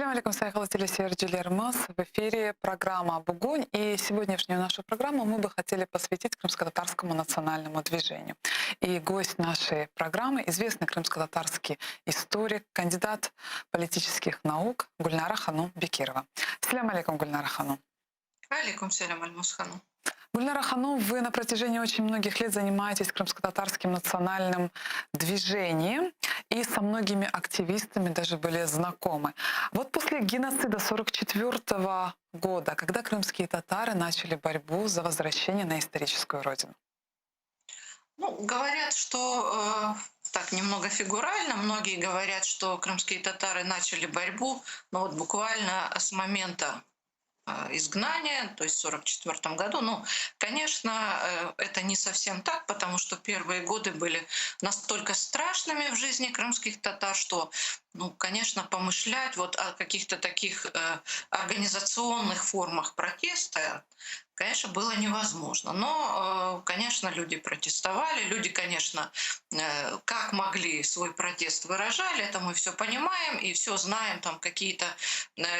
Selâm aleyküm, sayğılı teleseyircilerimiz. В эфире программа «Bugün». И сегодняшнюю нашу программу мы бы хотели посвятить крымско-татарскому национальному движению. И гость нашей программы – известный крымско-татарский историк, кандидат политических наук Гульнара Ханум Бекирова. Selâm aleyküm, Гульнара Ханум. Aleyküm selâm, Альмас Ханум. Гульнара Ханум, вы на протяжении очень многих лет занимаетесь крымско-татарским национальным движением и со многими активистами даже были знакомы. Вот после геноцида 44 года, когда крымские татары начали борьбу за возвращение на историческую родину? Ну, говорят, что э, так немного фигурально, многие говорят, что крымские татары начали борьбу, но вот буквально с момента изгнания, то есть в 1944 году. Ну, конечно, это не совсем так, потому что первые годы были настолько страшными в жизни крымских татар, что, ну, конечно, помышлять вот о каких-то таких организационных формах протеста, конечно, было невозможно. Но, конечно, люди протестовали, люди, конечно, как могли свой протест выражали, это мы все понимаем и все знаем, там какие-то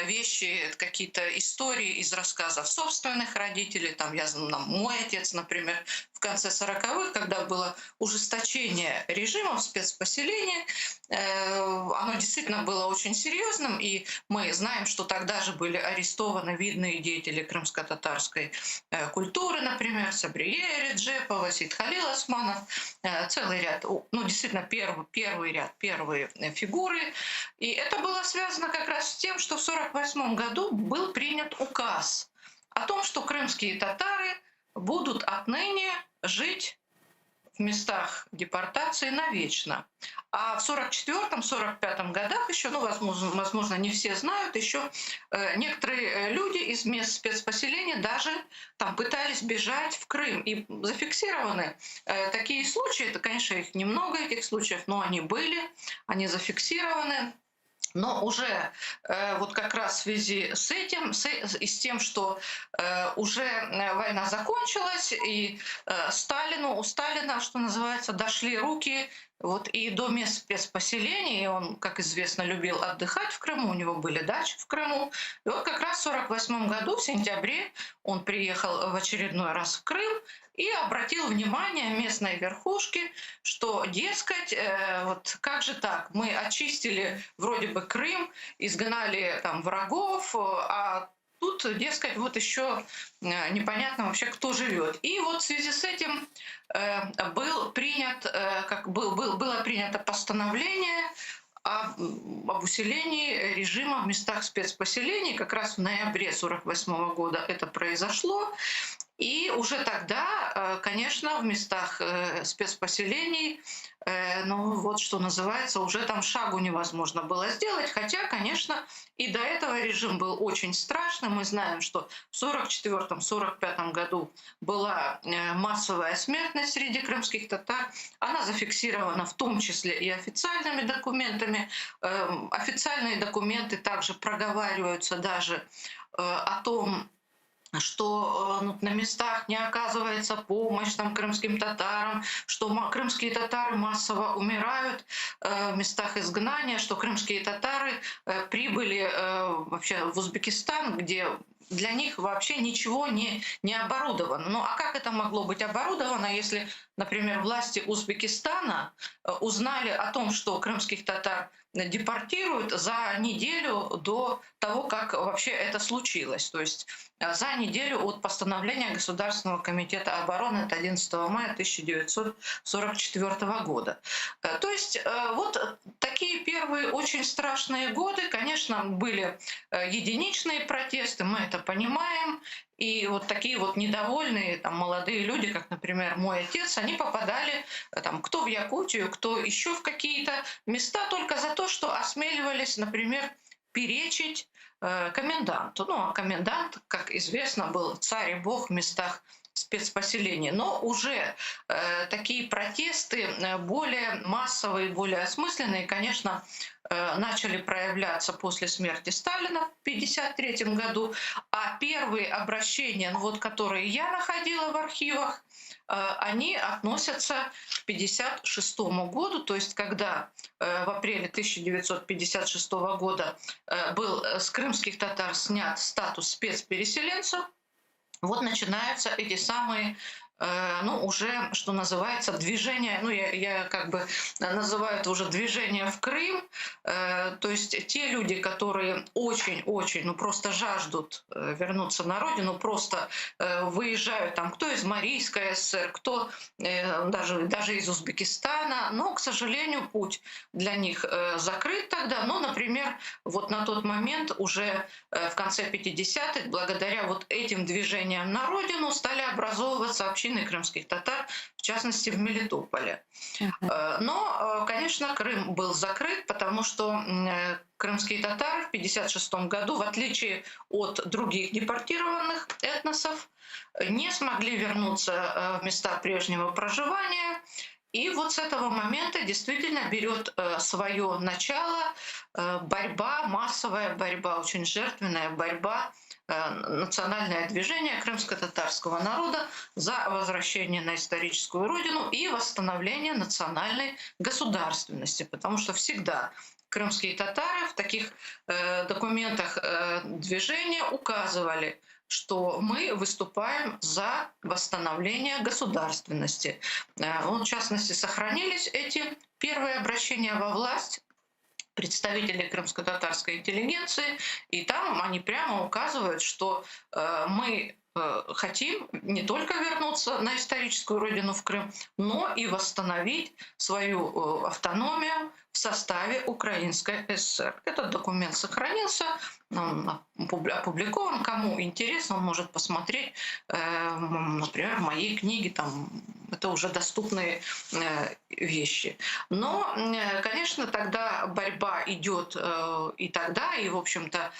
вещи, какие-то истории из рассказов собственных родителей. Там, я знаю, мой отец, например, в конце 40-х, когда было ужесточение режима в спецпоселении, оно действительно было очень серьезным, и мы знаем, что тогда же были арестованы видные деятели крымско-татарской культуры, например, Сабрие Реджепова, Сейтхалил Османов, целый ряд, ну, действительно, первый ряд, первые фигуры. И это было связано как раз с тем, что в 1948 году был принят указ о том, что крымские татары будут отныне жить в местах депортации навечно. А в 44-45 годах еще, ну, возможно, не все знают, еще некоторые люди из мест спецпоселения даже там пытались бежать в Крым. И зафиксированы такие случаи, это, конечно, их немного, этих случаев, но они были, они зафиксированы. Но уже вот как раз в связи с этим, и с тем, что уже война закончилась, и у Сталина, что называется, дошли руки вот и до мест спецпоселений, и он, как известно, любил отдыхать в Крыму, у него были дачи в Крыму. И вот как раз в 1948 году, в сентябре, он приехал в очередной раз в Крым и обратил внимание местной верхушки, что, дескать, вот как же так, мы очистили вроде бы Крым, изгнали там врагов, а тут, дескать, вот еще непонятно вообще, кто живет. И вот в связи с этим был принят, как был, был, было принято постановление об усилении режима в местах спецпоселений. Как раз в ноябре 1948 года это произошло. И уже тогда, конечно, в местах спецпоселений, ну вот что называется, уже там шагу невозможно было сделать. Хотя, конечно, и до этого режим был очень страшный. Мы знаем, что в 1944-1945 году была массовая смертность среди крымских татар. Она зафиксирована в том числе и официальными документами. Официальные документы также проговариваются даже о том, что ну, на местах не оказывается помощь там, крымским татарам, что крымские татары массово умирают в местах изгнания, что крымские татары прибыли вообще в Узбекистан, где для них вообще ничего не оборудовано. Ну а как это могло быть оборудовано, если, например, власти Узбекистана узнали о том, что крымских татар депортируют за неделю до того, как вообще это случилось. То есть за неделю от постановления Государственного комитета обороны от 11 мая 1944 года. То есть вот такие первые очень страшные годы, конечно, были единичные протесты, мы это понимаем. И вот такие вот недовольные там, молодые люди, как, например, мой отец, они попадали там, кто в Якутию, кто еще в какие-то места только за то, что осмеливались, например, перечить коменданту. Ну, а комендант, как известно, был царь и бог в местах спецпоселений. Но уже такие протесты более массовые, более осмысленные, конечно, начали проявляться после смерти Сталина в 1953 году. А первые обращения, ну вот, которые я находила в архивах, они относятся к 1956 году, то есть когда в апреле 1956 года был с крымских татар снят статус спецпереселенцев, вот начинаются эти самые, ну, уже, что называется, движение, ну, я как бы называю это уже движение в Крым, то есть те люди, которые очень-очень, ну, просто жаждут вернуться на родину, просто выезжают там, кто из Марийской ССР, кто даже из Узбекистана, но, к сожалению, путь для них закрыт тогда, но, например, вот на тот момент уже в конце 50-х, благодаря вот этим движениям на родину, стали образовываться общины крымских татар, в частности, в Мелитополе. Но, конечно, Крым был закрыт, потому что крымские татары в 1956 году, в отличие от других депортированных этносов, не смогли вернуться в места прежнего проживания. И вот с этого момента действительно берет свое начало борьба, массовая борьба, очень жертвенная борьба, национальное движение крымско-татарского народа за возвращение на историческую родину и восстановление национальной государственности, потому что всегда крымские татары в таких документах движения указывали, что мы выступаем за восстановление государственности. В частности, сохранились эти первые обращения во власть представителей крымско-татарской интеллигенции, и там они прямо указывают, что мы хотим не только вернуться на историческую родину в Крым, но и восстановить свою автономию в составе Украинской ССР. Этот документ сохранился, он опубликован. Кому интересно, он может посмотреть, например, в моей книге, там это уже доступные вещи. Но, конечно, тогда борьба идет и тогда, и, в общем-то,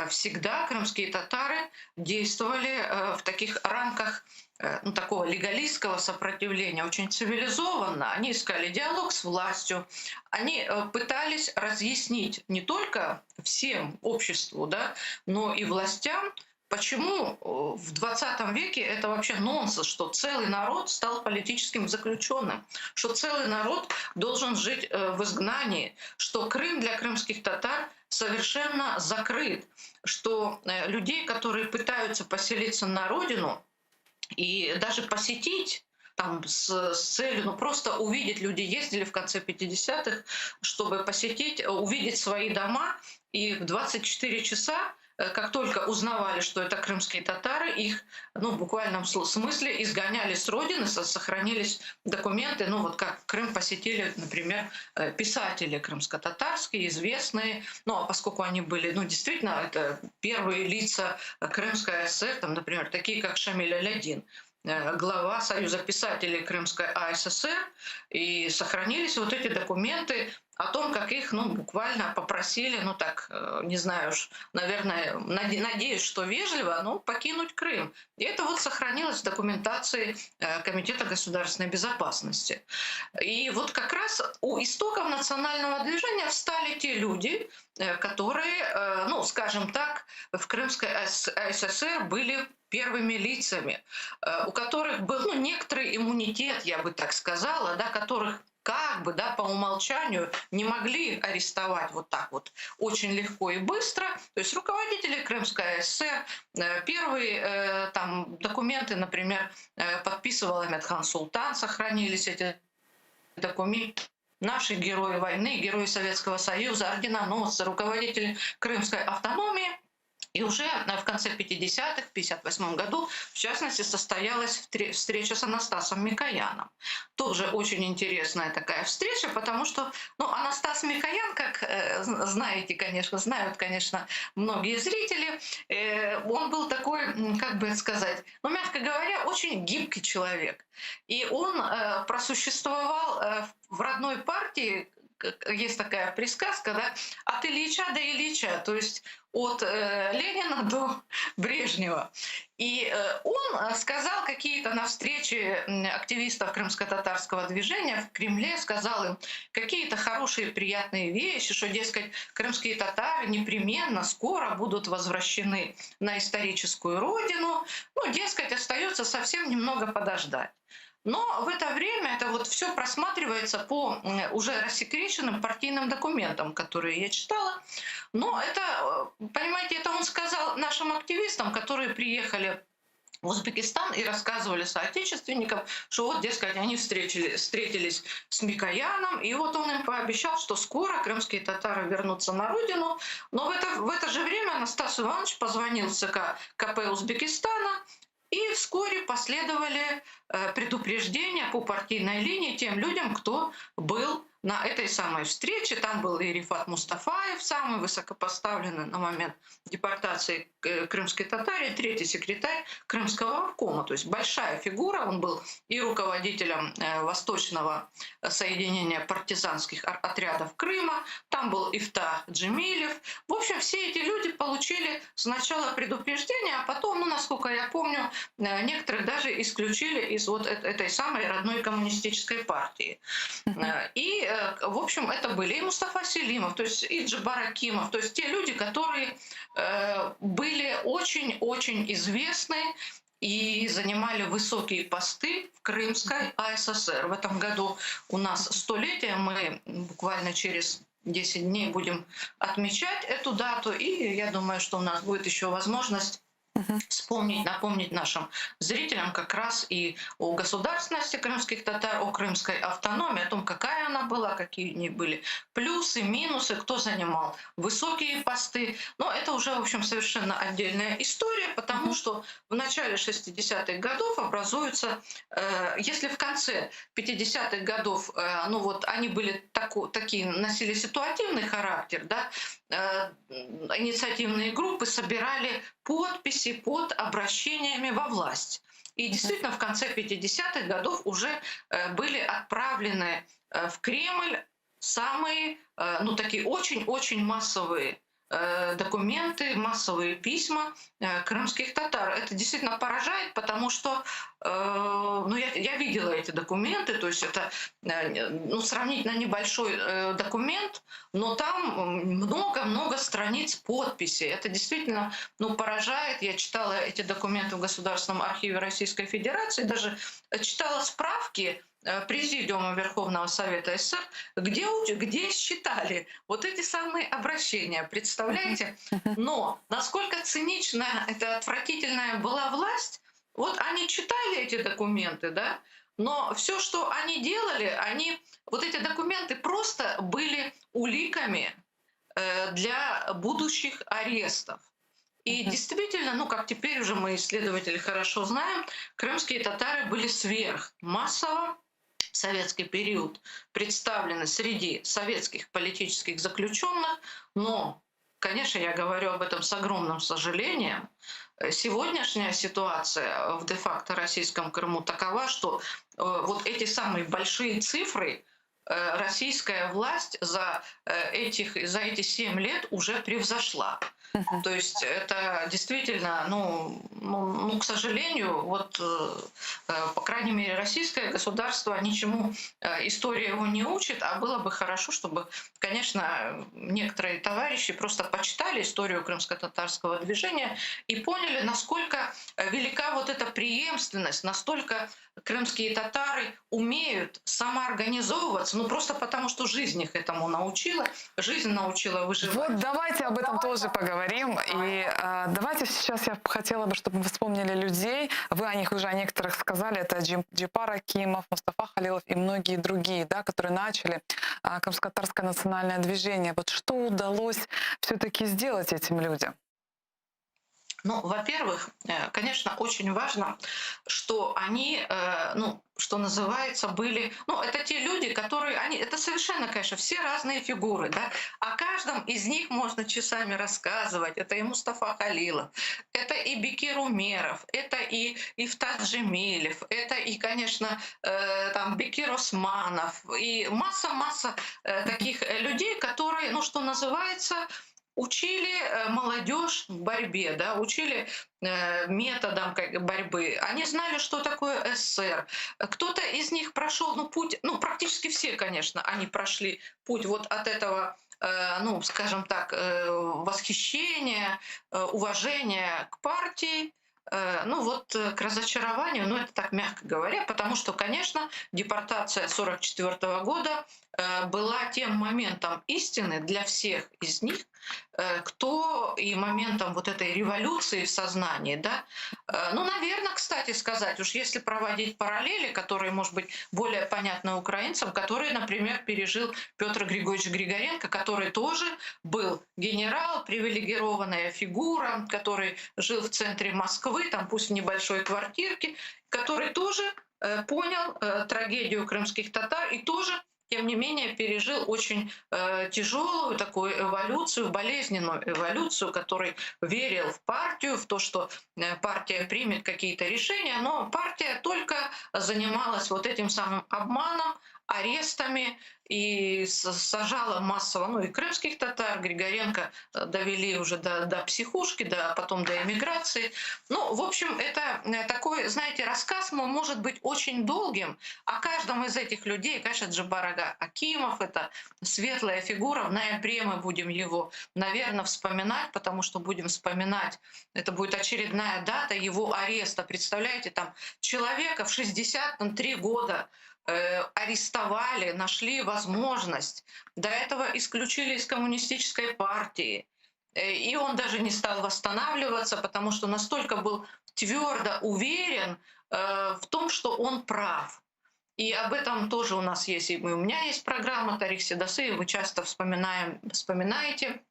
всегда крымские татары действовали в таких рамках такого легалистского сопротивления, очень цивилизованно. Они искали диалог с властью, они пытались разъяснить не только всем обществу, да, но и властям, почему в 20 веке это вообще нонсенс, что целый народ стал политическим заключенным, что целый народ должен жить в изгнании, что Крым для крымских татар совершенно закрыт, что людей, которые пытаются поселиться на родину и даже посетить там с целью, просто увидеть, люди ездили в конце 50-х, чтобы посетить, увидеть свои дома, и в 24 часа, как только узнавали, что это крымские татары, их, в буквальном смысле изгоняли с родины, сохранились документы, как Крым посетили, например, писатели крымско-татарские, известные, а поскольку они были, действительно, это первые лица Крымской ССР, например, такие как Шамиль Алядин, глава Союза писателей Крымской АССР, и сохранились вот эти документы о том, как их, буквально попросили, так, не знаю уж, наверное, надеюсь, что вежливо, но покинуть Крым. И это сохранилось в документации Комитета государственной безопасности. И как раз у истоков национального движения встали те люди, которые, скажем так, в Крымской АССР были первыми лицами, у которых был, некоторый иммунитет, я бы так сказала, да, которых по умолчанию не могли арестовать вот так вот очень легко и быстро. То есть руководители Крымской АССР первые документы, например, подписывал Амет-Хан Султан, сохранились эти документы. Наши герои войны, герои Советского Союза, орденоносцы, руководители Крымской автономии. И уже в конце 50-х, в 58 году, в частности, состоялась встреча с Анастасом Микояном. Тоже очень интересная такая встреча, потому что Анастас Микоян, как знаете, конечно, знают, конечно, многие зрители, он был такой, как бы это сказать, мягко говоря, очень гибкий человек. И он просуществовал в родной партии, есть такая присказка, да, от Ильича до Ильича, то есть от Ленина до Брежнева. И он сказал какие-то на встрече активистов крымско-татарского движения в Кремле, сказал им какие-то хорошие, приятные вещи, что, дескать, крымские татары непременно скоро будут возвращены на историческую родину. Ну, дескать, остается совсем немного подождать. Но в это время это вот все просматривается по уже рассекреченным партийным документам, которые я читала. Но это, понимаете, это он сказал нашим активистам, которые приехали в Узбекистан и рассказывали соотечественникам, что вот, дескать, они встретились с Микояном, и вот он им пообещал, что скоро крымские татары вернутся на родину. Но в это же время Анастас Иванович позвонил в ЦК КП Узбекистана, и вскоре последовали предупреждения по партийной линии тем людям, кто был на этой самой встрече. Там был и Рифат Мустафаев, самый высокопоставленный на момент депортации крымской татарии, третий секретарь Крымского обкома. То есть большая фигура, он был и руководителем Восточного соединения партизанских отрядов Крыма, там был Ифта Джемилев. В общем, все эти люди получили сначала предупреждение, а потом, насколько я помню, некоторых даже исключили из вот этой самой родной коммунистической партии. И, в общем, это были и Мустафа Селимов, то есть и Джабар Акимов, то есть те люди, которые были очень-очень известны и занимали высокие посты в Крымской АССР. В этом году у нас столетие, мы буквально через 10 дней будем отмечать эту дату, и я думаю, что у нас будет еще возможность вспомнить, напомнить нашим зрителям как раз и о государственности крымских татар, о крымской автономии, о том, какая она была, какие у нее были плюсы, минусы, кто занимал высокие посты. Но это уже, в общем, совершенно отдельная история, потому что в начале 60-х годов образуется, если в конце 50-х годов они были такие, носили ситуативный характер, да, инициативные группы собирали подписи под обращениями во власть. И действительно, в конце 50-х годов уже были отправлены в Кремль самые такие очень-очень массовые документы, массовые письма крымских татар. Это действительно поражает, потому что я видела эти документы, то есть это сравнительно небольшой документ, но там много-много страниц подписей. Это действительно поражает. Я читала эти документы в Государственном архиве Российской Федерации, даже читала справки Президиума Верховного Совета СССР, где считали вот эти самые обращения, представляете? Но насколько циничная эта отвратительная была власть, они читали эти документы, да, но все, что они делали, вот эти документы просто были уликами для будущих арестов. И действительно, как теперь уже мы, исследователи, хорошо знаем, крымские татары были сверхмассово в советский период представлены среди советских политических заключенных, но, конечно, я говорю об этом с огромным сожалением, сегодняшняя ситуация в де-факто российском Крыму такова, что вот эти самые большие цифры российская власть за эти 7 лет уже превзошла. То есть это действительно, к сожалению, по крайней мере, российское государство ничему история его не учит, а было бы хорошо, чтобы, конечно, некоторые товарищи просто почитали историю крымско-татарского движения и поняли, насколько велика вот эта преемственность, настолько крымские татары умеют самоорганизовываться, просто потому, что жизнь их этому научила, жизнь научила выживать. Давайте об этом тоже поговорим. И давайте сейчас я хотела бы, чтобы мы вспомнили людей. Вы о них уже о некоторых сказали. Это Джеппар Акимов, Мустафа Халилов и многие другие, да, которые начали крымско-татарское национальное движение. Что удалось все-таки сделать этим людям? Во-первых, конечно, очень важно, что они что называется, были... Ну, это те люди, которые... Они, это совершенно, конечно, все разные фигуры, да? О каждом из них можно часами рассказывать. Это и Мустафа Халилов, это и Бекир Умеров, это и Ифта Джемилев, это и, конечно, Бекир Османов, и масса-масса таких людей, которые, что называется, Учили молодежь борьбе, да, учили методам борьбы. Они знали, что такое СССР. Кто-то из них прошел, ну, путь, ну, практически все, конечно, они прошли путь вот от этого, ну, скажем так, восхищения, уважения к партии, ну вот к разочарованию, ну это так мягко говоря, потому что, конечно, депортация 1944 года была тем моментом истины для всех из них, кто и моментом вот этой революции в сознании, да. Ну, наверное, кстати сказать, уж если проводить параллели, которые, может быть, более понятны украинцам, которые, например, пережил Петр Григорьевич Григоренко, который тоже был генерал, привилегированная фигура, который жил в центре Москвы, там пусть в небольшой квартирке, который тоже понял трагедию крымских татар и тоже, тем не менее, пережил очень тяжелую такую эволюцию, болезненную эволюцию, который верил в партию, в то, что партия примет какие-то решения, но партия только занималась вот этим самым обманом, арестами и сажала массово, ну и крымских татар, Григоренко довели уже до психушки, потом до эмиграции. Ну, в общем, это такой, знаете, рассказ может быть очень долгим. О каждом из этих людей, конечно, Джаббар-ага Акимов, это светлая фигура. В ноябре мы будем его, наверное, вспоминать, потому что будем вспоминать, это будет очередная дата его ареста. Представляете, там человека в 63 года арестовали, нашли возможность. До этого исключили из коммунистической партии. И он даже не стал восстанавливаться, потому что настолько был твердо уверен в том, что он прав. И об этом тоже у нас есть, и у меня есть программа «Тарих Седасы», и вы часто вспоминаете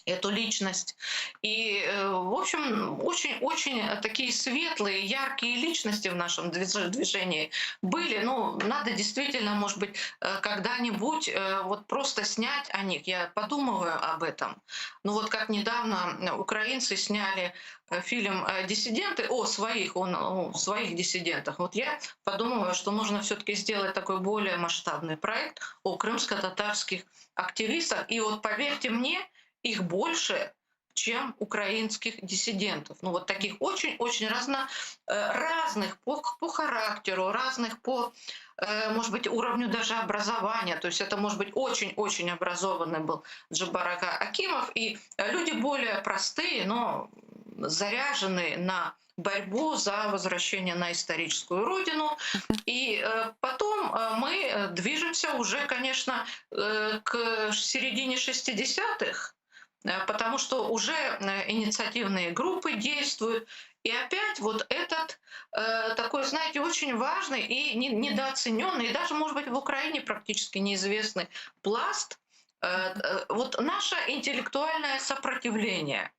эту личность. И, в общем, очень-очень такие светлые, яркие личности в нашем движении были. Ну, надо действительно, может быть, когда-нибудь вот просто снять о них. Я подумываю об этом. Ну вот как недавно украинцы сняли фильм «Диссиденты» о своих, он, о своих диссидентах. Вот я подумываю, что нужно все-таки сделать такой более масштабный проект о крымско-татарских активистах. И вот поверьте мне, их больше, чем украинских диссидентов. Ну вот таких очень-очень разных по характеру, разных по, может быть, уровню даже образования. То есть это, может быть, очень-очень образованный был Джаббар-ага Акимов. И люди более простые, но заряженные на борьбу за возвращение на историческую родину. И потом мы движемся уже, конечно, к середине 60-х, потому что уже инициативные группы действуют. И опять вот этот такой, знаете, очень важный и недооцененный, и даже, может быть, в Украине практически неизвестный пласт, вот наше интеллектуальное сопротивление.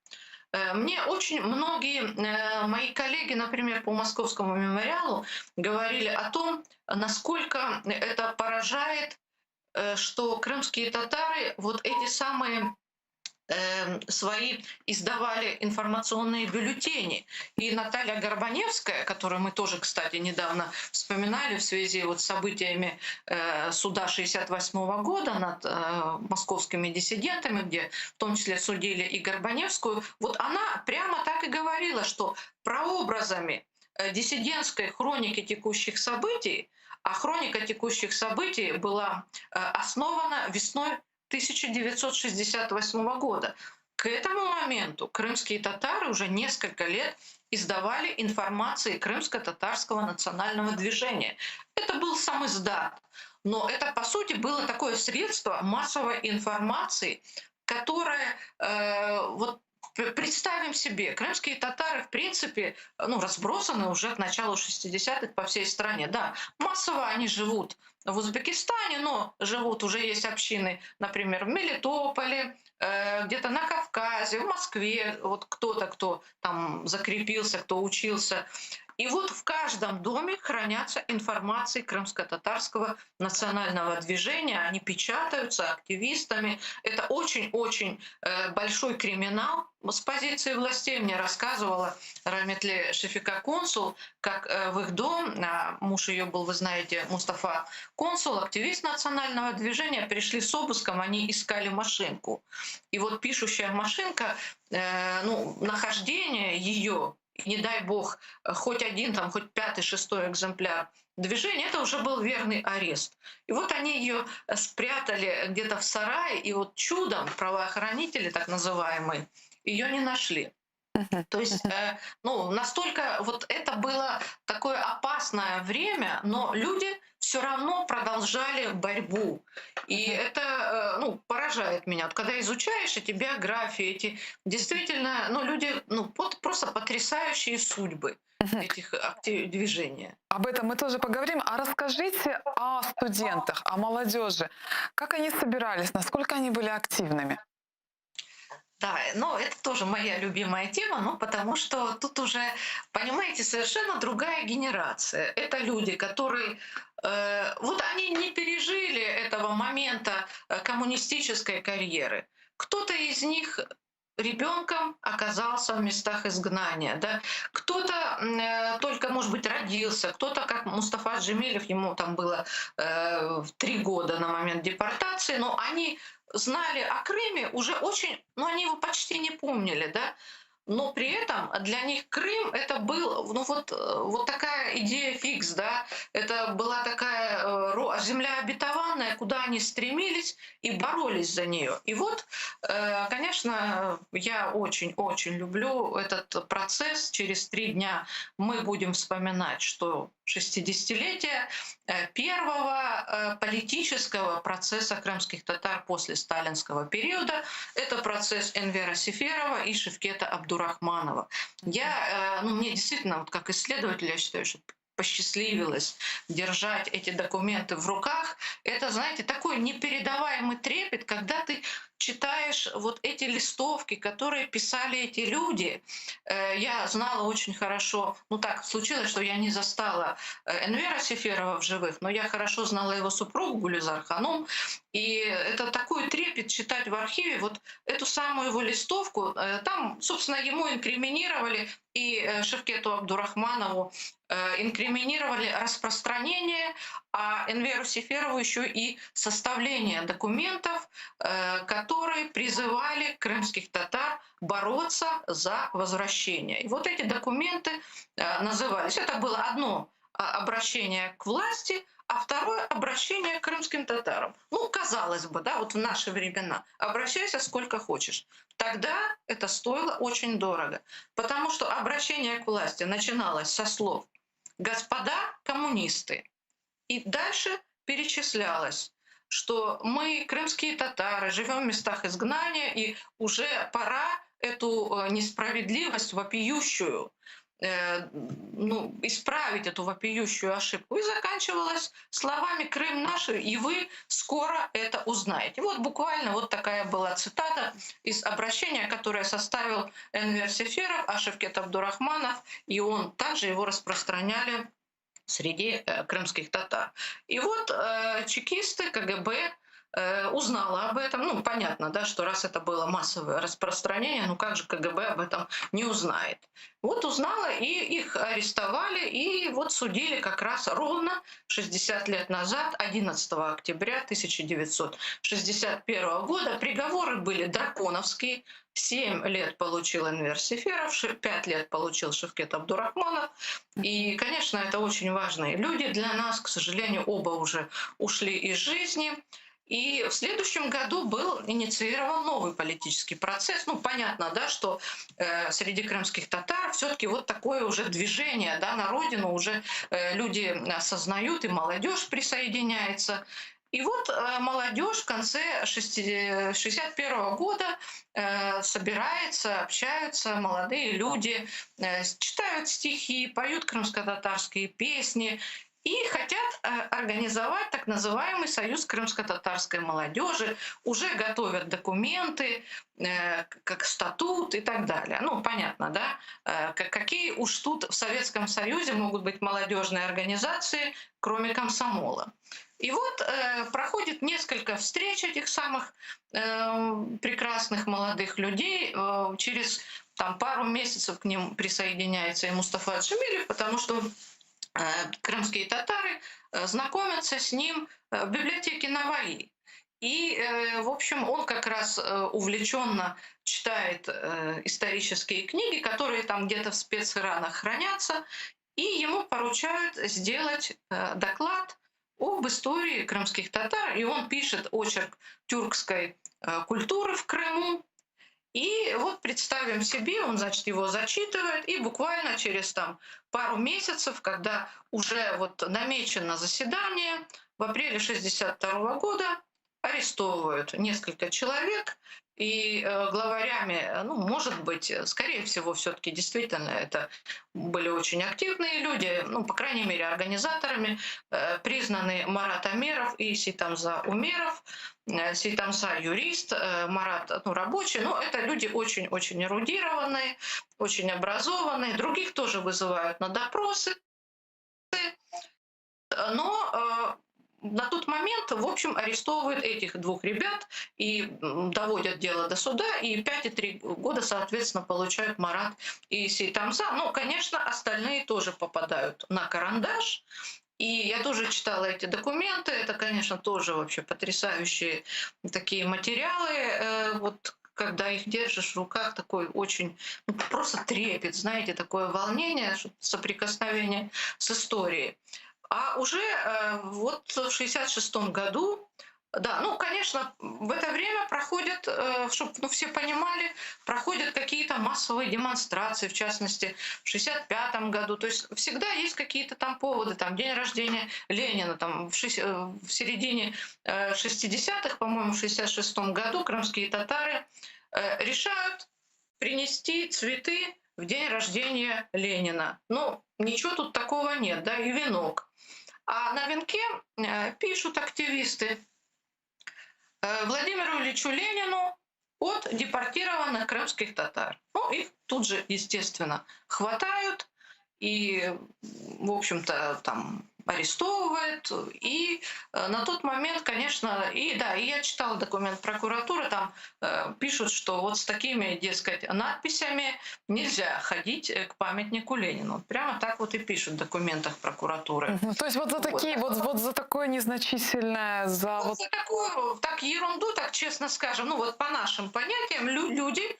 Мне очень многие мои коллеги, например, по Московскому мемориалу, говорили о том, насколько это поражает, что крымские татары вот эти самые свои издавали информационные бюллетени. И Наталья Горбаневская, которую мы тоже, кстати, недавно вспоминали в связи вот с событиями суда 68 года над московскими диссидентами, где в том числе судили и Горбаневскую, вот она прямо так и говорила, что прообразами диссидентской хроники текущих событий, а хроника текущих событий была основана весной 1968 года. К этому моменту крымские татары уже несколько лет издавали информации крымско-татарского национального движения. Это был самиздат, но это, по сути, было такое средство массовой информации, которое, вот представим себе, крымские татары, в принципе, разбросаны уже к началу 60-х по всей стране. Да, массово они живут в Узбекистане, но живут, уже есть общины, например, в Мелитополе, где-то на Кавказе, в Москве, вот кто-то, кто там закрепился, кто учился. И вот в каждом доме хранятся информации крымско-татарского национального движения. Они печатаются активистами. Это очень-очень э, большой криминал с позиции властей. Мне рассказывала Раметли Шефика Консул, как э, в их дом, а муж ее был, вы знаете, Мустафа Консул, активист национального движения, пришли с обыском, они искали машинку. И вот пишущая машинка, э, ну, нахождение ее не дай бог, хоть один, там, хоть пятый, шестой экземпляр движения, это уже был верный арест. И вот они ее спрятали где-то в сарае, и вот чудом правоохранители, так называемые, ее не нашли. То есть, э, ну, настолько вот это было такое опасное время, но люди все равно продолжали борьбу. И это, э, ну, поражает меня. Вот когда изучаешь эти биографии, эти действительно, ну, люди, ну, под, просто потрясающие судьбы этих движения. Об этом мы тоже поговорим. А расскажите о студентах, о молодежи. Как они собирались, насколько они были активными? Да, но это тоже моя любимая тема, ну, потому что тут уже, понимаете, совершенно другая генерация. Это люди, которые, э, вот они не пережили этого момента э, коммунистической карьеры. Кто-то из них ребенком оказался в местах изгнания. Да? Кто-то э, только, может быть, родился, кто-то, как Мустафа Джемилев, ему там было э, три года на момент депортации, но они знали о Крыме уже очень, ну они его почти не помнили, да, но при этом для них Крым это был, ну вот, вот такая идея фикс, да, это была такая э, земля обетованная, куда они стремились и боролись за нее. И вот, э, конечно, я очень-очень люблю этот процесс. Через три дня мы будем вспоминать, что 60-летие э, первого политического процесса крымских татар после сталинского периода. Это процесс Энвера Сеферова и Шевкета Абдурахманова. Я, э, ну, мне действительно, вот как исследователь, я считаю, что посчастливилось держать эти документы в руках. Это, знаете, такой непередаваемый трепет, когда ты читаешь вот эти листовки, которые писали эти люди. Э, я знала очень хорошо, ну так случилось, что я не застала э, Энвера Сеферова в живых, но я хорошо знала его супругу Гулизар Ханум. И это такой трепет читать в архиве вот эту самую его листовку. Э, там, собственно, ему инкриминировали и Шевкету Абдурахманову инкриминировали распространение, а Энверу Сеферову еще и составление документов, которые призывали крымских татар бороться за возвращение. И вот эти документы э, назывались. Это было одно а, обращение к власти, а второе обращение к крымским татарам. Ну, казалось бы, да, вот в наши времена. Обращайся сколько хочешь. Тогда это стоило очень дорого, потому что обращение к власти начиналось со слов «господа коммунисты». И дальше перечислялось, что мы, крымские татары, живем в местах изгнания, и уже пора эту э, несправедливость вопиющую, э, ну, исправить эту вопиющую ошибку. И заканчивалось словами «Крым наш, и вы скоро это узнаете». Вот буквально вот такая была цитата из обращения, которое составил Энвер Сеферов, а Шевкет Абдурахманов, и он также его распространяли среди э, крымских татар. И вот э, чекисты КГБ э, узнала об этом. Ну, понятно, да, что раз это было массовое распространение, ну как же КГБ об этом не узнает. Вот узнала, и их арестовали, и вот судили как раз ровно 60 лет назад, 11 октября 1961 года. Приговоры были драконовские. 7 лет получил Энвер Сеферов, 5 лет получил Шевкет Абдурахманов. И, конечно, это очень важные люди для нас. К сожалению, оба уже ушли из жизни. И в следующем году был инициирован новый политический процесс. Ну, понятно, да, что э, среди крымских татар все-таки вот такое уже движение да, на родину уже э, люди осознают, и молодежь присоединяется. И вот э, молодежь в конце 1961 года э, собирается, общаются молодые люди, э, читают стихи, поют крымско-татарские песни. И хотят организовать так называемый Союз крымско-татарской молодежи, уже готовят документы, как статут и так далее. Ну, понятно, да? Какие уж тут в Советском Союзе могут быть молодежные организации, кроме комсомола. И вот проходит несколько встреч этих самых прекрасных молодых людей. Через там, пару месяцев к ним присоединяется и Мустафа Джемилев, потому что крымские татары знакомятся с ним в библиотеке Наваи. И, в общем, он как раз увлеченно читает исторические книги, которые там где-то в спецхранах хранятся, и ему поручают сделать доклад об истории крымских татар. И он пишет очерк тюркской культуры в Крыму. И вот представим себе, он, значит, его зачитывает, и буквально через там, пару месяцев, когда уже вот намечено заседание, в апреле 1962 года арестовывают несколько человек, и главарями, ну, может быть, скорее всего, все-таки действительно это были очень активные люди, ну, по крайней мере, организаторами признаны Марат Амеров и Сейтамза Умеров. Сейтамза юрист, Марат, ну, рабочий, но это люди очень-очень эрудированные, очень образованные, других тоже вызывают на допросы, но на тот момент, в общем, арестовывают этих двух ребят и доводят дело до суда, и 5,3 года, соответственно, получают Марат и Сейтамза. Ну, конечно, остальные тоже попадают на карандаш. И я тоже читала эти документы. Это, конечно, тоже вообще потрясающие такие материалы. Вот когда их держишь в руках, такой очень, ну, просто трепет, знаете, такое волнение, соприкосновение с историей. А уже вот в 1966 году, да, ну, конечно, в это время проходят, чтобы ну, все понимали, проходят какие-то массовые демонстрации, в частности, в 1965 году. То есть всегда есть какие-то там поводы, там день рождения Ленина, там в середине 60-х, по-моему, в 1966 году крымские татары решают принести цветы в день рождения Ленина. Ну, ничего тут такого нет, да, и венок. А на венке пишут активисты Владимиру Ильичу Ленину от депортированных крымских татар. Ну, их тут же, естественно, хватают и, в общем-то, там арестовывают. И на тот момент, конечно, и да, и я читала документ прокуратуры, там пишут, что вот с такими, дескать, надписями нельзя ходить к памятнику Ленину. Прямо так вот и пишут в документах прокуратуры. Ну, то есть вот за такие, вот, вот за такое незначительное, за вот, вот... за такую, так ерунду, так честно скажем, ну вот по нашим понятиям люди,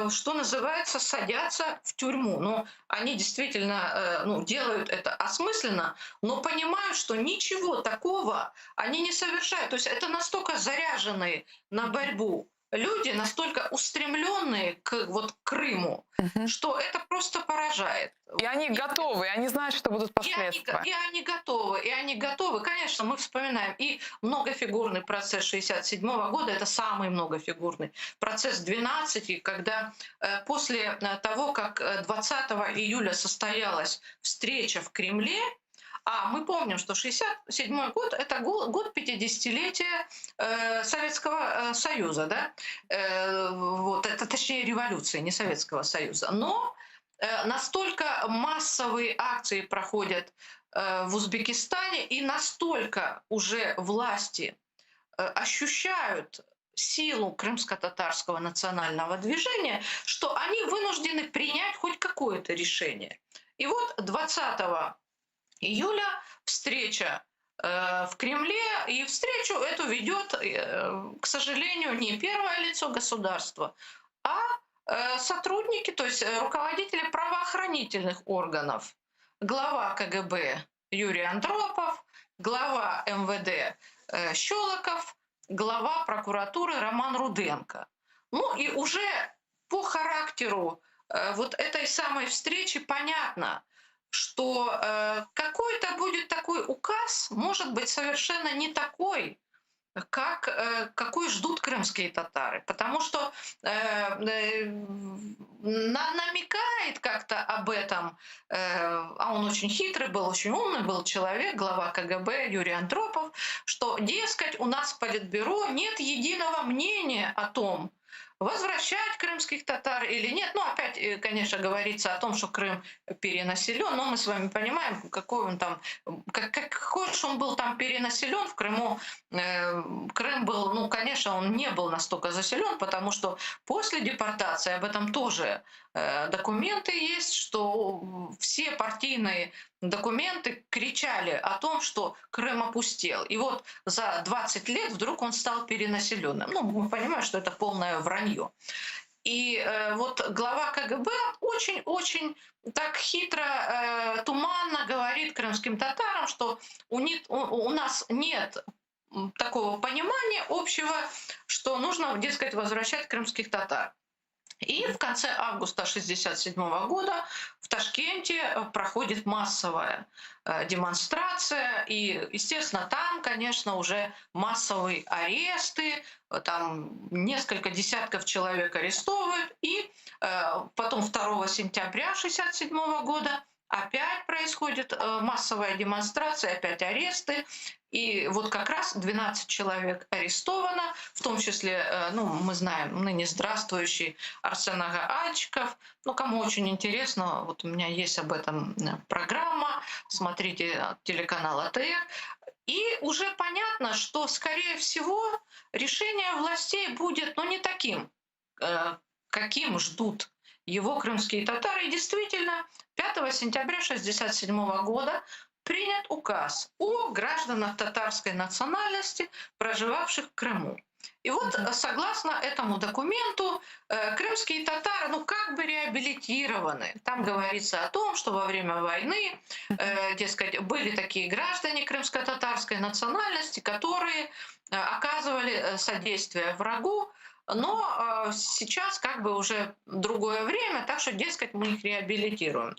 что называется, садятся в тюрьму. Но они действительно, ну, делают это осмысленно, но понимают, что ничего такого они не совершают. То есть это настолько заряженные на борьбу люди, настолько устремленные к вот, Крыму, что это просто поражает. И они готовы, и они знают, что будут последствия. И они готовы, и они готовы. Конечно, мы вспоминаем и многофигурный процесс 1967 года, это самый многофигурный процесс 12, когда после того, как 20 июля состоялась встреча в Кремле, а мы помним, что 1967 год — это год 50-летия Советского Союза, да? Вот, это, точнее, революции, не Советского Союза. Но настолько массовые акции проходят в Узбекистане, и настолько уже власти ощущают силу крымско-татарского национального движения, что они вынуждены принять хоть какое-то решение. И вот 20 июля встреча в Кремле, и встречу эту ведет, к сожалению, не первое лицо государства, а сотрудники, то есть руководители правоохранительных органов. Глава КГБ Юрий Андропов, глава МВД Щелоков, глава прокуратуры Роман Руденко. Ну и уже по характеру вот этой самой встречи понятно, что какой-то будет такой указ, может быть, совершенно не такой, Как, какой ждут крымские татары. Потому что намекает как-то об этом, а он очень хитрый был, очень умный был человек, глава КГБ Юрий Андропов, что, дескать, у нас в Политбюро нет единого мнения о том, возвращать крымских татар или нет. Ну, опять, конечно, говорится о том, что Крым перенаселен, но мы с вами понимаем, какой он там, как, какой же он был там перенаселен в Крыму. Крым был, ну, конечно, он не был настолько заселен, потому что после депортации, об этом тоже документы есть, что все партийные документы кричали о том, что Крым опустел. И вот за 20 лет вдруг он стал перенаселенным. Ну, мы понимаем, что это полное вранье. И вот глава КГБ очень-очень так хитро, туманно говорит крымским татарам, что у нас нет такого понимания общего, что нужно, дескать, возвращать крымских татар. И в конце августа 1967 года в Ташкенте проходит массовая демонстрация. И, естественно, там, конечно, уже массовые аресты, там несколько десятков человек арестовывают. И потом 2 сентября 1967 года опять происходит массовая демонстрация, опять аресты. И вот как раз 12 человек арестовано, в том числе, ну, мы знаем, ныне здравствующий Арсен ağa Альчиков. Ну, кому очень интересно, вот у меня есть об этом программа, смотрите телеканал АТР. И уже понятно, что, скорее всего, решение властей будет, ну, не таким, каким ждут его крымские татары. И действительно, 5 сентября 1967 года принят указ о гражданах татарской национальности, проживавших в Крыму. И вот согласно этому документу крымские татары, ну, как бы реабилитированы. Там говорится о том, что во время войны, дескать, были такие граждане крымско-татарской национальности, которые оказывали содействие врагу, но сейчас как бы уже другое время, так что, дескать, мы их реабилитируем.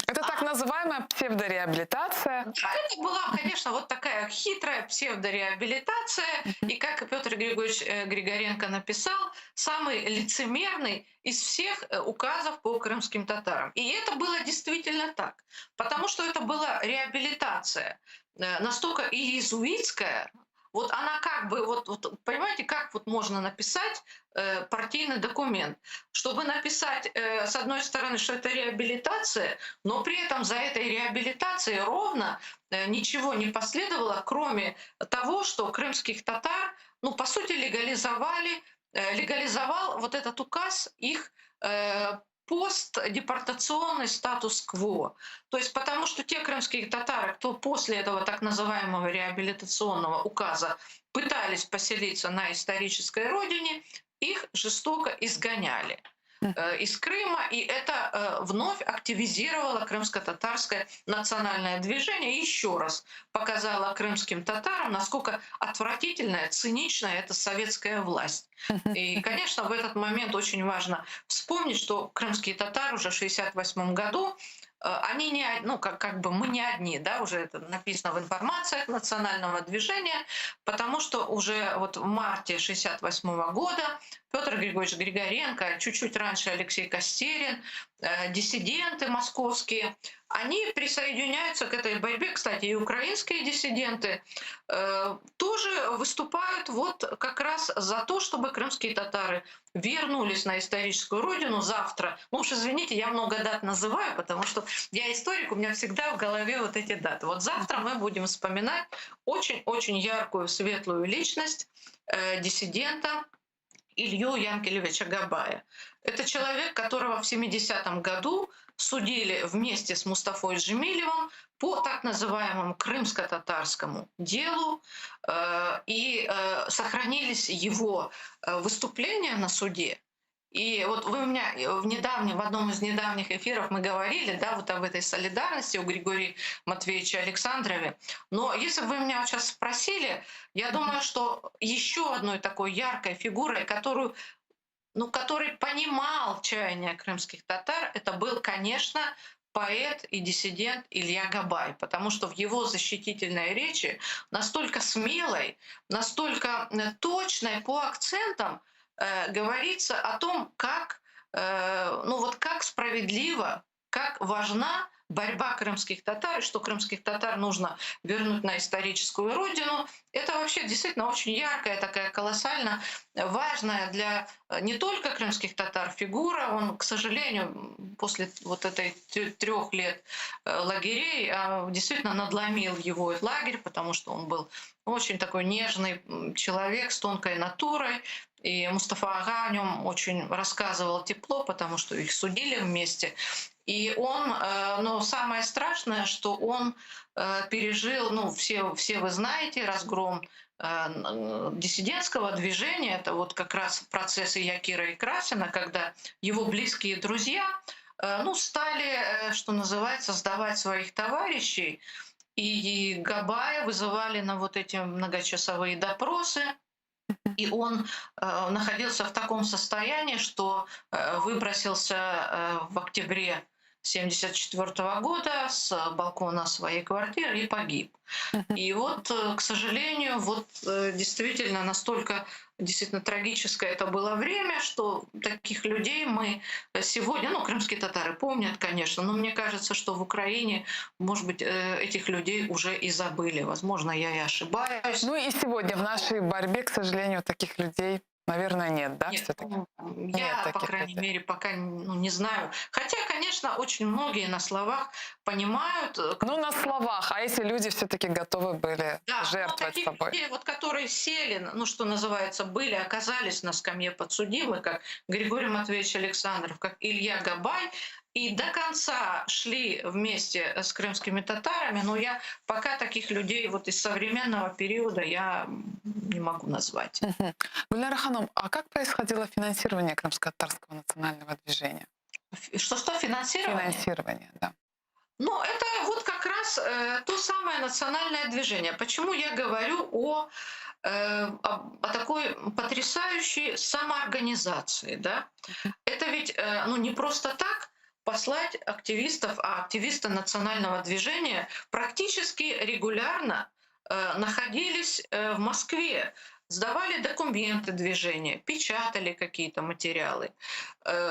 Это так называемая псевдореабилитация. Да, это была, конечно, вот такая хитрая псевдореабилитация. И как Петр Григорьевич Григоренко написал, самый лицемерный из всех указов по крымским татарам. И это было действительно так, потому что это была реабилитация настолько иезуитская, вот она как бы, вот, вот понимаете, как вот можно написать партийный документ, чтобы написать, с одной стороны, что это реабилитация, но при этом за этой реабилитацией ровно ничего не последовало, кроме того, что крымских татар, ну, по сути, легализовал вот этот указ их постдепортационный статус-кво. То есть потому что те крымские татары, кто после этого так называемого реабилитационного указа пытались поселиться на исторической родине, их жестоко изгоняли из Крыма, и это вновь активизировало крымско-татарское национальное движение и еще раз показало крымским татарам, насколько отвратительная, циничная эта советская власть. И, конечно, в этот момент очень важно вспомнить, что крымские татары уже в 1968 году, они не, ну, как, как бы мы не одни, да, уже это написано в информациях национального движения, потому что уже вот в марте 1968 года Петр Григорьевич Григоренко, чуть-чуть раньше Алексей Костерин, диссиденты московские, они присоединяются к этой борьбе. Кстати, и украинские диссиденты тоже выступают вот как раз за то, чтобы крымские татары вернулись на историческую родину завтра. Ну уж извините, я много дат называю, потому что я историк, у меня всегда в голове вот эти даты. Вот завтра мы будем вспоминать очень-очень яркую, светлую личность диссидента Илью Янкелевича Габая. Это человек, которого в 70-м году судили вместе с Мустафой Джемилевым по так называемому крымско-татарскому делу, и сохранились его выступления на суде. И вот вы у меня в одном из недавних эфиров мы говорили, да, вот об этой солидарности у Григория Матвеевича Александрове. Но если бы вы меня сейчас спросили, я думаю, что еще одной такой яркой фигурой, который понимал чаяния крымских татар, это был, конечно, Поэт и диссидент Илья Габай, потому что в его защитительной речи настолько смелой, настолько точной по акцентам говорится о том, как, ну вот как справедливо, как важна борьба крымских татар, что крымских татар нужно вернуть на историческую родину. Это вообще действительно очень яркая, такая колоссально важная для не только крымских татар фигура. Он, к сожалению, после вот этой 3 лет лагерей действительно надломил его этот лагерь, потому что он был очень такой нежный человек с тонкой натурой. И Мустафа Ага о нем очень рассказывал тепло, потому что их судили вместе. И он, но самое страшное, что он пережил, ну, все вы знаете, разгром диссидентского движения, это вот как раз процессы Якира и Красина, когда его близкие друзья стали, что называется, сдавать своих товарищей, и Габая вызывали на вот эти многочасовые допросы. И он находился в таком состоянии, что выбросился в октябре семьдесят четвёртого года с балкона своей квартиры и погиб. И вот, к сожалению, действительно настолько действительно трагическое это было время, что таких людей мы сегодня, крымские татары помнят, конечно, но мне кажется, что в Украине, может быть, этих людей уже и забыли. Возможно, я и ошибаюсь. И сегодня в нашей борьбе, к сожалению, таких людей, наверное, нет, да, Нет, всё-таки? я, Нет по таких крайней людей. мере, пока не знаю. Хотя, конечно, очень многие на словах понимают На словах. А если люди всё-таки готовы были Да, жертвовать таких собой? людей, которые сели, что называется, были, оказались на скамье подсудимых, как Григорий Матвеевич Александров, как Илья Габай, и до конца шли вместе с крымскими татарами, но я пока таких людей из современного периода не могу назвать. Гульнара Ханум, а как происходило финансирование крымско-татарского национального движения? Что-что, финансирование? Финансирование, да. Это как раз то самое национальное движение. Почему я говорю о такой потрясающей самоорганизации, да? Это ведь не просто так послать активистов, а активисты национального движения практически регулярно находились в Москве, сдавали документы движения, печатали какие-то материалы,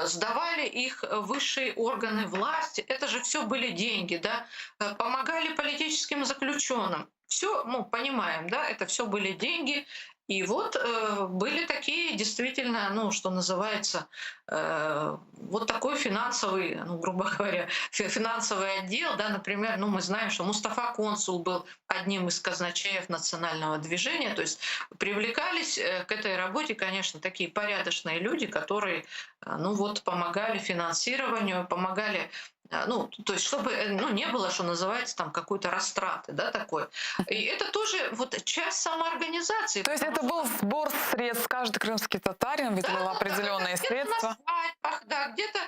сдавали их высшие органы власти. Это же все были деньги, да? Помогали политическим заключенным. Все, понимаем, да, это все были деньги. И были такие действительно, что называется, вот такой финансовый, грубо говоря, финансовый отдел, да, например, мы знаем, что Мустафа Консул был одним из казначеев национального движения, то есть привлекались к этой работе, конечно, такие порядочные люди, которые помогали финансированию, помогали, то есть чтобы не было, что называется, какой-то растраты, да, такой. И это тоже часть самоорганизации. То есть это был сбор средств, каждый крымский татарин выделил Да, определенные где-то на средства. свадьбах, да, где-то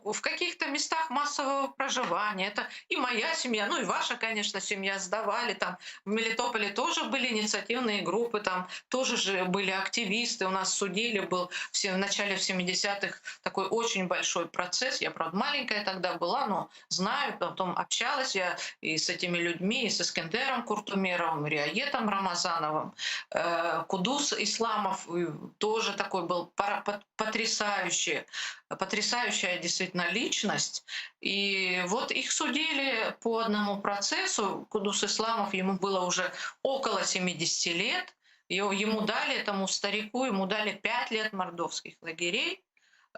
в каких-то местах массового проживания. Это и моя семья, и ваша, конечно, семья сдавали. Там в Мелитополе тоже были инициативные группы, там тоже же были активисты, у нас судили, был в начале 70-х такой очень большой процесс. Я, правда, маленькая тогда была, но знаю, потом общалась я и с этими людьми, и с Эскендером Куртумеровым, и Риаетом Рамазановым, Кудус Исламов тоже такой был потрясающая действительно личность. И их судили по одному процессу. Кудус Исламов, ему было уже около 70 лет. Ему дали, этому старику, ему дали 5 лет мордовских лагерей.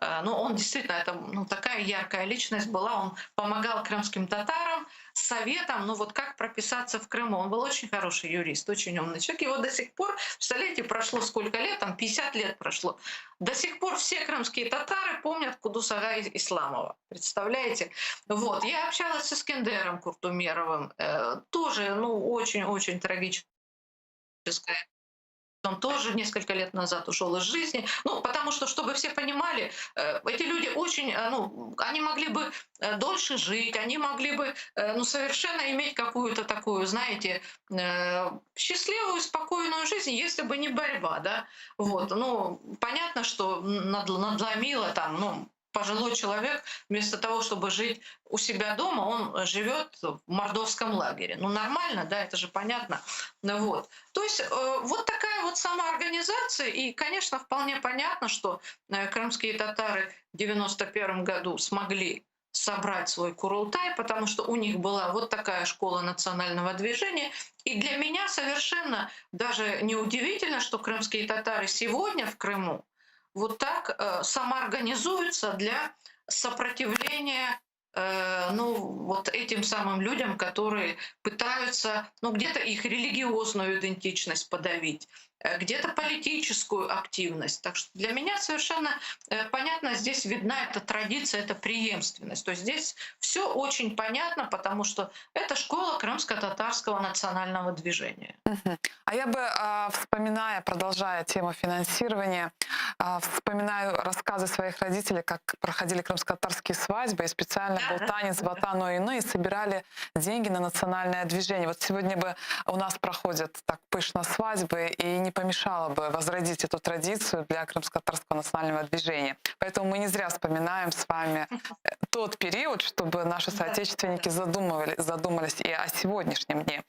Он действительно, это, такая яркая личность была, он помогал крымским татарам советом, как прописаться в Крыму. Он был очень хороший юрист, очень умный человек. Его до сих пор, представляете, прошло сколько лет, 50 лет прошло, до сих пор все крымские татары помнят Кудуса ага Исламова, представляете? Я общалась с Эскендером Куртумеровым, тоже, очень-очень трагическая. Он тоже несколько лет назад ушел из жизни. Потому что, чтобы все понимали, эти люди очень, ну, они могли бы дольше жить, они могли бы совершенно иметь какую-то такую, знаете, счастливую, спокойную жизнь, если бы не борьба, да. Понятно, что надломило там, ну, пожилой человек вместо того, чтобы жить у себя дома, он живет в мордовском лагере. Ну, нормально, да, это же понятно. Ну, вот. То есть вот такая вот самоорганизация, и, конечно, вполне понятно, что крымские татары в 91 году смогли собрать свой Курултай, потому что у них была вот такая школа национального движения. И для меня совершенно даже неудивительно, что крымские татары сегодня в Крыму вот так самоорганизуются для сопротивления ну, вот этим самым людям, которые пытаются, ну, где-то их религиозную идентичность подавить, где-то политическую активность. Так что для меня совершенно понятно, здесь видна эта традиция, эта преемственность. То есть здесь все очень понятно, потому что это школа крымско-татарского национального движения. А я бы, вспоминая, продолжая тему финансирования, вспоминаю рассказы своих родителей, как проходили крымско-татарские свадьбы, и специально был танец Ватан oyunı, и собирали деньги на национальное движение. Вот сегодня бы у нас проходят так пышно свадьбы, и не помешало бы возродить эту традицию для крымско-татарского национального движения. Поэтому мы не зря вспоминаем с вами тот период, чтобы наши соотечественники задумались и о сегодняшнем дне.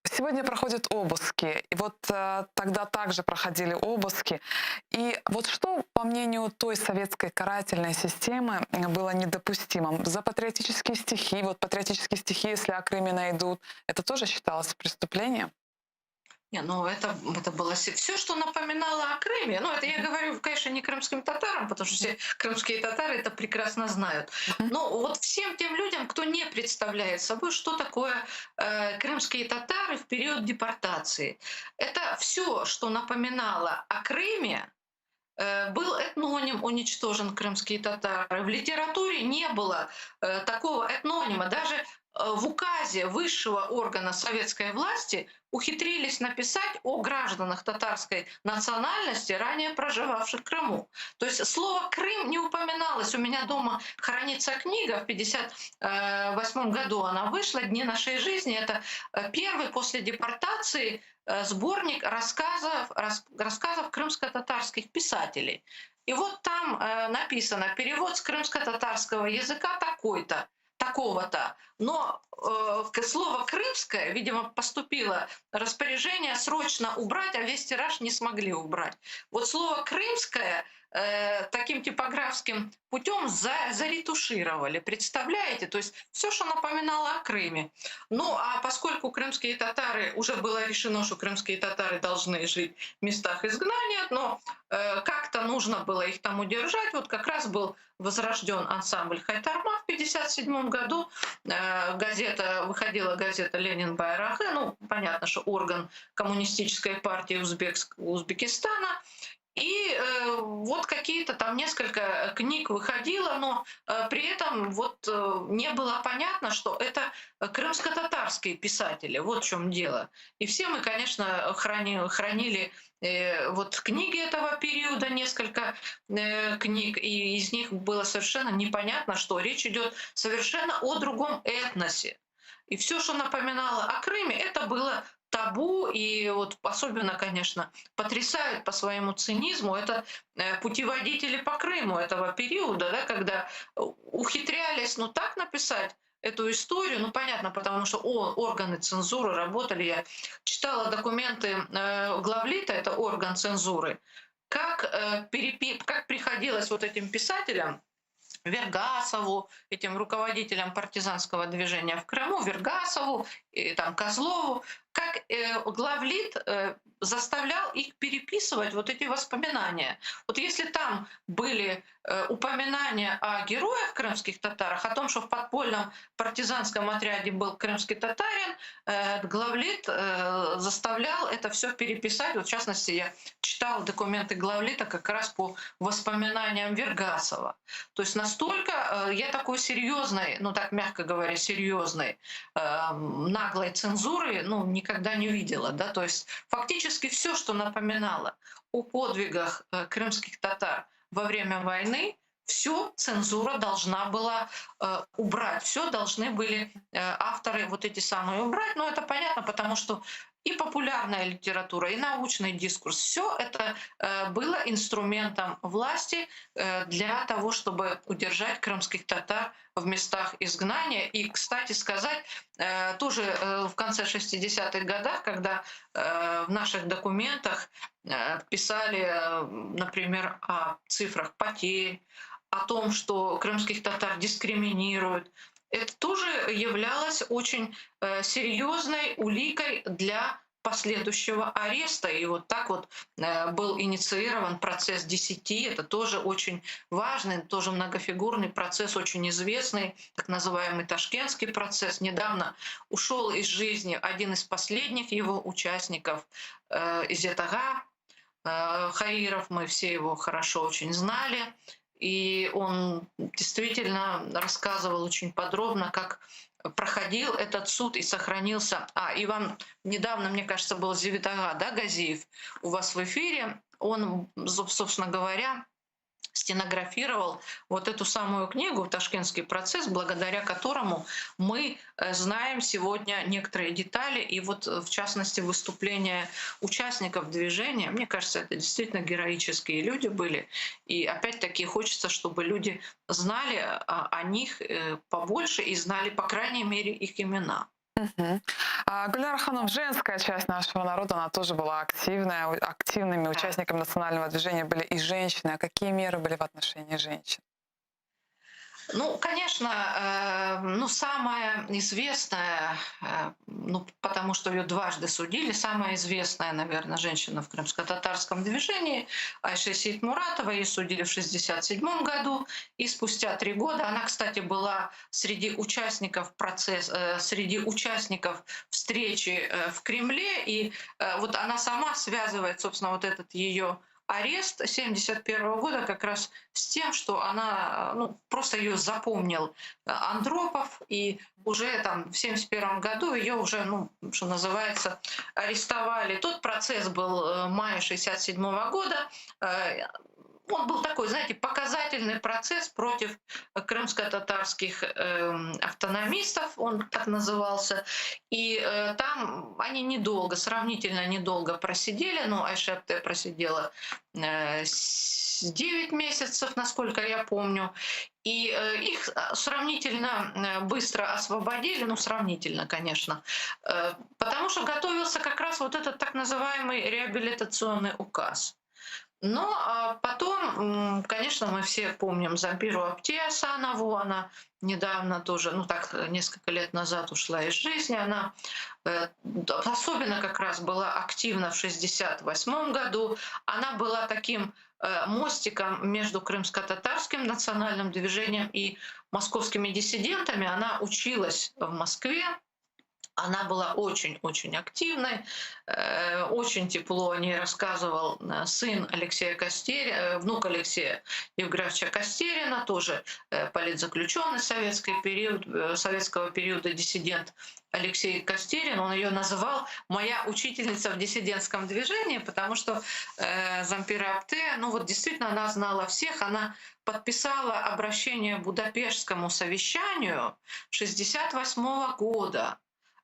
Сегодня проходят обыски. И вот тогда также проходили обыски. И вот что, по мнению той советской карательной системы, было недопустимым? За патриотические стихи, вот патриотические стихи, если о Крыме найдут, это тоже считалось преступлением? Не, ну это было все, что напоминало о Крыме. Ну, это я говорю, конечно, не крымским татарам, потому что все крымские татары это прекрасно знают. Но вот всем тем людям, кто не представляет собой, что такое крымские татары в период депортации. Это все, что напоминало о Крыме, был этноним уничтожен крымские татары. В литературе не было такого этнонима. Даже в указе высшего органа советской власти ухитрились написать о гражданах татарской национальности, ранее проживавших в Крыму. То есть слово «Крым» не упоминалось. У меня дома хранится книга, в 58 году она вышла, «Дни нашей жизни». Это первый после депортации сборник рассказов крымско-татарских писателей. И вот там написано «Перевод с крымско-татарского языка такой-то, такого-то». Но слово «крымское», видимо, поступило распоряжение срочно убрать, а весь тираж не смогли убрать. Вот слово «крымское» таким типографским путем заретушировали, представляете? То есть все, что напоминало о Крыме. А поскольку крымские татары, уже было решено, что крымские татары должны жить в местах изгнания, но как-то нужно было их там удержать. Вот как раз был возрожден ансамбль «Хайтарма» в пятьдесят седьмом году. Выходила газета «Ленин Байрагы», понятно, что орган коммунистической партии Узбекистана. И вот какие-то там несколько книг выходило, но при этом не было понятно, что это крымско-татарские писатели. Вот в чем дело. И все мы, конечно, хранили книги этого периода, несколько книг, и из них было совершенно непонятно, что речь идет совершенно о другом этносе. И все, что напоминало о Крыме, это было табу, и особенно, конечно, потрясают по своему цинизму это путеводители по Крыму этого периода, да, когда ухитрялись, так написать эту историю, понятно, потому что органы цензуры работали. Я читала документы Главлита, это орган цензуры, как приходилось этим писателям, Вергасову, этим руководителям партизанского движения в Крыму, Вергасову и Козлову, как Главлит заставлял их переписывать эти воспоминания. Если там были упоминания о героях крымских татарах, о том, что в подпольном партизанском отряде был крымский татарин, Главлит заставлял это все переписать. В частности, я читала документы Главлита как раз по воспоминаниям Вергасова. То есть настолько я такой серьезной, так мягко говоря, серьезной наглой цензуры, никогда не видела. Да? То есть фактически все, что напоминало о подвигах крымских татар во время войны, все цензура должна была убрать, все должны были авторы вот эти самые убрать. Но это понятно, потому что И популярная литература, и научный дискурс, все это э, было инструментом власти э, для того, чтобы удержать крымских татар в местах изгнания. И, кстати сказать, э, тоже в конце 60-х годах, когда в наших документах писали, например, о цифрах потерь, о том, что крымских татар дискриминируют, это тоже являлось очень э, серьезной уликой для последующего ареста. И вот так вот э, был инициирован процесс десяти. Это тоже очень важный, тоже многофигурный процесс, очень известный, так называемый Ташкентский процесс. Недавно ушел из жизни один из последних его участников, э, Иззет-ага Хаиров. Мы все его хорошо очень знали. И он действительно рассказывал очень подробно, как проходил этот суд и сохранился. А, и вам недавно, мне кажется, был Зевит-ага, да, Газиев, у вас в эфире. Он, собственно говоря, стенографировал вот эту самую книгу «Ташкентский процесс», благодаря которому мы э, знаем сегодня некоторые детали. И вот, э, в частности, выступления участников движения. Мне кажется, это действительно героические люди были. И опять-таки хочется, чтобы люди знали о них э, побольше и знали, по крайней мере, их имена. Угу. А, Гульнара Ханум, женская часть нашего народа, она тоже была активная, активными участниками национального движения были и женщины. А какие меры были в отношении женщин? Ну, конечно, э, ну, самая известная, э, ну, потому что ее дважды судили, самая известная, наверное, женщина в крымско-татарском движении Айше Сейтмуратова, ее судили в 1967 году, и спустя три года, она, кстати, была среди участников процесса, э, среди участников встречи в Кремле, и вот она сама связывает, собственно, вот этот ее арест 1971 года как раз с тем, что она, ну, просто ее запомнил Андропов, и уже там в 1971 году ее уже, ну, что называется, арестовали. Тот процесс был в э, мае 1967 года. Э, он был такой, знаете, показательный процесс против крымско-татарских э, автономистов, он так назывался. И э, там они недолго, сравнительно недолго просидели, но Айше апте просидела э, 9 месяцев, насколько я помню. И э, их сравнительно э, быстро освободили, ну, сравнительно, конечно, э, потому что готовился как раз вот этот так называемый реабилитационный указ. Но а, потом, конечно, мы все помним Зампиру Апте Асанову, она недавно тоже, ну так, несколько лет назад ушла из жизни, она э, особенно как раз была активна в 1968 году, она была таким э, мостиком между крымско-татарским национальным движением и московскими диссидентами. Она училась в Москве, она была очень-очень активной, э, очень тепло о ней рассказывал э, сын Алексея Костерина, э, внук Алексея Евграфовича Костерина, тоже политзаключенный советский период, советского периода диссидент Алексей Костерин. Он ее называл «моя учительница в диссидентском движении», потому что э, Зампира Апте, ну вот действительно она знала всех, она подписала обращение к Будапештскому совещанию 1968 года.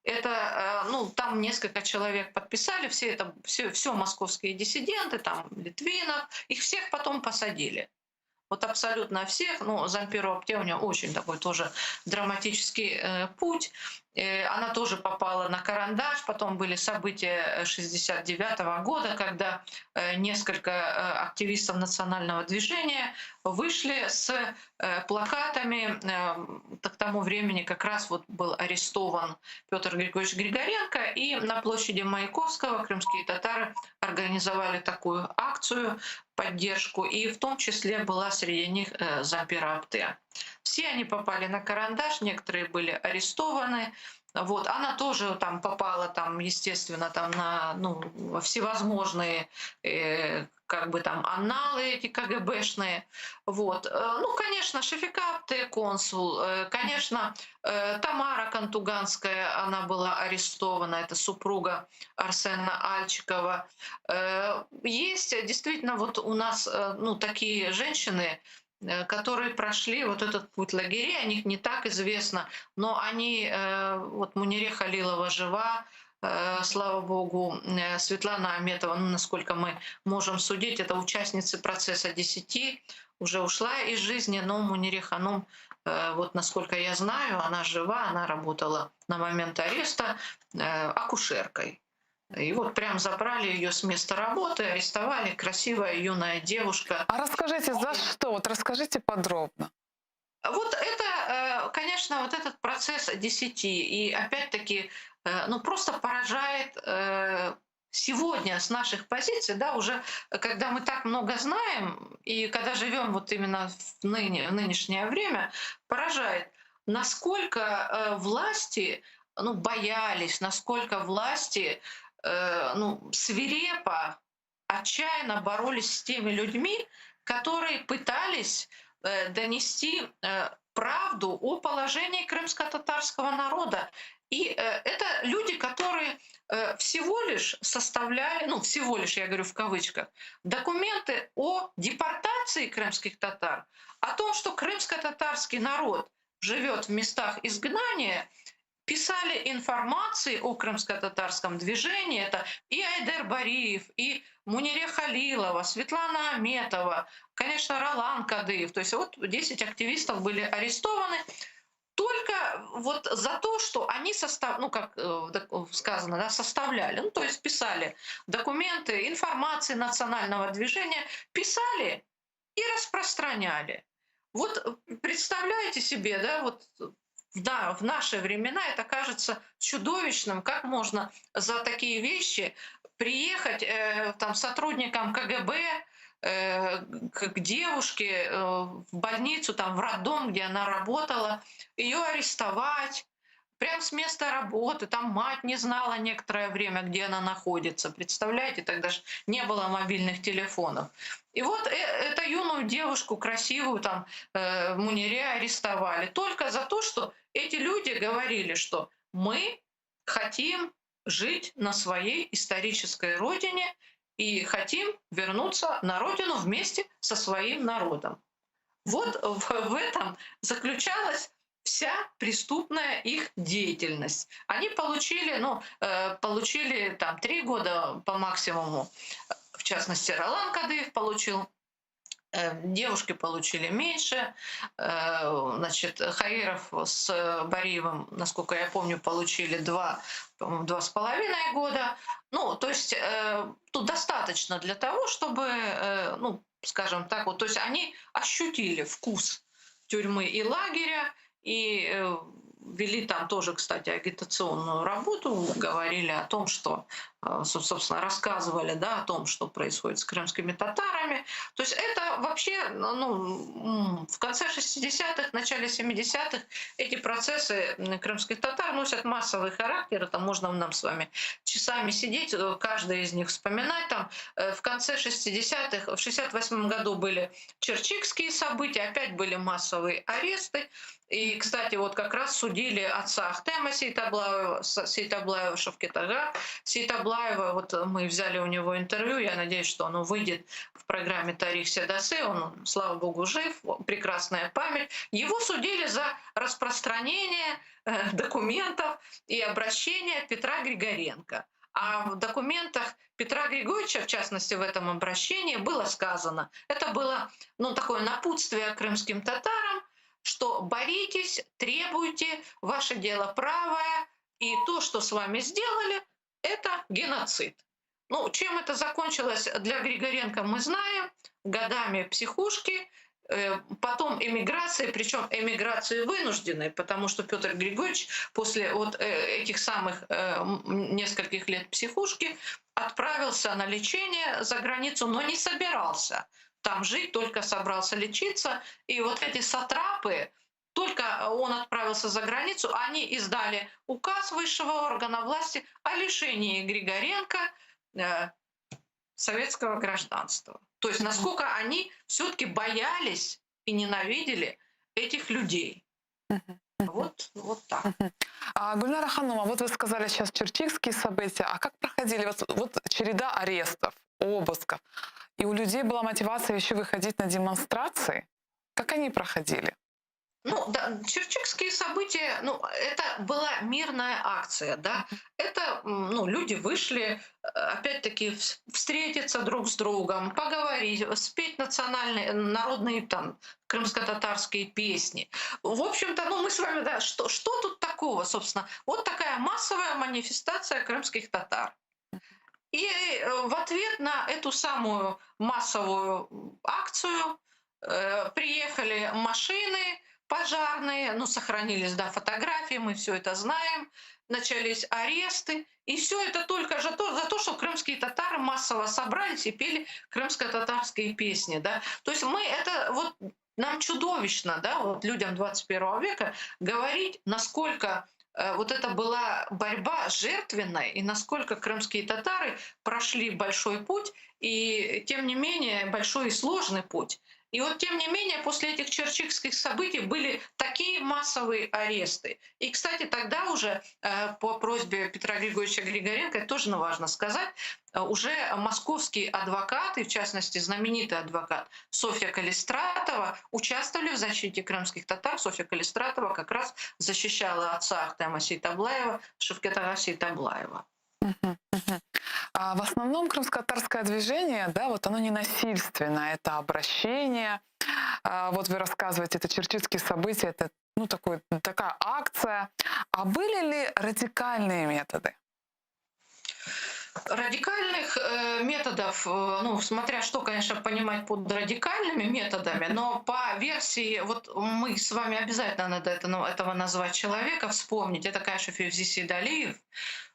Это, э, ну, там несколько человек подписали, все это, все, все московские диссиденты, там Литвинов, их всех потом посадили. Вот абсолютно всех. Ну, Зампиру Апте у нее очень такой тоже драматический э, путь. Э, она тоже попала на карандаш. Потом были события 69 года, когда э, несколько э, активистов национального движения вышли с э, плакатами. Э, к тому времени как раз вот был арестован Петр Григорьевич Григоренко. И на площади Маяковского крымские татары организовали такую акцию, поддержку. И в том числе была среди них э, Зампира Апте. Все они попали на карандаш, некоторые были арестованы. Вот, она тоже там попала, там, естественно, там на, ну, всевозможные, э, как бы там анналы эти КГБшные. Вот. Э, ну, конечно, Шефика Апте консул, э, конечно, э, Тамара Кантуганская, она была арестована, это супруга Арсена Альчикова. Есть действительно вот у нас, ну, такие женщины, которые прошли вот этот путь лагерей, о них не так известно, но они, вот Мунире Халилова жива, слава богу, Светлана Аметова, ну, насколько мы можем судить, это участница процесса 10, уже ушла из жизни, но Мунире Ханум, вот насколько я знаю, она жива, она работала на момент ареста акушеркой. И вот прям забрали ее с места работы, арестовали. Красивая юная девушка. А расскажите, за что? Вот расскажите подробно. Вот это, конечно, вот этот процесс 10. И опять-таки, ну просто поражает сегодня с наших позиций, да, уже когда мы так много знаем и когда живем вот именно в нынешнее время, поражает, насколько власти, ну, боялись, насколько власти ну, свирепо, отчаянно боролись с теми людьми, которые пытались донести правду о положении крымско-татарского народа. И это люди, которые всего лишь составляли, ну всего лишь, я говорю в кавычках, документы о депортации крымских татар, о том, что крымско-татарский народ живет в местах изгнания, писали информации о крымско-татарском движении. Это и Айдер Бариев, и Мунире Халилова, Светлана Аметова, конечно, Ролан Кадыев. То есть вот 10 активистов были арестованы только вот за то, что они состав, ну, как сказано, да, составляли, ну, то есть писали документы, информации национального движения, писали и распространяли. Вот представляете себе, да, вот да, в наши времена это кажется чудовищным, как можно за такие вещи приехать там, сотрудникам КГБ, к девушке в больницу, там, в роддом, где она работала, ее арестовать прям с места работы, там мать не знала некоторое время, где она находится, представляете, тогда же не было мобильных телефонов. И вот эту юную девушку, красивую, там, Мунире арестовали только за то, что эти люди говорили, что мы хотим жить на своей исторической родине и хотим вернуться на родину вместе со своим народом. Вот в этом заключалась вся преступная их деятельность. Они получили там 3 года по максимуму. В частности, Ролан Кадыев получил. Девушки получили меньше. Хаиров с Бариевым, насколько я помню, получили 2, по-моему, два с половиной года. То есть тут достаточно для того, чтобы, ну, скажем так, вот, то есть они ощутили вкус тюрьмы и лагеря, и вели там тоже, кстати, агитационную работу, говорили о том, что собственно, рассказывали, да, о том, что происходит с крымскими татарами. То есть это вообще, в конце 60-х, начале 70-х эти процессы крымских татар носят массовый характер. Это можно нам с вами часами сидеть, каждый из них вспоминать. Там в конце 60-х, в 68-м году были чирчикские события, опять были массовые аресты. И, кстати, вот как раз судили отца Ахтема Сейтаблаева, Шевкет-ага Сейтаблаева. Вот мы взяли у него интервью, я надеюсь, что оно выйдет в программе «Тарих Седасы». Он, слава богу, жив, прекрасная память. Его судили за распространение документов и обращения Петра Григоренко. А в документах Петра Григорьевича, в частности, в этом обращении было сказано, это было такое напутствие крымским татарам, что боритесь, требуйте, ваше дело правое, и то, что с вами сделали, это геноцид. Чем это закончилось для Григоренко, мы знаем. Годами психушки, потом эмиграции, причем эмиграции вынужденной, потому что Петр Григорьевич после вот этих самых нескольких лет психушки отправился на лечение за границу, но не собирался там жить, только собрался лечиться. И вот эти сатрапы, только он отправился за границу, они издали указ высшего органа власти о лишении Григоренко советского гражданства. То есть насколько они все-таки боялись и ненавидели этих людей. Вот так. Гульнара Ханум, а вот вы сказали сейчас чирчикские события. А как проходили вот череда арестов, обысков? И у людей была мотивация еще выходить на демонстрации? Как они проходили? Ну, да, Чирчикские события, ну, это была мирная акция, да. Это, ну, люди вышли, опять-таки, встретиться друг с другом, поговорить, спеть национальные, народные, там, крымско-татарские песни. В общем-то, ну, мы с вами, да, что тут такого, собственно? Вот такая массовая манифестация крымских татар. И в ответ на эту самую массовую акцию приехали машины пожарные, ну, сохранились, да, фотографии, мы все это знаем, начались аресты, и все это только же то, за то, что крымские татары массово собрались и пели крымско-татарские песни, да. То есть мы это вот, нам чудовищно, да, вот людям 21 века говорить, насколько вот это была борьба жертвенная, и насколько крымские татары прошли большой путь, и тем не менее большой и сложный путь. И вот, тем не менее, после этих чирчикских событий были такие массовые аресты. И, кстати, тогда уже по просьбе Петра Григорьевича Григоренко, это тоже важно сказать, уже московские адвокаты, в частности, знаменитый адвокат Софья Калистратова, участвовали в защите крымских татар. Софья Калистратова как раз защищала отца Ахтема Сейтаблаева, Шевкета Сейтаблаева. А в основном крымско-татарское движение, да, вот оно не насильственное, это обращение. Вот вы рассказываете, это чирчикские события, это, ну, такой, такая акция. А были ли радикальные методы? Радикальных методов, ну, смотря что, конечно, понимать под радикальными методами, но по версии, вот мы с вами обязательно надо это, ну, этого назвать человека, вспомнить, это, конечно, Февзи Сейдалиев.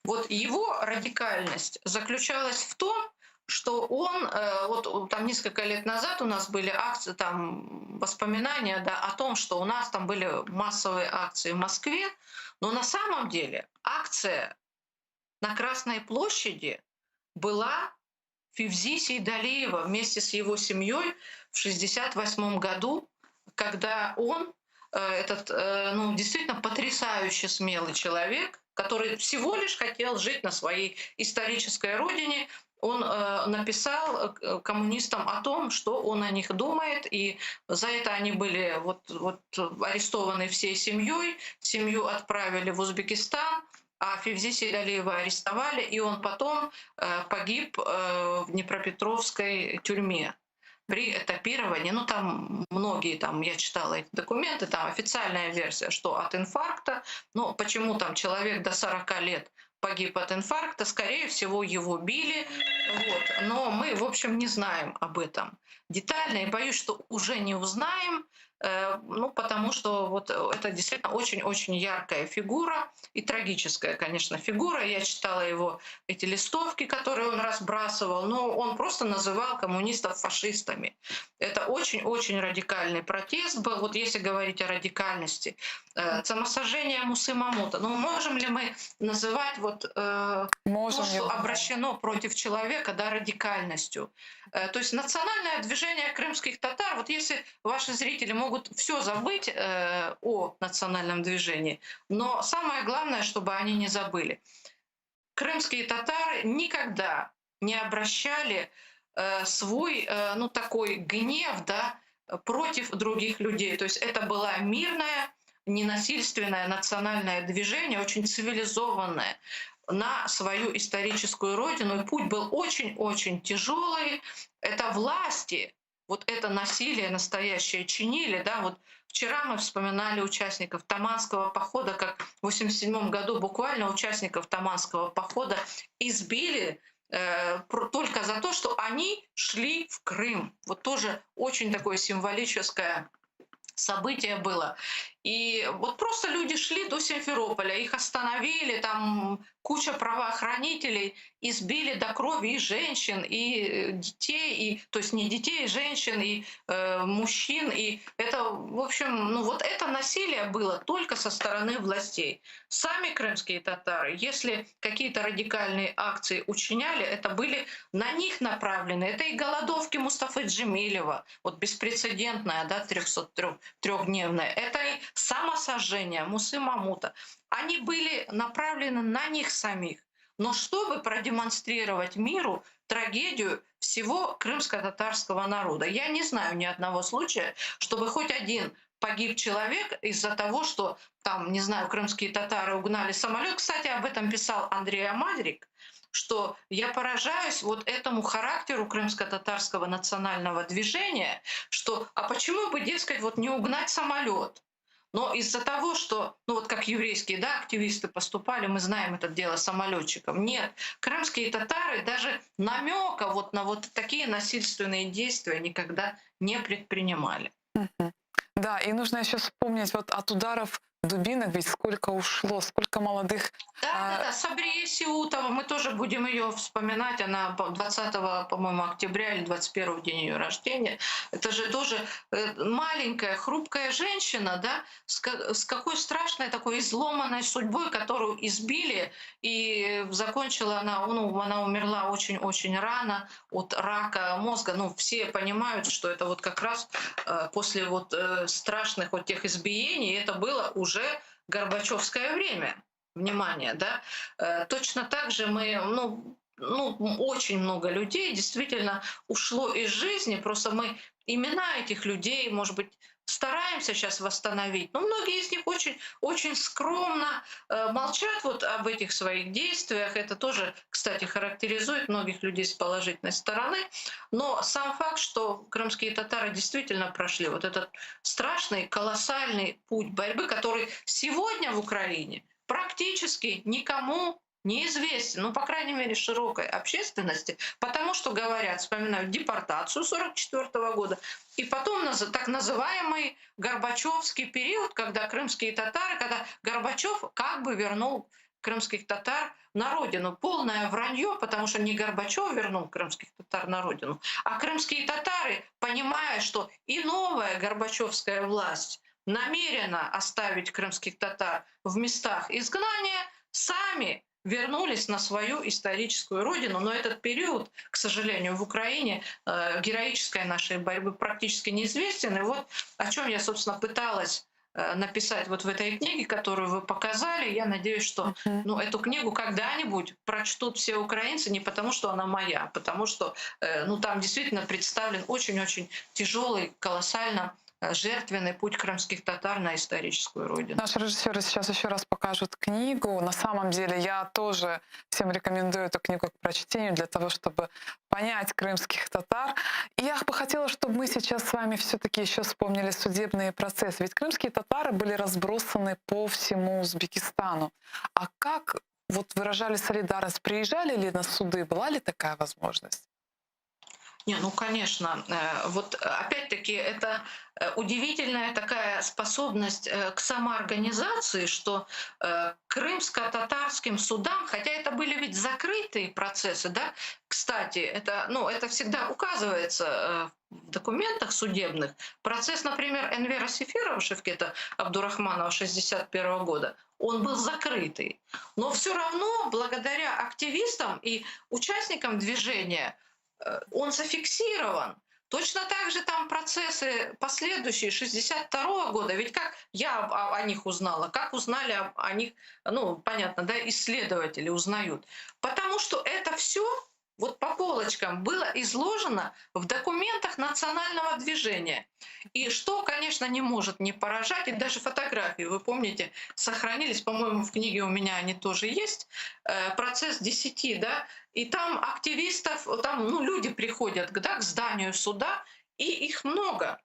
Вот его радикальность заключалась в том, что он, вот там несколько лет назад у нас были акции, там воспоминания, да, о том, что у нас там были массовые акции в Москве, но на самом деле акция на Красной площади была Февзи Сейдалиева вместе с его семьей в шестьдесят восьмом году, когда он, этот, действительно потрясающе смелый человек, который всего лишь хотел жить на своей исторической родине, он написал коммунистам о том, что он о них думает, и за это они были арестованы всей семьей, семью отправили в Узбекистан, а Февзи Сейдалиева арестовали, и он потом погиб в Днепропетровской тюрьме при этапировании. Ну, там многие, там, я читала эти документы, там официальная версия, что от инфаркта, но почему там человек до 40 лет погиб от инфаркта, скорее всего, его били, но мы, в общем, не знаем об этом детально, и боюсь, что уже не узнаем, потому что это действительно очень-очень яркая фигура и трагическая, конечно, фигура. Я читала его эти листовки, которые он разбрасывал, но он просто называл коммунистов фашистами. Это очень-очень радикальный протест был. Вот если говорить о радикальности, самосожжение Мусы Мамута. Можем ли мы называть Можем, то, я что думаю. обращено против человека, да, радикальностью? То есть национальное движение крымских татар, вот если ваши зрители могут все забыть о национальном движении, но самое главное, чтобы они не забыли. Крымские татары никогда не обращали свой такой гнев, да, против других людей. То есть это было мирное, ненасильственное национальное движение, очень цивилизованное на свою историческую родину. И путь был очень-очень тяжелый. Это власти вот это насилие настоящее чинили. Да? Вот вчера мы вспоминали участников Таманского похода, как в восемьдесят седьмом году буквально участников Таманского похода избили только за то, что они шли в Крым. Вот тоже очень такое символическое событие было. И вот просто люди шли до Симферополя, их остановили, там куча правоохранителей, избили до крови и женщин, и детей, и, то есть не детей, и женщин, и мужчин. И это, в общем, ну вот это насилие было только со стороны властей. Сами крымские татары, если какие-то радикальные акции учиняли, это были на них направлены. Это и голодовки Мустафы Джемилева, вот беспрецедентная, да, 303-дневная, это и самосожжение Мусы Мамута. Они были направлены на них самих, но чтобы продемонстрировать миру трагедию всего крымско-татарского народа. Я не знаю ни одного случая, чтобы хоть один погиб человек из-за того, что там, не знаю, крымские татары угнали самолет. Кстати, об этом писал Андрей Амальрик, что я поражаюсь вот этому характеру крымско-татарского национального движения, что а почему бы, дескать, вот не угнать самолет? Но из-за того, что, ну вот как еврейские да, активисты поступали, мы знаем это дело самолетчиков. Нет, крымские татары даже намека вот на вот такие насильственные действия никогда не предпринимали. Да, и нужно еще вспомнить вот от ударов дубинок ведь сколько ушло, сколько молодых. Да, а... да, да, Сабрие Сиутова, мы тоже будем ее вспоминать, она 20, по-моему, октября или 21 день ее рождения. Это же тоже э, маленькая, хрупкая женщина, да, с, с какой страшной такой изломанной судьбой, которую избили, и закончила она, ну, она умерла очень-очень рано от рака мозга. Ну, все понимают, что это вот как раз э, после вот э, страшных вот тех избиений, это было уже уже Горбачевское время. Внимание, да? Э, точно так же мы, ну, ну, очень много людей действительно ушло из жизни. Просто мы имена этих людей, может быть, стараемся сейчас восстановить, но многие из них очень, очень скромно э, молчат вот об этих своих действиях. Это тоже, кстати, характеризует многих людей с положительной стороны. Но сам факт, что крымские татары действительно прошли вот этот страшный, колоссальный путь борьбы, который сегодня в Украине практически никому неизвестен, ну, по крайней мере, широкой общественности, потому что говорят, вспоминают депортацию 1944 года, и потом так называемый Горбачевский период, когда крымские татары, когда Горбачев как бы вернул крымских татар на родину. Полное вранье, потому что не Горбачев вернул крымских татар на родину, а крымские татары, понимая, что и новая горбачевская власть намерена оставить крымских татар в местах изгнания, сами вернулись на свою историческую родину. Но этот период, к сожалению, в Украине э, героической нашей борьбы практически неизвестен. И вот о чем я, собственно, пыталась э, написать вот в этой книге, которую вы показали. Я надеюсь, что ну, эту книгу когда-нибудь прочтут все украинцы не потому, что она моя, а потому что э, ну, там действительно представлен очень-очень тяжелый, колоссально жертвенный путь крымских татар на историческую родину. Наши режиссеры сейчас еще раз покажут книгу. На самом деле я тоже всем рекомендую эту книгу к прочтению для того, чтобы понять крымских татар. И я бы хотела, чтобы мы сейчас с вами все-таки еще вспомнили судебные процессы. Ведь крымские татары были разбросаны по всему Узбекистану. А как вот выражали солидарность? Приезжали ли на суды? Была ли такая возможность? Не, ну конечно. Э, вот опять-таки это э, удивительная такая способность э, к самоорганизации, что крымско-татарским судам, хотя это были ведь закрытые процессы, да, кстати, это, ну, это всегда указывается в документах судебных. Процесс, например, Энвера Сеферова, Шевкета Абдурахманова 1961 года, он был закрытый. Но все равно, благодаря активистам и участникам движения, он зафиксирован. Точно так же там процессы последующие, 62 года. Ведь как я о, о них узнала, как узнали о, о них, ну, понятно, да, исследователи узнают. Потому что это все вот по полочкам было изложено в документах национального движения. И что, конечно, не может не поражать, и даже фотографии, вы помните, сохранились, по-моему, в книге у меня они тоже есть, э, процесс 10, да, и там активистов, там ну, люди приходят да, к зданию суда, и их много.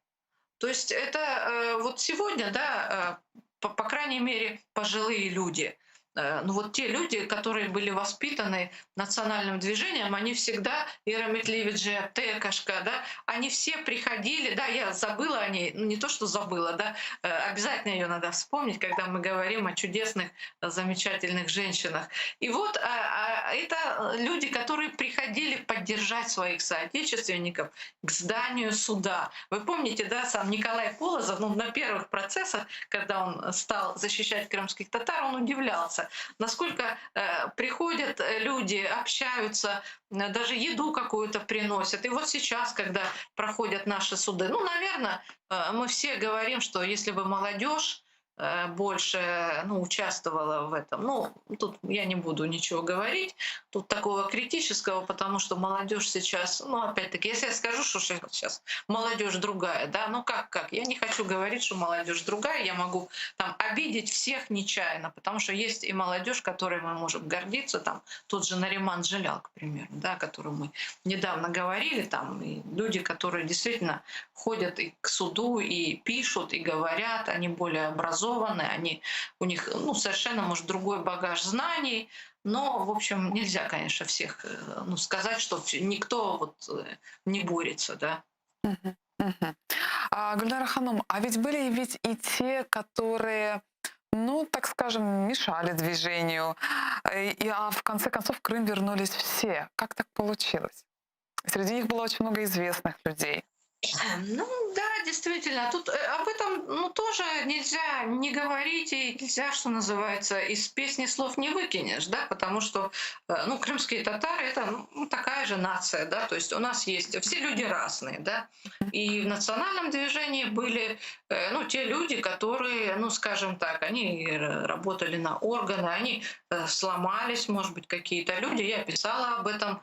То есть это э, вот сегодня, да, э, по, по крайней мере, пожилые люди – ну вот те люди, которые были воспитаны национальным движением, они всегда, Ира Метливиджи, Текашка, да, они все приходили, да, я забыла о ней, ну не то, что забыла, да, э, обязательно ее надо вспомнить, когда мы говорим о чудесных, замечательных женщинах. И вот а, а, это люди, которые приходили поддержать своих соотечественников к зданию суда. Вы помните, да, сам Николай Полозов, ну, на первых процессах, когда он стал защищать крымских татар, он удивлялся, насколько э, приходят люди, общаются, э, даже еду какую-то приносят. И вот сейчас, когда проходят наши суды, ну, наверное, э, мы все говорим, что если бы молодежь больше, ну, участвовала в этом. Ну, тут я не буду ничего говорить, тут такого критического, потому что молодежь сейчас, ну, опять-таки, если я скажу, что сейчас молодежь другая, да, ну как, как, я не хочу говорить, что молодежь другая, я могу там обидеть всех нечаянно, потому что есть и молодежь, которой мы можем гордиться, там тот же Нариман Джелял, к примеру, да, о котором мы недавно говорили, там, и люди, которые действительно ходят и к суду, и пишут, и говорят, они более образованы, они, у них, ну, совершенно, может, другой багаж знаний, но, в общем, нельзя, конечно, всех, ну, сказать, что никто вот не борется, да. А, Гульнара Ханум, а ведь были ведь и те, которые, ну, так скажем, мешали движению, и, а в конце концов в Крым вернулись все. Как так получилось? Среди них было очень много известных людей. Ну да, действительно, тут об этом, ну, тоже нельзя не говорить, и нельзя, что называется, из песни слов не выкинешь, да, потому что ну, крымские татары — это, ну, такая же нация, да, то есть у нас есть, все люди разные, да, и в национальном движении были ну, те люди, которые, ну, скажем так, они работали на органы, они сломались, может быть, какие-то люди, я писала об этом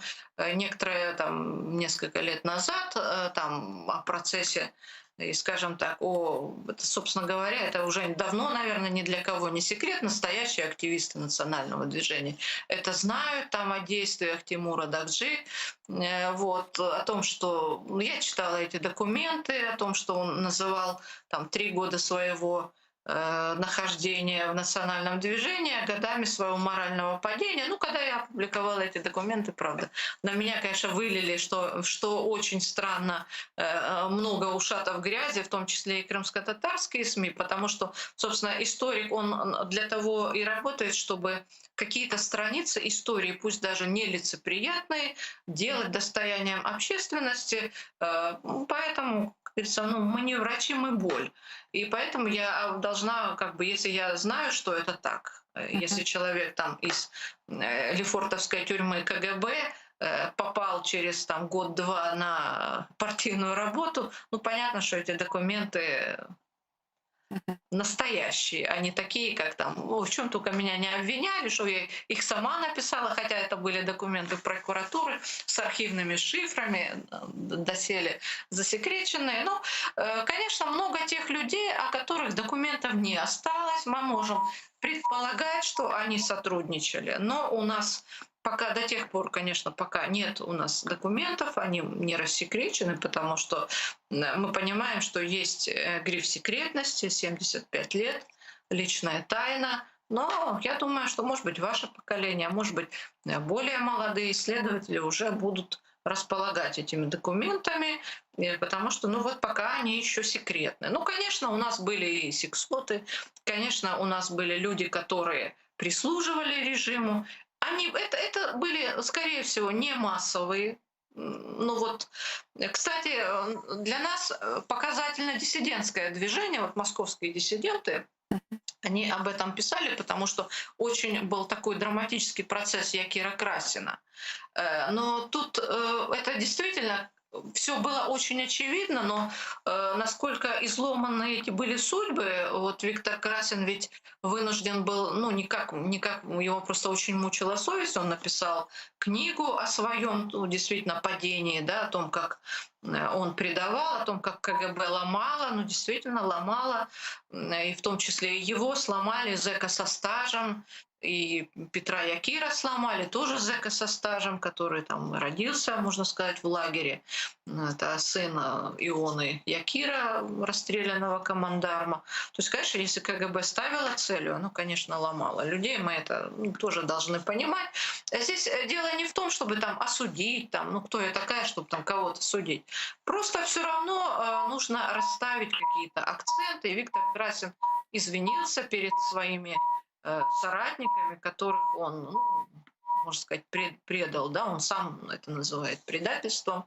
некоторые, там, несколько лет назад, там, о процессе, и, скажем так, о, это, собственно говоря, это уже давно, наверное, ни для кого не секрет, настоящие активисты национального движения это знают, там, о действиях Тимура Дагджи, вот, о том, что, ну, я читала эти документы, о том, что он называл там 3 года своего нахождения в национальном движении годами своего морального падения. Ну, когда я опубликовала эти документы, правда, на меня, конечно, вылили, что очень странно, много ушатов грязи, в том числе и крымско-татарские СМИ, потому что, собственно, историк, он для того и работает, чтобы какие-то страницы истории, пусть даже нелицеприятные, делать достоянием общественности. Поэтому, как говорится, мы не врачи, мы боль. И поэтому я должна, как бы, если я знаю, что это так, если человек там из Лефортовской тюрьмы КГБ попал через там год-два на партийную работу, понятно, что эти документы настоящие, а не такие, как там, в чем только меня не обвиняли, что я их сама написала, хотя это были документы прокуратуры с архивными шифрами, доселе засекреченные. Но, конечно, много тех людей, о которых документов не осталось, мы можем предполагать, что они сотрудничали, но у нас пока до тех пор, конечно, пока нет у нас документов, они не рассекречены, потому что мы понимаем, что есть гриф секретности, 75 лет, личная тайна. Но я думаю, что, может быть, ваше поколение, а может быть, более молодые исследователи уже будут располагать этими документами, потому что пока они еще секретны. Конечно, у нас были и сексоты, конечно, у нас были люди, которые прислуживали режиму. Это были, скорее всего, не массовые. Кстати, для нас показательно диссидентское движение, московские диссиденты, они об этом писали, потому что очень был такой драматический процесс Якира Красина. Но тут это действительно все было очень очевидно, но насколько изломаны эти были судьбы, Виктор Красин ведь вынужден был, ну, никак, никак, его просто очень мучила совесть, он написал книгу о своем, действительно, падении, да, о том, как он предавал, о том, как КГБ ломало, действительно ломало, и в том числе и его сломали зэка со стажем, и Петра Якира сломали, тоже зэка со стажем, который там родился, можно сказать, в лагере. Это сын Ионы Якира, расстрелянного командарма. То есть, конечно, если КГБ ставило целью, оно, конечно, ломало людей, мы это тоже должны понимать. Здесь дело не в том, чтобы осудить, кто я такая, чтобы кого-то судить. Просто все равно нужно расставить какие-то акценты. И Виктор Красин извинился перед своими соратниками, которых он, можно сказать, предал, да, он сам это называет предательством.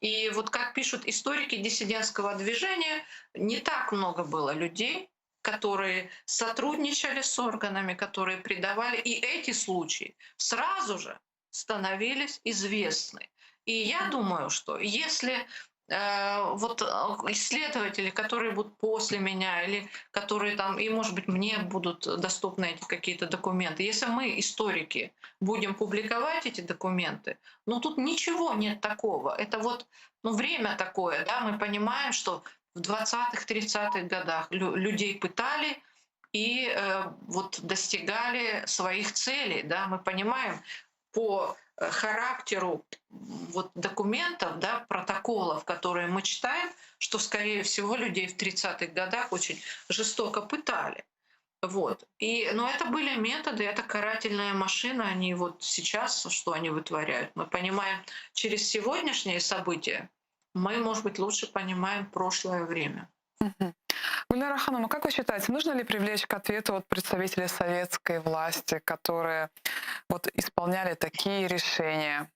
И как пишут историки диссидентского движения, не так много было людей, которые сотрудничали с органами, которые предавали, и эти случаи сразу же становились известны. И я думаю, что если Э, вот э, исследователи, которые будут после меня или которые там, и может быть мне будут доступны эти какие-то документы. Если мы, историки, будем публиковать эти документы, ну тут ничего нет такого. Это вот ну, время такое, да, мы понимаем, что в 20-х, 30-х годах людей пытали и э, вот достигали своих целей, да, мы понимаем по э, характеру вот документов, да, протоколов, которые мы читаем, что, скорее всего, людей в 30-х годах очень жестоко пытали. Вот. И, но это были методы, это карательная машина, они вот сейчас, что они вытворяют, мы понимаем через сегодняшние события, мы, может быть, лучше понимаем прошлое время. Гульнара Ханум, а как вы считаете, нужно ли привлечь к ответу вот представителей советской власти, которые вот исполняли такие решения?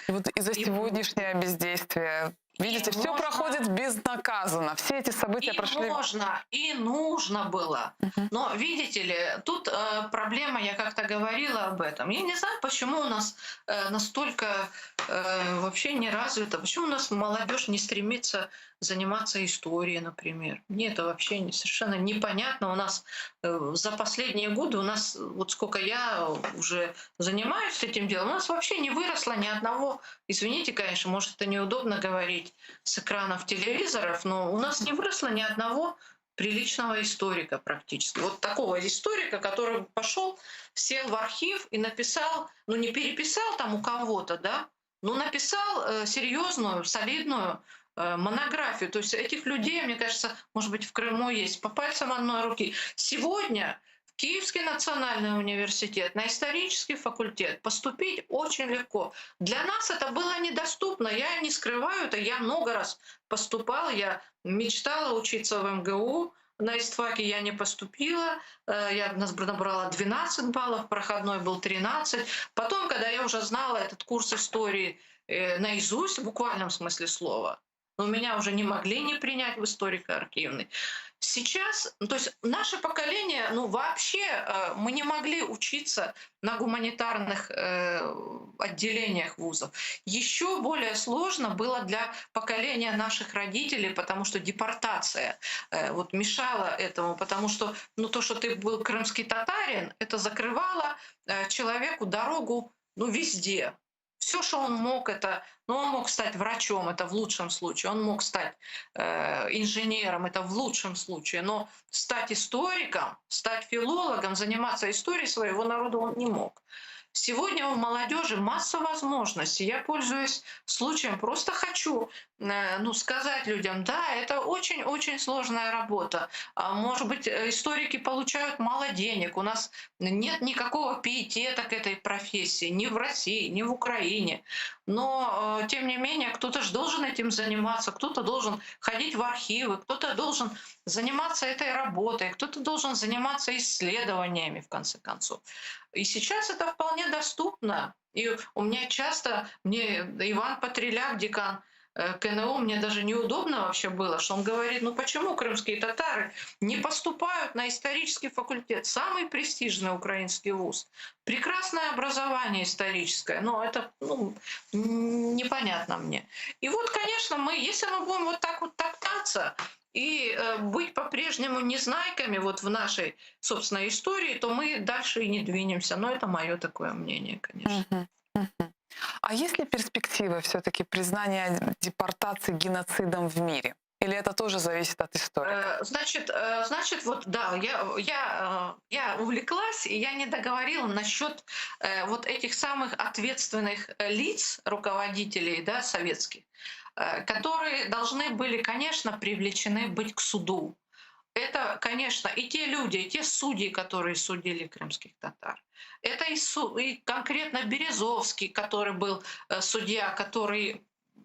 И вот из-за сегодняшнего бездействия Видите, все можно, проходит безнаказанно. Все эти события и прошли. Можно, и нужно было. Угу. Но видите ли, тут э, проблема, я как-то говорила об этом. Я не знаю, почему у нас э, настолько э, вообще не развито, почему у нас молодежь не стремится заниматься историей, например. Мне это вообще не, совершенно непонятно. У нас э, за последние годы, у нас, вот сколько я уже занимаюсь этим делом, у нас вообще не выросло ни одного, извините, конечно, может, это неудобно говорить с экранов телевизоров, но у нас не выросло ни одного приличного историка практически. Вот такого историка, который пошел, сел в архив и написал, ну не переписал там у кого-то, да, но написал э, серьезную, солидную э, монографию. То есть этих людей, мне кажется, может быть, в Крыму есть по пальцам одной руки. Сегодня в Киевский национальный университет, на исторический факультет поступить очень легко. Для нас это было недоступно. Я не скрываю это. Я много раз поступала, я мечтала учиться в МГУ, на истфаке я не поступила, э, я набрала 12 баллов, проходной был 13. Потом, когда я уже знала этот курс истории э, наизусть, в буквальном смысле слова, но меня уже не могли не принять в историко-архивный. Сейчас, ну, то есть наше поколение, ну вообще э, мы не могли учиться на гуманитарных э, отделениях вузов. Еще более сложно было для поколения наших родителей, потому что депортация э, вот мешала этому, потому что ну, то, что ты был крымский татарин, это закрывало человеку дорогу ну, везде. Все, что он мог, это, ну, он мог стать врачом, это в лучшем случае, он мог стать э, инженером, это в лучшем случае, но стать историком, стать филологом, заниматься историей своего народа он не мог. Сегодня у молодежи масса возможностей. Я, пользуясь случаем, просто хочу э, ну, сказать людям, да, это очень-очень сложная работа. А может быть, э, историки получают мало денег. У нас нет никакого пиетета к этой профессии ни в России, ни в Украине. Но, э, тем не менее, кто-то же должен этим заниматься, кто-то должен ходить в архивы, кто-то должен заниматься этой работой, кто-то должен заниматься исследованиями, в конце концов. И сейчас это вполне доступно. И у меня часто, мне Иван Патриляк, декан э, КНУ, мне даже неудобно вообще было, что он говорит, ну почему крымские татары не поступают на исторический факультет, самый престижный украинский вуз. Прекрасное образование историческое, но это ну, непонятно мне. И вот, конечно, мы, если мы будем вот так вот топтаться, и э, быть по-прежнему незнайками вот в нашей собственной истории, то мы дальше и не двинемся. Но это мое такое мнение, конечно. Uh-huh. Uh-huh. А есть ли перспективы все-таки признания депортации геноцидом в мире? Или это тоже зависит от историка? Э, значит, э, значит, вот да, я, я, я увлеклась, и я не договорила насчет вот этих самых ответственных лиц, руководителей да, советских. Э, которые должны были, конечно, привлечены быть к суду. Это, конечно, и те люди, и те судьи, которые судили крымских татар. Это и, су- и конкретно Березовский, который был э, судья, который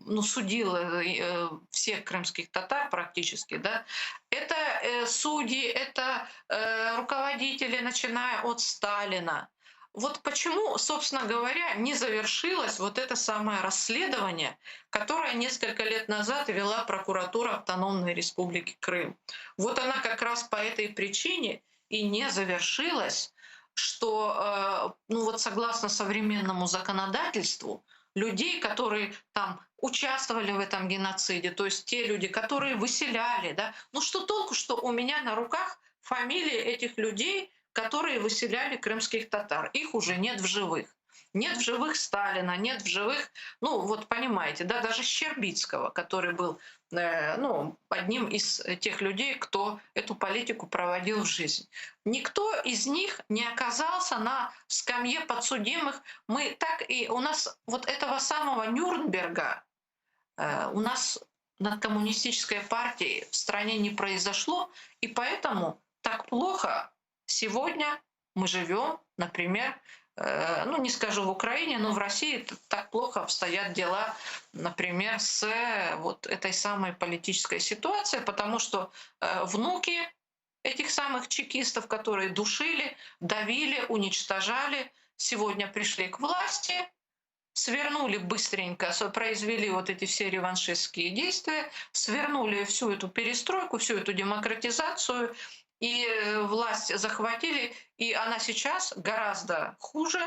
ну, судил э, всех крымских татар практически, да, это судьи, это руководители, начиная от Сталина. Вот почему, собственно говоря, не завершилось вот это самое расследование, которое несколько лет назад вела прокуратура Автономной Республики Крым. Вот она как раз по этой причине и не завершилась, что, э, ну вот согласно современному законодательству, людей, которые там участвовали в этом геноциде, то есть те люди, которые выселяли, да. Ну что толку, что у меня на руках фамилии этих людей, которые выселяли крымских татар. Их уже нет в живых. Нет в живых Сталина, нет в живых, ну вот понимаете, да, даже Щербицкого, который был ну, одним из тех людей, кто эту политику проводил в жизнь. Никто из них не оказался на скамье подсудимых. Мы так и у нас вот этого самого Нюрнберга у нас над коммунистической партией в стране не произошло, и поэтому так плохо сегодня мы живем, например, ну не скажу в Украине, но в России так плохо обстоят дела, например, с вот этой самой политической ситуацией, потому что внуки этих самых чекистов, которые душили, давили, уничтожали, сегодня пришли к власти, свернули быстренько, произвели вот эти все реваншистские действия, свернули всю эту перестройку, всю эту демократизацию, и власть захватили, и она сейчас гораздо хуже,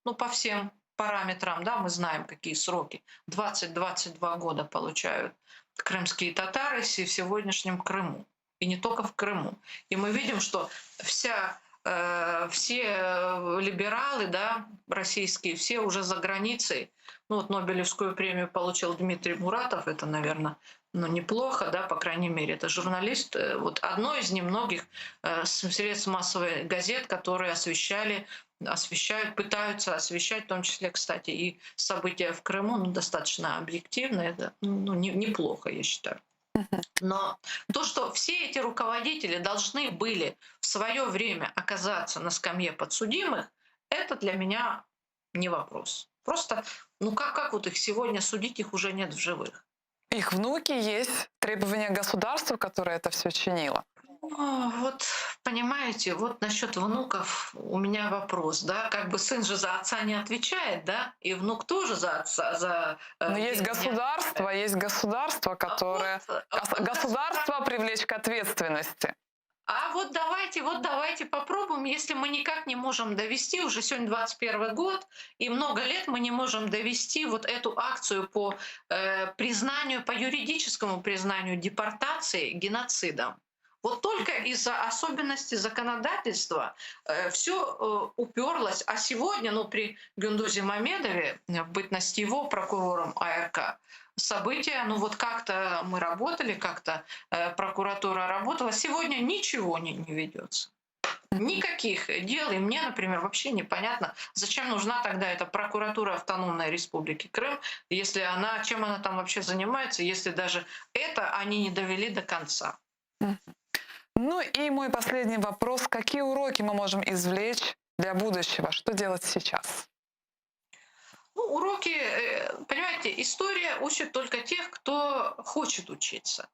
ну, по всем параметрам, да, мы знаем, какие сроки, 20-22 года получают крымские татары в сегодняшнем Крыму, и не только в Крыму. И мы видим, что все либералы, да, российские, все уже за границей. Ну, вот Нобелевскую премию получил Дмитрий Муратов, это, наверное, ну, неплохо, да, по крайней мере, это журналист, вот одно из немногих средств массовой газет, которые освещали, освещают, пытаются освещать, в том числе, кстати, и события в Крыму, ну, достаточно объективно, это, ну, не, неплохо, я считаю. Но то, что все эти руководители должны были в свое время оказаться на скамье подсудимых, это для меня не вопрос. Просто, ну как, как вот их сегодня судить, их уже нет в живых. Их внуки есть, требования государства, которое это все чинило. Вот, понимаете, вот насчет внуков у меня вопрос, да, как бы сын же за отца не отвечает, да, и внук тоже за отца, за, Но есть не государство, есть государство, которое государство привлечь к ответственности. А вот давайте, вот давайте попробуем, если мы никак не можем довести, уже сегодня 21 год, и много лет мы не можем довести вот эту акцию по признанию, по юридическому признанию депортации геноцидом. Вот только из-за особенностей законодательства все уперлось. А сегодня, при Гюндузе Мамедове, в бытность его прокурором АРК, события, ну вот как-то мы работали, как-то прокуратура работала, сегодня ничего не ведется. Никаких дел. И мне, например, вообще непонятно, зачем нужна тогда эта прокуратура Автономной Республики Крым, чем она там вообще занимается, если даже это они не довели до конца. И мой последний вопрос. Какие уроки мы можем извлечь для будущего? Что делать сейчас? Уроки, понимаете, история учит только тех, кто хочет учиться.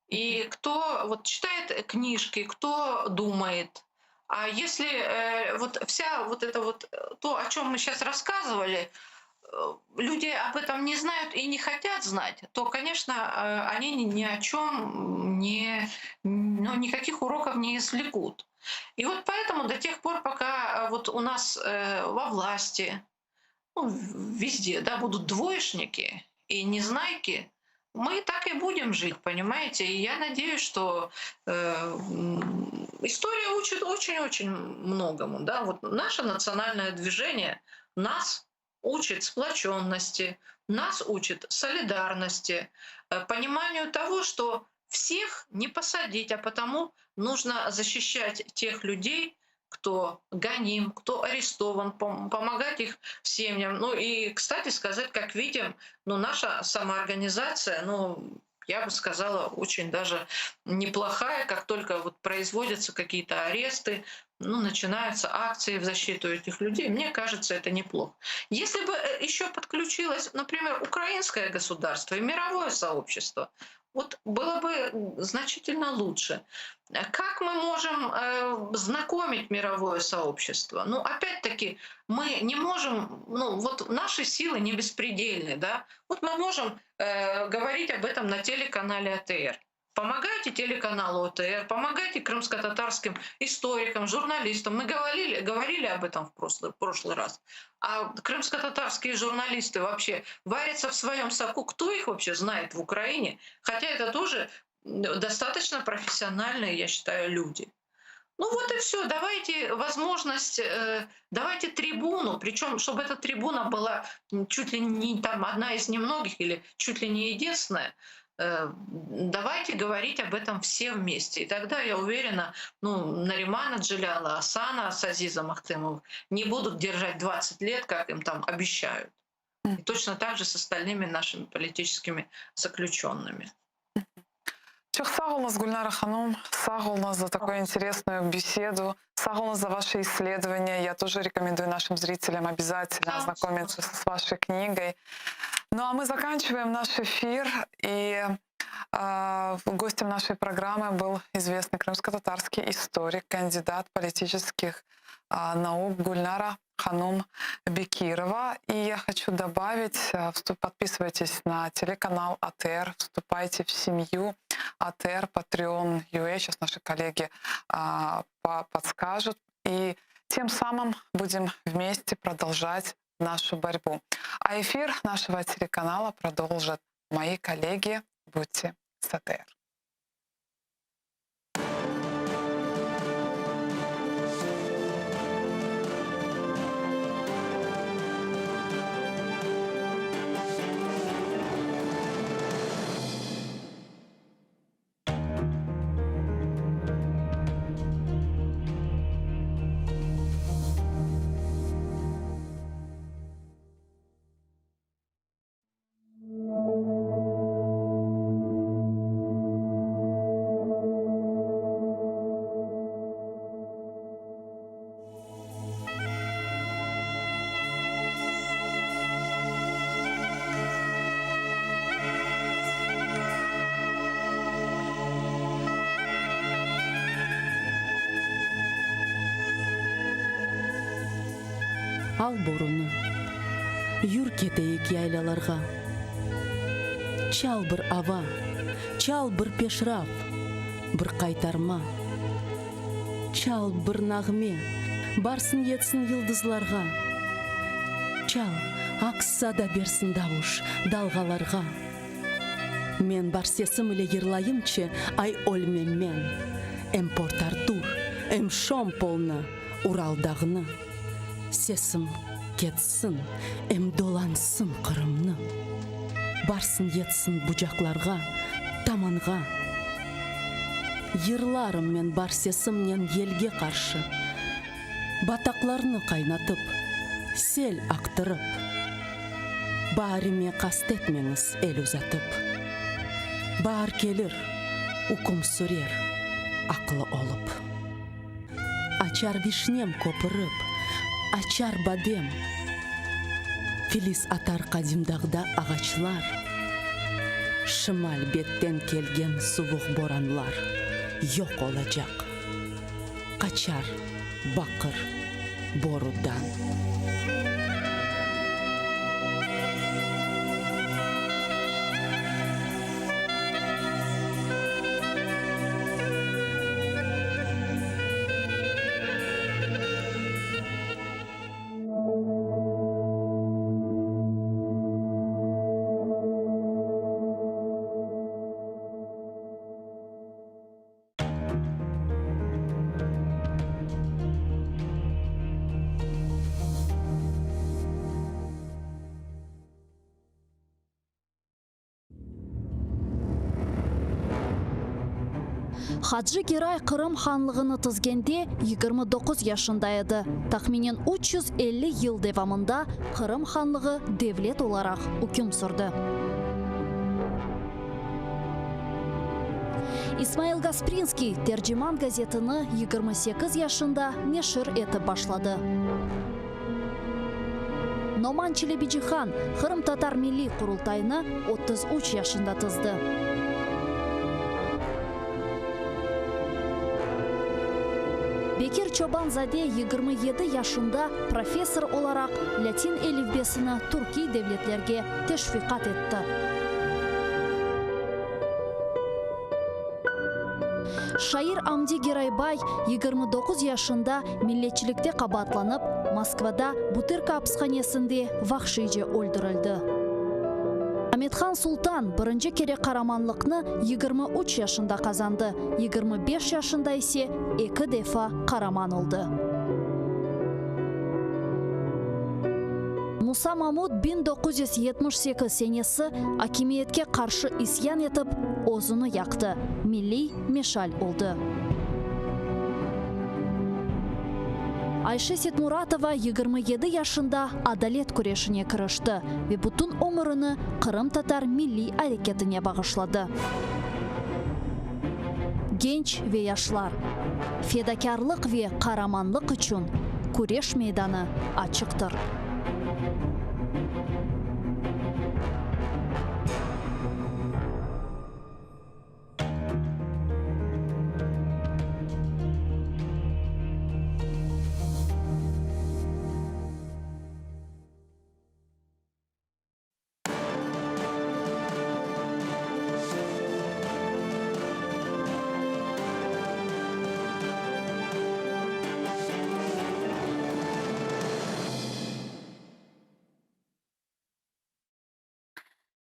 И кто читает книжки, кто думает. А если вот вся вот это вот, то, о чем мы щас рассказывали, люди об этом не знают и не хотят знать, то, конечно, они ни о чем не, ну, никаких уроков не извлекут. И вот поэтому до тех пор, пока у нас во власти, везде, да, будут двоечники и незнайки, мы так и будем жить, понимаете? И я надеюсь, что история учит очень-очень многому. Да? Вот наше национальное движение нас учит сплоченности, нас учит солидарности, пониманию того, что всех не посадить, а потому нужно защищать тех людей, кто гоним, кто арестован, помогать их семьям. И, кстати сказать, как видим, наша самоорганизация, я бы сказала, очень даже неплохая, как только производятся какие-то аресты, начинаются акции в защиту этих людей. Мне кажется, это неплохо. Если бы еще подключилось, например, украинское государство и мировое сообщество, было бы значительно лучше. Как мы можем знакомить мировое сообщество? Опять-таки, мы не можем, ну, вот наши силы не беспредельны, да? Мы можем говорить об этом на телеканале АТР. Помогайте телеканалу ОТР, помогайте крымско-татарским историкам, журналистам. Мы говорили, говорили об этом в прошлый, в прошлый раз. А крымско-татарские журналисты вообще варятся в своем соку. Кто их вообще знает в Украине? Хотя это тоже достаточно профессиональные, я считаю, люди. Ну вот и все. Давайте возможность, э, давайте трибуну, причем, чтобы эта трибуна была чуть ли не там одна из немногих или чуть ли не единственная. Э, давайте говорить об этом все вместе. И тогда, я уверена, ну, Наримана Джеляла, Асана с Азизом Ахтемовым не будут держать 20 лет, как им там обещают. И точно так же с остальными нашими политическими заключенными. Çoq sağ oluñız, Гульнара Ханум, sağ oluñız за такую интересную беседу, sağ oluñız за ваши исследования. Я тоже рекомендую нашим зрителям обязательно ознакомиться с вашей книгой. Ну а мы заканчиваем наш эфир. И э, гостем нашей программы был известный крымско-татарский историк, кандидат политических э, наук Гульнара Ханум Бекирова. И я хочу добавить, э, подписывайтесь на телеканал АТР, вступайте в семью АТР, Patreon UA. Сейчас наши коллеги а, подскажут. И тем самым будем вместе продолжать нашу борьбу. А эфир нашего телеканала продолжат мои коллеги. Будьте с АТР. Al borunı, yür keteyik yaylalarğa. Çal bir ava, çal bir peşraf, bir qaytarma. Çal bir nağme, barsın yetsin yıldızlarğa. Çal, aks sada bersin davuş dalğalarğa. Men bar sesim ile yırlayımçı, ay ölmem men. Em Port-Artur, em Şompolnı, Ural dağını. Sesim ketsin, em dolansın Qırımnı. Barsın yetsin bucaqlarğa, tamanğa. Yırlarım men bar sesimnen yelge qarşı, Bataqlarnı qaynatıp, sel aqtırıp. Baarime qast etmeñiz el uzatıp. Baar kelir, üküm sürer aqlı olıp. Açar vişnem köpürip, açar badem. Filiz atar qadim dağda ağaçlar. Şimal betten kelgen suvuq boranlar yoq olacaq, qaçar baqır borudan. Hacı Geray Qırım hanlığını tizgende 29 yaşında edi. Tahminen 350 yıl devamında Qırım hanlığı devlet olaraq üküm sürdi. İsmail Gasprinskiy Terciman gazetini 28 yaşında neşir etip başladı. Noman Çelebicihan Qırımtatar Milliy Qurultayını 33 yaşında tizdi. Bekir Çoban-zade 27 yaşında professor olaraq lâtin elifbesini türkiy devletlerge teşviqat etti. Şair Amdi Geraybay 29 yaşında milletçilikte qabaatlanıp, Moskvada Butırka apishanesinde vahşiyce öldürildi. Amethan Sultan birinci kere qaramanlıqnı 23 yaşında qazandı, 25 yaşında ise eki defa qaraman oldı. Musa Mamut 1978 senesi akimiyetke qarşı isyan etip, özüni yaqtı, milliy meşal oldı. Ayşe Setmuratova 27 yaşında adalet küreşine kirişti ve bütün ömürini qırımtatar milliy areketine bağışladı. Genç ve yaşlar, fedakârlıq ve qaramanlıq içün küreş meydanı açıqtır.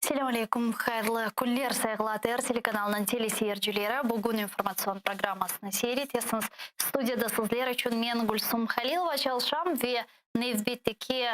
Selâm aleyküm, hayırlı künler, sayğılı ATR telekanalınıñ teleseyircileri. Bugün informatsion programmasını seyir etesiñiz. Studiyada sizler içün men, Gülsum Halilova, çalışam ve nevbetteki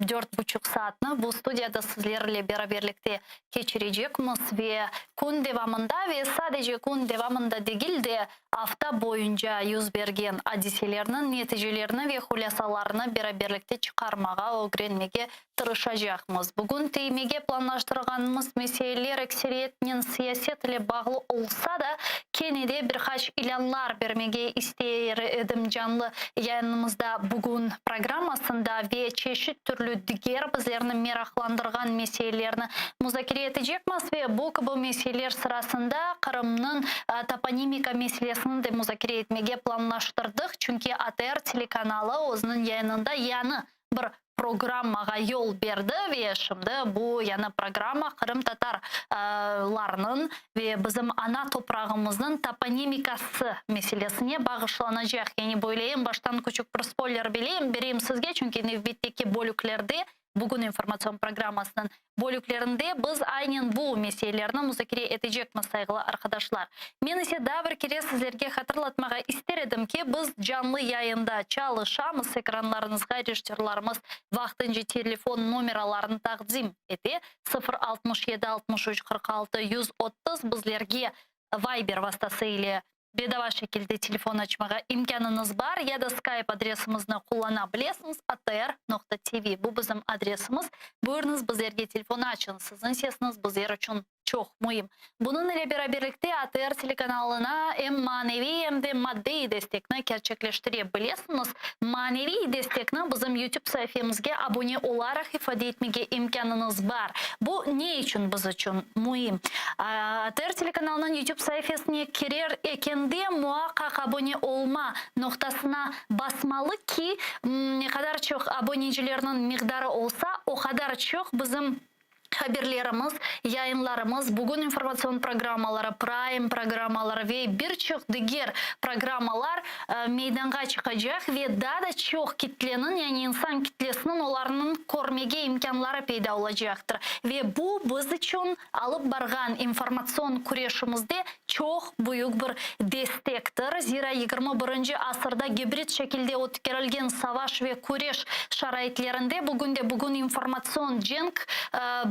dört buçuq saatnı bu studiyada sizler ile beraberlikte keçirecekmiz ve kün devamında ve sadece kün devamında degil de, afta boyunca yüz bergen adiselerniñ neticelerini ve hulâsalarını beraberlikte çıqarmağa, ögrenmege tırışacaqmız. Bugün teymege planlaştırğanımız meseleler ekseriyetnen siyaset ile bağlı olsa da, kene de bir qaç ilânlar bermege isteyir edim canlı yayınımızda bugün programmasında ve çeşit türlü diger bizlerni meraqlandırğan meselelerni muzakere etecekmiz ve bu kibi meseleler sırasında Qırımnıñ toponimika meselesini de muzakere etmege planlaştırdıq, çünki ATR telekanalı özüniñ yayınında yañı bir programmağa yol berdi ve şimdi bu yañı programma qırımtatarlarnıñ ve bizim ana toprağımıznıñ toponimikası meselesine bağışlanacaq. Yani böyle eñ baştan küçük bir spoyler bileyim, bereyim sizge, çünki nevbetteki bölüklerde, bugün informatsion programmasınıñ bölüklerinde biz aynen bu meselelerni muzakere etecekmiz, sayğılı arqadaşlar. Men ise daa bir kere sizlerge hatırlatmağa ister edim ki, biz canlı yayında çalışamız, ekranlarıñızğa rejissörlarımız vaqtınca telefon nomeralarını taqdim ete, 0 67 63 46 130, bizlerge Viber vastası ile Bedava şekilde telefon açmağa imkânıñız bar ya da Skype adresimizni qullana bilesiñiz, atr noqta tv, bu bizim adresimiz. Buyurıñız, bizlerge telefon açıñ, siziñ sesiñiz bizler içün çoq müim. Bunıñ ile beraberlikte ATR telekanalına em maneviy, em de maddiy destekni kerçekleştire bilesiñiz. Maneviy destekni bizim YouTube saifemizge abone olaraq ifade etmege imkânıñız bar. Bu ne içün biz içün müim? ATR telekanalınıñ YouTube saifesine kirer ekende muaqqaq abone olma noqtasına basmalı ki, ne qadar çoq abonecilerniñ miqdarı olsa, o qadar çoq bizim Haberlerimiz, yayınlarımız, bugün informatsion programmaları, prime programmaları ve bir çoq diger programmalar meydanğa çıqacaq ve daa da çoq kitleniñ, yani insan kitlesiniñ olarnıñ körmege imkânları peyda olacaqtır. Ve bu biz içün alıp barğan informatsion küreşimizde çoq büyük bir destektir. Zira 21-nci asırda gibrid şekilde ötkerilgen savaş ve küreş şaraitlerinde bugün-de-bugün informatsion cenk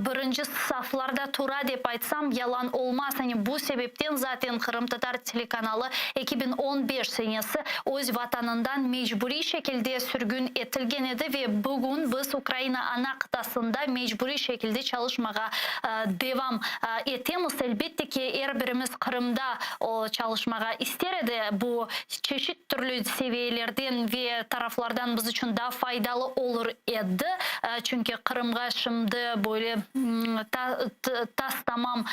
birinci saflarda tura dep aytsam yalan olmaz. Yani bu sebepten zaten qırımtatar telekanalı 2015 senesi öz vatanından mecburiy şekilde sürgün etilgen edi ve bugün biz Ukraina ana qıtasında mecburiy şekilde çalışmağa devam etemiz. Elbette ki, er birimiz Qırımda çalışmağa ister edi. Bu çeşit türlü seviyelerden ve taraflardan biz içün daa faydalı olur edi. Çünki Qırımğa şimdi böyle tas-tamam.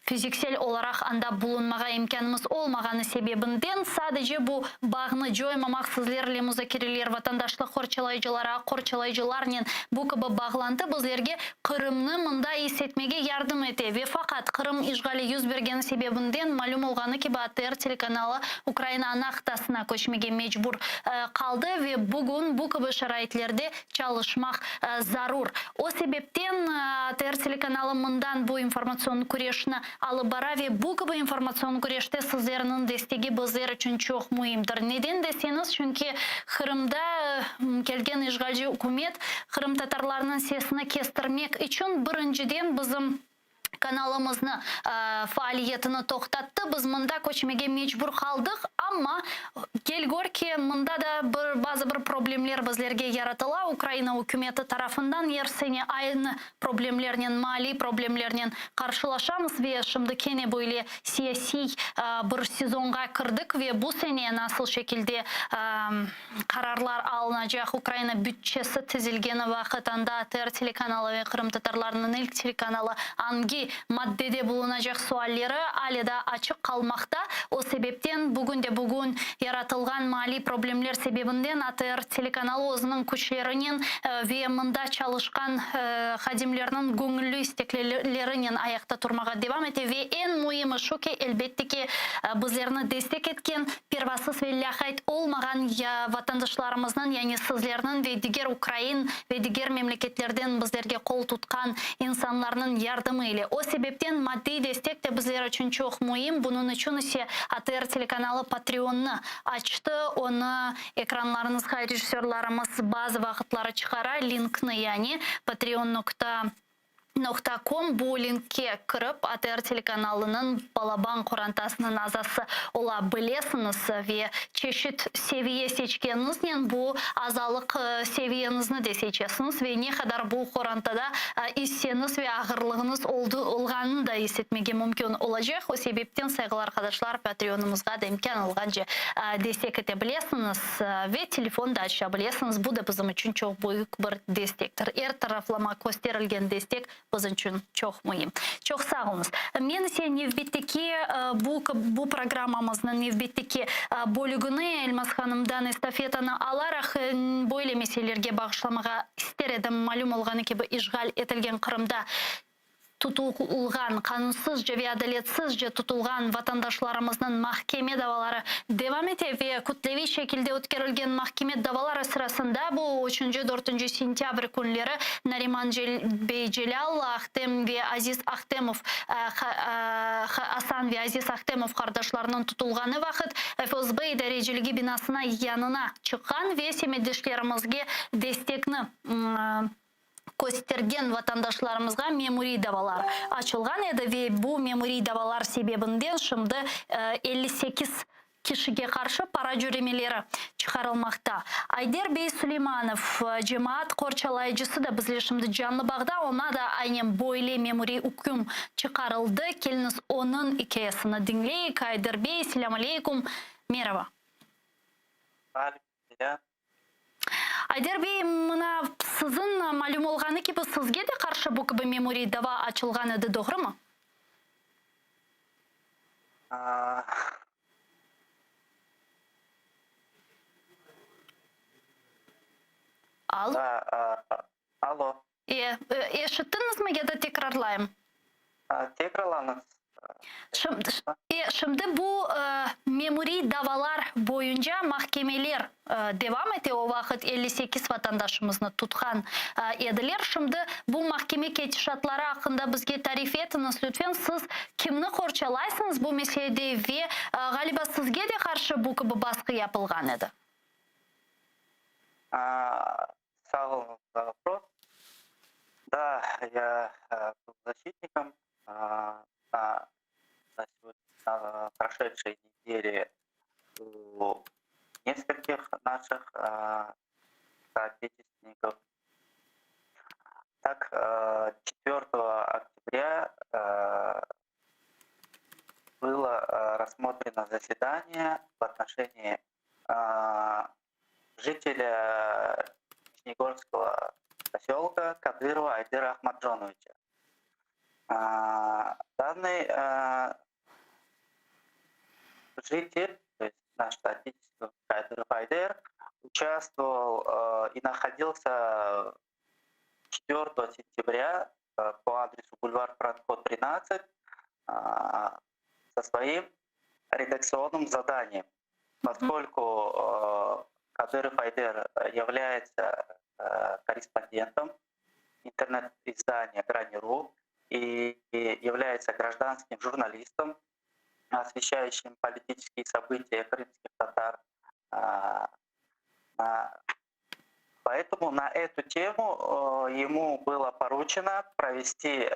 Fiziksel olaraq anda bulunmağa imkânımız olmağanı sebebinden, sadece bu bağnı coymamaq, sizlerle muzakereler, vatandaşlıq qorçalayıcıları, aq qorçalayıcılarnen bu kibi bağlantı bizlerge Qırımnı mında is etmege yardım ete. Ve faqat, Qırım işğali yüz bergeni sebebinden, malüm olğanı kibi, ATR telekanalı Ukraina ana qıtasına köçmege mecbur qaldı ve bugün bu kibi şaraitlerde çalışmaq zarur. O sebepten ATR telekanalı mından bu informatsion küreşni alıp bara ve bu kibi informatsion küreşte sizlerniñ destegi bizler içün çoq müimdir. Neden deseñiz, çünki Qırımda kelgen işğalci ükümet qırımtatarlarnıñ sesini kestirmek içün birinciden bizim kanalımıznı faaliyetini toqtattı, biz mında köçmege mecbur qaldıq, amma kel gör ki, mında da bir bazı bir problemler bizlerge yaratıla, Ukraina ükümeti tarafından er sene aynı problemlernen, maliy problemlernen qarşılaşamız ve şimdi kene böyle siyasiy bir sezonğa kirdik ve bu sene nasıl şekilde Qararlar alınacaq Ukraina bütçesi tizilgeni vaqıt anda ATR telekanalı ve qırımtatarlarnıñ ilk telekanalı angi maddede bulunacaq sualleri ale daa açıq qalmaqta. O sebepten bugün de bugün yaratılğan maliy problemler sebebinden ATR telekanalı özüniñ küçlerinen ve mında çalışqan hadimlerniñ göñülli isteklerinen ayaqta turmağa devam ete ve eñ müimi şu ki, elbette ki, bizlerni destek etken Pervasız ve lâqayt olmağan ya vatandaşlarımıznıñ, yani sizlerniñ ve diger ukrain ve diger memleketlerden bizlerge qol tutqan insanlarnıñ yardımı ile. O sebepten maddiy destek de bizler içün çoq müim, bunıñ içün ise ATR telekanalı Patreonnı açtı, onı ekranlarıñızğa rejissörlarımız bazı vaqıtları çıqara, linkni yani, patreon nokta. Noqta com bu linkke kirip, ATR telekanalınıñ balaban qorantasınıñ azası ola bilesiñiz ve çeşit seviye seçkeniñiznen bu azalıq seviyeñizni de seçesiñiz ve ne qadar bu qorantada isseñiz ve ağırlığıñız olğanını da is etmege mümkün olacaq. O sebepten, sayğılı arqadaşlar, Patreonımızğa da imkân olğance destek ete bilesiñiz. Ve telefon da aça bilesiñiz, bu da bizim içün çoq büyük bir destektir. Er taraflama kösterilgen destek bizim içün çoq müim. Çoq sağ oluñız. Men ise nevbetteki bu bu programmamıznıñ nevbetteki bölügini Elmaz hanımdan estafetanı alaraq böyle meselelerge bağışlamağa ister edim. Malüm olğanı kibi, işğal etilgen Qırımda Tutulğan, qanunsızca ve adaletsizce tutulğan vatandaşlarımıznıñ mahkeme davaları devam ete ve kütleviy şekilde ötkerilgen mahkeme davaları sırasında bu üçünci, dörtünci sentâbr künleri Nariman bey Celâl, Ahtem ve Aziz Ahtemov, Asan ve Aziz Ahtemov qardaşlarınıñ tutulğanı vaqıt FSB idareciligi binasına yanına çıqqan ve semetdeşlerimizge destekni köstergen vatandaşlarımızğa memuriy davalar açılğan edi ve bu memuriy davalar sebebinden şimdi 58 kişige qarşı para cöremeleri çıqarılmaqta. Ayder bey Suleymanov, cemaat qorçalayıcısı da bizle şimdi canlı bağda, oña da aynen böyle memuriy üküm çıqarıldı. Keliñiz, onıñ ikâyesini diñleyik. Ayder bey, selâm aleykum, meraba. Aleyküm selâm. Ayder bey, mına siziñ malüm olğanı kibi, sizge de qarşı bu kibi memuriy dava açılğan edi, doğrumı? Alo. Alo. E, eşittiñizmi ya da tekrarlayım? Tekrarlañız. E, şimdi bu memuriy davalar boyunca mahkemeler devam ete, o vaqıt 58 vatandaşımıznı tutqan ediler. Şimdi bu mahkeme ketişatları aqqında bizge tarif etiñiz, lütfen. Siz kimni qorçalaysıñız bu meselede ve, ğaliba, sizge de qarşı bu kibi basqı yapılğan edi? Sağ oluñız za vopros. Da, ya был защитником на на прошедшей неделе у нескольких наших соотечественников. Так, 4 октября было рассмотрено заседание в отношении жителя Нижнегорского поселка Кадырова Айдера Ахмаджоновича. Данный житель, то есть наш соотечественник Кадыров Айдер, участвовал и находился 4 сентября по адресу бульвар Франко, 13, со своим редакционным заданием. Поскольку Кадыров Айдер является корреспондентом интернет-издания «Грани.ру» и является гражданским журналистом, освещающим политические события крымских татар. Поэтому на эту тему ему было поручено провести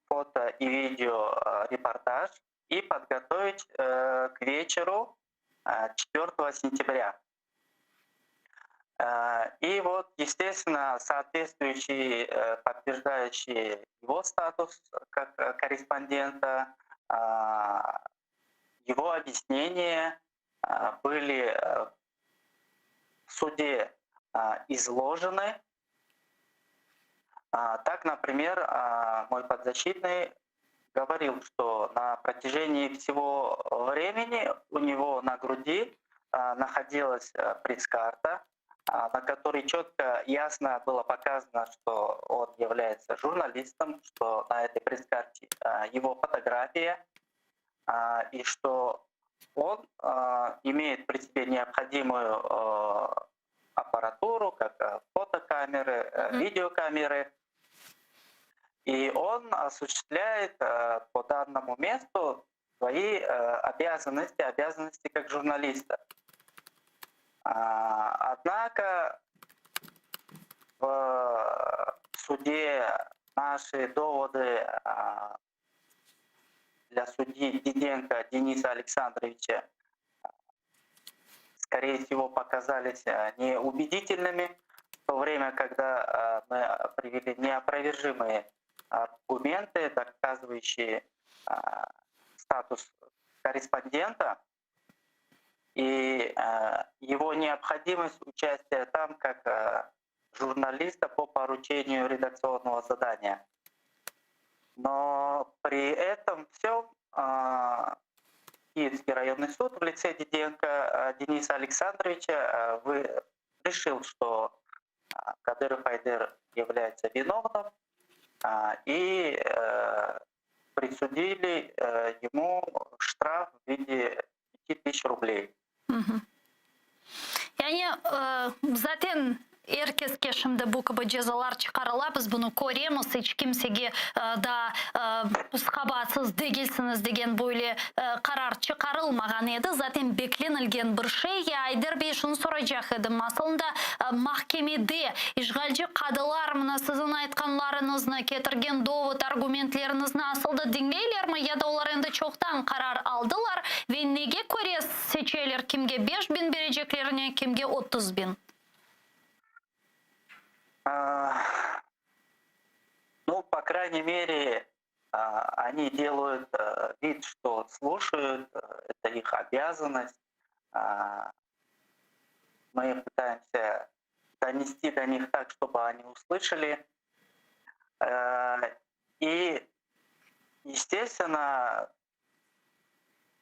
фото и видео репортаж и подготовить к вечеру 4 сентября. И вот, естественно, соответствующие, подтверждающие его статус как корреспондента, его объяснения были в суде изложены. Так, например, мой подзащитный говорил, что на протяжении всего времени у него на груди находилась пресс-карта, на которой четко, ясно было показано, что он является журналистом, что на этой пресс-карте его фотография, и что он имеет при себе необходимую аппаратуру, как фотокамеры, видеокамеры, и он осуществляет по данному месту свои обязанности, обязанности как журналиста. Однако в суде наши доводы для судьи Диденко Дениса Александровича, скорее всего, показались неубедительными, в то время, когда мы привели неопровержимые аргументы, доказывающие статус корреспондента и его необходимость участия там как журналиста по поручению редакционного задания. Но при этом всем Киевский районный суд в лице Диденко Дениса Александровича решил, что Кадыров Айдер является виновным, и присудили ему штраф в виде 5000 рублей. Yani zaten er keske şimdi bu kibi cezalar çıqarıla, biz bunı köremiz, iç kimsege da qabaatsız degilsiñiz degen böyle qarar çıqarılmağan edi, zaten beklenilgen bir şey. Ya Ayder bey, şunı soracaq edim, asılında mahkemede işğalci qadılar mına siziñ aytqanlarıñıznı, ketirgen dovod, argumentleriñizni asıl da diñleylermi, ya da olar endi çoqtan qarar aldılar ve nege köre seçeler, kimge 5000 bereceklerini, kimge 30 biñ? Ну, по крайней мере, они делают вид, что слушают, это их обязанность. Мы пытаемся донести до них так, чтобы они услышали. И, естественно,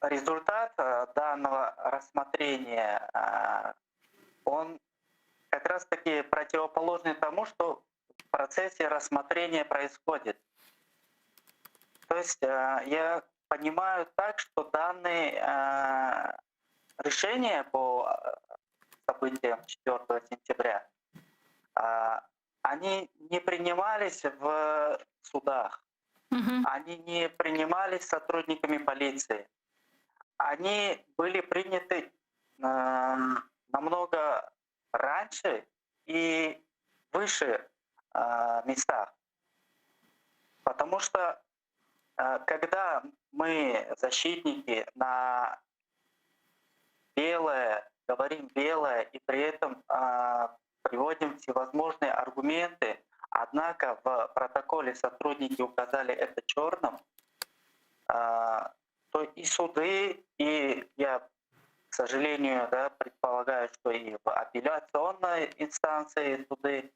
результат данного рассмотрения, он как раз-таки противоположный тому, что в процессе рассмотрения происходит. То есть я понимаю так, что данные решения по событиям 4 сентября, они не принимались в судах, они не принимались сотрудниками полиции. Они были приняты намного раньше и выше местах. Потому что когда мы, защитники, на белое, говорим белое и при этом приводим всевозможные аргументы, однако в протоколе сотрудники указали это черным, то и суды, и я, к сожалению, да, предполагаю, что и в апелляционной инстанции суды,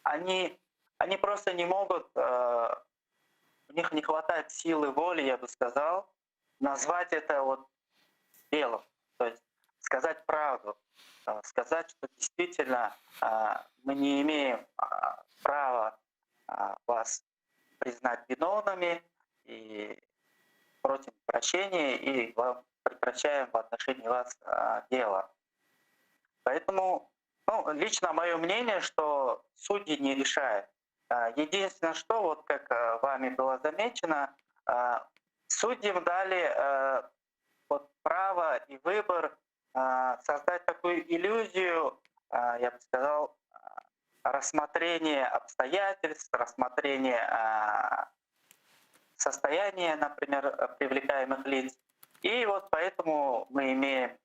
они просто не могут. у них не хватает силы воли, я бы сказал, назвать это вот делом, то есть сказать правду, сказать, что действительно мы не имеем права вас признать виновными и просим прощения и вам прекращаем в отношении вас дело. Поэтому, ну, лично мое мнение, что судьи не решают. Единственное, что, вот как вами было замечено, судьям дали вот право и выбор создать такую иллюзию, я бы сказал, рассмотрение обстоятельств, рассмотрение состояния, например, привлекаемых лиц. И вот поэтому мы имеем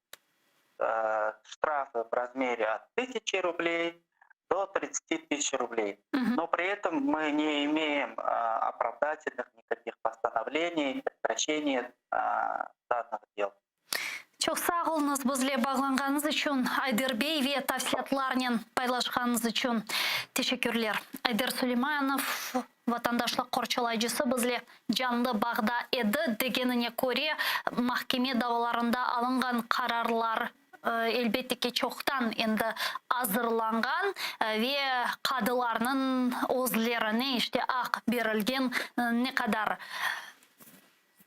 штрафы в размере от 1000 рублей до 30 тысяч рублей. Но при этом мы не имеем оправдательных никаких постановлений, прекращения данных дел. Çoq sağ oluñız bizle bağlanğanıñız içün, Ayder bey, ve tafsilâtlarnen paylaşqanıñız içün. Teşekkürler. Ayder Suleymanov, vatandaşlıq qorçalayıcısı bizle canlı bağda edi. Degenine köre, mahkeme davalarında alınğan qararlar elbette ki çoqtan endi azırlanğan ve qadılarnıñ özlerine işte aq berilgen ne qadar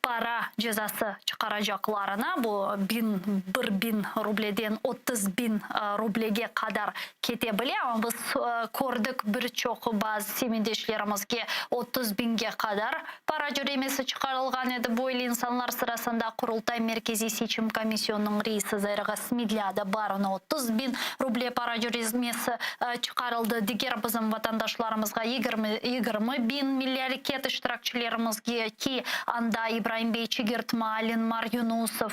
para cezası çıqaracaqlarına, bu biñ, bir biñ rubleden 30 biñ rublege qadar kete bile, amma biz kördik bir çoq bazı semetdeşlerimizge 30 biñge qadar para cöremesi çıqarılğan edi. Böyle insanlar sırasında Qurultay Merkeziy seçim komisyonınıñ reisi Zair Smedlâ da bar, oña 30 biñ ruble para cöremesi çıqarıldı. Diger bizim vatandaşlarımızğa 20 biñ, Milliy areket iştirakçilerimizge ki, anda İbraim bey Çigirtma, Lenmar Yunusov,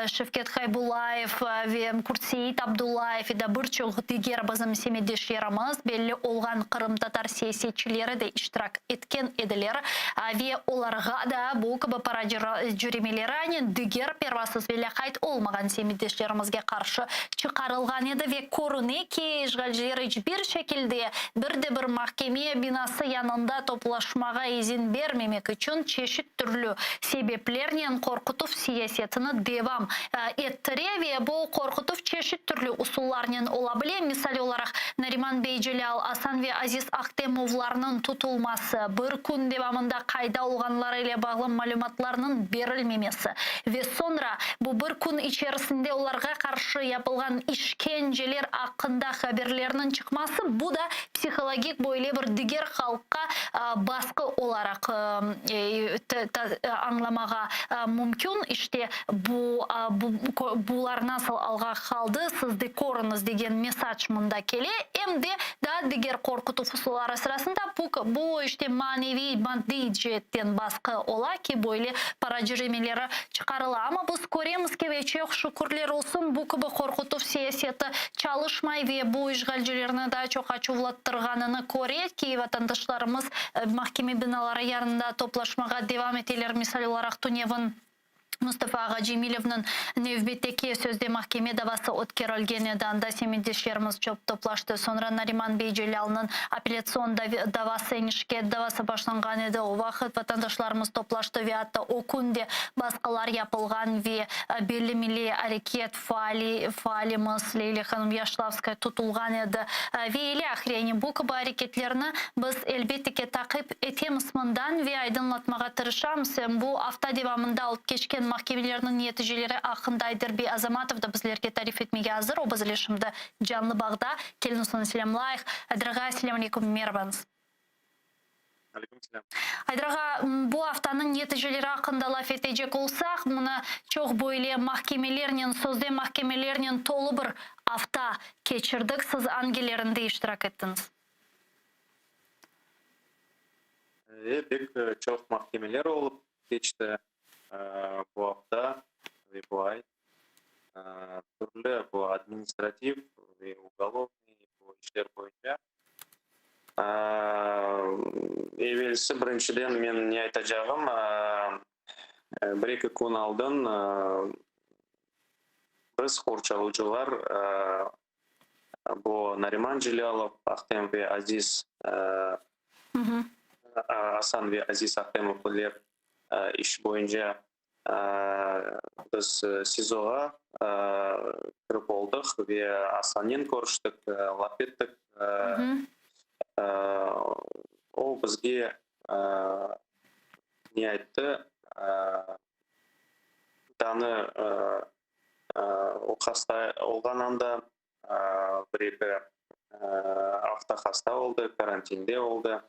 Şevket Haybullayev ve Kurtseit Abdullayev ve da bir çoq diger bizim semetdeşlerimiz, belli olğan qırımtatar siyasetçileri de iştirak etken ediler ve olarğa da bu kibi para cöremeleri aynen diger pervasız ve lâqayt olmağan semetdeşlerimizge qarşı çıqarılğan edi ve körüne ki, işğalciler iç bir şekilde bir de bir mahkeme binası yanında toplaşmağa izin bermemek içün çeşit türlü sebeplernen qorqutuv siyasetini devam ettire ve bu qorqutuv çeşit türlü usullarnen ola bile, misal olaraq, Nariman bey Celâl, Asan ve Aziz Ahtemovlarnıñ tutulması, bir kün devamında qayda olğanları ile bağlı malümatlarnıñ berilmemesi ve soñra bu bir kün içerisinde olarğa qarşı yapılğan işkenceler aqqında haberlerniñ çıqması, bu da psihologik böyle bir diger halqqa basqı olaraq añlamağa mümkün. İşte, bu, bular nasıl alğa qaldı, siz de körüñiz degen mesac mında kele. Em de daa diger qorqutuv usulları sırasında bu, işte, maneviy, maddiy ceetten basqı ola ki, böyle para cöremeleri çıqarıla. Amma biz köremiz ki, ve çoq şükürler olsun, bu kibi qorqutuv siyaseti çalışmay ve bu işğalcilerni daa çoq açuvlattırğanını köre ki, vatandaşlarımız mahkeme binaları yanında toplaşmağa devam eteler, misal olaraq, tünevin Mustafa ağa Cemilevniñ nevbetteki sözde mahkeme davası ötkerilgen edi, anda semetdeşlerimiz çoq toplaştı. Soñra Nariman bey Celâlnıñ apellâtsion davası, yani şikâyet davası başlanğan edi, o vaqıt vatandaşlarımız toplaştı ve atta o kün de basqılar yapılğan ve belli milliy areket faali, faalimiz Leyla hanım Yaşlavskaya tutulğan edi ve ilâhre. Yani bu kibi areketlerni biz, elbette ki, taqip etemiz mından ve aydınlatmağa tırışamız. Em bu afta devamında olıp keçken mahkemelerniñ neticeleri aqqında Ayder bey Azamatov da bizlerge tarif etmege azır. O bizle şimdi canlı bağda. Keliñiz onı selâmlayıq. Ayder ağa, selâm aleyküm, merabañız. Aleyküm selâm. Ayder ağa, bu aftanıñ neticeleri aqqında laf etecek olsaq, mına çoq böyle mahkemelernen, sözde mahkemelernen tolu bir afta keçirdik. Siz angilerinde iştirak ettiñiz? E, pek çoq mahkemeler olıp keçti bu afta ve bu ay. Türlü bu administrativ ve ugolovnıy bu işler boyunca. Evelsi, birinciden men ne aytacağım, bir-eki kün aldın biz, qorçalıcılar, bu Nariman Celâlov, Ahtem ve Aziz. Asan ve Aziz Ahtemovler iş boyunca biz SİZOğa kirip oldıq ve Asannen körüştik, laf ettik. O bizge ne ayttı? Tanı o hasta olğan anda bir-eki afta hasta oldı, karantinde oldı.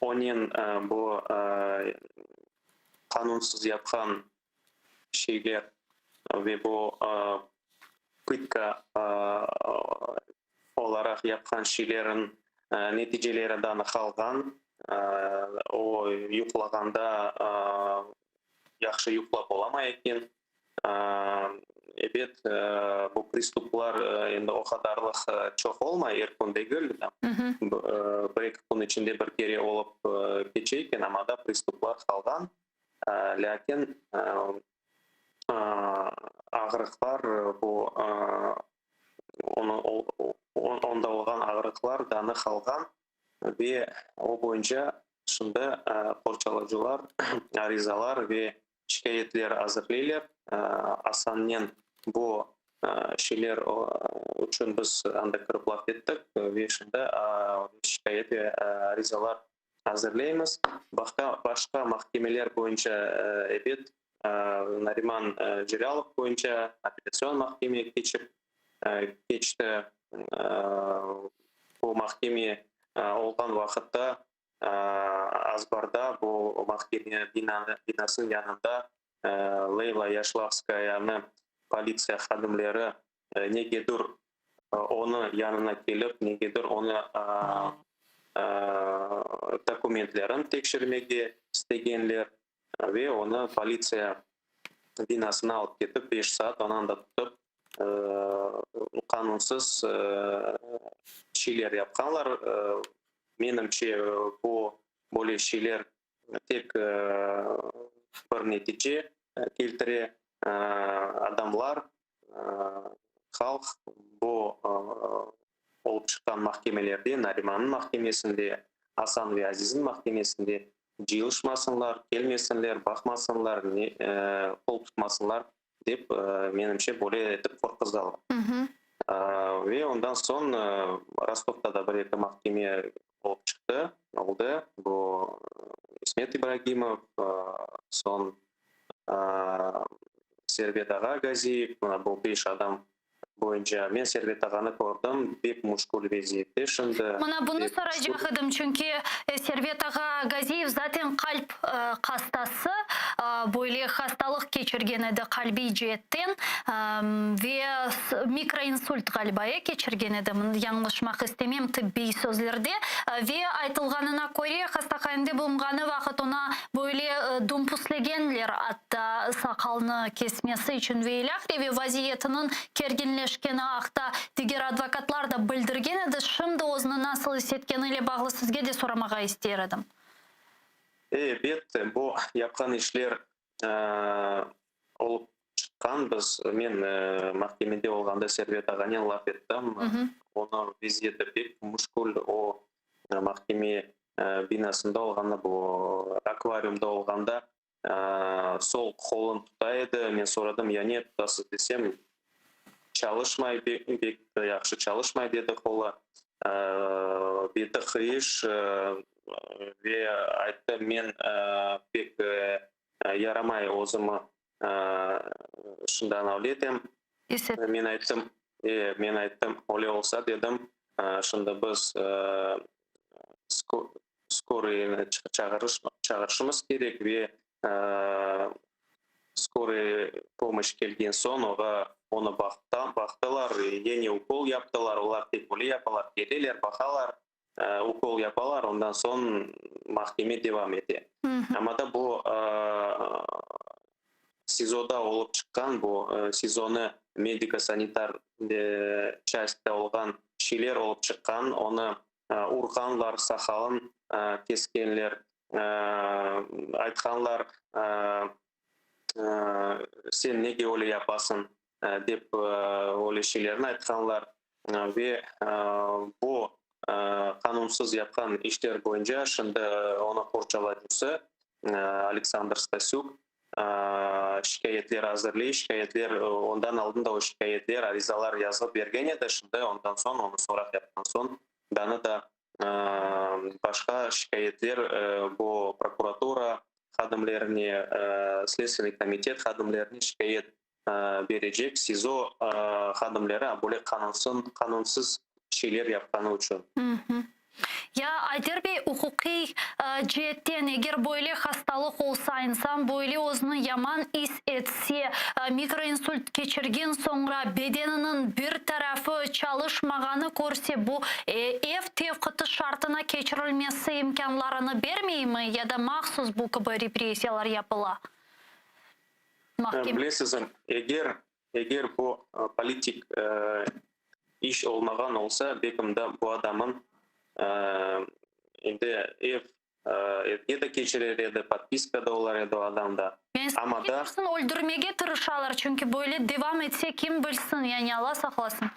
Onen bu qanunsız yapqan şeyler ve bu pıtka olaraq yapqan şeylerin neticeleri daa qalğan. O yuqlağanda yahşı yuqlap olamay eken. Ebet, bu pristuplar endi o qadarlıq çoq olmay, er kün degil, bir-eki kün içinde bir kere olıp keçe eken, amma da pristuplar qalğan. Lâkin ağırıqlar, bu onda olğan ağırıqlar daa qalğan ve o boyunca şimdi qorçalayıcılar arizalar ve şikâyetler azırlıylar. Asannen bu şeyler içün biz anda kirip laf ettik ve şimdi şikâyet ve arizalar azırlaymız. Başqa mahkemeler boyunca, ebet, Nariman Celâlov boyunca apellâtsion mahkeme keçip keçti. Bu mahkeme olğan vaqıtta azbarda bu mahkeme binasınıñ yanında Leyla Yaşlavskayanı politsiya hadimleri negedir onı yanına kelip, negedir onı dokumentlerini tekşirmege istegenler ve onı politsiya binasına alıp ketip, beş saat onı anda tutıp, qanunsız şeyler yapqanlar. Menimce, bu böyle şeyler tek bir netice keltire, adamlar, halq bu olıp çıqqan mahkemelerde, Narimannıñ mahkemesinde, Asan ve Azizniñ mahkemesinde cıyılışmasınlar, kelmesinler, baqmasınlar, qol tutmasınlar dep, menimce, böyle etip qorquzalar. Ve ondan soñ Rostovda da bir-eki mahkeme olıp çıqtı, oldı. Bu İsmet İbragimov, soñ Servet ağa Gaziyev, mına bu beş adam boyunca men Servet ağanı kördim, pek müşkül vaziyette şimdi. Mına bunı soracaq edim, çünki Servet ağa Gaziyev zaten qalp hastası, böyle hastalıq keçirgen edi qalbiy ceetten ve mikroinsult ğaliba keçirgen edi, yañlışmaq istemem tıbbiy sözlerde, ve aytılğanına köre, hastahanede bulunğanı vaqıt oña böyle dumpuslegenler, atta saqalnı kesmesi içün ve ilâhre, ve vaziyetiniñ kerginleşkeni aqta diger advokatlar da bildirgen edi. Şimdi özüni nasıl is etkeni ile bağlı sizge de soramağa ister edim. Ebet, bu yapqan işler olıp çıqqan. Biz, men mahkemede olğanda Servet ağanen laf ettim. Onıñ vaziyeti pek müşkül. O, mahkeme binasında olğanda, bu akvariumda olğanda sol qolun tuta edi. Men soradım, ya ne tutasız desem, çalışmay, pek yahşı çalışmay dedi qolu. Beti qıyış ve ayttı, men pek yaramay özümi şundan avletem. Men ayttım, men ayttım, öyle olsa dedim, şimdi biz skorıynı çağırışımız kerek ve skorıy pomoşç kelgen soñ oğa onı baqtılar, yeni ukol yaptılar, olar tek öyle yapalar, keleler, baqalar, ukol yapalar, ondan soñ mahkeme devam ete. Amma da bu SİZOda olıp çıqqan, bu SİZOnı mediko-sanitar çastta olğan şeyler olıp çıqqan, onı urğanlar, saqalın keskenler, aytqanlar, sen nege öyle yapasıñ, dep öyle şeylerni aytqanlar ve bu. Qanunsız yapqan işler boyunca şimdi onı qorçalayıcısı Aleksandr Stasük şikâyetler azırlay. Şikâyetler, ondan aldın da o şikâyetler, arizalar yazıp bergen edi, şimdi ondan soñ, onı soraq yapqan soñ, danı da başqa şikâyetler bu prokuratura hadimlerine, Sledstvenniy komitet hadimlerine şikâyet berecek, SİZO hadimleri böyle qanunsız şeyler yapqanı içün. Ya, Ayder bey, uquqiy ceetten, eger böyle hastalıq olsa, insan böyle özüni yaman is etse, mikroinsult keçirgen soñra bedeniniñ bir tarafı çalışmağanı körse, bu ev tevqiti şartına keçirilmesi imkânlarını bermeymi ya da mahsus bu kibi repressiyalar yapıla? Mahkeme. Bilesiz, eger, eger bu politik iş olmağan olsa, belkim de bu adamın endi ev, evge de keçirer edi, podpiska da olar edi o adamda. Amma da. Öldürmege tırışalar, çünki böyle devam etse, kim bilsin, yani Alla saqlasın.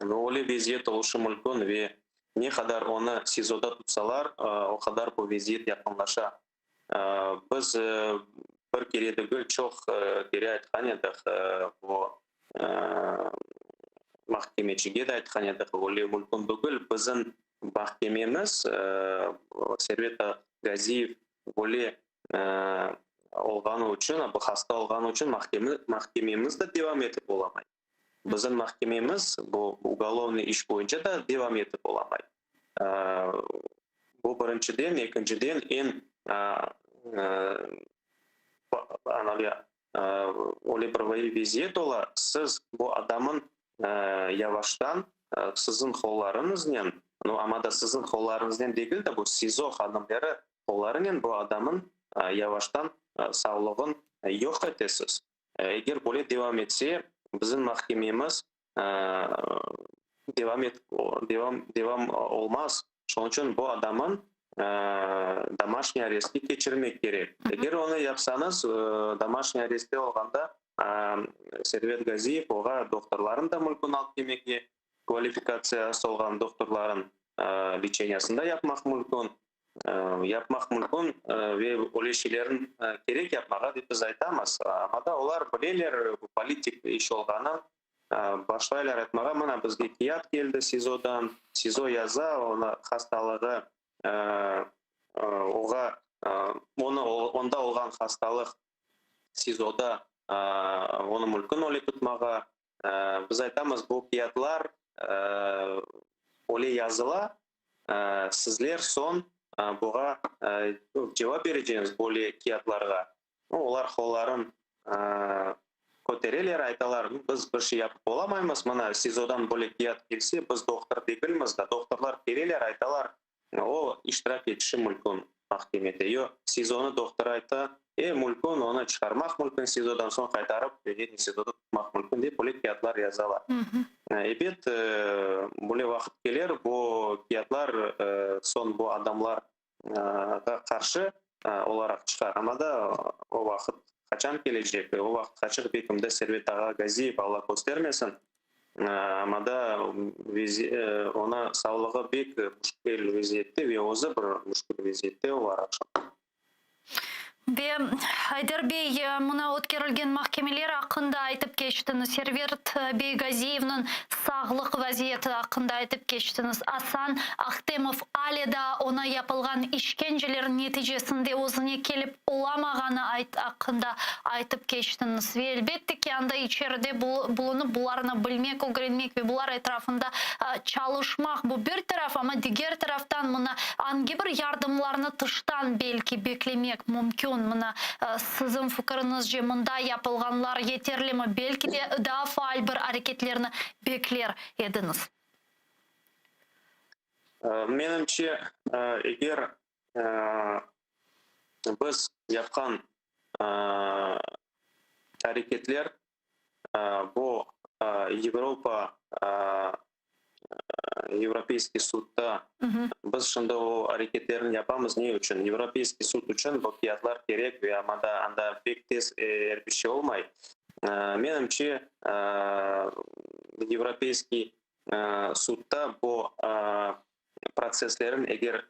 Öyle vaziyet oluşu mümkün ve ne qadar onı SİZOda tutsalar, o qadar bu vaziyet yaqınlaşa. Biz bir kere degil, çoq kere aytqan edik, bu mahkemecige de aytqan edik, öyle mümkün degil, bizim mahkememiz, Servet Gaziyev böyle olğanı içün, bu hasta olğanı içün mahkememiz de devam etip olamay. Bizim mahkememiz bu ugolovnıy iş boyunca da devam etip olamay. Bu birinciden, ekinciden, eñ öyle bir vaziyet ola, siz bu adamın yavaştan siziñ qollarıñıznen, amma da siziñ qollarıñıznen degil de, bu SİZO hadimleri qollarınen bu adamın yavaştan sağlığın yoq etesiz. Eger böyle devam etse, bizim mahkememiz devam etip, devam, devam olmaz. Şunıñ içün bu adamın domaşniy arestke keçirmek kerek. Eger onı yapsañız, domaşniy arestte olğanda Servet Gaziyev oğa doktorların da mülkün alıp kelmege, kvalifikatsiyası olğan doktorların leçeniyasını da yapmaq mülkün. Yapmaq mümkün ve öyle şeylerni kerek yapmağa dep biz aytamız. Amma da olar bileler, bu politik iş olğanı, başlaylar aytmağa, mına bizge kiyat keldi SİZOdan, SİZO yaza, onı hastalığı, oğa, onı, onda olğan hastalıq SİZOda onı mümkün öyle tutmağa. Biz aytamız, bu kiyatlar öyle yazıla, Sizler soñ buğa cevap bereceñiz böyle kiyatlarğa. Olar qolların kötereler, aytalar, biz bir şey yapıp olamaymız, mına SİZOdan böyle kiyat kelse, biz dohtor degilmiz da, dohtorlar keleler, aytalar, o iştirak etişi mülkün mahkemede. Yo, SİZOnı dohtorı ayta, e, mülkün, onı çıqarmaq mülkün SİZOdan, soñ qaytarıp yine SİZOda tutmaq mülkün dep böyle kâğıtlar yazalar. Ebet, böyle vaqıt keler, bu kâğıtlar soñ bu adamlarğa qarşı olaraq çıqar. Amma da o vaqıt qaçan kelecek, o vaqıt qaçıq belkim de Servet ağa Gaziyev, Alla köstermesin, Amma da onı sağlığı pek müşkül vaziyette ve özü bir müşkül vaziyette olaraq. Ve, Ayder bey, mına ötkerilgen mahkemeler aqqında aytıp keçtiñiz, Servert bey Gaziyevniñ sağlıq vaziyeti aqqında aytıp keçtiñiz, Asan Ahtemov ale daa oña yapılğan işkenceler neticesinde özüne kelip olamağanı aqqında aytıp keçtiñiz. Ve, elbette ki, anda içeride bulunıp, bularnı bilmek, ögrenmek ve bular etrafında çalışmaq, bu bir taraf, amma diger taraftan, mına, angi bir yardımlarnı tıştan, belki, beklemek mümkün? Mına, siziñ fikiriñizce, mında yapılğanlar yeterlimi? Belki de, daa faal bir areketlerni bekler ediñiz? Menimce, eger biz yapqan areketler bu Yevropa, Yevropeyskiy sudda biz şimdi o areketlerni yapamız ne içün? Yevropeyskiy sud içün bu fiyatlar kerek ve amma da anda pek tez er bir şey olmay. Menimce, Yevropeyskiy. sudda bu protsesslerin eger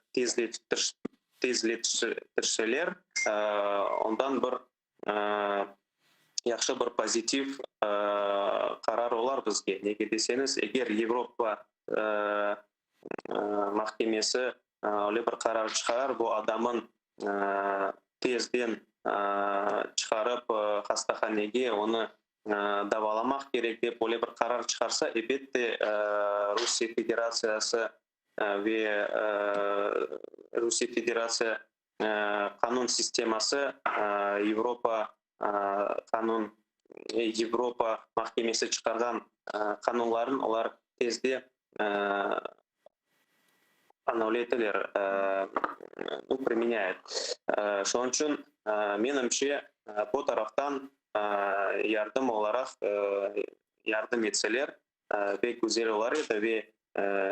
tezlettirseler, ondan bir yahşı bir pozitiv qarar olar bizge. Nege deseñiz, eger Avropa mahkemesi öyle bir qarar çıqarar, bu adamın tezden çıqarıp hastahanege onı davalamaq kerek dep öyle bir qarar çıqarsa, elbette, Rusiye Federatsiyası ve Rusiye Federatsiya qanun sisteması Avropa qanun Avropa mahkemesi çıqarğan qanunların olar tezde öyle eteler, ну, применяет. Şonıñ içün, menimce, bu taraftan yardım olaraq yardım etseler, pek güzel olar edi ve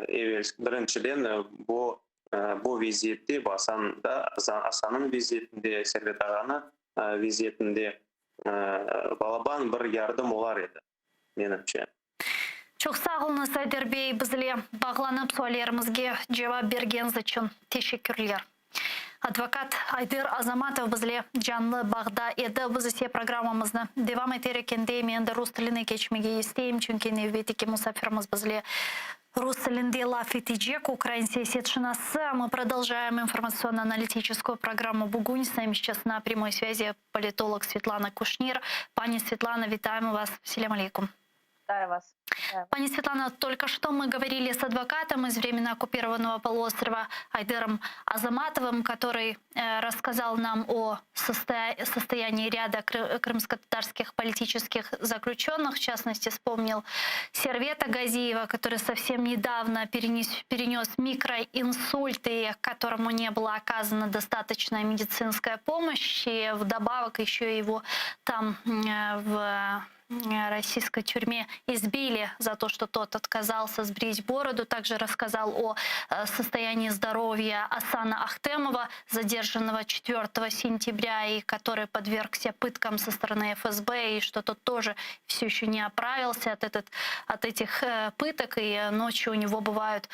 evel birinciden bu vaziyette, bu Asanda, Asannıñ vaziyetinde, Servet ağanı vaziyetinde balaban bir yardım olar edi, menimce. Çoq sağ oluñız, Ayder bey, bizle bağlanıp suallerimizge cevap bergeniñiz içün teşekkürler. Advokat Ayder Azamatov bizle canlı bağda edi. Biz ise programmamıznı devam eterek endi men de rus tiline keçmege isteyim, çünki nevbetteki musafirimiz bizle rus tilinde laf etecek, ukrain siyasetşınası. Мы продолжаем информационно-аналитическую программу «Bugün». С нами сейчас на прямой связи политолог Светлана Кушнир. Пані Светлана, вітаємо вас. Селям алейкум. Вітаю вас. Пані Светлана, только что мы говорили с адвокатом из временно оккупированного полуострова Айдером Азаматовым, который рассказал нам о состоянии ряда крымско-татарских политических заключенных. В частности, вспомнил Сервета Газиева, который совсем недавно перенес микроинсульт и которому не была оказана достаточная медицинская помощь. И вдобавок еще его там в российской тюрьме избили за то, что тот отказался сбрить бороду. Также рассказал о состоянии здоровья Асана Ахтемова, задержанного 4 сентября и который подвергся пыткам со стороны ФСБ, и что тот тоже все еще не оправился от этих пыток, и ночью у него бывают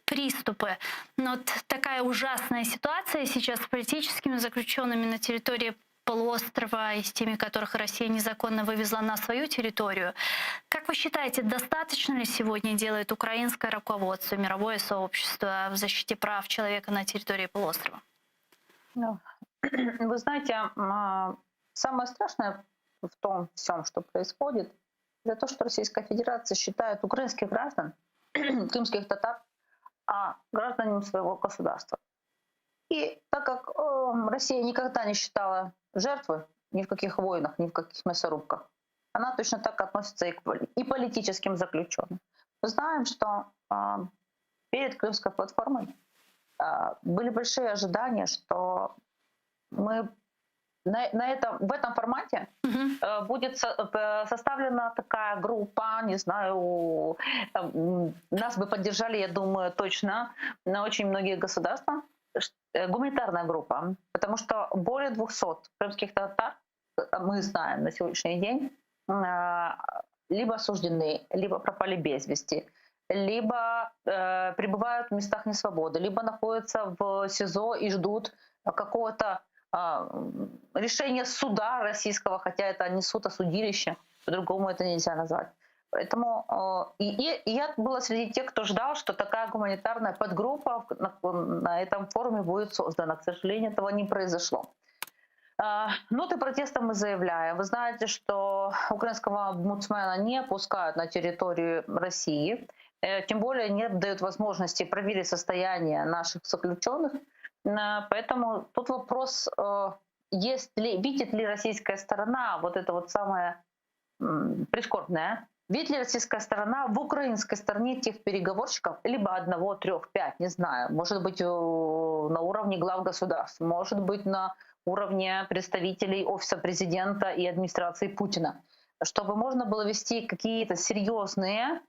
приступы. Но вот такая ужасная ситуация сейчас с политическими заключенными на территории полуострова и с теми, которых Россия незаконно вывезла на свою территорию. Как вы считаете, достаточно ли сегодня делает украинское руководство, мировое сообщество в защите прав человека на территории полуострова? Ну, вы знаете, самое страшное в том всем, что происходит, это то, что Российская Федерация считает украинских граждан, крымских татар, гражданами своего государства. И так как Россия никогда не считала жертвы ни в каких войнах, ни в каких мясорубках, она точно так относится и к политическим заключенным. Мы знаем, что перед Крымской платформой были большие ожидания, что мы на этом, в этом формате будет составлена такая группа, не знаю, нас бы поддержали, я думаю, точно, на очень многие государства, гуманитарная группа, потому что более 200 крымских татар, мы знаем на сегодняшний день, либо осуждены, либо пропали без вести, либо пребывают в местах несвободы, либо находятся в СИЗО и ждут какого-то решения суда российского, хотя это не суд, а судилище, по-другому это нельзя назвать. Поэтому и я была среди тех, кто ждал, что такая гуманитарная подгруппа на этом форуме будет создана. К сожалению, этого не произошло. Ноты протеста мы заявляем. Вы знаете, что украинского омбудсмена не пускают на территорию России, тем более не дают возможности проверить состояние наших заключенных. Поэтому тут вопрос, есть ли, видит ли российская сторона вот это вот самое прискорбное, видит ли российская сторона в украинской стороне тех переговорщиков, либо одного, трех, пять, не знаю, может быть, на уровне глав государств, может быть, на уровне представителей Офиса президента и администрации Путина, чтобы можно было вести какие-то серьезные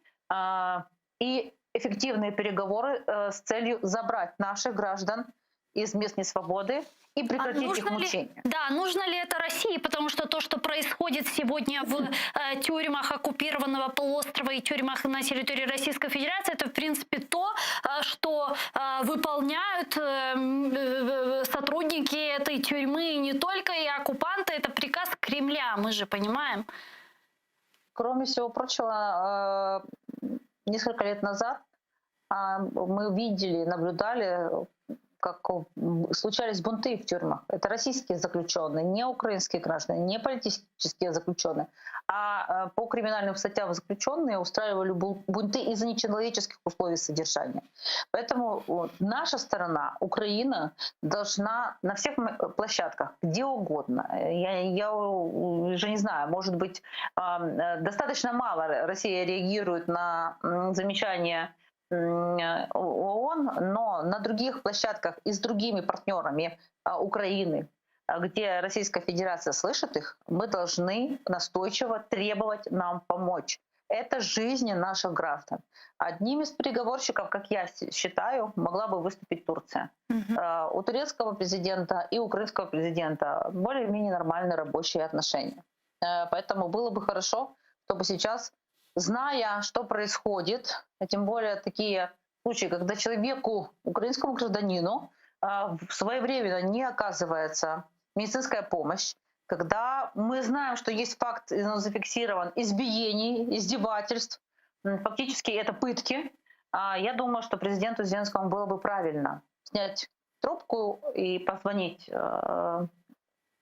и эффективные переговоры с целью забрать наших граждан из мест несвободы. И А прекратить их нужно ли, мучения. да, нужно ли это России? Потому что то, что происходит сегодня в э, тюрьмах оккупированного полуострова и тюрьмах на территории Российской Федерации, это, в принципе, то, э, что э, выполняют э, э, сотрудники этой тюрьмы, и не только и оккупанты, это приказ Кремля, мы же понимаем. Кроме всего прочего, э, несколько лет назад а, мы видели, наблюдали, как случались бунты в тюрьмах. Это российские заключенные, не украинские граждане, не политические заключенные, а э, по криминальным статьям заключенные устраивали бунты из-за нечеловеческих условий содержания. Поэтому наша сторона, Украина, должна на всех площадках, где угодно, я, я уже не знаю, может быть, э, достаточно мало Россия реагирует на замечания ООН, но на других площадках и с другими партнерами а, Украины, а, где Российская Федерация слышит их, мы должны настойчиво требовать нам помочь. Это жизни наших граждан. Одним из переговорщиков, как я считаю, могла бы выступить Турция. Угу. У турецкого президента и украинского президента более-менее нормальные рабочие отношения. Поэтому было бы хорошо, чтобы сейчас зная, что происходит, а тем более такие случаи, когда человеку, украинскому гражданину, а, своевременно не оказывается медицинская помощь, когда мы знаем, что есть факт, он зафиксирован, избиений, издевательств, фактически это пытки, а, я думаю, что президенту Зеленскому было бы правильно снять трубку и позвонить э,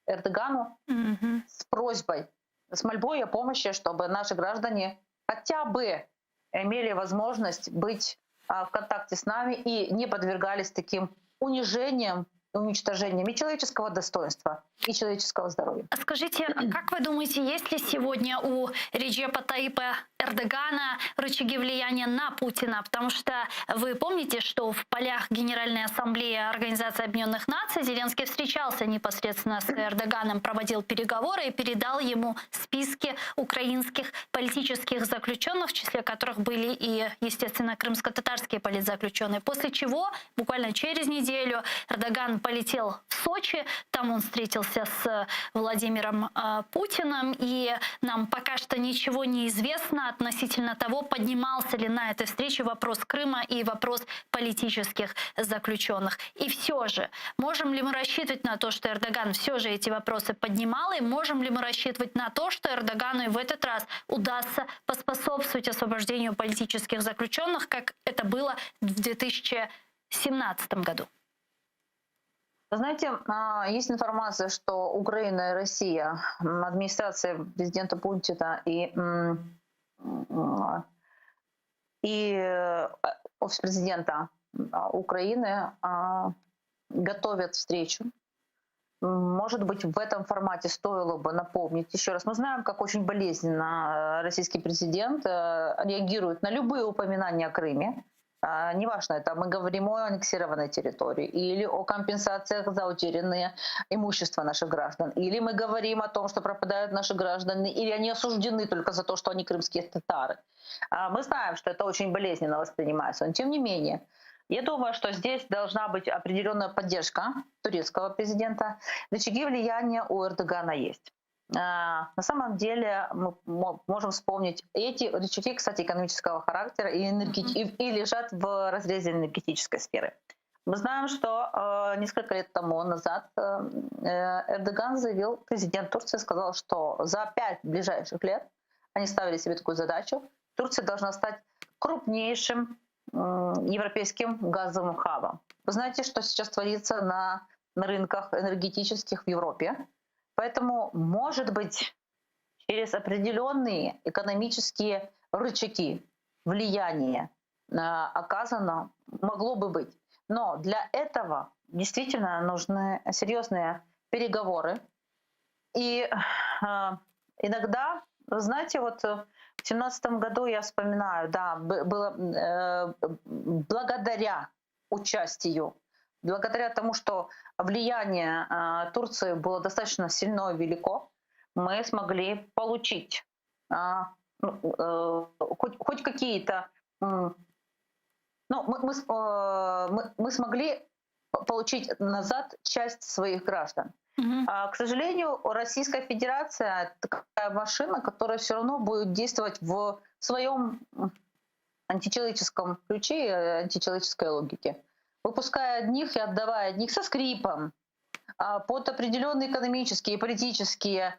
Эрдогану mm-hmm. с просьбой, с мольбой о помощи, чтобы наши граждане хотя бы имели возможность быть а, в контакте с нами и не подвергались таким унижениям, уничтожением и человеческого достоинства, и человеческого здоровья. Скажите, а как вы думаете, есть ли сегодня у Реджепа Таипа Эрдогана рычаги влияния на Путина? Потому что вы помните, что в полях Генеральной Ассамблеи Организации Объединенных Наций Зеленский встречался непосредственно с Эрдоганом, проводил переговоры и передал ему списки украинских политических заключенных, в числе которых были и, естественно, крымско-татарские политзаключенные. После чего, буквально через неделю, Эрдоган полетел в Сочи, там он встретился с Владимиром э, Путиным, и нам пока что ничего не известно относительно того, поднимался ли на этой встрече вопрос Крыма и вопрос политических заключенных. И все же, можем ли мы рассчитывать на то, что Эрдоган все же эти вопросы поднимал, и можем ли мы рассчитывать на то, что Эрдогану и в этот раз удастся поспособствовать освобождению политических заключенных, как это было в 2017 году? Вы знаете, а, есть информация, что Украина и Россия, администрация президента Путина и, и э, офис президента Украины а, готовят встречу. Может быть, в этом формате стоило бы напомнить еще раз. Мы знаем, как очень болезненно э, российский президент э, реагирует на любые упоминания о Крыме. А, неважно, это мы говорим о аннексированной территории или о компенсациях за утерянное имущество наших граждан, или мы говорим о том, что пропадают наши граждане, или они осуждены только за то, что они крымские татары. А, мы знаем, что это очень болезненно воспринимается, но тем не менее, я думаю, что здесь должна быть определенная поддержка турецкого президента. Рычаги влияния у Эрдогана есть. А, на самом деле мы можем вспомнить эти рычаги, кстати, экономического характера и, энергет... и, и лежат в разрезе энергетической сферы. Мы знаем, что э, несколько лет тому назад э, Эрдоган заявил, президент Турции сказал, что за пять ближайших лет, они ставили себе такую задачу, Турция должна стать крупнейшим э, европейским газовым хабом. Вы знаете, что сейчас творится на, на рынках энергетических в Европе? Поэтому, может быть, через определенные экономические рычаги влияния э, оказано, могло бы быть. Но для этого действительно нужны серьезные переговоры. И э, иногда, вы знаете, вот в семнадцатом году я вспоминаю, да, было э, благодаря участию, благодаря тому, что влияние э, Турции было достаточно сильно и велико, мы смогли получить э, ну, э, хоть, хоть какие-то... Ну, мы, мы, мы, мы смогли получить назад часть своих граждан. Мгм. А, к сожалению, Российская Федерация такая машина, которая все равно будет действовать в своем античеловеческом ключе и античеловеческой логике. Выпуская одних и отдавая одних со скрипом, под определенные экономические и политические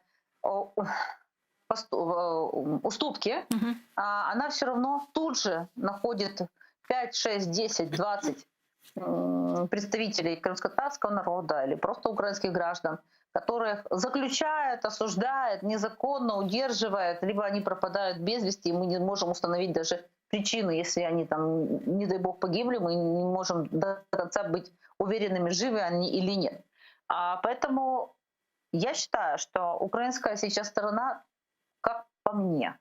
уступки, Мгм. она все равно тут же находит 5, 6, 10, 20 представителей крымско-татарского народа или просто украинских граждан, которых заключают, осуждают, незаконно удерживают, либо они пропадают без вести, и мы не можем установить даже причины, если они там, не дай бог, погибли, мы не можем до конца быть уверенными, живы они или нет. Поэтому я считаю, что украинская сейчас сторона, как по мне,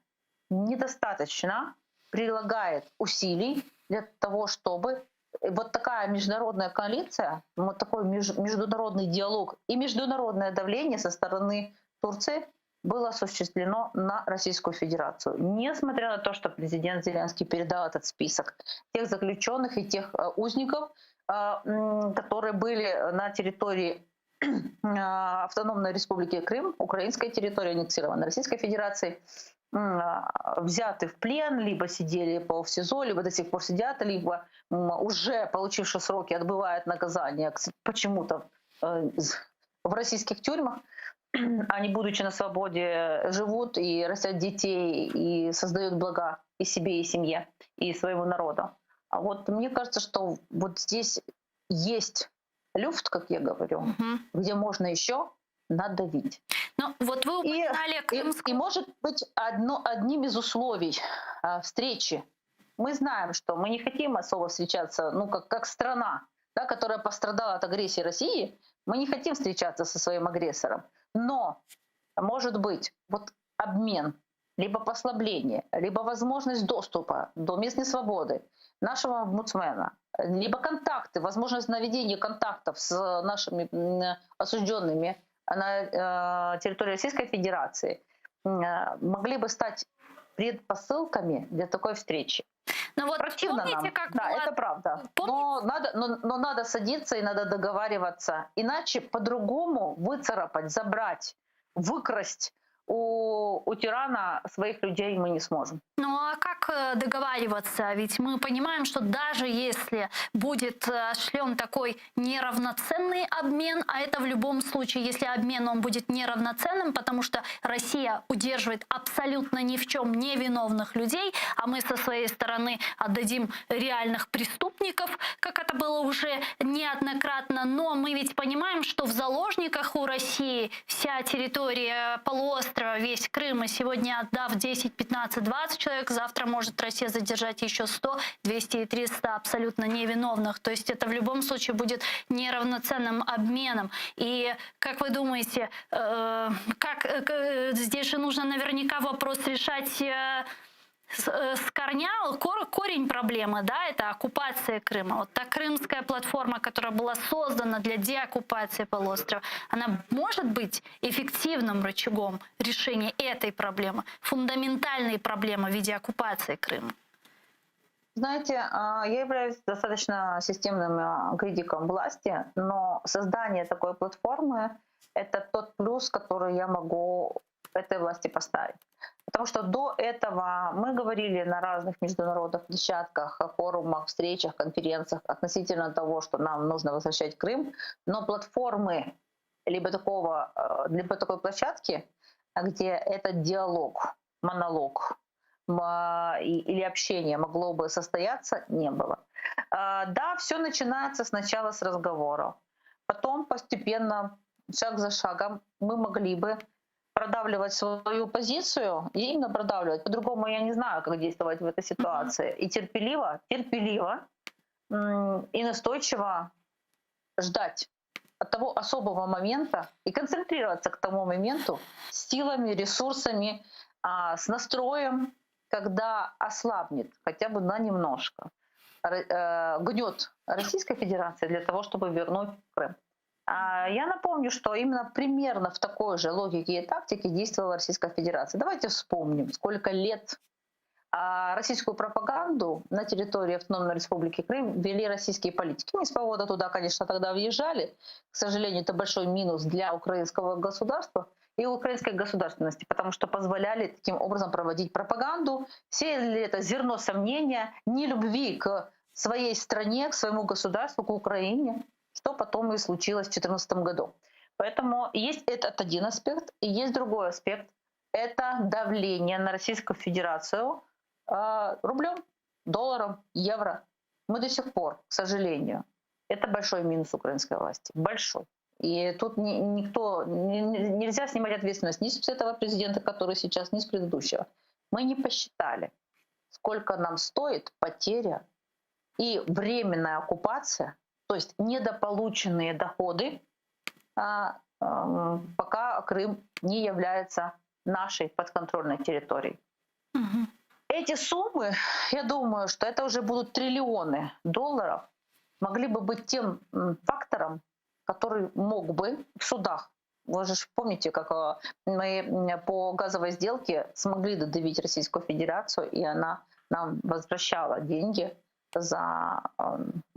недостаточно прилагает усилий для того, чтобы вот такая международная коалиция, вот такой международный диалог и международное давление со стороны Турции было осуществлено на Российскую Федерацию. Несмотря на то, что президент Зеленский передал этот список тех заключенных и тех узников, которые были на территории Автономной Республики Крым, украинской территории, аннексированной Российской Федерацией, взяты в плен, либо сидели по СИЗО, либо до сих пор сидят, либо уже получившие сроки отбывают наказание почему-то в российских тюрьмах. Они, будучи на свободе, живут и растят детей, и создают блага и себе, и семье, и своему народу. А вот мне кажется, что вот здесь есть люфт, как я говорю, Мгм. где можно еще надавить. Ну, вот вы И, упоминали и, крымскую... и может быть одним из условий встречи. Мы знаем, что мы не хотим особо встречаться, как страна, да, которая пострадала от агрессии России, мы не хотим встречаться со своим агрессором. Но, может быть, обмен, либо послабление, либо возможность доступа до местной свободы нашего омбудсмена, либо контакты, возможность наведения контактов с нашими осужденными на территории Российской Федерации могли бы стать предпосылками для такой встречи. Ну вот Противно помните, нам. как Да, была это правда. Помните? Но надо садиться и надо договариваться. Иначе по-другому выцарапать, забрать, выкрасть у тирана своих людей мы не сможем. Ну а как договариваться? Ведь мы понимаем, что даже если будет осуществлен такой неравноценный обмен, а это в любом случае, если обмен он будет неравноценным, потому что Россия удерживает абсолютно ни в чем невиновных людей, а мы со своей стороны отдадим реальных преступников, как это было уже неоднократно. Но мы ведь понимаем, что в заложниках у России вся территория полуострова, весь Крым, и сегодня отдав 10, 15, 20 человек, завтра может Россия задержать еще 100, 200 и 300 абсолютно невиновных. То есть это в любом случае будет неравноценным обменом. И как вы думаете, как здесь же нужно наверняка вопрос решать с корня, корень проблемы, да, это оккупация Крыма. Вот та крымская платформа, которая была создана для деоккупации полуострова, она может быть эффективным рычагом решения этой проблемы, фундаментальной проблемы в виде оккупации Крыма? Знаете, я являюсь достаточно системным критиком власти, но создание такой платформы — это тот плюс, который я могу этой власти поставить. Потому что до этого мы говорили на разных международных площадках, форумах, встречах, конференциях относительно того, что нам нужно возвращать Крым, но платформы либо такой площадки, где этот диалог, монолог или общение могло бы состояться, не было. Да, все начинается сначала с разговоров. Потом постепенно, шаг за шагом, мы могли бы продавливать свою позицию, и именно продавливать. По-другому я не знаю, как действовать в этой ситуации. И терпеливо и настойчиво ждать от того особого момента и концентрироваться к тому моменту с силами, ресурсами, с настроем, когда ослабнет хотя бы на немножко гнет Российской Федерации для того, чтобы вернуть Крым. Я напомню, что именно примерно в такой же логике и тактике действовала Российская Федерация. Давайте вспомним, сколько лет А российскую пропаганду на территории Автономной Республики Крым вели российские политики. Не с повода туда, конечно, тогда въезжали. К сожалению, это большой минус для украинского государства и украинской государственности, потому что позволяли таким образом проводить пропаганду, сеяли это зерно сомнения, нелюбви к своей стране, к своему государству, к Украине, что потом и случилось в 2014 году. Поэтому есть этот один аспект, и есть другой аспект. Это давление на Российскую Федерацию э, рублем, долларом, евро. Мы до сих пор, к сожалению, это большой минус украинской власти. Большой. И тут никто, нельзя снимать ответственность ни с этого президента, который сейчас, ни с предыдущего. Мы не посчитали, сколько нам стоит потеря и временная оккупация, то есть недополученные доходы, а, пока Крым не является нашей подконтрольной территорией. Угу. Эти суммы, я думаю, что это уже будут триллионы долларов, могли бы быть тем фактором, который мог бы в судах вы же помните, как э, мы по газовой сделке смогли додавить Российскую Федерацию, и она нам возвращала деньги за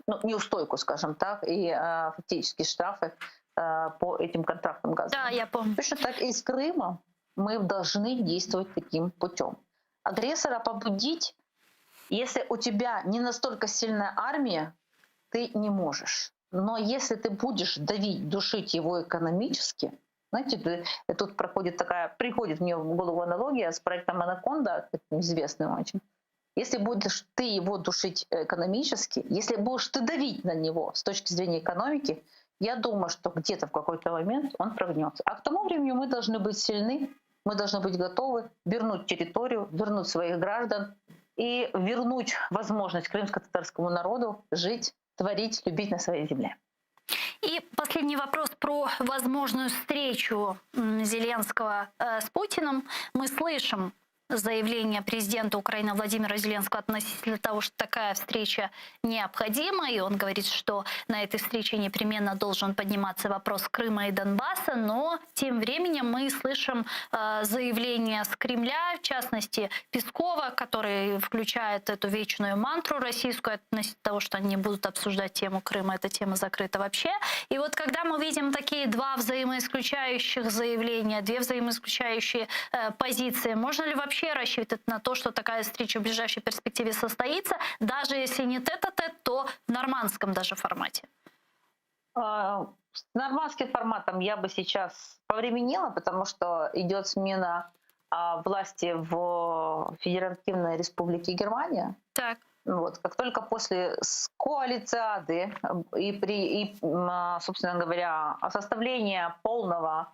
ну, неустойку, скажем так, и э, фактически штрафы э, по этим контрактам газа. Да, я помню. Точно так и с Крымом мы должны действовать таким путем. Агрессора побудить, если у тебя не настолько сильная армия, ты не можешь. Но если ты будешь давить, душить его экономически, знаете, тут проходит такая, приходит мне в голову аналогия с проектом «Анаконда», известным очень. Если будешь ты его душить экономически, если будешь ты давить на него с точки зрения экономики, я думаю, что где-то в какой-то момент он прогнется. А к тому времени мы должны быть сильны, мы должны быть готовы вернуть территорию, вернуть своих граждан и вернуть возможность крымско-татарскому народу жить, творить, любить на своей земле. И последний вопрос про возможную встречу Зеленского э, с Путиным. Мы слышим заявление президента Украины Владимира Зеленского относительно того, что такая встреча необходима, и он говорит, что на этой встрече непременно должен подниматься вопрос Крыма и Донбасса, но тем временем мы слышим э, заявление с Кремля, в частности Пескова, который включает эту вечную мантру российскую относительно того, что они будут обсуждать тему Крыма, эта тема закрыта вообще. И вот когда мы видим такие два взаимоисключающих заявления, две взаимоисключающие э, позиции, можно ли вообще рассчитывать на то, что такая встреча в ближайшей перспективе состоится, даже если не тет-а-тет, то в нормандском даже формате? А, с нормандским форматом я бы сейчас повременила, потому что идет смена а, власти в Федеративной Республике Германия. Так. Вот. Как только после коалициады и, при, и, а, собственно говоря, составления полного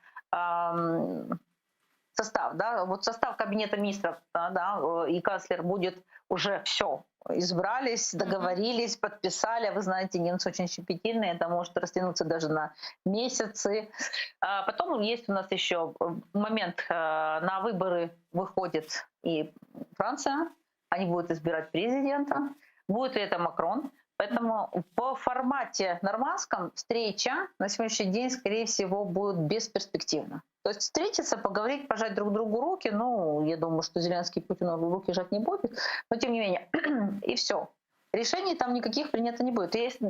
состав, да, вот состав кабинета министров, да, да, и канцлер будет уже все, избрались, договорились, подписали. Вы знаете, немцы очень щепетильные, это может растянуться даже на месяцы. А потом есть у нас еще момент, э, на выборы выходит и Франция, они будут избирать президента, будет ли это Макрон. Поэтому по формате нормандском встреча на сегодняшний день, скорее всего, будет бесперспективна. То есть встретиться, поговорить, пожать друг другу руки, ну, я думаю, что Зеленский Путину руки жать не будет, но тем не менее, и все. Решений там никаких принято не будет. Есть,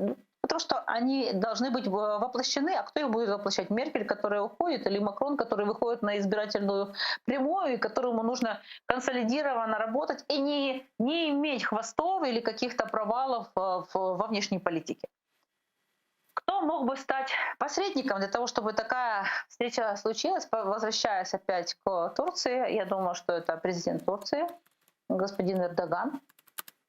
потому что они должны быть воплощены, а кто их будет воплощать? Меркель, которая уходит, или Макрон, который выходит на избирательную прямую, и которому нужно консолидированно работать и не, не иметь хвостов или каких-то провалов э, в, во внешней политике. Кто мог бы стать посредником для того, чтобы такая встреча случилась? Возвращаясь опять к Турции, я думаю, что это президент Турции, господин Эрдоган.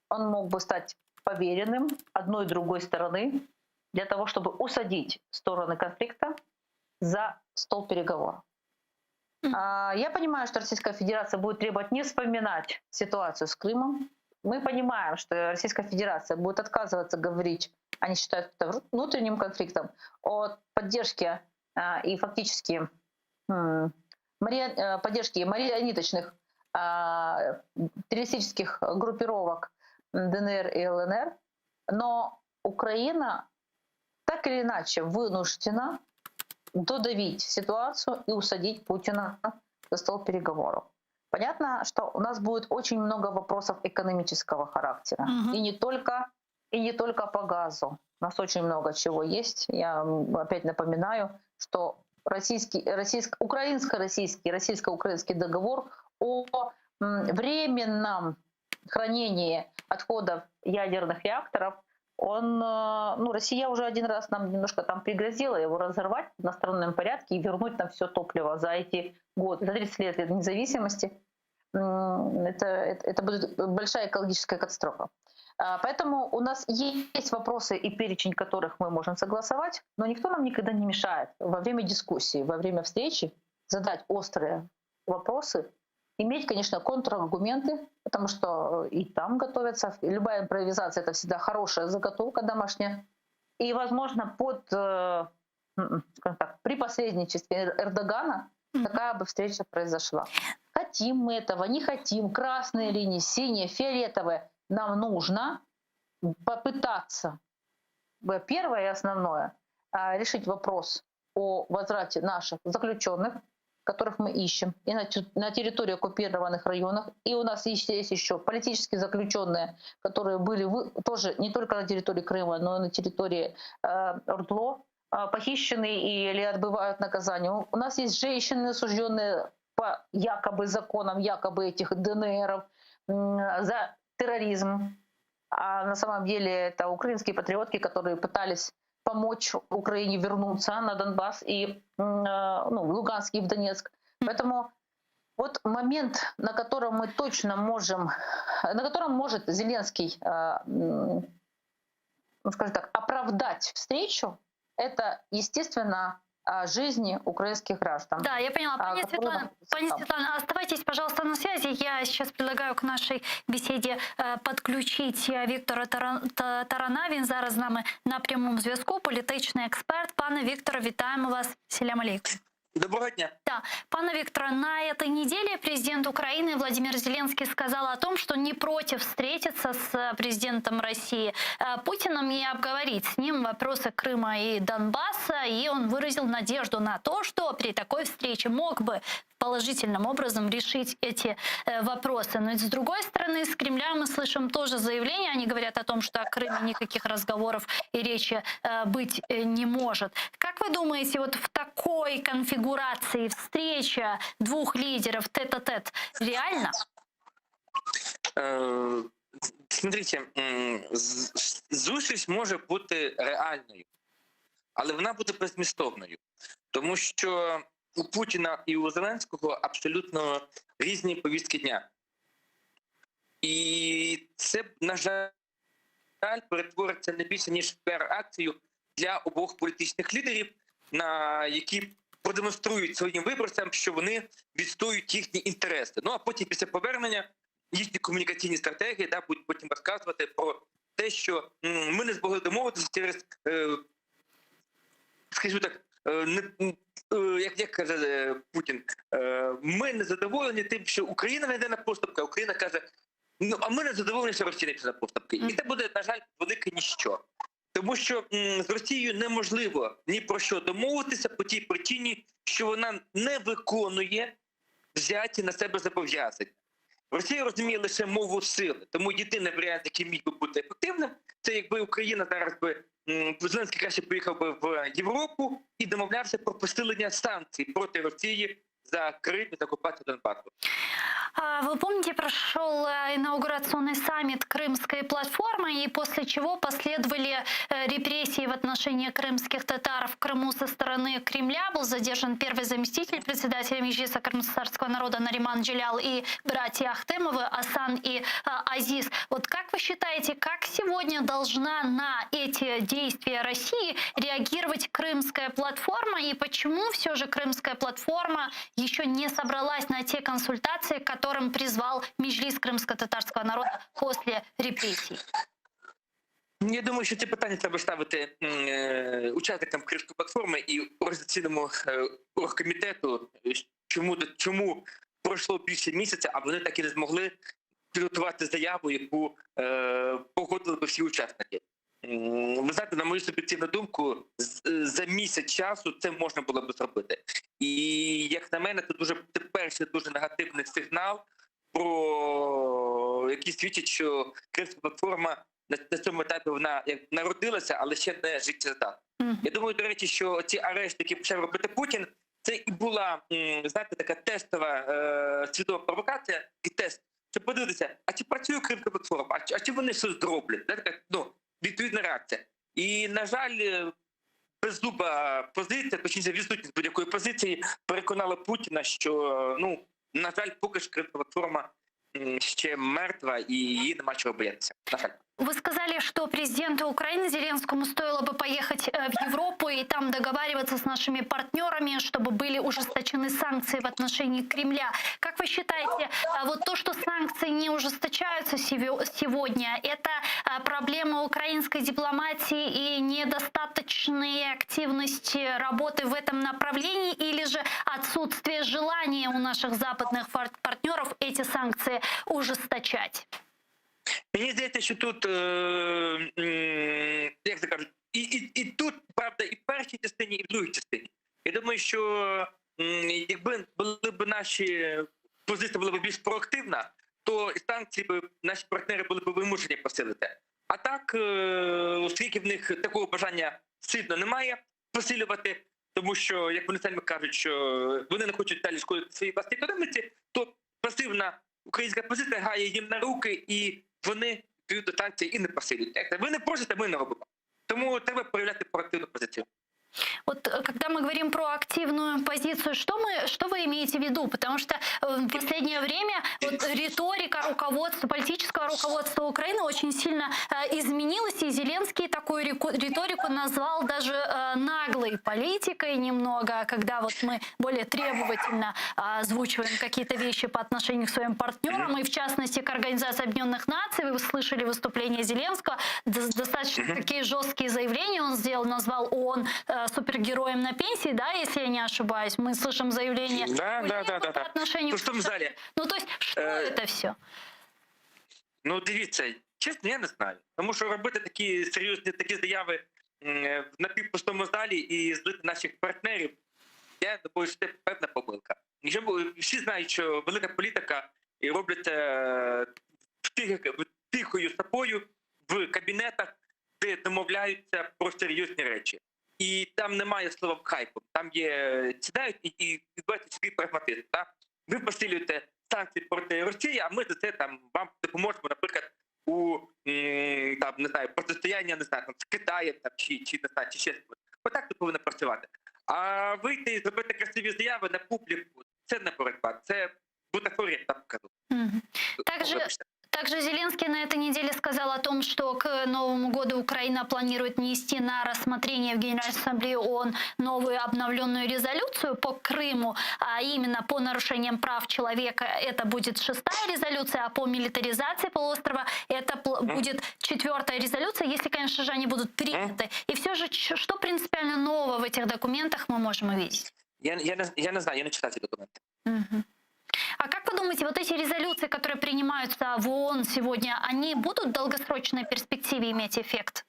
Он мог бы стать поверенным одной и другой стороны для того, чтобы усадить стороны конфликта за стол переговоров. Я понимаю, что Российская Федерация будет требовать не вспоминать ситуацию с Крымом. Мы понимаем, что Российская Федерация будет отказываться говорить, они считают это внутренним конфликтом, о поддержке а, и фактически э, поддержке марионеточных а, террористических группировок ДНР и ЛНР. Но Украина так или иначе вынуждена додавить ситуацию и усадить Путина за стол переговоров. Понятно, что у нас будет очень много вопросов экономического характера. И не только и не только по газу. У нас очень много чего есть. Я опять напоминаю, что российский, российско, украинско-российский, российско-украинский договор о временном хранении отходов ядерных реакторов, он, э, ну, Россия уже один раз нам немножко там пригрозила его разорвать в одностороннем порядке и вернуть нам все топливо за эти годы, за 30 лет независимости. Это, это, это будет большая экологическая катастрофа. А, поэтому у нас есть вопросы и перечень которых мы можем согласовать, но никто нам никогда не мешает во время дискуссии, во время встречи задать острые вопросы, иметь, конечно, контраргументы, потому что и там готовятся. Любая импровизация — это всегда хорошая заготовка домашняя. И, возможно, под, э, скажем так, при посредничестве Эрдогана такая бы встреча произошла. Хотим мы этого, не хотим, красные линии, синие, фиолетовые. Нам нужно попытаться, первое и основное, а, решить вопрос о возврате наших заключенных, которых мы ищем, и на, на территории оккупированных районах. И у нас есть, есть еще политические заключенные, которые были вы, тоже не только на территории Крыма, но и на территории э, Ордло, э, похищены или отбывают наказание. У нас есть женщины, осужденные по якобы законам, якобы этих ДНРов э, за терроризм. А на самом деле это украинские патриотки, которые пытались помочь Украине вернуться на Донбасс и э, ну, в Луганск и в Донецк. Поэтому вот момент, на котором мы точно можем, на котором может Зеленский, э, ну, скажем так, оправдать встречу, это, естественно, жизни украинских граждан. Да, я поняла. Пани Светлана, пани Светлана, оставайтесь, пожалуйста, на связи. Я сейчас предлагаю к нашей беседе э, подключить Віктора Тарана. Він зараз з нами на прямому зв'язку, політичний експерт. Пане Вікторе, вітаємо вас. Селям алейкум. Доброго дня. Да. Пане Викторе, на этой неделе президент Украины Владимир Зеленский сказал о том, что не против встретиться с президентом России э, Путиным и обговорить с ним вопросы Крыма и Донбасса. И он выразил надежду на то, что при такой встрече мог бы положительным образом решить эти э, вопросы. Но с другой стороны, с Кремля мы слышим тоже заявления. Они говорят о том, что о Крыме никаких разговоров и речи э, быть не может. Как вы думаете, вот в такой конфигурации встреча двух лидеров тет-а-тет реально? Е, смотрите, зустріч може бути реальною, але вона буде беззмістовною, тому що у Путіна і у Зеленського абсолютно різні повістки дня. І це, на жаль, перетвориться не більше ніж в піар-акцію для обох політичних лідерів, на які продемонструють своїм виборцям, що вони відстоюють їхні інтереси. Ну а потім, після повернення, їхні комунікаційні стратегії да, будуть потім розказувати про те, що ми не змогли домовитися через, е, скажімо так, е, не, е, як, як каже Путін, ми не задоволені тим, що Україна не йде на поступки, а Україна каже, ну а ми не задоволені, що Росія не йде на поступки. І це буде, на жаль, велике ніщо. Тому що з Росією неможливо ні про що домовитися по тій причині, що вона не виконує взяті на себе зобов'язання. Росія розуміє лише мову сили, тому єдиний варіант, який міг би бути ефективним, це якби Україна зараз би Зеленський краще поїхав би в Європу і домовлявся про посилення санкцій проти Росії за Крим і за окупацію Донбасу. Вы помните, прошел э, инаугурационный саммит Крымской платформы, и после чего последовали э, репрессии в отношении крымских татар в Крыму со стороны Кремля. Был задержан первый заместитель председателя Меджлиса крымско-татарского народа Нариман Джелял и братья Ахтемовы Асан и э, Азиз. Вот как вы считаете, как сегодня должна на эти действия России реагировать Крымская платформа, и почему все же Крымская платформа еще не собралась на те консультации, к которым призвал Меджлис крымско-татарского народа после репрессий? Я думаю, що це питання треба ставити е, учасникам Кримської платформи і організаційному е, оргкомітету, чому чому пройшло більше місяця, а вони так і не змогли підготувати заяву, яку е, погодили би всі учасники. Ви знаєте, на мою суб'єктивну думку, за місяць часу це можна було б зробити. І як на мене, це дуже тепер. перший дуже негативний сигнал, про який свідчить, що Кримська платформа на, на цьому етапі вона як народилася, але ще не життєздатна. Мгм. Я думаю, до речі, що ці арешти, які почав робити Путін, це і була м, знаєте, така тестова е, світова провокація і тест, щоб подивитися, а чи працює Кримська платформа, а чи, а чи вони щось зроблять? Знаєте, така, ну, відповідна реакція. І, на жаль, е, беззуба позиція, точніше відсутність будь-якої позиції, переконала Путіна, що ну, на жаль, поки що Кримська платформа м, ще мертва і її нема чого боятися. На жаль. Вы сказали, что президенту Украины Зеленскому стоило бы поехать э, в Европу и там договариваться с нашими партнерами, чтобы были ужесточены санкции в отношении Кремля. Как вы считаете, а вот то, что санкции не ужесточаются севе- сегодня, это а, проблема украинской дипломатии и недостаточной активности работы в этом направлении или же отсутствие желания у наших западных фар- партнеров эти санкции ужесточать? Мені здається, що тут, е, м, як це кажуть, і, і, і тут, правда, і в першій частині, і в другій частині. Я думаю, що м, якби були б наші позиція була б більш проактивна, то і санкції б наші партнери були б вимушені посилити. А так, е, оскільки в них такого бажання сильно немає посилювати, тому що, як вони самі кажуть, що вони не хочуть далі шкодити своїй власній економіці, то пасивна українська позиція грає їм на руки, і вони відповідно санкції і не посилюють. Як це? Ви не просите, ми не робимо. Тому треба проявляти проактивну позицію. Вот э, когда мы говорим про активную позицию, что, мы, что вы имеете в виду? Потому что э, в последнее время вот риторика руководства, политического руководства Украины очень сильно э, изменилась, и Зеленский такую реку- риторику назвал даже э, наглой политикой немного, когда вот мы более требовательно э, озвучиваем какие-то вещи по отношению к своим партнерам, и в частности к Организации Объединенных Наций. Вы слышали выступление Зеленского, дос- достаточно такие жесткие заявления он сделал, назвал ООН э, супергероем на пенсии, да, если я не ошибаюсь. Мы слышим заявление Да, да, да, Кулебы да, по да. отношению В пустому залі. Ну, то есть, что Э, это все? Ну, дивіться, чесно, я не знаю. Тому що робити такі серйозні такі заяви м, е, в напівпустому залі і злити наших партнерів, я думаю, що це певна помилка. Якщо б- всі знають, що велика політика і робляться е, тих- тихою сапою в кабінетах, де домовляються про серйозні речі. І там немає слова хайпу. Там є сідають і, і відбувається свій прагматизм. Так? Ви посилюєте санкції проти Росії, а ми за це там вам допоможемо, наприклад, у м, там не знаю, протистояння не знаю, там з Китаєм там чи, чи не знаю, чи ще з кимось. Отак це повинно працювати. А вийти і зробити красиві заяви на публіку це не боротьба, це бутафорія, так кажу. Мгм. Также Вибачте. Также Зеленский на этой неделе сказал о том, что к Новому году Украина планирует внести на рассмотрение в Генеральную Ассамблею ООН новую обновленную резолюцию по Крыму, а именно по нарушениям прав человека это будет шестая резолюция, а по милитаризации полуострова это пл- Мгм. будет четвертая резолюция, если, конечно же, они будут приняты. И все же, ч- что принципиально нового в этих документах мы можем увидеть? Я, я, не, я не знаю, я не читав ці документи. Мгм. А как вы думаете, вот эти резолюции, которые принимаются в ООН сегодня, они будут в долгосрочной перспективе иметь эффект?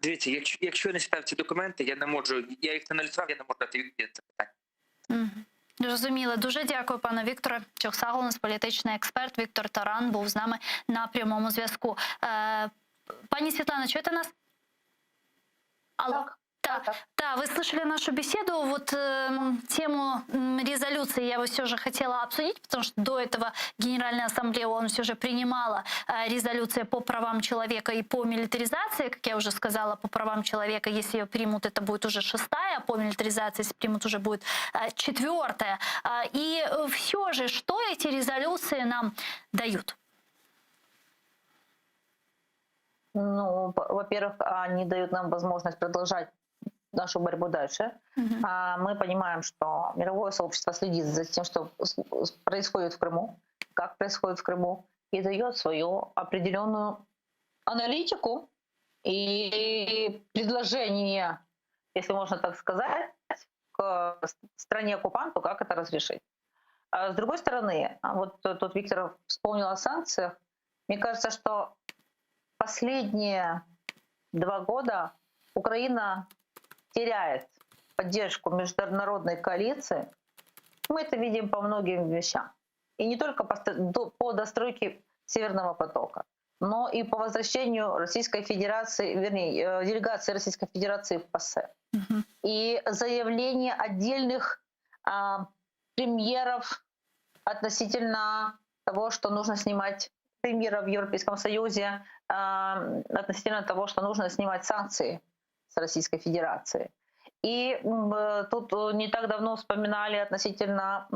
Дивіться, якщо, якщо я не читав ці документи, я не можу, я їх не аналізував, я не можу дати відповідь на це питання. Мгм. Зрозуміло. Дуже дякую, пане Вікторе. Çoq sağ oluñız, політичний експерт Віктор Таран був з нами на прямому зв'язку. Е, Пані Світлана, чуєте нас? Алло. Так, Да, так. да, вы слышали нашу беседу. Вот эм, тему м, резолюции я бы все же хотела обсудить, потому что до этого Генеральная Ассамблея ООН все же принимала э, резолюции по правам человека и по милитаризации. Как я уже сказала, по правам человека, если ее примут, это будет уже шестая, а по милитаризации, если примут, уже будет э, четвертая. А, И все же, что эти резолюции нам дают? Ну, по- во-первых, они дают нам возможность продолжать нашу борьбу дальше. Мгм. А Мы понимаем, что мировое сообщество следит за тем, что с- с- происходит в Крыму, как происходит в Крыму, и дает свою определенную аналитику и предложение, если можно так сказать, к стране-оккупанту, как это разрешить. А с другой стороны, а вот тут Виктор вспомнил о санкциях. Мне кажется, что последние 2 года Украина теряет поддержку международной коалиции. Мы это видим по многим вещам. И не только по, по достройке Северного потока, но и по возвращению Российской Федерации, вернее, э, делегации Российской Федерации в ПАСЕ. Угу. И заявление отдельных а, премьеров относительно того, что нужно снимать премьеров в Европейском Союзе, а, относительно того, что нужно снимать санкции с Российской Федерации. И э, тут э, не так давно вспоминали относительно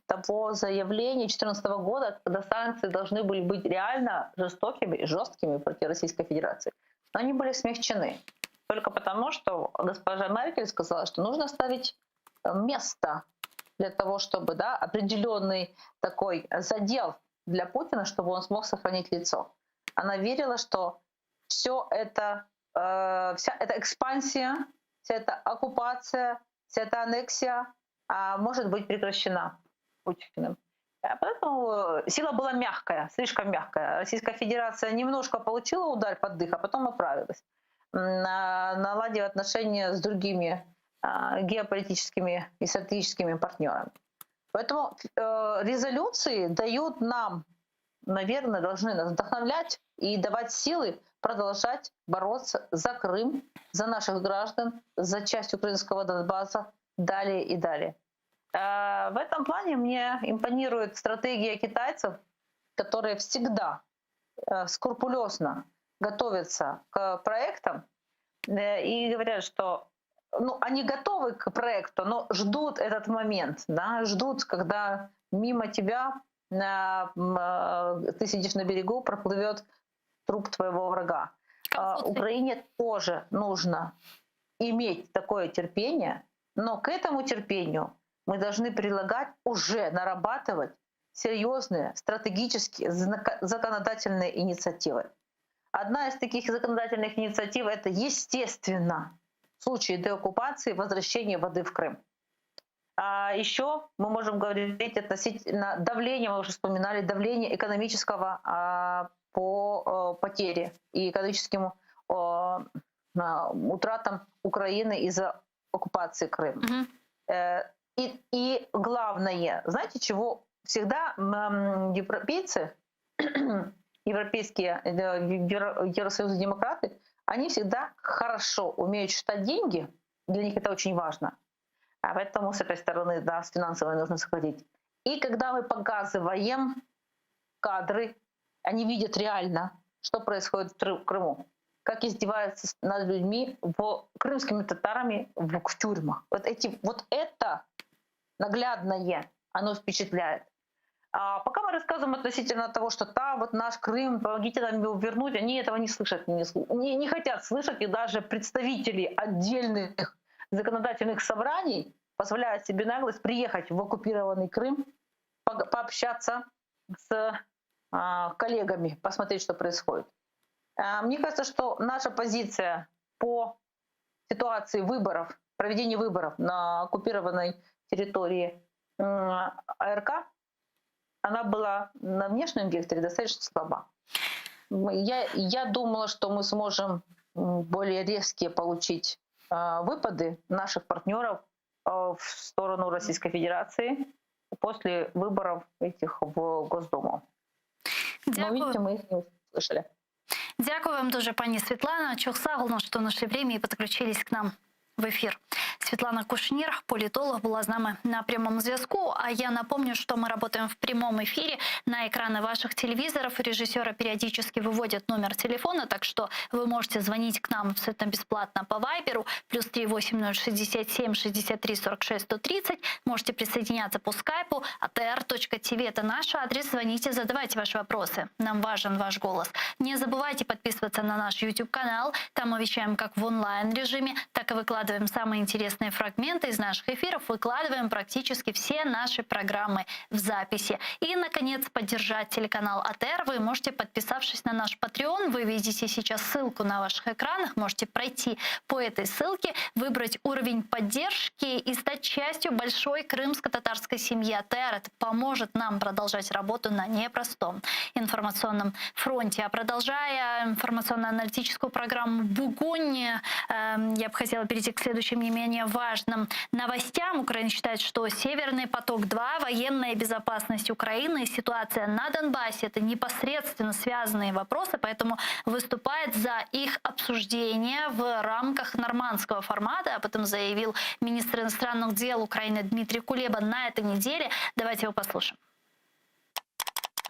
того заявления 2014 года, когда санкции должны были быть реально жестокими и жесткими против Российской Федерации. Но они были смягчены. Только потому, что госпожа Меркель сказала, что нужно ставить э, место для того, чтобы да, определенный такой задел для Путина, чтобы он смог сохранить лицо. Она верила, что все это, вся эта экспансия вся эта оккупация, вся эта аннексия а, может быть прекращена Путиным. А поэтому э, сила была мягкая, слишком мягкая. Российская Федерация немножко получила удар под дых, а потом оправилась, наладив отношения с другими а, геополитическими и стратегическими партнерами. Поэтому э, резолюции дают нам, наверное, должны нас вдохновлять и давать силы продолжать бороться за Крым, за наших граждан, за часть украинского Донбасса далее и далее. Э, в этом плане мне импонирует стратегия китайцев, которые всегда э, скрупулезно готовятся к проектам э, и говорят, что ну, они готовы к проекту, но ждут этот момент, да, ждут, когда мимо тебя ты сидишь на берегу, проплывет труп твоего врага. А, Украине тоже нужно иметь такое терпение, но к этому терпению мы должны прилагать, уже нарабатывать серьезные стратегические законодательные инициативы. Одна из таких законодательных инициатив — это, естественно, в случае деоккупации возвращение воды в Крым. А еще мы можем говорить относительно давления, мы уже вспоминали, давления экономического а, по э, потере и экономическим э, утратам Украины из-за оккупации Крыма. Угу. И, и главное, знаете, чего всегда европейцы, европейские Евросоюз демократы, они всегда хорошо умеют считать деньги, для них это очень важно. А поэтому с этой стороны, да, с финансовой нужно сходить. И когда мы показываем кадры, они видят реально, что происходит в Крыму, как издеваются над людьми, в, крымскими татарами в, в тюрьмах. Вот, эти, вот это наглядное, оно впечатляет. А пока мы рассказываем относительно того, что там вот наш Крым, помогите нам его вернуть, они этого не слышат, не, не, не хотят слышать, и даже представители отдельных законодательных собраний позволяют себе наглость приехать в оккупированный Крым, пообщаться с а, коллегами, посмотреть, что происходит. А, мне кажется, что наша позиция по ситуации выборов, проведения выборов на оккупированной территории АРК, она была на внешнем векторе достаточно слаба. Я, я думала, что мы сможем более резкие получить а, выпады наших партнеров в сторону Российской Федерации после выборов этих в Госдуму. Но, видите, мы их не услышали. Дякую вам дуже, пані Світлана. Çoq sağ oluñ, что нашли время и подключились к нам в эфир. Светлана Кушнир, политолог, була з нами на прямом зв'язку. А я напомню, что мы работаем в прямом эфире на экраны ваших телевизоров. Режиссеры периодически выводят номер телефона, так что вы можете звонить к нам абсолютно бесплатно по Вайберу. Плюс 380 67 63 46 130. Можете присоединяться по скайпу. atr.tv – это наш адрес. Звоните, задавайте ваши вопросы. Нам важен ваш голос. Не забывайте подписываться на наш YouTube-канал. Там мы вещаем как в онлайн-режиме, так и выкладываем самые интересные фрагменты из наших эфиров, выкладываем практически все наши программы в записи. И, наконец, поддержать телеканал АТР вы можете, подписавшись на наш Patreon. Вы видите сейчас ссылку на ваших экранах. Можете пройти по этой ссылке, выбрать уровень поддержки и стать частью большой крымско-татарской семьи АТР. Это поможет нам продолжать работу на непростом информационном фронте. А продолжая информационно-аналитическую программу «Bugün», эм, я бы хотела перейти к перейти к следующим не менее важным новостям. Украина считает, что Северный поток-2, военная безопасность Украины и ситуация на Донбассе – это непосредственно связанные вопросы, поэтому выступает за их обсуждение в рамках нормандского формата. Об этом заявил министр иностранных дел Украины Дмитрий Кулеба на этой неделе. Давайте его послушаем.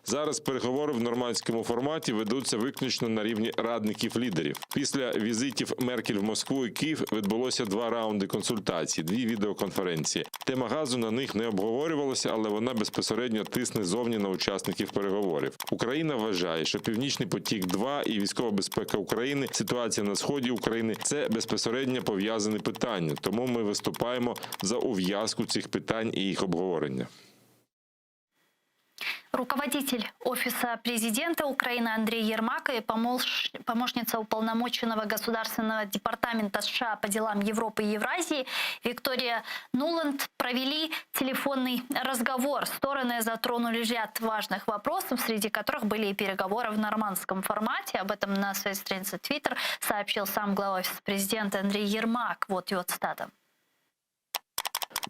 Зараз переговори в нормандському форматі ведуться виключно на рівні радників лідерів. Після візитів Меркель в Москву і Київ відбулося два раунди консультацій, дві відеоконференції. Тема газу на них не обговорювалася, але вона безпосередньо тисне зовні на учасників переговорів. Україна вважає, що Північний потік 2 і військова безпека України, ситуація на сході України це безпосередньо пов'язані питання. Тому ми виступаємо за ув'язку цих питань і їх обговорення. Руководитель Офиса президента Украины Андрей Ермак и помощница уполномоченного Государственного департамента США по делам Европы и Евразии Виктория Нуланд провели телефонный разговор. Стороны затронули ряд важных вопросов, среди которых были и переговоры в нормандском формате. Об этом на своей странице Twitter сообщил сам глава Офиса президента Андрей Ермак. Вот его цитата.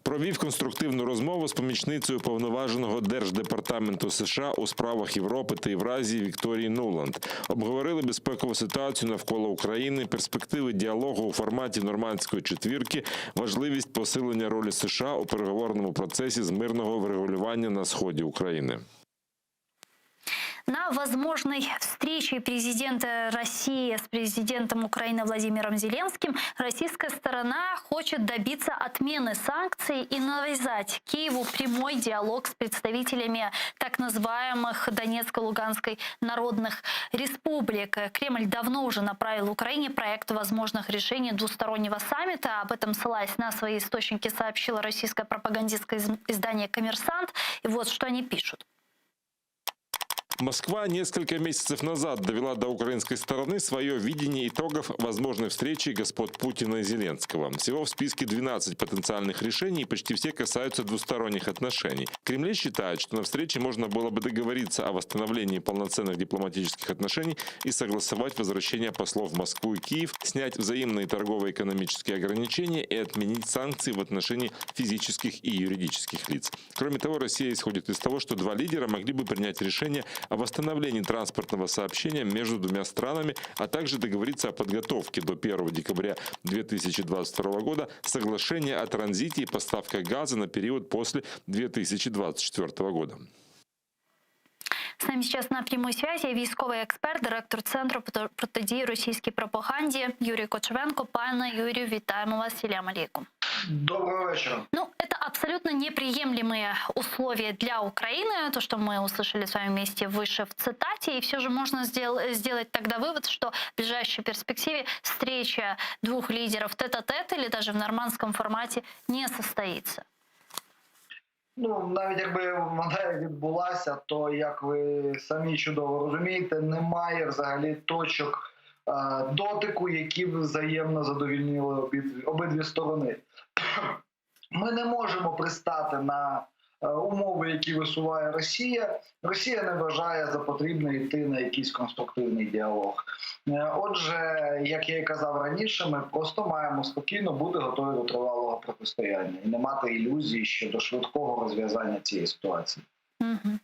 Провів конструктивну розмову з помічницею уповноваженого Держдепартаменту США у справах Європи та Євразії Вікторії Нуланд. Обговорили безпекову ситуацію навколо України, перспективи діалогу у форматі нормандської четвірки, важливість посилення ролі США у переговорному процесі з мирного врегулювання на сході України. На возможной встрече президента России с президентом Украины Владимиром Зеленским российская сторона хочет добиться отмены санкций и навязать Киеву прямой диалог с представителями так называемых Донецко-Луганской народных республик. Кремль давно уже направил Украине проект возможных решений двустороннего саммита. Об этом, ссылаясь на свои источники, сообщило российское пропагандистское издание «Коммерсант». И вот что они пишут. Москва несколько месяцев назад довела до украинской стороны свое видение итогов возможной встречи господ Путина и Зеленского. Всего в списке 12 потенциальных решений, и почти все касаются двусторонних отношений. В Кремле считают, что на встрече можно было бы договориться о восстановлении полноценных дипломатических отношений и согласовать возвращение послов в Москву и Киев, снять взаимные торгово-экономические ограничения и отменить санкции в отношении физических и юридических лиц. Кроме того, Россия исходит из того, что два лидера могли бы принять решение о восстановлении транспортного сообщения между двумя странами, а также договориться о подготовке до 1 декабря 2022 года соглашения о транзите и поставках газа на период после 2024 года. С нами сейчас на прямой связи військовий експерт, директор Центру протидії російській пропаганді Юрій Кочевенко. Пане Юрію, вітаємо вас. Селям алейкум. Доброго вечора. Ну, это абсолютно неприемлемые условия для Украины, то, что мы услышали с вами вместе выше в цитате. И все же можно сдел- сделать тогда вывод, что в ближайшей перспективе встреча двух лидеров тет-а-тет или даже в нормандском формате не состоится. Ну, навіть якби вона відбулася, то як ви самі чудово розумієте, немає взагалі точок е, дотику, які б взаємно задовільнили обидві, обидві сторони. Ми не можемо пристати на е, умови, які висуває Росія. Росія не вважає за потрібне йти на якийсь конструктивний діалог. Е, Отже, як я і казав раніше, ми просто маємо спокійно бути готові до тривалого протистояння і не мати ілюзій щодо швидкого розв'язання цієї ситуації. Мгм.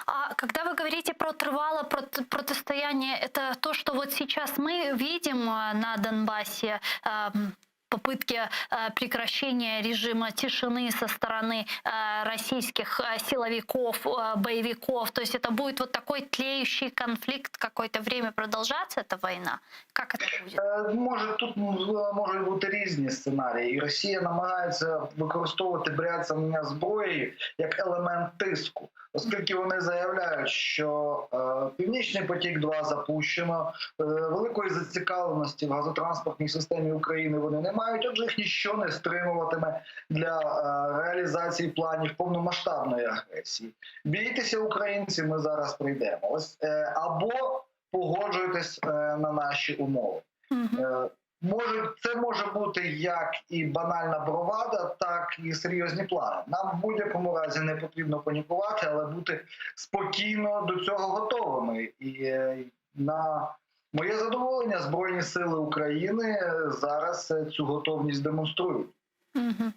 А когда вы говорите про тривале протистояние, это то, что вот сейчас мы видим а, на Донбассе, ам, попытки э, прекращения режима тишины со стороны э, российских э, силовиков, э, боевиков. То есть это будет вот такой тлеющий конфликт какое-то время продолжаться, эта война? Как это будет? Е, Може тут можуть бути різні сценарії, і Росія намагається використовувати бряцання зброї як елемент тиску, оскільки вони заявляють, що е, Північний потік 2 запущено, е, великої зацікавленості в газотранспортній системі України вони не мають. Отже, їх ніщо не стримуватиме для е, реалізації планів повномасштабної агресії. Бійтеся, українці, ми зараз прийдемо. Ось е, або погоджуйтесь е, на наші умови. Мгм. Е, Може, це може бути як і банальна бравада, так і серйозні плани. Нам в будь-якому разі не потрібно панікувати, але бути спокійно до цього готовими. І е, на будь-який момент готовими до наступу. Моє задоволення, Збройні Сили України зараз цю готовність демонструють. Угу.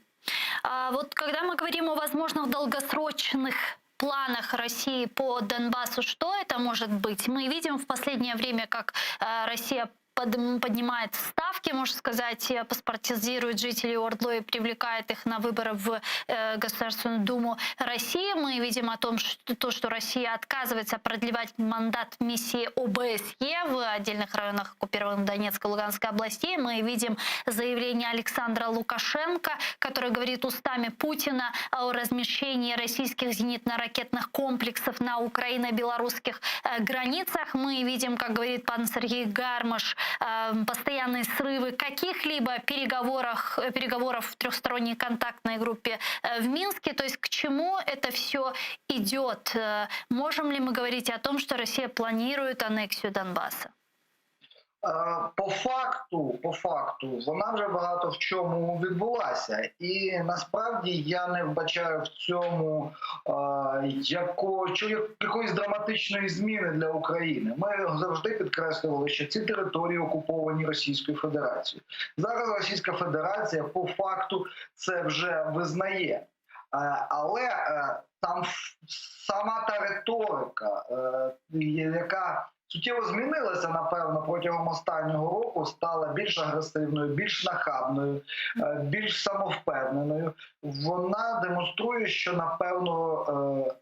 А вот когда мы говорим о возможных долгосрочных планах России по Донбассу, что это может быть? Мы видим в последнее время, как э, Россия поднимает ставки, можно сказать, э, паспортизирует жителей Ордло и привлекает их на выборы в э, Государственную Думу России. Мы видим о том, что, то, что Россия отказывается продлевать мандат миссии ОБСЕ в отдельных районах оккупированных Донецкой и Луганской областей. Мы видим заявление Александра Лукашенко, который говорит устами Путина о размещении российских зенитно-ракетных комплексов на украино-белорусских э, границах. Мы видим, как говорит пан Сергей Гармаш, Эм, постоянные срывы каких-либо переговорах, э, переговоров в трехсторонней контактной группе э, в Минске. То есть к чему это все идет? Э, можем ли мы говорить о том, что Россия планирует аннексию Донбасса? По факту, по факту, вона вже багато в чому відбулася, і насправді я не вбачаю в цьому е, яко, якоїсь драматичної зміни для України. Ми завжди підкреслювали, що ці території окуповані Російською Федерацією. Зараз Російська Федерація по факту це вже визнає. Е, але е, там сама та риторика, е, яка суттєво змінилася, напевно, протягом останнього року, стала більш агресивною, більш нахабною, е, більш самовпевненою. Вона демонструє, що напевно. Е,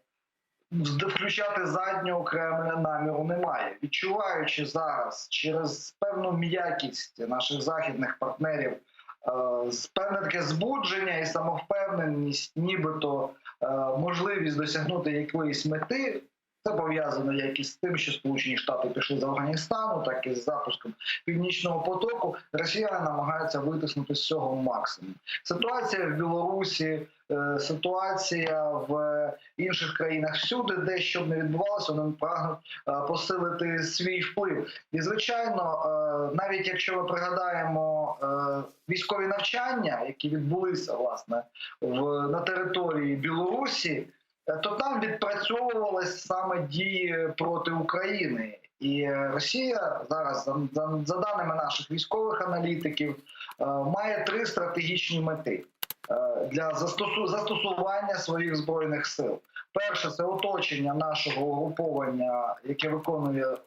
включати заднього Кремля наміру немає, відчуваючи зараз через певну м'якість наших західних партнерів, е, певне таке збудження і самовпевненість, нібито можливість досягнути якоїсь мети. Це пов'язано як із тим, що Сполучені Штати пішли з Афганістану, так і з запуском північного потоку. Росіяни намагаються витиснути з цього максимум. Ситуація в Білорусі, е, ситуація в інших країнах всюди, де що б не відбувалося, вони прагнуть е, посилити свій вплив. І звичайно, е, навіть якщо ми пригадаємо військові навчання, які відбулися власне в на території Білорусі. Е, то там відпрацьовувались саме дії проти України, і Росія зараз, за, за, за даними наших військових аналітиків, е, має три стратегічні мети е, для застосу, застосування своїх збройних сил. Перше це оточення нашого угруповання, яке виконує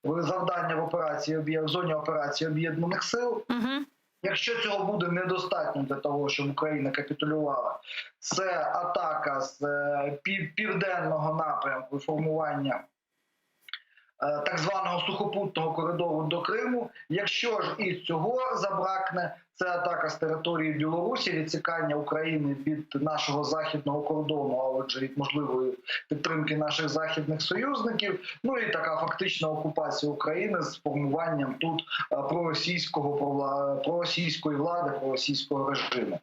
завдання в операції в зоні операції об'єднаних сил. Угу. Якщо цього буде недостатньо для того, щоб Україна капітулювала, це атака з е, південного напрямку формування е, так званого сухопутного коридору до Криму. Якщо ж і цього забракне, це атака з території Білорусі, відсікання України від нашого західного кордону, а отже, від можливої підтримки наших західних союзників. Ну і така фактична окупація України з формуванням тут е, проросійського проросійської влади, проросійського режиму.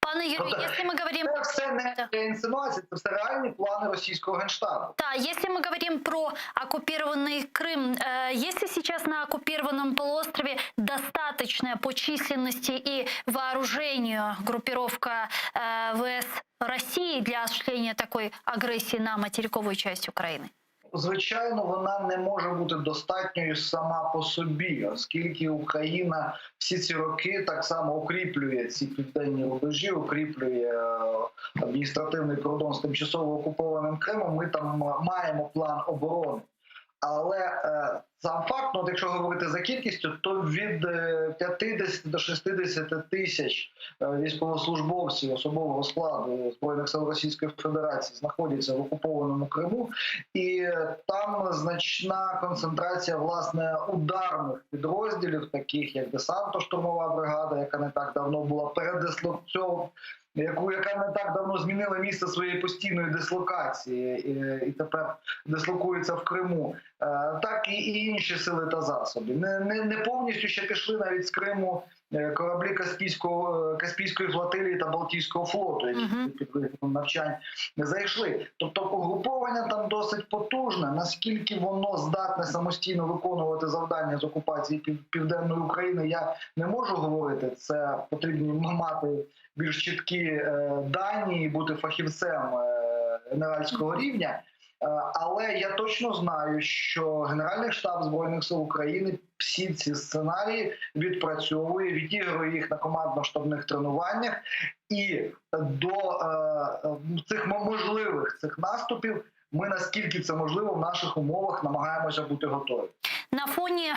Пане Юрію, Тобто, если мы говорим... Це все не інсинуації, це все реальні плани російського генштабу. Да, если мы говорим про оккупированный Крым, э, есть ли сейчас на оккупированном полуострове достаточная по численности и вооружению группировка э, ВС России для осуществления такой агрессии на материковую часть Украины? Звичайно, вона не може бути достатньою сама по собі, оскільки Україна всі ці роки так само укріплює ці південні рубежі, укріплює е, адміністративний кордон з тимчасово окупованим Кримом. Ми там маємо план оборони. Але е, сам факт, ну, от якщо говорити за кількістю, то від 50 е, до 60 тисяч е, військовослужбовців особового складу збройних сил Російської Федерації знаходяться в окупованому Криму, і там значна концентрація власне ударних підрозділів, таких як десантно-штурмова бригада, яка не так давно була передислокована, яку яка не так давно змінила місце своєї постійної дислокації і, і тепер дислокується в Криму, е, так і інші сили та засоби. Не не, не повністю ще пішли навіть з Криму е, кораблі Каспійського Каспійської флотилії та Балтійського флоту, які Мгм. під виглядом навчань не зайшли. Тобто угруповання там досить потужне. Наскільки воно здатне самостійно виконувати завдання з окупації пів- південної України, я не можу говорити. Це потрібно мати більш чіткі е, дані і бути фахівцем е, генеральського рівня. Але я точно знаю, що Генеральний штаб Збройних сил України всі ці сценарії відпрацьовує, відігрує їх на командно-штабних тренуваннях, і до цих можливих цих наступів ми наскільки це можливо в наших умовах намагаємося бути готові. На фоне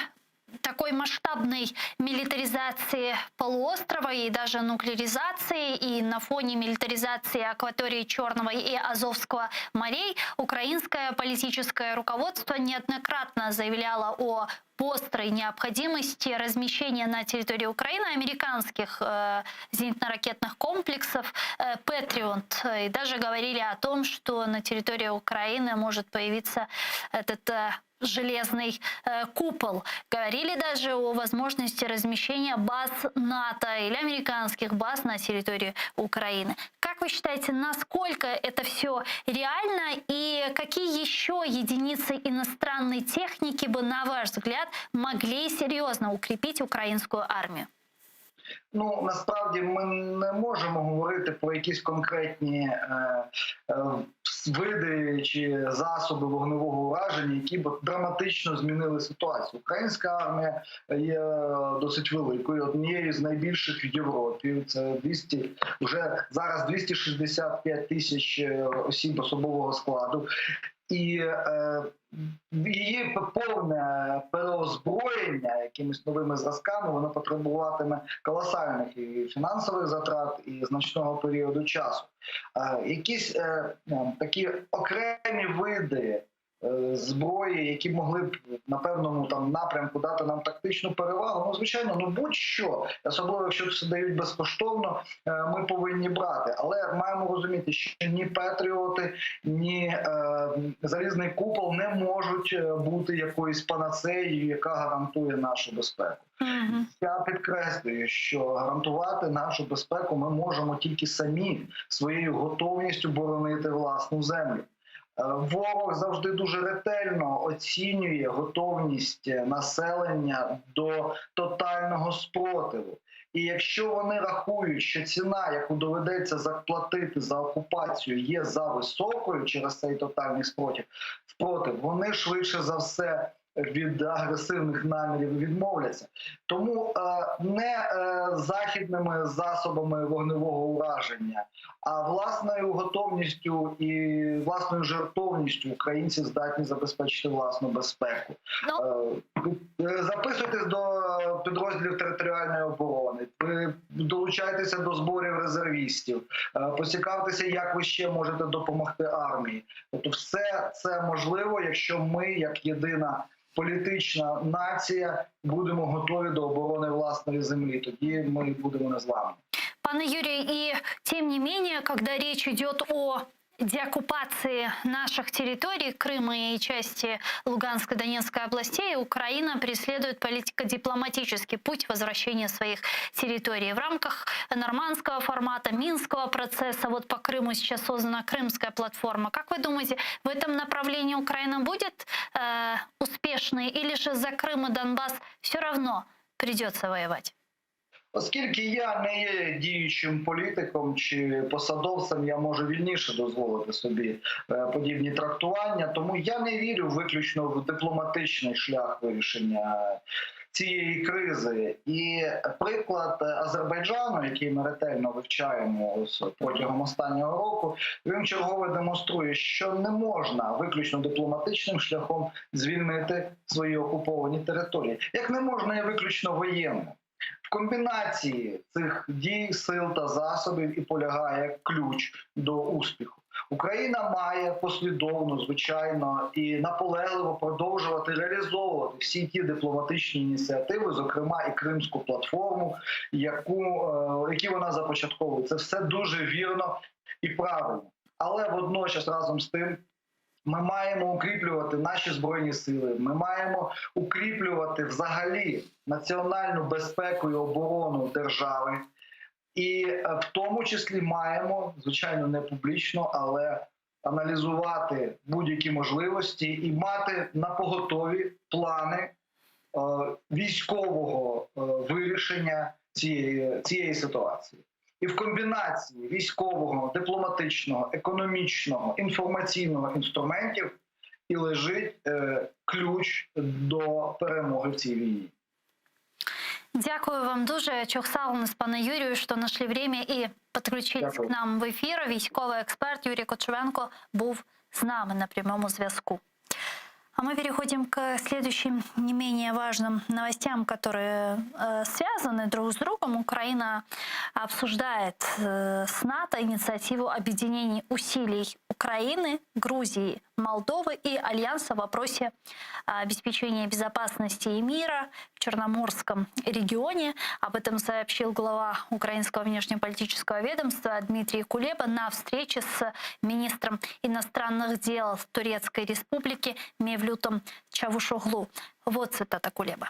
такой масштабной милитаризации полуострова и даже нуклеаризации, и на фоне милитаризации акватории Черного и Азовского морей украинское политическое руководство неоднократно заявляло о острой необходимости размещения на территории Украины американских э, зенитно-ракетных комплексов э, «Патриот». И даже говорили о том, что на территории Украины может появиться этот э, железный э, купол. Говорили даже о возможности размещения баз НАТО или американских баз на территории Украины. Как вы считаете, насколько это все реально и какие еще единицы иностранной техники бы, на ваш взгляд, могли серьезно укрепить украинскую армию? Ну насправді ми не можемо говорити про якісь конкретні е, е, види чи засоби вогневого ураження, які б драматично змінили ситуацію. Українська армія є досить великою, однією з найбільших в Європі. Це 200, вже зараз 265 тисяч е, осіб особового складу. І е, її повне переозброєння якимись новими зразками воно потребуватиме колосальних і фінансових затрат, і значного періоду часу. Е, якісь е, такі окремі види е, зброї, які могли б на певному там напрямку дати нам тактичну перевагу. Ну звичайно, ну будь-що, особливо якщо це дають безкоштовно, е, ми повинні брати. Але маємо розуміти, що ні Петріоти, ні е, залізний купол не можуть е, бути якоюсь панацеєю, яка гарантує нашу безпеку. Угу. Я підкреслюю, що гарантувати нашу безпеку ми можемо тільки самі своєю готовністю боронити власну землю. Е, Ворог завжди дуже ретельно оцінює готовність населення до тотального спротиву. І якщо вони рахують, що ціна, яку доведеться заплатити за окупацію, є зависокою через цей тотальний спротив, спротив, вони швидше за все від агресивних намірів відмовляться. Тому е, не е, західними засобами вогневого ураження, а власною готовністю і власною жертовністю українці здатні забезпечити власну безпеку. Ну, Е, Записуйтесь до підрозділів територіальної оборони, ви долучайтеся до зборів резервістів, е, поцікавтеся, як ви ще можете допомогти армії. Тобто, все це можливо, якщо ми, як єдина політична нація, будемо готові до оборони власної землі. Тоді ми будемо незламні. Пане Юрий, и тем не менее, когда речь идет о деоккупации наших территорий, Крыма и части Луганской и Донецкой областей, Украина преследует политико-дипломатический путь возвращения своих территорий. В рамках нормандского формата, Минского процесса, вот по Крыму сейчас создана Крымская платформа. Как вы думаете, в этом направлении Украина будет э, успешной или же за Крым и Донбасс все равно придется воевать? Оскільки я не є діючим політиком чи посадовцем, я можу вільніше дозволити собі е, подібні трактування. Тому я не вірю виключно в дипломатичний шлях вирішення цієї кризи. І приклад Азербайджану, який ми ретельно вивчаємо ось протягом останнього року, він чергове демонструє, що не можна виключно дипломатичним шляхом звільнити свої окуповані території, як не можна і виключно воєнним. В комбінації цих дій, сил та засобів і полягає ключ до успіху. Україна має послідовно, звичайно, і наполегливо продовжувати реалізовувати всі ті дипломатичні ініціативи, зокрема і Кримську платформу, яку, е, які вона започатковує. Це все дуже вірно і правильно. Але водночас разом з тим ми маємо укріплювати наші збройні сили. Ми маємо укріплювати взагалі національну безпеку і оборону держави, і е, в тому числі маємо, звичайно, не публічно, але аналізувати будь-які можливості і мати на поготові плани е, військового е, вирішення цієї, цієї ситуації. І в комбінації військового, дипломатичного, економічного, інформаційного інструментів і лежить е, ключ до перемоги в цій війні. Дякую вам дуже. Çoq sağ oluñız, пане Юрію, что нашли время и подключились Дякую. к нам в эфир. Військовий експерт Юрій Кочувенко був з нами на прямому зв'язку. А мы переходим к следующим не менее важным новостям, которые э, связаны друг с другом. Украина обсуждает э, с НАТО инициативу объединения усилий Украины, Грузии, Молдовы и Альянса в вопросе обеспечения безопасности и мира в Черноморском регионе. Об этом сообщил глава украинского внешнеполитического ведомства Дмитрий Кулеба на встрече с министром иностранных дел Турецкой Республики Мевлютом Чавушоглу. Вот цитата Кулеба.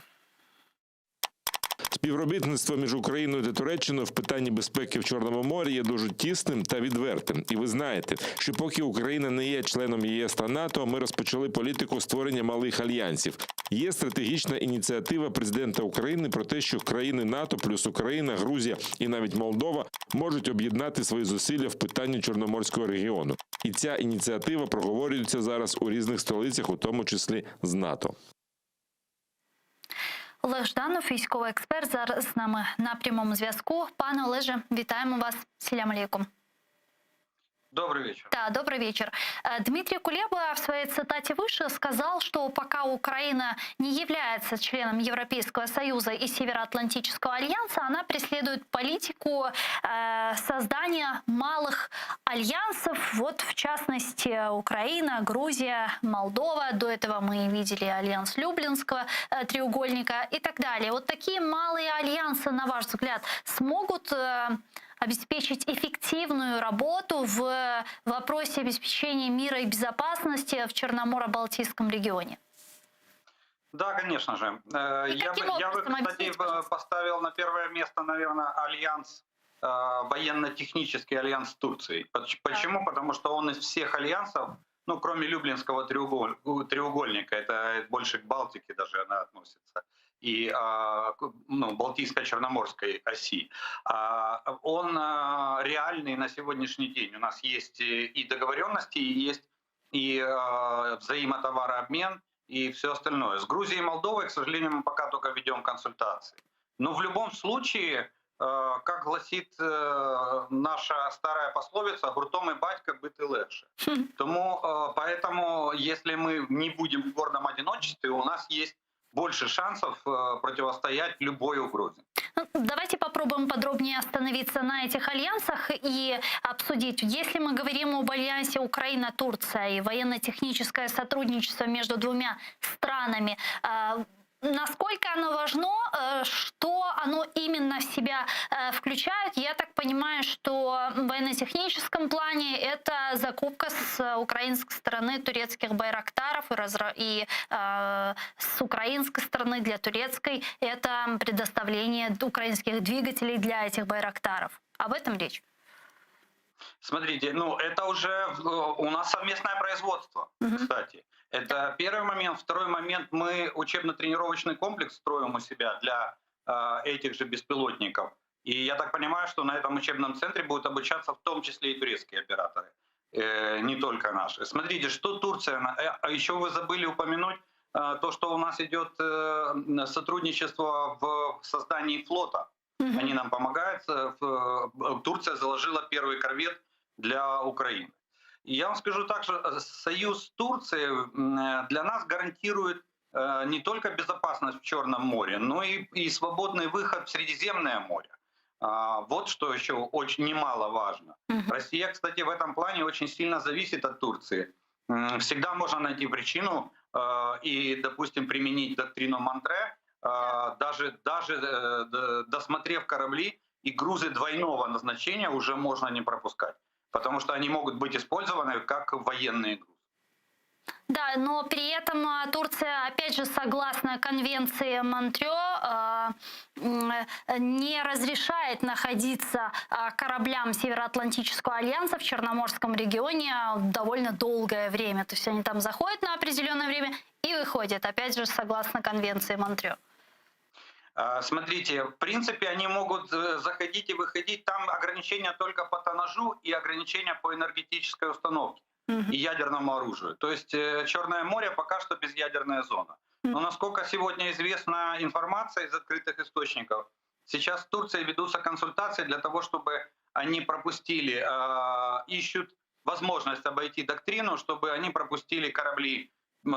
Співробітництво між Україною та Туреччиною в питанні безпеки в Чорному морі є дуже тісним та відвертим. І ви знаєте, що поки Україна не є членом ЄС та НАТО, ми розпочали політику створення малих альянсів. Є стратегічна ініціатива президента України про те, що країни НАТО плюс Україна, Грузія і навіть Молдова можуть об'єднати свої зусилля в питанні Чорноморського регіону. І ця ініціатива проговорюється зараз у різних столицях, у тому числі з НАТО. Олег Жданов, військовий експерт, зараз з нами на прямому зв'язку. Пане Олеже, вітаємо вас. Селям алейкум. Добрый вечер. Да, добрый вечер. Э, Дмитрий Кулеба в своей цитате выше сказал, что пока Украина не является членом Европейского Союза и Североатлантического альянса, она преследует политику э, создания малых альянсов. Вот, в частности, Украина, Грузия, Молдова. До этого мы видели альянс Люблинского э, треугольника и так далее. Вот такие малые альянсы, на ваш взгляд, смогут э, обеспечить эффективную работу в вопросе обеспечения мира и безопасности в Черноморо-Балтийском регионе? Да, конечно же. Э, И Я бы, каким я бы, образом? кстати, Объясните, э, пожалуйста. поставил на первое место, наверное, альянс, э, военно-технический альянс с Турцией. Поч- Почему? Потому что он из всех альянсов, ну, кроме Люблинского треуголь- треугольника, это больше к Балтике даже она относится, и а, к- ну, Балтийско-Черноморской оси, а, он а, реальный на сегодняшний день. У нас есть и и договоренности, и есть и а, взаимотоварообмен, и все остальное. С Грузией и Молдовой, к сожалению, мы пока только ведем консультации. Но в любом случае, э, как гласит э, наша старая пословица, гуртом і батька бити легше. Тому, э, поэтому, если мы не будем в гордом одиночестве, у нас есть больше шансов э, противостоять любой угрозе. Ну, Давайте попробуем подробнее остановиться на этих альянсах и обсудить. Если мы говорим об альянсе Украина-Турция и военно-техническое сотрудничество между двумя странами, э, насколько оно важно, э, что оно именно в себя э, включает? Я так понимаю, что в военно-техническом плане это закупка с украинской стороны турецких байрактаров и, разра- и э, с украинской стороны для турецкой это предоставление украинских двигателей для этих байрактаров. Об этом речь. Смотрите, ну это уже э, у нас совместное производство, Мгм. кстати. Это первый момент. Второй момент, мы учебно-тренировочный комплекс строим у себя для э, этих же беспилотников. И я так понимаю, что на этом учебном центре будут обучаться в том числе и турецкие операторы, э, не только наши. Смотрите, что Турция... на- э, А еще вы забыли упомянуть э, то, что у нас идет э, сотрудничество в создании флота. Мгм. Они нам помогают. Э, в- э, Турция заложила первый корвет для Украины. И я вам скажу так, что э, союз Турции м, э, для нас гарантирует э, не только безопасность в Черном море, но и, и свободный выход в Средиземное море. А, Вот что еще очень немаловажно. Мгм. Россия, кстати, в этом плане очень сильно зависит от Турции. М, Всегда можно найти причину э, и, допустим, применить доктрину Монтре, э, даже, даже э, д- досмотрев корабли и грузы двойного назначения уже можно не пропускать, потому что они могут быть использованы как военные грузы. Да, но при этом а, Турция, опять же, согласно конвенции Монтрё, а, м, э, не разрешает находиться а, кораблям Североатлантического альянса в Черноморском регионе довольно долгое время. То есть они там заходят на определенное время и выходят, опять же, согласно конвенции Монтрё. Смотрите, в принципе, они могут э, заходить и выходить. Там ограничения только по тоннажу и ограничения по энергетической установке и ядерному оружию. То есть э, Черное море пока что безъядерная зона. Но насколько сегодня известна информация из открытых источников, сейчас в Турции ведутся консультации для того, чтобы они пропустили, э, ищут возможность обойти доктрину, чтобы они пропустили корабли э,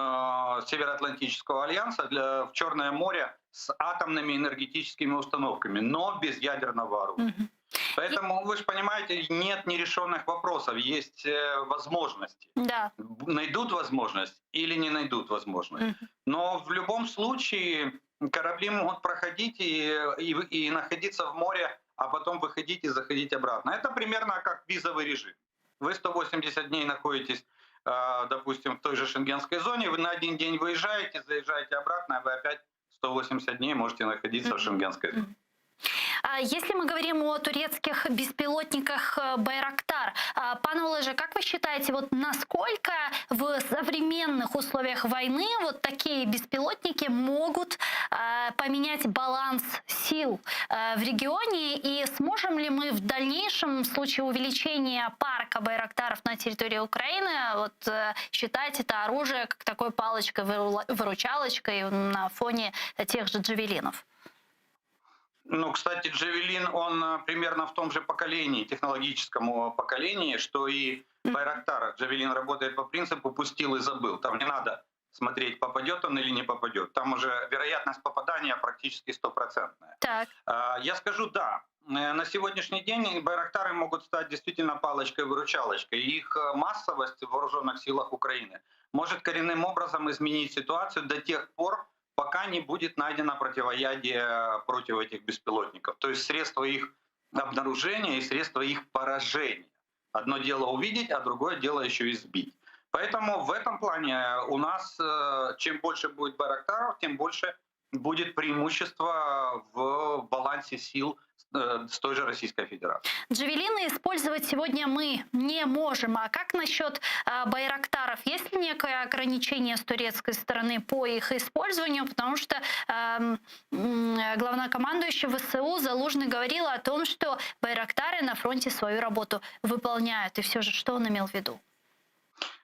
Североатлантического альянса для, в Черное море с атомными энергетическими установками, но без ядерного оружия. Поэтому, вы же понимаете, нет нерешенных вопросов, есть э, возможности. Да. Найдут возможность или не найдут возможность. Но в любом случае корабли могут проходить и, и, и находиться в море, а потом выходить и заходить обратно. Это примерно как визовый режим. Вы 180 дней находитесь, э, допустим, в той же шенгенской зоне, вы на один день выезжаете, заезжаете обратно, а вы опять 180 дней можете находиться в шенгенской зоне. А если мы говорим о турецких беспилотниках э, «Байрактар», а, пане Олеже, как вы считаете, вот насколько в современных условиях войны вот такие беспилотники могут э, поменять баланс сил э, в регионе и сможем ли мы в дальнейшем в случае увеличения парка «Байрактаров» на территории Украины вот, считать это оружие как такой палочкой-выручалочкой на фоне тех же «Джавелинов»? Ну, кстати, Джавелин, он э, примерно в том же поколении, технологическом э, поколении, что и Байрактар. Джавелин работает по принципу «пустил и забыл». Там не надо смотреть, попадет он или не попадет. Там уже вероятность попадания практически стопроцентная. Так. А, я скажу «да». Э, на сегодняшний день Байрактары могут стать действительно палочкой-выручалочкой. Их массовость в вооруженных силах Украины может коренным образом изменить ситуацию до тех пор, пока не будет найдено противоядие против этих беспилотников. То есть средства их обнаружения и средства их поражения. Одно дело увидеть, а другое дело еще и сбить. Поэтому в этом плане у нас э, чем больше будет Байрактаров, тем больше будет преимущество в балансе сил э, с той же Российской Федерацией. Джавелины использовать сегодня мы не можем. А как насчет э, Байрактаров? Есть ли некое ограничение с турецкой стороны по их использованию? Потому что э, главнокомандующий ВСУ Залужный говорил о том, что Байрактары на фронте свою работу выполняют. И все же, что он имел в виду?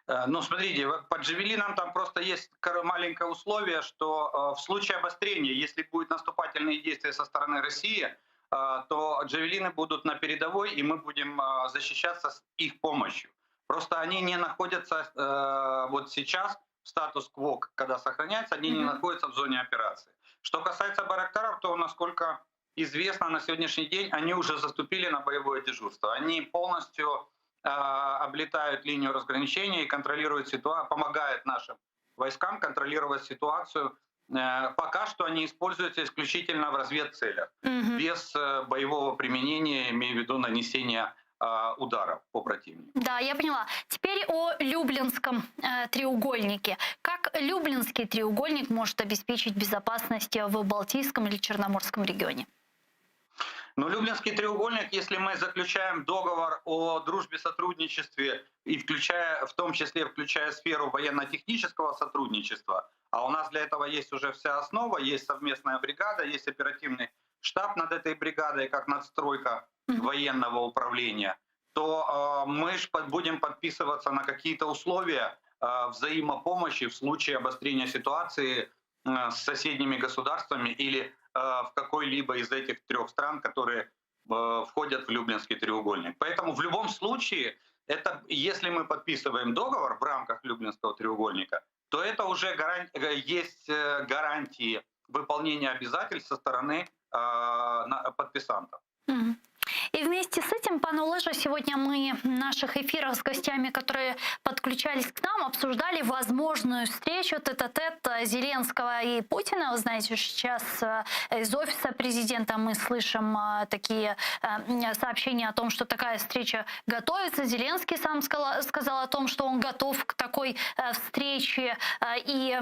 Э, ну, смотрите, по Джавелинам там просто есть маленькое условие, что э, в случае обострения, если будут наступательные действия со стороны России, э, то Джавелины будут на передовой, и мы будем защищаться с их помощью. Просто они не находятся вот сейчас в статус-кво, когда сохраняется, они не находятся в зоне операции. Что касается Байрактаров, то, насколько известно, на сегодняшний день они уже заступили на боевое дежурство. Они полностью облетают линию разграничения и контролируют ситуацию, помогают нашим войскам контролировать ситуацию. Э, пока что они используются исключительно в разведцелях, угу. без э, боевого применения, имею в виду нанесение э, ударов по противнику. Да, я поняла. Теперь о Люблинском э, треугольнике. Как Люблинский треугольник может обеспечить безопасность в Балтийском или Черноморском регионе? Но Люблинский треугольник, если мы заключаем договор о дружбе, сотрудничестве и включая, в том числе включая сферу военно-технического сотрудничества, а у нас для этого есть уже вся основа, есть совместная бригада, есть оперативный штаб над этой бригадой, как надстройка военного управления, то э, мы ж будем подписываться на какие-то условия э, взаимопомощи в случае обострения ситуации э, с соседними государствами или в какой-либо из этих трех стран, которые э, входят в Люблинский треугольник. Поэтому в любом случае, это, если мы подписываем договор в рамках Люблинского треугольника, то это уже гаран... Э, есть гарантии выполнения обязательств со стороны подписантов. И вместе с этим, пане Олеже, сегодня мы в наших эфирах с гостями, которые подключались к нам, обсуждали возможную встречу тет-а-тет Зеленского и Путина. Вы знаете, сейчас э, из офиса президента мы слышим э, такие э, сообщения о том, что такая встреча готовится. Зеленский сам сказал о том, что он готов к такой встрече и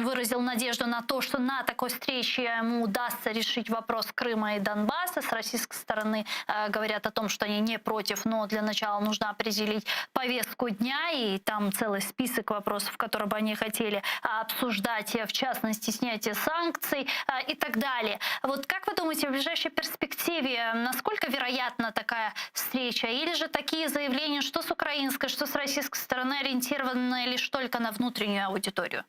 выразил надежду на то, что на такой встрече ему удастся решить вопрос Крыма и Донбасса. С российской стороны. говорят о том, что они не против, но для начала нужно определить повестку дня, и там целый список вопросов, которые бы они хотели обсуждать, в частности, снятие санкций и так далее. Вот как вы думаете, в ближайшей перспективе, насколько вероятна такая встреча? Или же такие заявления, что с украинской, что с российской стороны, ориентированы лишь только на внутреннюю аудиторию?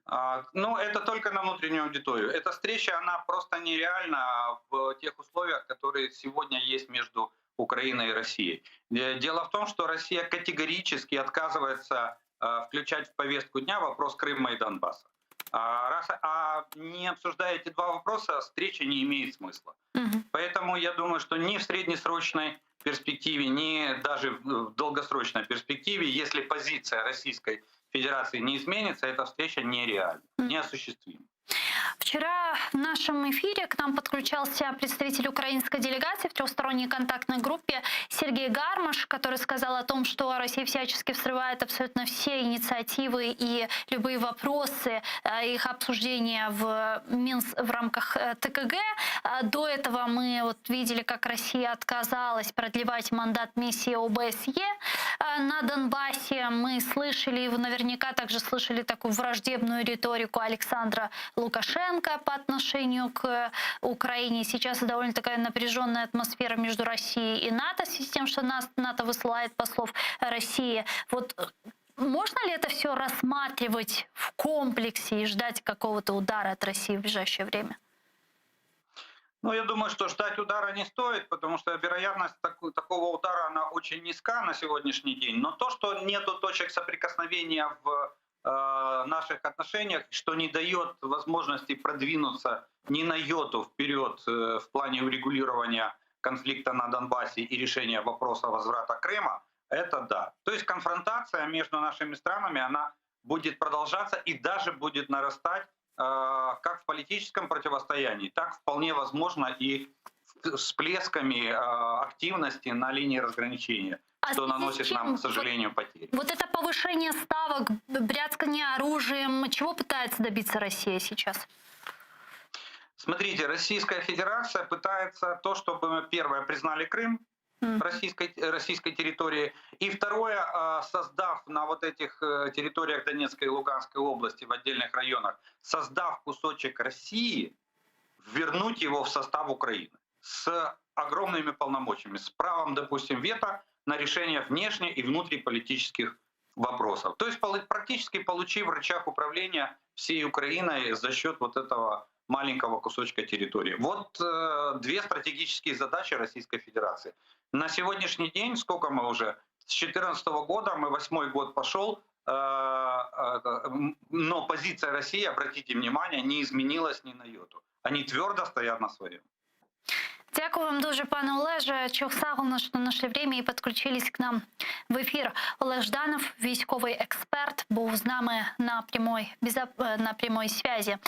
А, ну, это только на внутреннюю аудиторию. Эта встреча, она просто нереальна в тех условиях, которые сегодня есть между Украиной и Россией. Э, дело в том, что Россия категорически отказывается э, включать в повестку дня вопрос Крыма и Донбасса. А раз а не обсуждая эти два вопроса, встреча не имеет смысла. Угу. Поэтому я думаю, что ни в среднесрочной перспективе, ни даже в долгосрочной перспективе, если позиция Российской Федерации не изменится, эта встреча нереальна, неосуществима. Вчера в нашем эфире к нам подключался представитель украинской делегации в трехсторонней контактной группе Сергей Гармаш, который сказал о том, что Россия всячески взрывает абсолютно все инициативы и любые вопросы э, их обсуждения в, Минс, в рамках э, ТКГ. А до этого мы вот видели, как Россия отказалась продлевать мандат миссии ОБСЕ э, на Донбассе. Мы слышали, и вы наверняка также слышали такую враждебную риторику Александра Лукашенко по отношению к Украине. Сейчас довольно такая напряженная атмосфера между Россией и НАТО, в связи с тем, что нас, НАТО высылает послов России. Вот э, можно ли это все рассматривать в комплексе и ждать какого-то удара от России в ближайшее время? Ну, я думаю, что ждать удара не стоит, потому что вероятность так, такого удара, она очень низка на сегодняшний день. Но то, что нету точек соприкосновения в э, наших отношениях, что не дает возможности продвинуться ни на йоту вперед э, в плане урегулирования конфликта на Донбассе и решения вопроса возврата Крыма, это да. То есть конфронтация между нашими странами, она будет продолжаться и даже будет нарастать э, как в политическом противостоянии, так вполне возможно и всплесками активности на линии разграничения а что наносит нам, к сожалению, потери. Вот это повышение ставок, бряцкание оружием, чего пытается добиться Россия сейчас? Смотрите, Российская Федерация пытается то, чтобы мы, первое, признали Крым российской, российской территории, и второе, а, создав на вот этих э, территориях Донецкой и Луганской области в отдельных районах, создав кусочек России, вернуть его в состав Украины с огромными полномочиями, с правом, допустим, вето на решение внешне и внутриполитических вопросов. То есть практически получив рычаг управления всей Украиной за счет вот этого маленького кусочка территории. Вот э, две стратегические задачи Российской Федерации. На сегодняшний день, сколько мы уже, с 2014 года, мы восьмой год пошел, э, э, но позиция России, обратите внимание, не изменилась ни на йоту. Они твердо стоят на своем. Дякую вам дуже, пане Олеже. Çoq sağ oluñ, что нашли время и подключились к нам в эфир. Олег Жданов, військовий експерт, був з нами на прямой, на прямой связи.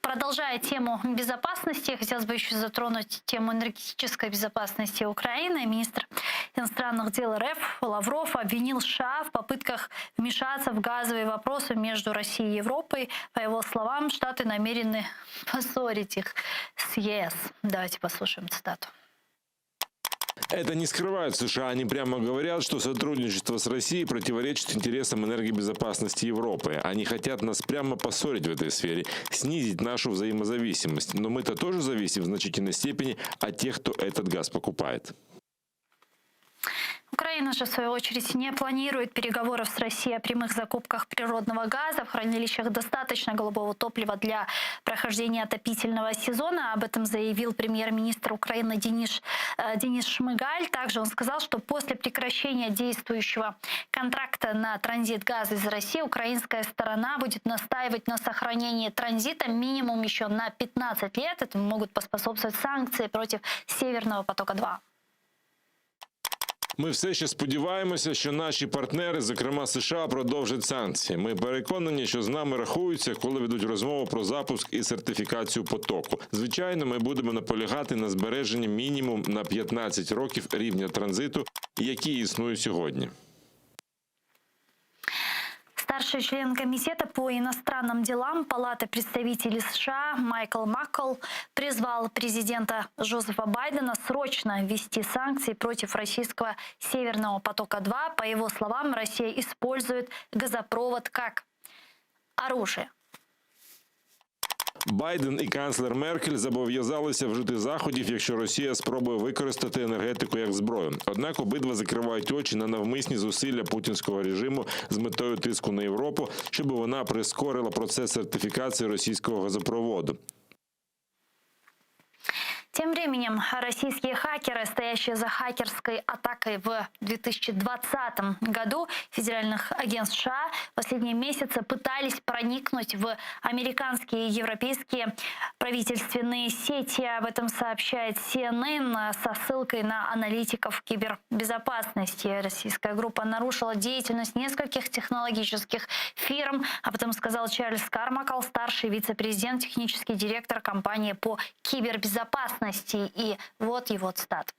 Продолжая тему безопасности, хотелось бы еще затронуть тему энергетической безопасности Украины. Министр иностранных дел РФ Лавров обвинил США в попытках вмешаться в газовые вопросы между Россией и Европой. По его словам, Штаты намерены поссорить их с ЕС. Давайте послушаем цитату. Это не скрывают США. Они прямо говорят, что сотрудничество с Россией противоречит интересам энергобезопасности Европы. Они хотят нас прямо поссорить в этой сфере, снизить нашу взаимозависимость. Но мы-то тоже зависим в значительной степени от тех, кто этот газ покупает. Украина же, в свою очередь, не планирует переговоров с Россией о прямых закупках природного газа. В хранилищах достаточно голубого топлива для прохождения отопительного сезона. Об этом заявил премьер-министр Украины Денис, э, Денис Шмыгаль. Также он сказал, что после прекращения действующего контракта на транзит газа из России украинская сторона будет настаивать на сохранении транзита минимум еще на 15 лет. Этому могут поспособствовать санкции против Северного потока-2. Ми все ще сподіваємося, що наші партнери, зокрема США, продовжать санкції. Ми переконані, що з нами рахуються, коли ведуть розмову про запуск і сертифікацію потоку. Звичайно, ми будемо наполягати на збереженні мінімум на 15 років рівня транзиту, який існує сьогодні. Старший член Комитета по иностранным делам Палаты представителей США Майкл Маккол призвал президента Джозефа Байдена срочно ввести санкции против российского «Северного потока-2». По его словам, Россия использует газопровод как оружие. Байден і канцлер Меркель зобов'язалися вжити заходів, якщо Росія спробує використати енергетику як зброю. Однак обидва закривають очі на навмисні зусилля путінського режиму з метою тиску на Європу, щоб вона прискорила процес сертифікації російського газопроводу. Тем временем российские хакеры, стоящие за хакерской атакой в 2020 году федеральных агентств США, в последние месяцы пытались проникнуть в американские и европейские правительственные сети. Об этом сообщает CNN со ссылкой на аналитиков кибербезопасности. Российская группа нарушила деятельность нескольких технологических фирм. Об этом сказал Чарльз Кармакал, старший вице-президент, технический директор компании по кибербезопасности. И вот его цитата.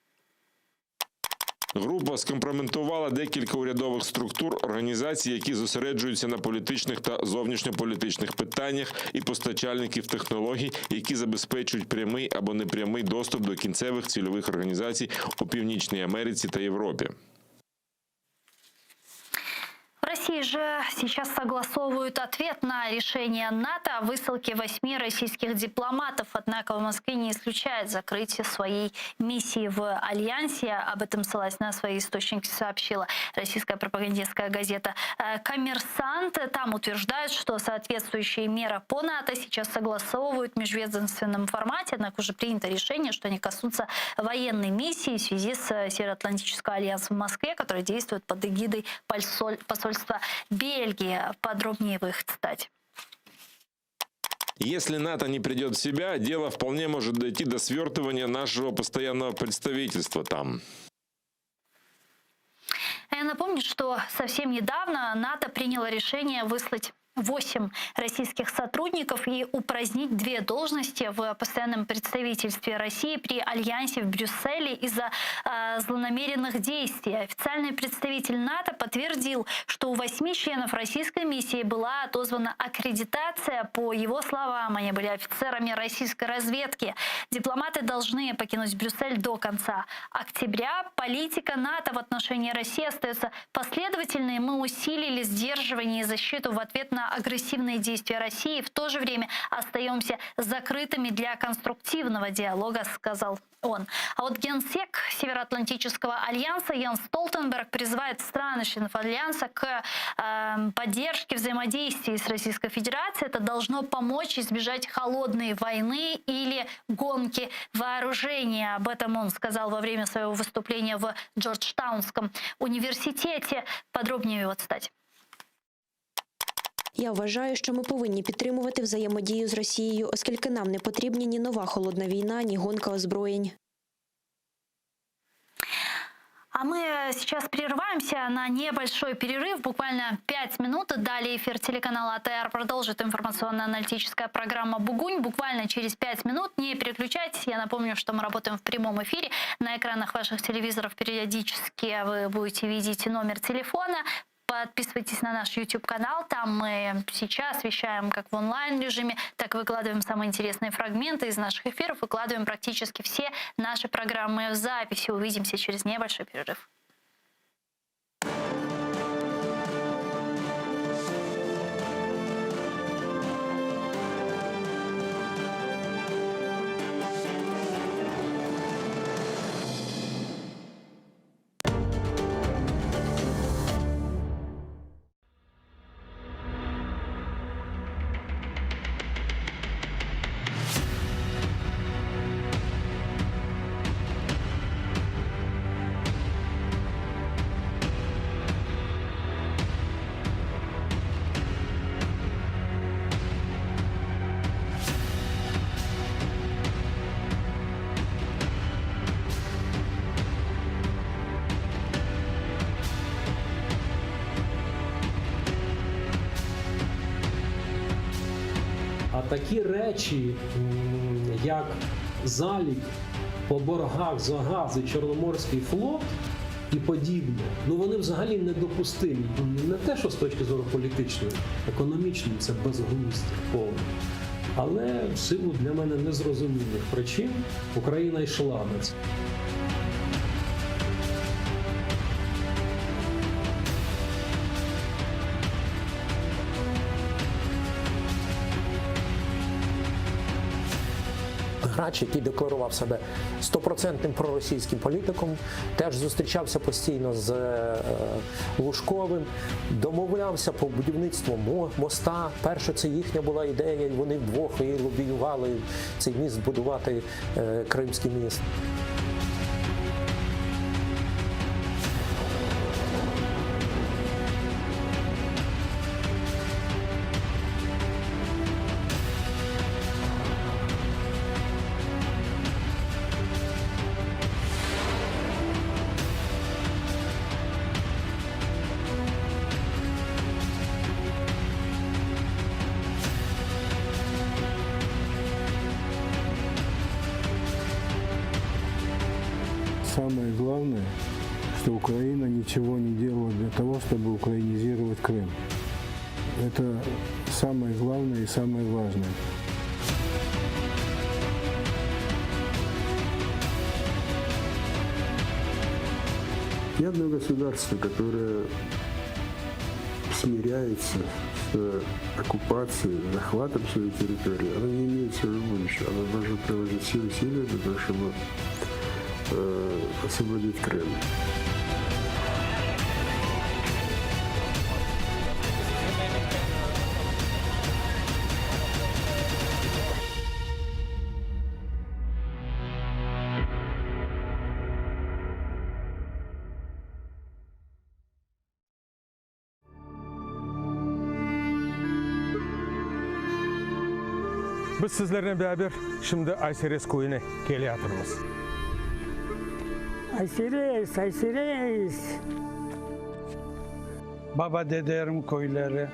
Група скомпрометувала декілька урядових структур, організацій, які зосереджуються на політичних та зовнішньополітичних питаннях, і постачальників технологій, які забезпечують прямий або непрямий доступ до кінцевих цільових організацій у Північній Америці та Європі. В России же сейчас согласовывают ответ на решение НАТО о высылке восьми российских дипломатов. Однако в Москве не исключают закрытие своей миссии в Альянсе. Об этом, ссылаясь на свои источники, сообщила российская пропагандистская газета э, «Коммерсант». Там утверждают, что соответствующие меры по НАТО сейчас согласовывают в межведомственном формате. Однако уже принято решение, что они коснутся военной миссии в связи с Североатлантическим альянсом в Москве, который действует под эгидой посольства Бельгии. Подробнее в их цитате. Если НАТО не придет в себя, дело вполне может дойти до свертывания нашего постоянного представительства там. А я напомню, что совсем недавно НАТО приняло решение выслать 8 российских сотрудников и упразднить две должности в постоянном представительстве России при Альянсе в Брюсселе из-за э, злонамеренных действий. Официальный представитель НАТО подтвердил, что у восьми членов российской миссии была отозвана аккредитация. По его словам, они были офицерами российской разведки. Дипломаты должны покинуть Брюссель до конца октября. Политика НАТО в отношении России остается последовательной. Мы усилили сдерживание и защиту в ответ на агрессивные действия России. В то же время остаемся закрытыми для конструктивного диалога, сказал он. А вот генсек Североатлантического альянса Йенс Столтенберг призывает страны членов альянса к э, поддержке взаимодействия с Российской Федерацией. Это должно помочь избежать холодной войны или гонки вооружения. Об этом он сказал во время своего выступления в Джорджтаунском университете. Подробнее его цитате. Я вважаю, що ми повинні підтримувати взаємодію з Росією, оскільки нам не потрібні ні нова холодна війна, ні гонка озброєнь. А мы сейчас прерываемся на небольшой перерыв, буквально 5 минут. Далее эфир телеканала АТР продолжит информационно-аналитическая программа «Бугунь». Буквально через 5 минут. Не переключайтесь. Я напомню, что мы работаем в прямом эфире. На экранах ваших телевизоров периодически вы будете видеть номер телефона. Подписывайтесь на наш YouTube-канал. Там мы сейчас вещаем как в онлайн-режиме, так и выкладываем самые интересные фрагменты из наших эфиров. Выкладываем практически все наши программы в записи. Увидимся через небольшой перерыв. А такі речі, як залік по боргах за газ і Чорноморський флот, І подібне, ну вони взагалі недопустимі. Не те, що з точки зору політичної, економічної, це безглуздя повне. Але в силу для мене незрозумілих причин Україна йшла на це. Грач, який декларував себе стопроцентним проросійським політиком, теж зустрічався постійно з е, Лужковим, домовлявся по будівництву моста. Перше, це їхня була ідея, і вони вдвох і лобіювали цей міст будувати е, Кримський міст. Самое главное, что Украина ничего не делала для того, чтобы украинизировать Крым. Это самое главное и самое важное. Ни одно государство, которое смиряется с оккупацией, захватом своей территории, оно не имеет своего будущего. Оно должно приложить все усилия для того, чтобы э, освободить Крым. Biz sizlernen beraber şimdi Ayserez köyüne keleyatırmız. Ayserez, Ayserez! Baba-dedelerim köyleri,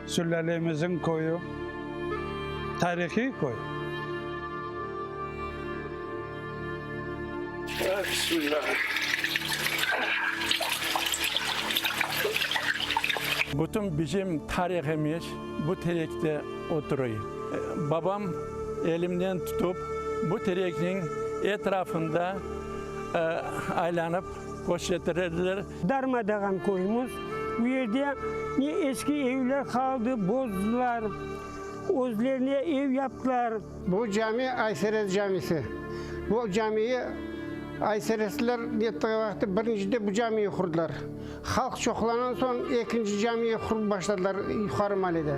sülâlemizin köyü, tarihiy köy. Bismillah. Bütün bizim tarihimiz bu terekte oturuy. Babam elimden tutup, bu terekniñ etrafında aylanıp köstertirediler. Darmadağan köyümiz. Bu yerde ne eski evler qaldı, bozdılar, özlerine ev yaptılar. Bu cami Ayserez camisi. Bu camiyi Ayserezliler nettiği vaqıtta birincide bu camiyi qurdılar. Halq çoqlanan soñ ekinci camiyi qurıp başladılar yuqarı malede.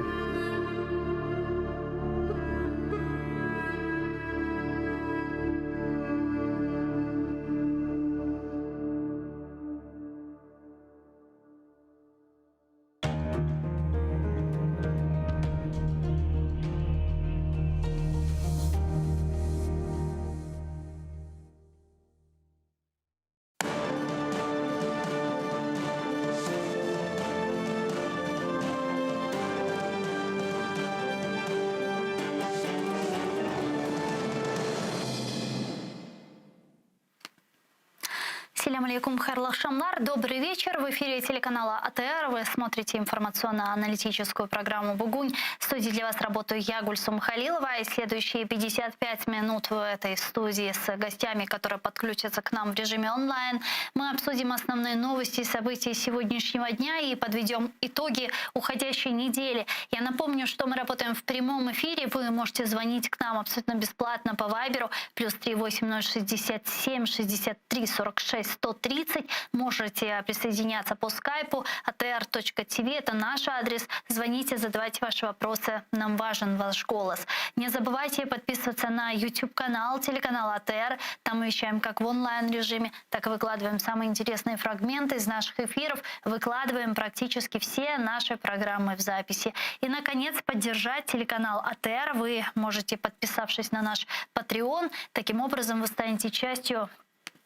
Selâm aleykum, hayırlı aqşamlar. Добрый вечер. В эфире телеканала АТР. Вы смотрите информационно-аналитическую программу «Бугунь». В студии для вас работаю я, Гульсум Халилова. И следующие 55 минут в этой студии с гостями, которые подключатся к нам в режиме онлайн, мы обсудим основные новости и события сегодняшнего дня и подведем итоги уходящей недели. Я напомню, что мы работаем в прямом эфире. Вы можете звонить к нам абсолютно бесплатно по Вайберу плюс 3 8067 63 46 130. Можете присоединяться по скайпу atr.tv. Это наш адрес. Звоните, задавайте ваши вопросы. Нам важен ваш голос. Не забывайте подписываться на YouTube-канал телеканала АТР. Там мы вещаем как в онлайн-режиме, так и выкладываем самые интересные фрагменты из наших эфиров. Выкладываем практически все наши программы в записи. И, наконец, поддержать телеканал АТР вы можете, подписавшись на наш Patreon. Таким образом, вы станете частью.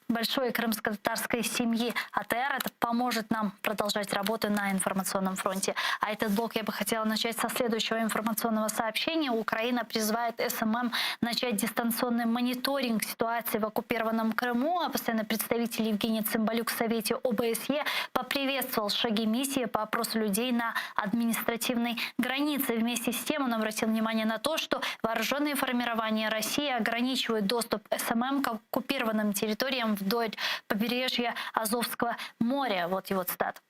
большой крымско-татарской семьи АТР. Это поможет нам продолжать работу на информационном фронте. А этот блок я бы хотела начать со следующего информационного сообщения. Украина призывает СММ начать дистанционный мониторинг ситуации в оккупированном Крыму. А постоянный представитель Евгений Цымбалюк в Совете ОБСЕ поприветствовал шаги миссии по опросу людей на административной границе. Вместе с тем он обратил внимание на то, что вооруженные формирования России ограничивают доступ СММ к оккупированным территориям вдоль побережья Азовского моря. Вот его цитата.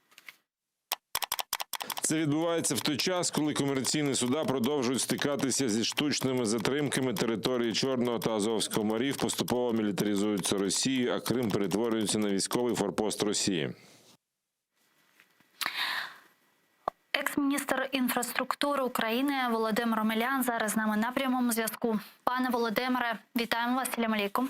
Це відбувається в той час, коли комерційні суда продовжують стикатися зі штучними затримками території Чорного та Азовського морів, поступово мілітаризуються Росією, а Крим перетворюється на військовий форпост Росії. Екс-міністр інфраструктури України Володимир Омелян зараз з нами на прямому зв'язку. Пане Володимире, вітаємо вас. Салям алейкум.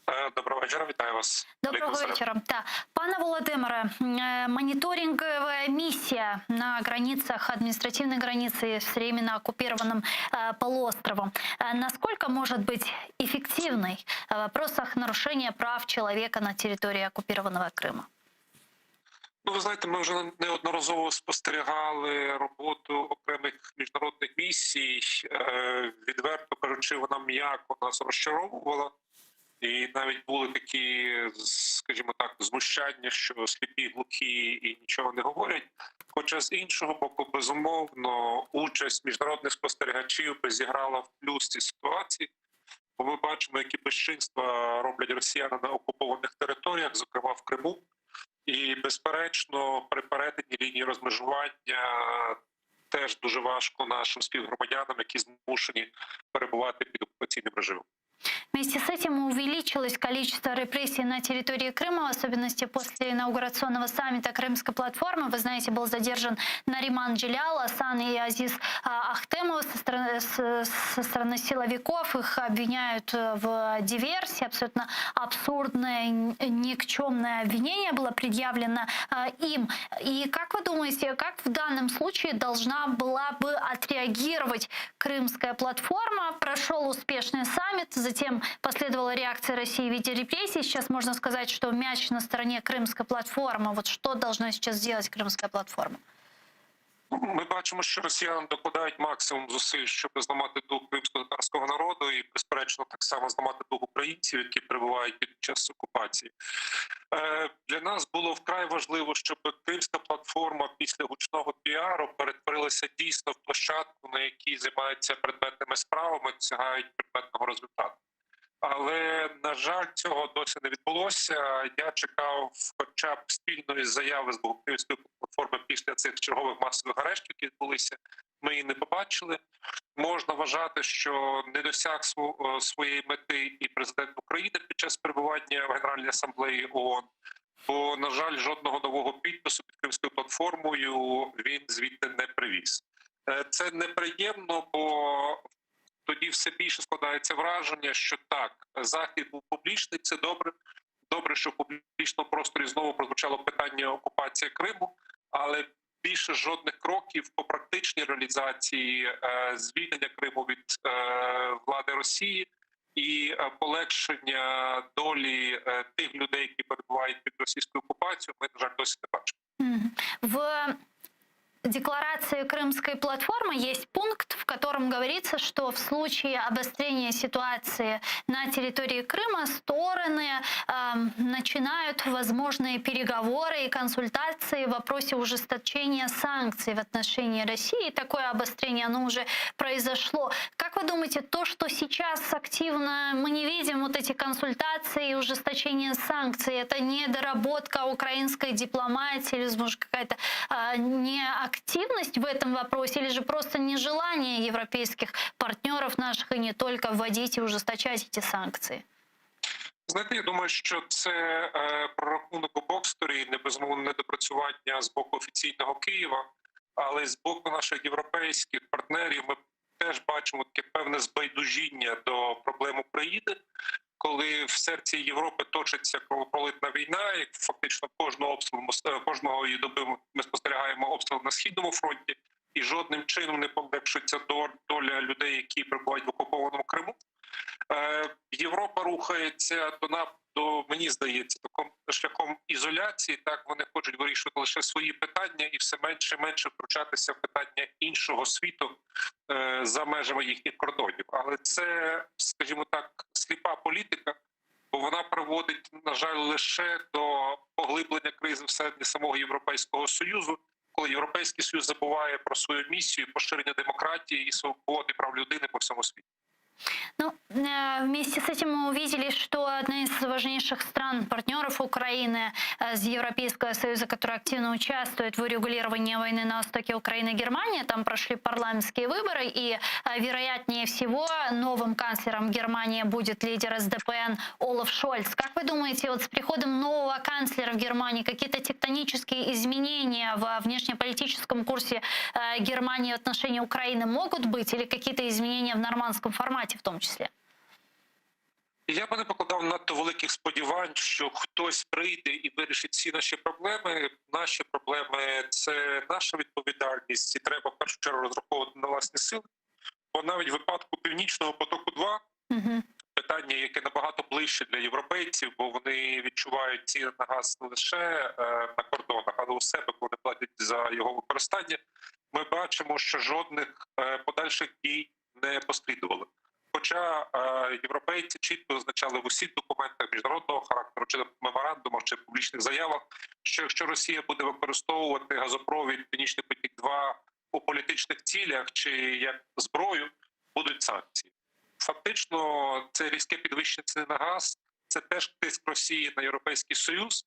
Е, Доброго вечора, вітаю вас. Доброго Алейкум салям. вечера. Да. Пане Володимире, э, мониторинговая миссия на границах, административной границы с временно оккупированным э, полуостровом, э, насколько может быть эффективной в вопросах нарушения прав человека на территории оккупированного Крыма? Ну, ви знаєте, ми вже неодноразово спостерігали роботу окремих міжнародних місій. Е, Відверто кажучи, вона м'яко нас розчаровувала. І навіть були такі, скажімо так, знущання, що сліпі, глухі і нічого не говорять. Хоча з іншого боку, безумовно, участь міжнародних спостерігачів би зіграла в плюс цій ситуації. Бо ми бачимо, які безчинства роблять росіяни на окупованих територіях, зокрема в Криму. І, безперечно, при перетині лінії розмежування теж дуже важко нашим співгромадянам, які змушені перебувати під окупаційним режимом. Вместе с этим увеличилось количество репрессий на территории Крыма, в особенности после инаугурационного саммита Крымской платформы. Вы знаете, был задержан Нариман Джелял, Асан и Азиз а, Ахтемов со стороны, со стороны силовиков. Их обвиняют э, в диверсии. Абсолютно абсурдное, никчемное обвинение было предъявлено а, им. И как вы думаете, как в данном случае должна была бы отреагировать Крымская платформа? Прошел успешный саммит, затем последовала реакция России в виде репрессий. Сейчас можно сказать, что мяч на стороне Крымской платформы. Вот что должна сейчас сделать Крымская платформа? Ми бачимо, що росіяни докладають максимум зусиль, щоб зламати дух кримсько-татарського народу, і безперечно так само зламати дух українців, які перебувають під час окупації. Е, Для нас було вкрай важливо, щоб кримська платформа після гучного піару перетворилася дійсно в площадку, на якій займаються предметними справами, досягають предметного результату. Але на жаль, цього досі не відбулося. Я чекав, хоча б спільної заяви з боку Кримської платформи після цих чергових масових арештів, які відбулися. Ми її не побачили. Можна вважати, що не досяг е, своєї мети і президент України під час перебування в Генеральній асамблеї ООН. Бо, на жаль, жодного нового підпису під Кримською платформою він звідти не привіз. Е, Це неприємно, бо тоді все більше складається враження, що так, захід був публічний, це добре. Добре, що в публічному просторі знову прозвучало питання окупації Криму, але більше жодних кроків по практичній реалізації е, звільнення Криму від е, влади Росії і е, полегшення долі е, тих людей, які перебувають під російською окупацією, ми на жаль досі не бачимо. В декларации Крымской платформы есть пункт, в котором говорится, что в случае обострения ситуации на территории Крыма стороны э, начинают возможные переговоры и консультации в вопросе ужесточения санкций в отношении России. Такое обострение, оно уже произошло. Как вы думаете, то, что сейчас активно мы не видим вот эти консультации и ужесточение санкций, это недоработка украинской дипломатии или, может, какая-то э, неактивность в этом вопросе, или же просто нежелание европейских партнеров наших и не только вводить и ужесточать эти санкции? Знаєте, я думаю, що це е, прорахунок обох сторін, не безумовно недопрацювання з боку офіційного Києва, але з боку наших європейських партнерів ми теж бачимо таке певне збайдужіння до проблем України, коли в серці Європи точиться кровопролитна війна, і фактично кожного обстрілу е, кожного її доби ми спостерігаємо обстріл на східному фронті, і жодним чином не полегшується доля людей, які перебувають в окупованому Криму. Е, Європа рухається до до мені. мені здається, таким шляхом ізоляції. Так вони хочуть вирішувати лише свої питання і все менше і менше втручатися в питання іншого світу за межами їхніх кордонів. Але це, скажімо так, сліпа політика, бо вона приводить, на жаль, лише до поглиблення кризи всередині самого Європейського Союзу, коли Європейський Союз забуває про свою місію поширення демократії і свободи прав людини по всьому світу. Ну, э, вместе с этим мы увидели, что одна из важнейших стран-партнеров Украины с Европейского Союза, которая активно участвует в урегулировании войны на востоке Украины, Германия, там прошли парламентские выборы, и, э, вероятнее всего, новым канцлером Германии будет лидер СДПН Олаф Шольц. Как вы думаете, вот с приходом нового канцлера в Германии какие-то тектонические изменения во внешнеполитическом курсе э, Германии в отношении Украины могут быть или какие-то изменения в нормандском формате в том числе? Я би не покладав надто великих сподівань, що хтось прийде і вирішить всі наші проблеми. Наші проблеми це наша відповідальність, і треба в першу чергу розраховувати на власні сили. Бо навіть в випадку Північного потоку 2 Угу. питання, яке набагато ближче для європейців, бо вони відчувають ціни на газ не лише е, на кордонах, але у себе, коли платять за його використання. Ми бачимо, що жодних е, подальших дій не послідувало. Хоча е, європейці чітко зазначали в усіх документах міжнародного характеру, чи меморандумах, чи публічних заявах, що якщо Росія буде використовувати газопровід Північний потік 2 у політичних цілях чи як зброю, будуть санкції. Фактично, це різке підвищення ціни на газ, це теж тиск Росії на Європейський Союз,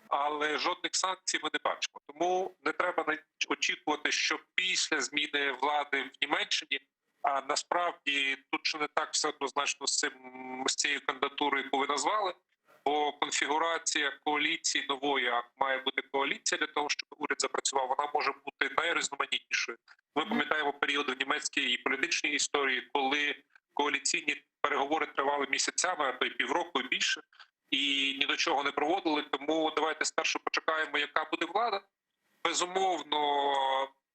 але жодних санкцій ми не бачимо. Тому не треба навіть очікувати, що після зміни влади в Німеччині, а насправді тут ще не так все однозначно з цим з цією кандидатурою, яку ви назвали. Бо конфігурація коаліції нової, а має бути коаліція для того, щоб уряд запрацював, вона може бути найрізноманітнішою. Ми пам'ятаємо періоди в німецькій політичній історії, коли коаліційні переговори тривали місяцями, а то й півроку і більше, і ні до чого не проводили. Тому давайте спершу почекаємо, яка буде влада. Безумовно,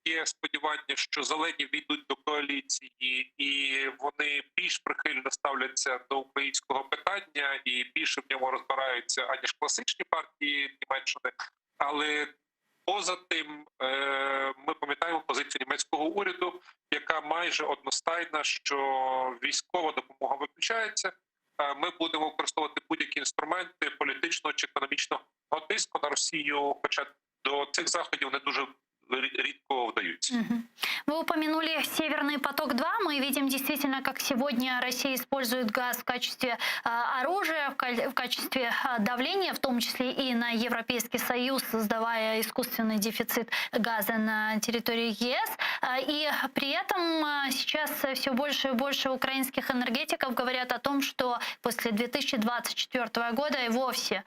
є сподівання, що зелені війдуть до коаліції, і вони більш прихильно ставляться до українського питання і більше в ньому розбираються, аніж класичні партії Німеччини. Але поза тим, е, ми пам'ятаємо позицію німецького уряду, яка майже одностайна, що військова допомога виключається. Е, Ми будемо використовувати будь-які інструменти політичного чи економічного тиску на Росію, хоча до цих заходів не дуже рідко вдаються. Мгм. Вы упомянули Северный поток-2. Мы видим действительно, как сегодня Россия использует газ в качестве а, оружия, в ка- в качестве а, давления, в том числе и на Европейский Союз, создавая искусственный дефицит газа на территории ЕС. А, И при этом а, сейчас все больше и больше украинских энергетиков говорят о том, что после 2024 года и вовсе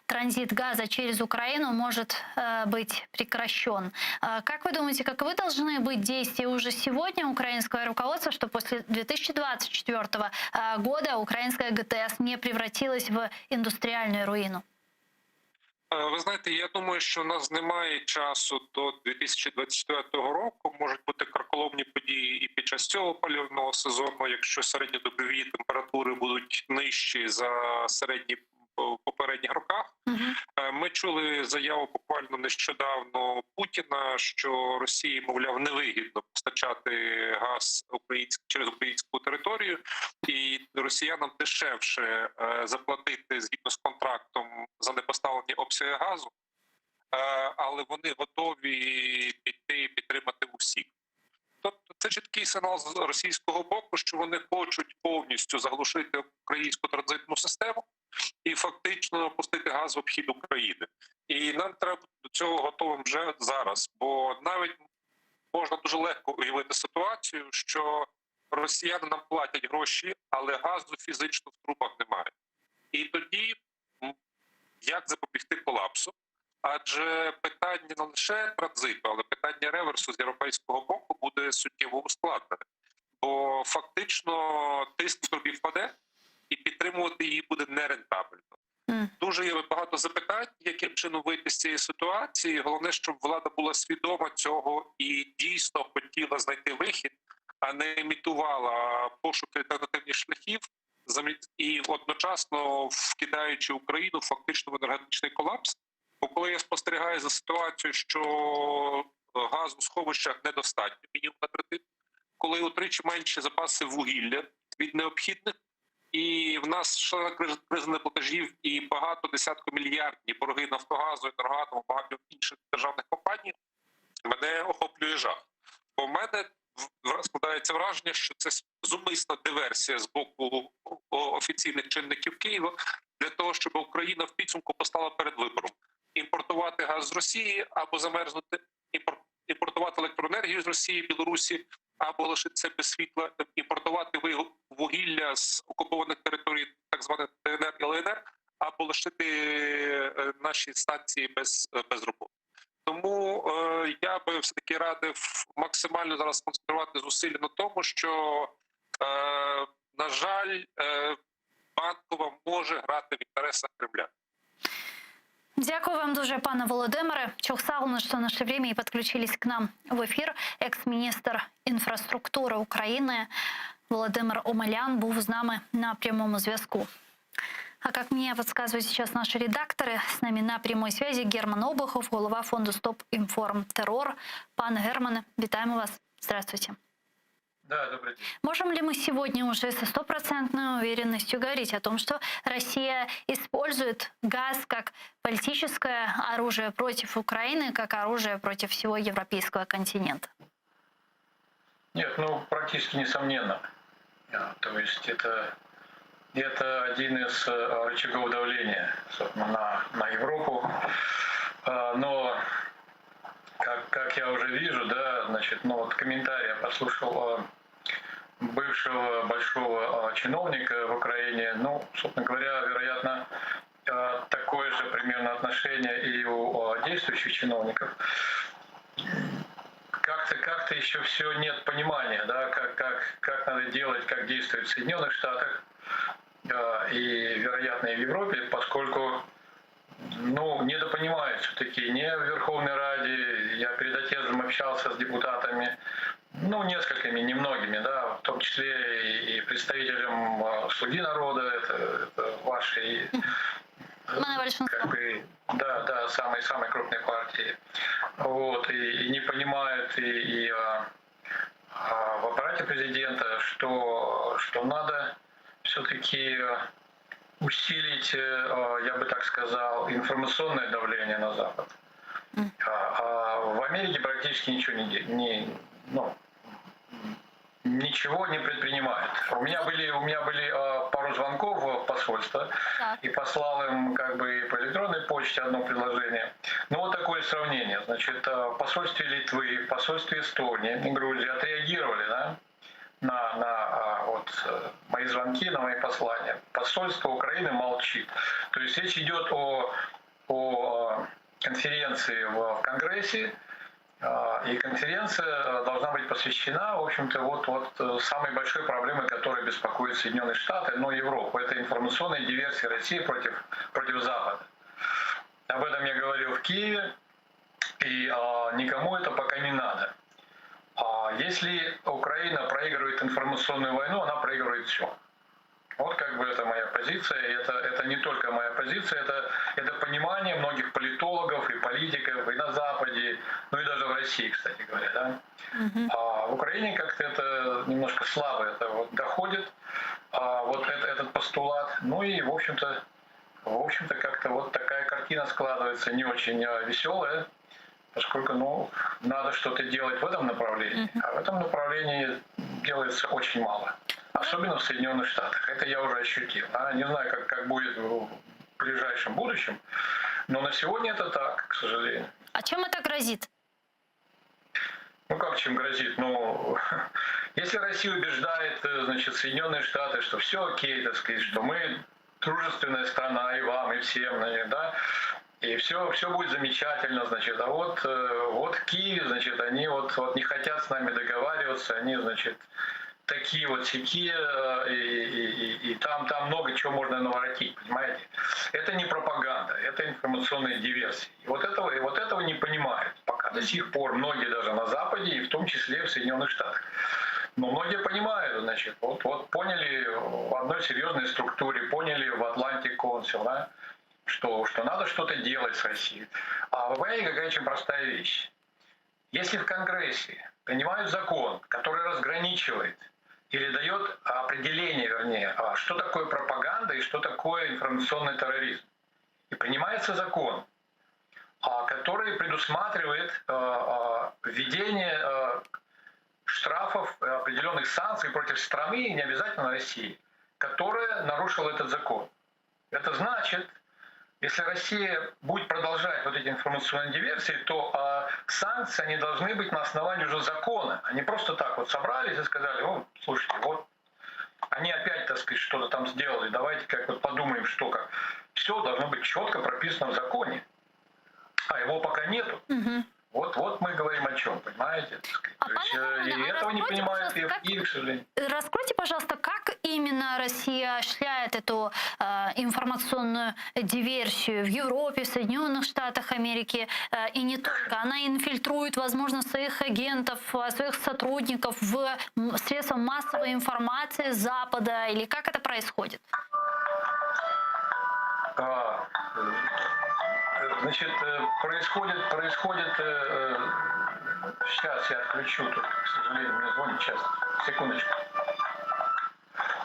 транзит газа через Украину может э, быть прекращен. А Как вы думаете, каковы должны быть действия уже сегодня украинского руководства, что после 2024 э, года украинская ГТС не превратилась в индустриальную руину? Е, Ви знаєте, я думаю, що у нас немає часу до 2024 року. Можуть бути карколомні події і під час цього опалювального сезону, якщо середньодобові температури будуть нижчі за середні в попередніх роках. Е, Ми чули заяву буквально нещодавно Путіна, що Росії, мовляв, невигідно постачати газ українськ через українську територію, і росіянам дешевше е, заплатити згідно з контрактом за непоставлені обсяги газу, е, але вони готові піти і підтримати усіх. Тобто це чіткий сигнал з російського боку, що вони хочуть повністю заглушити українську транзитну систему і фактично пустити газ в обхід України. І нам треба бути до цього готовим вже зараз, бо навіть можна дуже легко уявити ситуацію, що росіяни нам платять гроші, але газу фізично в трубах немає. І тоді м, як запобігти колапсу? Адже питання не лише транзиту, але питання реверсу з європейського боку буде суттєво ускладнене. Бо фактично тиск в трубі впаде, і підтримувати її буде нерентабельно. Дуже є багато запитань, яким чином вийти з цієї ситуації. Головне, щоб влада була свідома цього і дійсно хотіла знайти вихід, а не імітувала пошук альтернативних шляхів заради. і одночасно вкидаючи Україну фактично в енергетичний колапс. Бо коли я спостерігаю за ситуацією, що газу в сховищах недостатньо, мінімум на третину, коли утричі менші запаси вугілля від необхідних, і в нас шалена криза неплатежів і багато десяткомільярдні борги Нафтогазу, Енергоатому, багатьох інших державних компаній, мене охоплює жах. Бо в мене складається враження, що це зумисна диверсія з боку офіційних чинників Києва для того, щоб Україна в підсумку постала перед вибором: імпортувати газ з Росії або замерзнути, імпортувати електроенергію з Росії, Білорусі, або лишитися без світла, імпортувати вугілля з окупованих територій, так званих ДНР і ЛНР, або лишити наші станції без роботи. Тому я би все-таки радив максимально зараз сконцентрувати зусилля на тому, що, на жаль, Банкова може грати в інтересах Кремля. Дякую вам дуже, пане Володимире. Çoq sağ oluñ, что нашли время и подключились к нам в эфир. Екс-міністр інфраструктури України Володимир Омелян був з нами на прямому зв'язку. А как мне подсказывают сейчас наши редакторы, с нами на прямой связи Герман Обухов, голова фонду «Стоп Информтеррор». Пане Германе, вітаємо вас. Здравствуйте. Да, добрый день. Можем ли мы сегодня уже со стопроцентной уверенностью говорить о том, что Россия использует газ как политическое оружие против Украины, как оружие против всего европейского континента? Нет, ну практически несомненно. То есть это один из рычагов давления, собственно, на Европу. Но, как я уже вижу, да, значит, ну вот комментарий я послушал бывшего большого чиновника в Украине, ну, собственно говоря, вероятно, такое же примерно отношение и у действующих чиновников. Как-то, как-то еще все нет понимания, да, как надо делать, как действовать в Соединенных Штатах и, вероятно, и в Европе, поскольку, ну, недопонимают все-таки не в Верховной Раде. Я перед отъездом общался с депутатами, ну, несколькими, немногими, да, в том числе и представителем «Слуги народа», это вашей, как бы, да, да, самой, самой крупной партии. Вот, и не понимают и в аппарате президента, что надо все-таки усилить, я бы так сказал, информационное давление на Запад. А в Америке практически ничего не, не, ну, ничего не предпринимает. У меня были пару звонков в посольство и послал им как бы по электронной почте одно предложение. Ну вот такое сравнение. Значит, в посольстве Литвы, в посольстве Эстонии и Грузии отреагировали, да, на вот мои звонки, на мои послания. Посольство Украины молчит. То есть речь идет о конференции в Конгрессе, и конференция должна быть посвящена, в общем-то, вот, вот самой большой проблемой, которая беспокоит Соединенные Штаты, но и Европу. Это информационная диверсия России против Запада. Об этом я говорил в Киеве, и никому это пока не надо. А если Украина проигрывает информационную войну, она проигрывает все. Вот как бы это моя позиция, и это не только моя позиция, это понимание многих политологов и политиков и на Западе, ну и даже в России, кстати говоря. Да? А в Украине как-то это немножко слабо это вот доходит, а вот это, этот постулат. Ну и, в общем-то, в общем-то, как-то вот такая картина складывается не очень веселая, поскольку, ну, надо что-то делать в этом направлении, а в этом направлении делается очень мало. Особенно в Соединенных Штатах. Это я уже ощутил. А не знаю, как будет в ближайшем будущем, но на сегодня это так, к сожалению. А чем это грозит? Ну как чем грозит? Ну, если Россия убеждает, значит, Соединенные Штаты, что все окей, так сказать, что мы дружественная страна и вам, и всем, да, и все будет замечательно, значит, а вот в Киеве, значит, они вот не хотят с нами договариваться, они, значит, такие вот сякие, и там много чего можно наворотить, понимаете? Это не пропаганда, это информационные диверсии. И вот этого не понимают пока до сих пор многие даже на Западе, и в том числе в Соединенных Штатах. Но многие понимают, значит, вот, вот поняли в одной серьезной структуре, поняли в Atlantic Council, да, что, что надо что-то делать с Россией. А вы понимаете, какая очень простая вещь. Если в Конгрессе принимают закон, который разграничивает или дает определение, вернее, а что такое пропаганда и что такое информационный терроризм, и принимается закон, а, который предусматривает а, введение штрафов, определенных санкций против страны, не обязательно России, которая нарушила этот закон. Это значит, если Россия будет продолжать вот эти информационные диверсии, то э, санкции они должны быть на основании уже закона. Они просто так вот собрались и сказали, о, слушайте, вот они опять, так сказать, что-то там сделали, давайте как вот подумаем, что как. Все должно быть четко прописано в законе. А его пока нету. Угу. Вот, вот мы говорим о чем, понимаете? А То есть, пане э, и Германе, а этого не раскройте, понимают и пожалуйста, в как- Киеве, к сожалению. Раскройте, пожалуйста, как именно Россия осуществляет эту э, информационную диверсию в Европе, в Соединенных Штатах Америки э, и не только. Она инфильтрует, возможно, своих агентов, э, своих сотрудников в м, средства массовой информации Запада или как это происходит? А, э, Значит, э, происходит, происходит, сейчас я отключу тут, к сожалению, мне звонит, сейчас, секундочку.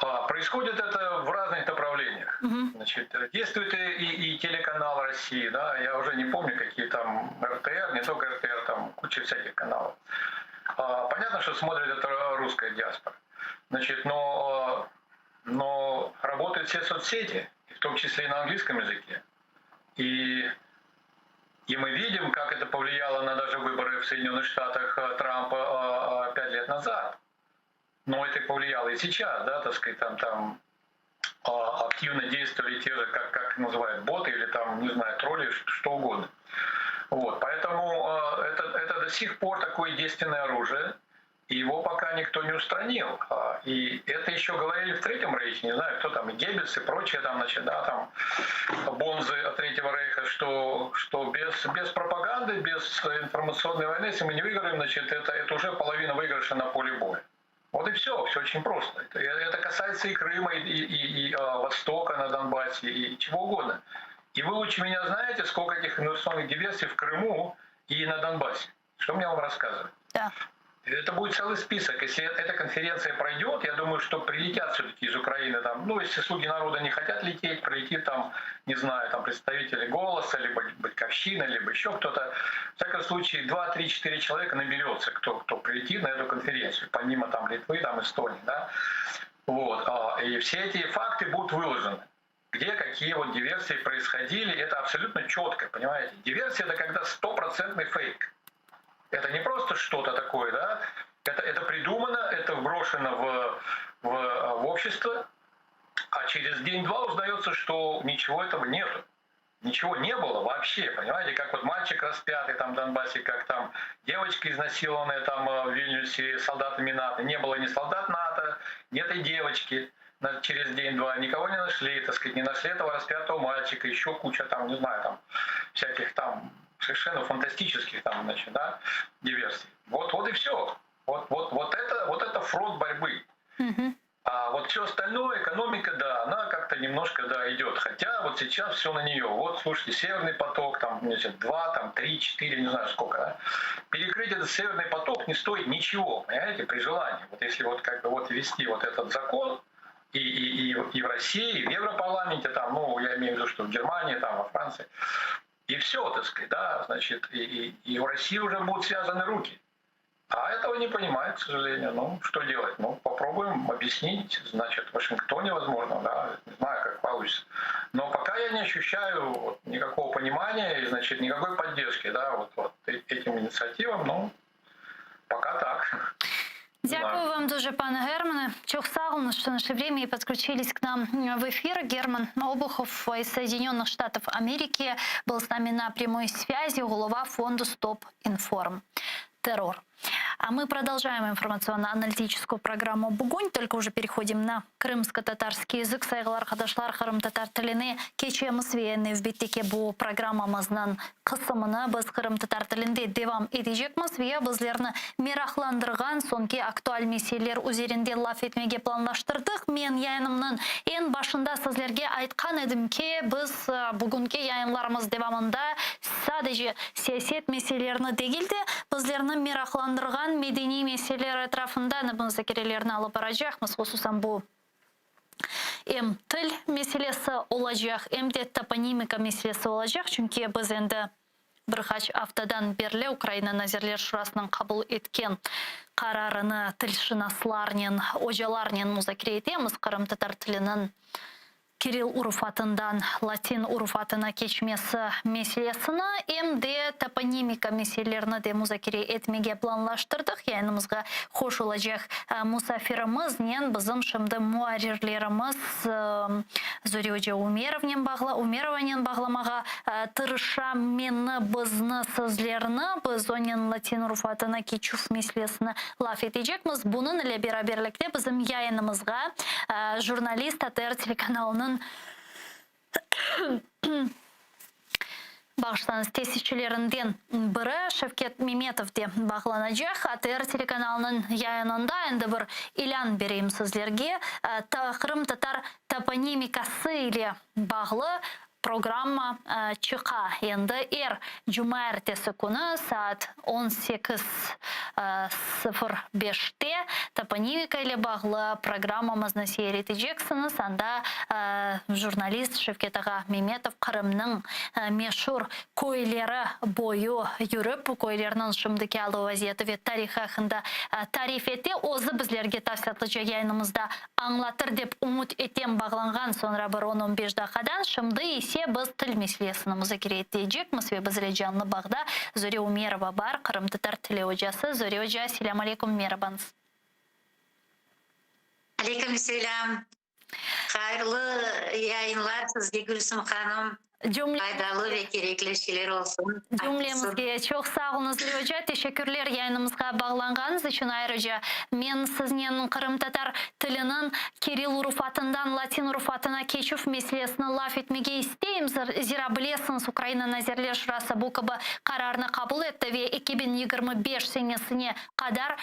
А, Происходит это в разных направлениях. Значит, э, действует и, и, и телеканал России, да, я уже не помню, какие там РТР, не только РТР, там куча всяких каналов. А, Понятно, что смотрит это русская диаспора. Значит, но, э, но работают все соцсети, в том числе и на английском языке. И, и мы видим, как это повлияло на даже выборы в Соединенных Штатах э, Трампа э, пять лет назад. Но это повлияло и сейчас, да, так сказать, там, там а, активно действовали те же, как, как называют, боты или там, не знаю, тролли, что, что угодно. Вот, поэтому э, это, это до сих пор такое действенное оружие, и его пока никто не устранил. А, И это еще говорили в Третьем Рейхе, не знаю, кто там, и Геббельс и прочие там, значит, да, там, бонзы от Третьего Рейха, что, что без, без пропаганды, без информационной войны, если мы не выиграем, значит, это, это уже половина выигрыша на поле боя. Вот и все, все очень просто. Это, это касается и Крыма, и, и, и, и а, Востока на Донбассе, и чего угодно. И вы лучше меня знаете, сколько этих информационных диверсий в Крыму и на Донбассе. Что мне вам рассказывать? Да. Это будет целый список. Если эта конференция пройдет, я думаю, что прилетят все-таки из Украины там, ну, если слуги народа не хотят лететь, прилетит там, не знаю, там представители «Голоса», либо «Батьковщина», либо еще кто-то. В всяком случае, 2, 3, 4 человека наберется, кто, кто прилетит на эту конференцию, помимо там Литвы, там Эстонии, да. Вот. а, И все эти факты будут выложены. Где какие вот диверсии происходили, это абсолютно четко, понимаете? Диверсия — это когда стопроцентный фейк. Это не просто что-то такое, да? Это, это придумано, это вброшено в, в, в общество, а через день-два узнается, что ничего этого нету. Ничего не было вообще, понимаете, как вот мальчик распятый там в Донбассе, как там девочка изнасилованная там э, в Вильнюсе солдатами НАТО. Не было ни солдат НАТО, ни этой девочки на- через день-два. Никого не нашли, так сказать, не нашли этого распятого мальчика, еще куча там, не знаю, там всяких там совершенно фантастических там, значит, да, диверсий. Вот, вот и все. Вот, вот, вот, это, вот это фронт борьбы. А вот все остальное, экономика, да, она как-то немножко, да, идет. Хотя вот сейчас все на нее. Вот, слушайте, Северный поток, там, значит, 2, там, 3, 4, не знаю сколько, да. Перекрыть этот Северный поток не стоит ничего, понимаете, при желании. Вот если вот как бы вот ввести вот этот закон, и, и, и, и в России, и в Европарламенте, там, ну, я имею в виду, что в Германии, там, во Франции, и все, так сказать, да, значит, и, и, и у России уже будут связаны руки. А этого не понимают, к сожалению. Ну, что делать? Ну, попробуем объяснить, значит, в Вашингтоне, возможно, да, не знаю, как получится. Но пока я не ощущаю вот никакого понимания и, значит, никакой поддержки, да, вот, вот э- этим инициативам, ну, пока так. Дякую вам дуже, пане Германе. Çoq sağ oluñız, что нашли время и подключились к нам в эфир. Герман Обухов из Соединенных Штатов Америки был с нами на прямой связи, голова фонду «Стоп Информ Террор». А мы продолжаем информационно-аналитическую программу «Бугунь», только уже переходим на крымско-татарский язык. Sayğılı arqadaşlar, qırımtatar tiline keçemiz ve nevbetteki bu programmamıznıñ qısımını biz qırımtatar tilinde devam etecekmiz ve bizlerni meraqlandırğan soñki aktual meseleler üzerinde laf etmege planlaştırdıq. Men yayınımnıñ eñ başında sizlerge aytqan edim ki, biz bugünki yayınlarımız devamında sadece siyaset meselelerini degil de, bizlerni meraqlandırğan medeniy meseleler etrafında muzakerelerni alıp baracaqmız, hususan bu em til meselesi olacaq, em de toponimika meselesi olacaq, çünki biz endi bir qaç aftadan berli Ukraina Nazirler Şurasınıñ qabul etken qararını tilşınaslarnen, ocalarnen muzakere etemiz, qırımtatar tiliniñ Kirill urufatından latin urufatına keçmesi meselesini, em de toponimika meselelerini de muzakere etmege planlaştırdıq. Yayınımızğa hoş olacaq musafirimiznen bizim şimdi muarrirlerimiz Zure oca Umerovnen bağla, Umerovanen bağlamağa tırışa. Meni, bizni, sizlerni, biz onen latin urufatına keçüv meselesini laf etecekmiz. Bunıñ ile beraberlikte bizim yayınımızğa jurnalist, ATR telekanalınıñ bağışlañız, tesisçilerinden biri Şevket Memetov de bağlanacaq. ATR telekanalınıñ yayınında endi bir ilân bereyim sizlerge, qırımtatar toponimikası ile bağlı Programma çıqa endi er cumaertesi künü saat on sekiz sıfır beşte toponimika ile bağlı programmamıznı seyir eteceksiñiz. Anda jurnalist Şevket ağa Memetov Qırımnıñ meşur köyleri boyu yürip, bu köylerniñ şimdiki alı-vaziyeti ve tarihı aqqında tarif ete. Özü bizlerge tafsilâtlıca yayınımızda Añlatır dep ümüt etem bağlanğan soñra bir on-on beş daqqadan, şimdi ise biz til meselesini muzakere etecekmiz ve bizle canlı bağda Zore Umerova bar, qırımtatar tili ocası. Zore oca, selâm aleyküm, merabañız. Aleyküm selâm. Hayırlı yayınlar sizge, Gülsüm hanım. Faydalı ve kerekli şeyler olsun. Cümlemizge çoq sağ oluñız, Zure oca. Teşekkürler yayınımızğa bağlanğanıñız içün. Ayrıca men siznen qırımtatar tiliniñ kirill urufatından latin urufatına keçüv meselesini laf etmege isteyim. Zira bilesiñiz, Ukraina Nazirler Şurası bu kibi qararnı qabul etti ve 2025 senesine qadar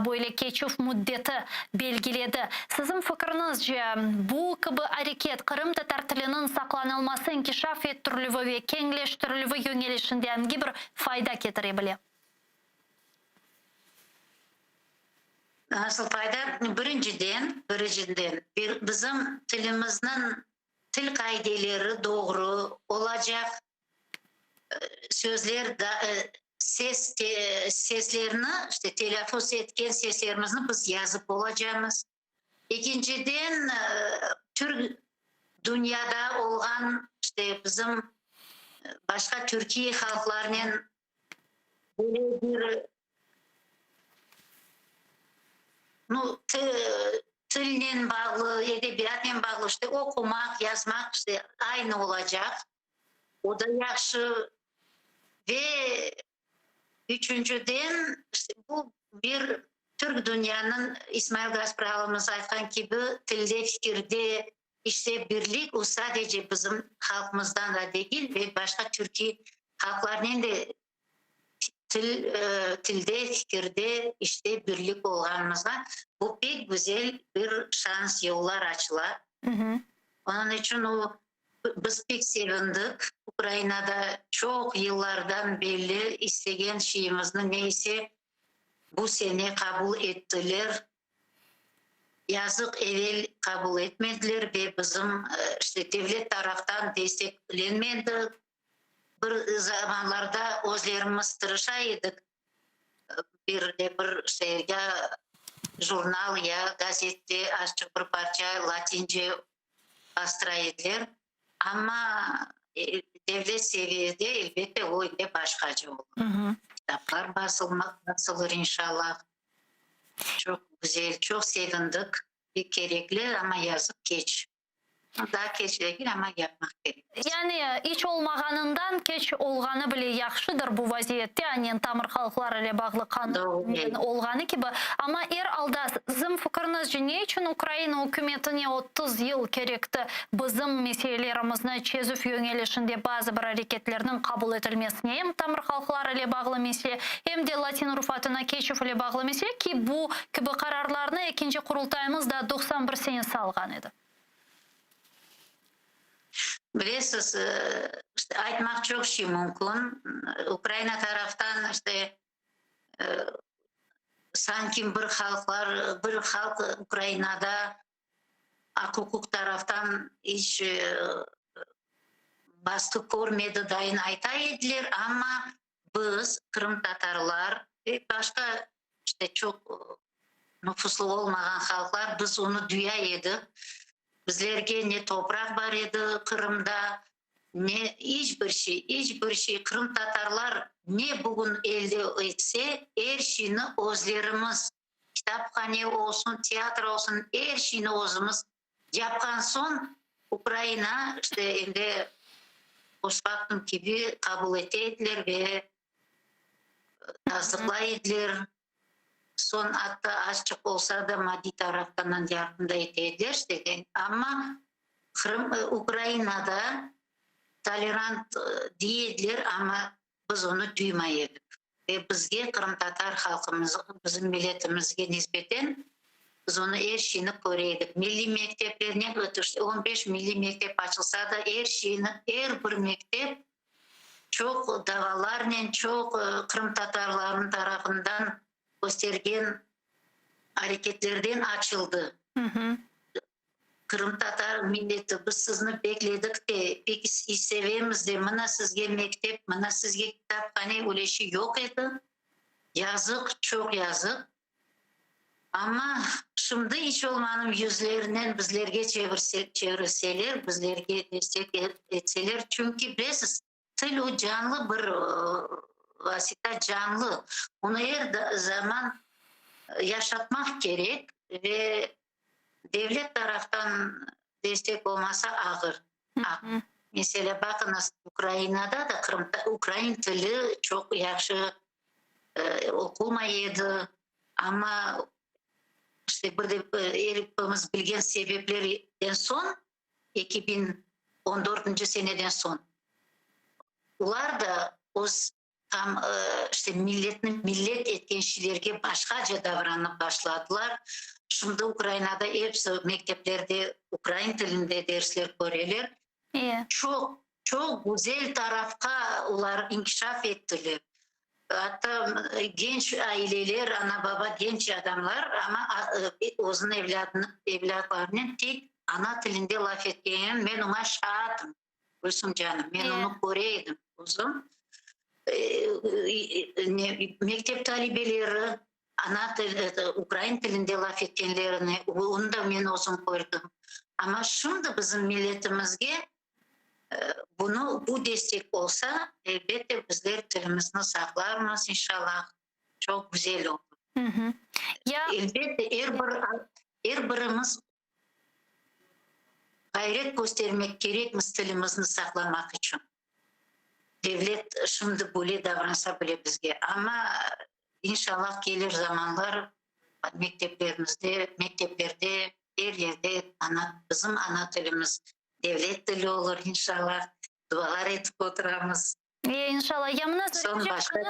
böyle keçüv müddeti belgiledi. Siziñ fikriñizce, bu kibi areket qırımtatar tiliniñ saqlanılması, inkişaf ettirilüvi ve keñleştirilüvi yöñelişinde angi bir fayda ketire bile? Nasıl fayda? Birinciden, birinciden, bizim tilimizniñ til qaideleri doğru olacaq, sözler ses seslerni, işte telâffuz etken seslerimizni biz yazıp olacamız. Ekinciden, türk dünyada olğan, işte bizim başqa türkiy halqlarnen böyle bir Nu, tilnen bağlı, edebiyatnen bağlı, işte oqumaq, yazmaq, işte aynı olacaq. O da yahşı. Ve üçünciden, işte bu bir türk dünyanıñ, İsmail Gaspralımız aytqan kibi, tilde, fikirde, işte birlik, o sadece bizim halqımızdan da degil ve başqa türkiy halqlarnen de til, tilde, fikirde, işte birlik olğanımızğa bu pek güzel bir şans, yollar açıla. Onıñ içün o, biz pek sevindik. Ukrainada çoq yıllardan belli istegen şeyimizni ne ise bu sene qabul ettiler. Yazıq, evel qabul etmediler ve bizim işte devlet taraftan desteklenmedi. Bir zamanlarda özlerimiz tırışa edik, bir de bir şey ya jurnal, ya gazette azçıq bir parça latince bastıra ediler. Amma devlet seviyede, elbette, o ise başqaca olur. Kitaplar basılmaq, basılır inşallah. Çoq güzel, çoq sevindik. Pek kerekli, amma yazıq keç. Daa keç degil, amma yapmaq kerek. Yani, iç olmağanından keç olğanı bile yahşıdır bu vaziyette, anen tamır halqlar ile bağlı qanunnen olğanı kibi. Amma er alda, siziñ fikriñizce, ne içün Ukraina ükümetine 30 yıl kerekti bizim meselelerimizni çezüv yöñelişinde bazı bir areketlerniñ qabul etilmesine, em tamır halqlar ile bağlı mesele, em de latin urufatına keçüv ile bağlı mesele, ki bu kibi qararlarnı ekinci Qurultayımız da 91 senesi alğan edi? Bilesiz, işte, aytmaq çoq şey mümkün. Ukraina taraftan, işte, sanki bir halqlar, bir halq Ukrainada aq-uquq taraftan iç basqı körmedi dayın ayta ediler, amma biz, qırımtatarlar ve başqa, işte, çoq nufuslı olmağan halqlar, biz onı duya edik. Bizlerge ne topraq bar edi Qırımda, ne iç bir şey, iç bir şey. Qırımtatarlar ne bugün elde etse, er şeyni özlerimiz, kitaphane olsun, teatr olsun, er şeyni özümiz yapqan soñ, Ukraina, işte, endi postfaktum kibi qabul ete ediler ve tasdıqlay ediler. Soñ atta azçıq olsa da maddiy taraftan yardım da ete ediler, işte, amma Qırım, Ukrainada tolerant dey ediler, amma biz onı duymay edik. Ve bizge, qırımtatar halqımız, bizim milletimizge nisbeten biz onı er şeyni köre edik. Milliy mektepler ne qadar, on beş milliy mektep açılsa da, er şeyni, er bir mektep çoq davalarnen, çoq qırımtatarlarnıñ tarafından köstergen areketlerden açıldı. Qırımtatar milleti, biz sizni bekledik de, pek sevemiz de, mına sizge mektep, mına sizge kitaphane, öyle şey yoq edi. Yazıq, çoq yazıq. Amma şimdi iç olmanım yüzlerinen bizlerge çevirseler, bizlerge destek etseler, çünki bilesiz, til o canlı bir vasita, canlı, onı er zaman yaşatmaq kerek ve devlet taraftan destek olmasa ağır. Meselâ, baqıñız, Ukrainada da ukrain tili çoq yahşı oqulmay edi, amma işte bir de er epimiz bilgen sebeplerden soñ, 2014 seneden soñ, olar da öz tam işte milletni millet etken şeylerge başqaca davranıp başladılar. Şimdi Ukrainada episi mekteplerde ukrain tilinde dersler köreler. Çoq, çoq güzel tarafqa olar inkişaf ettiler. Atta genç aileler, ana-baba genç adamlar, amma özüniñ evlâdını, evlâtlarınen tek ana tilinde laf etkeninen men oña şaatım, Gülsüm canım, men onı köre edim özüm. Mektep talebeleri ana til, ukrain tilinde laf etkenlerini, onı da men özüm kördim. Amma şimdi bizim milletimizge bunı, bu destek olsa, elbette bizler tilimizni saqlarmız, inşallah, çoq güzel olur. Elbette, er bir, er birimiz ğayret köstermek kerekmiz tilimizni saqlamaq içün. Devlet şimdi böyle davransa bile bizge, amma inşallah kelir zamanlar mekteplerimizde, mekteplerde, er yerde ana, bizim ana tilimiz devlet tili olur inşallah, dualar etip oturamız. E, inşallah. Ya mına Soñ başqa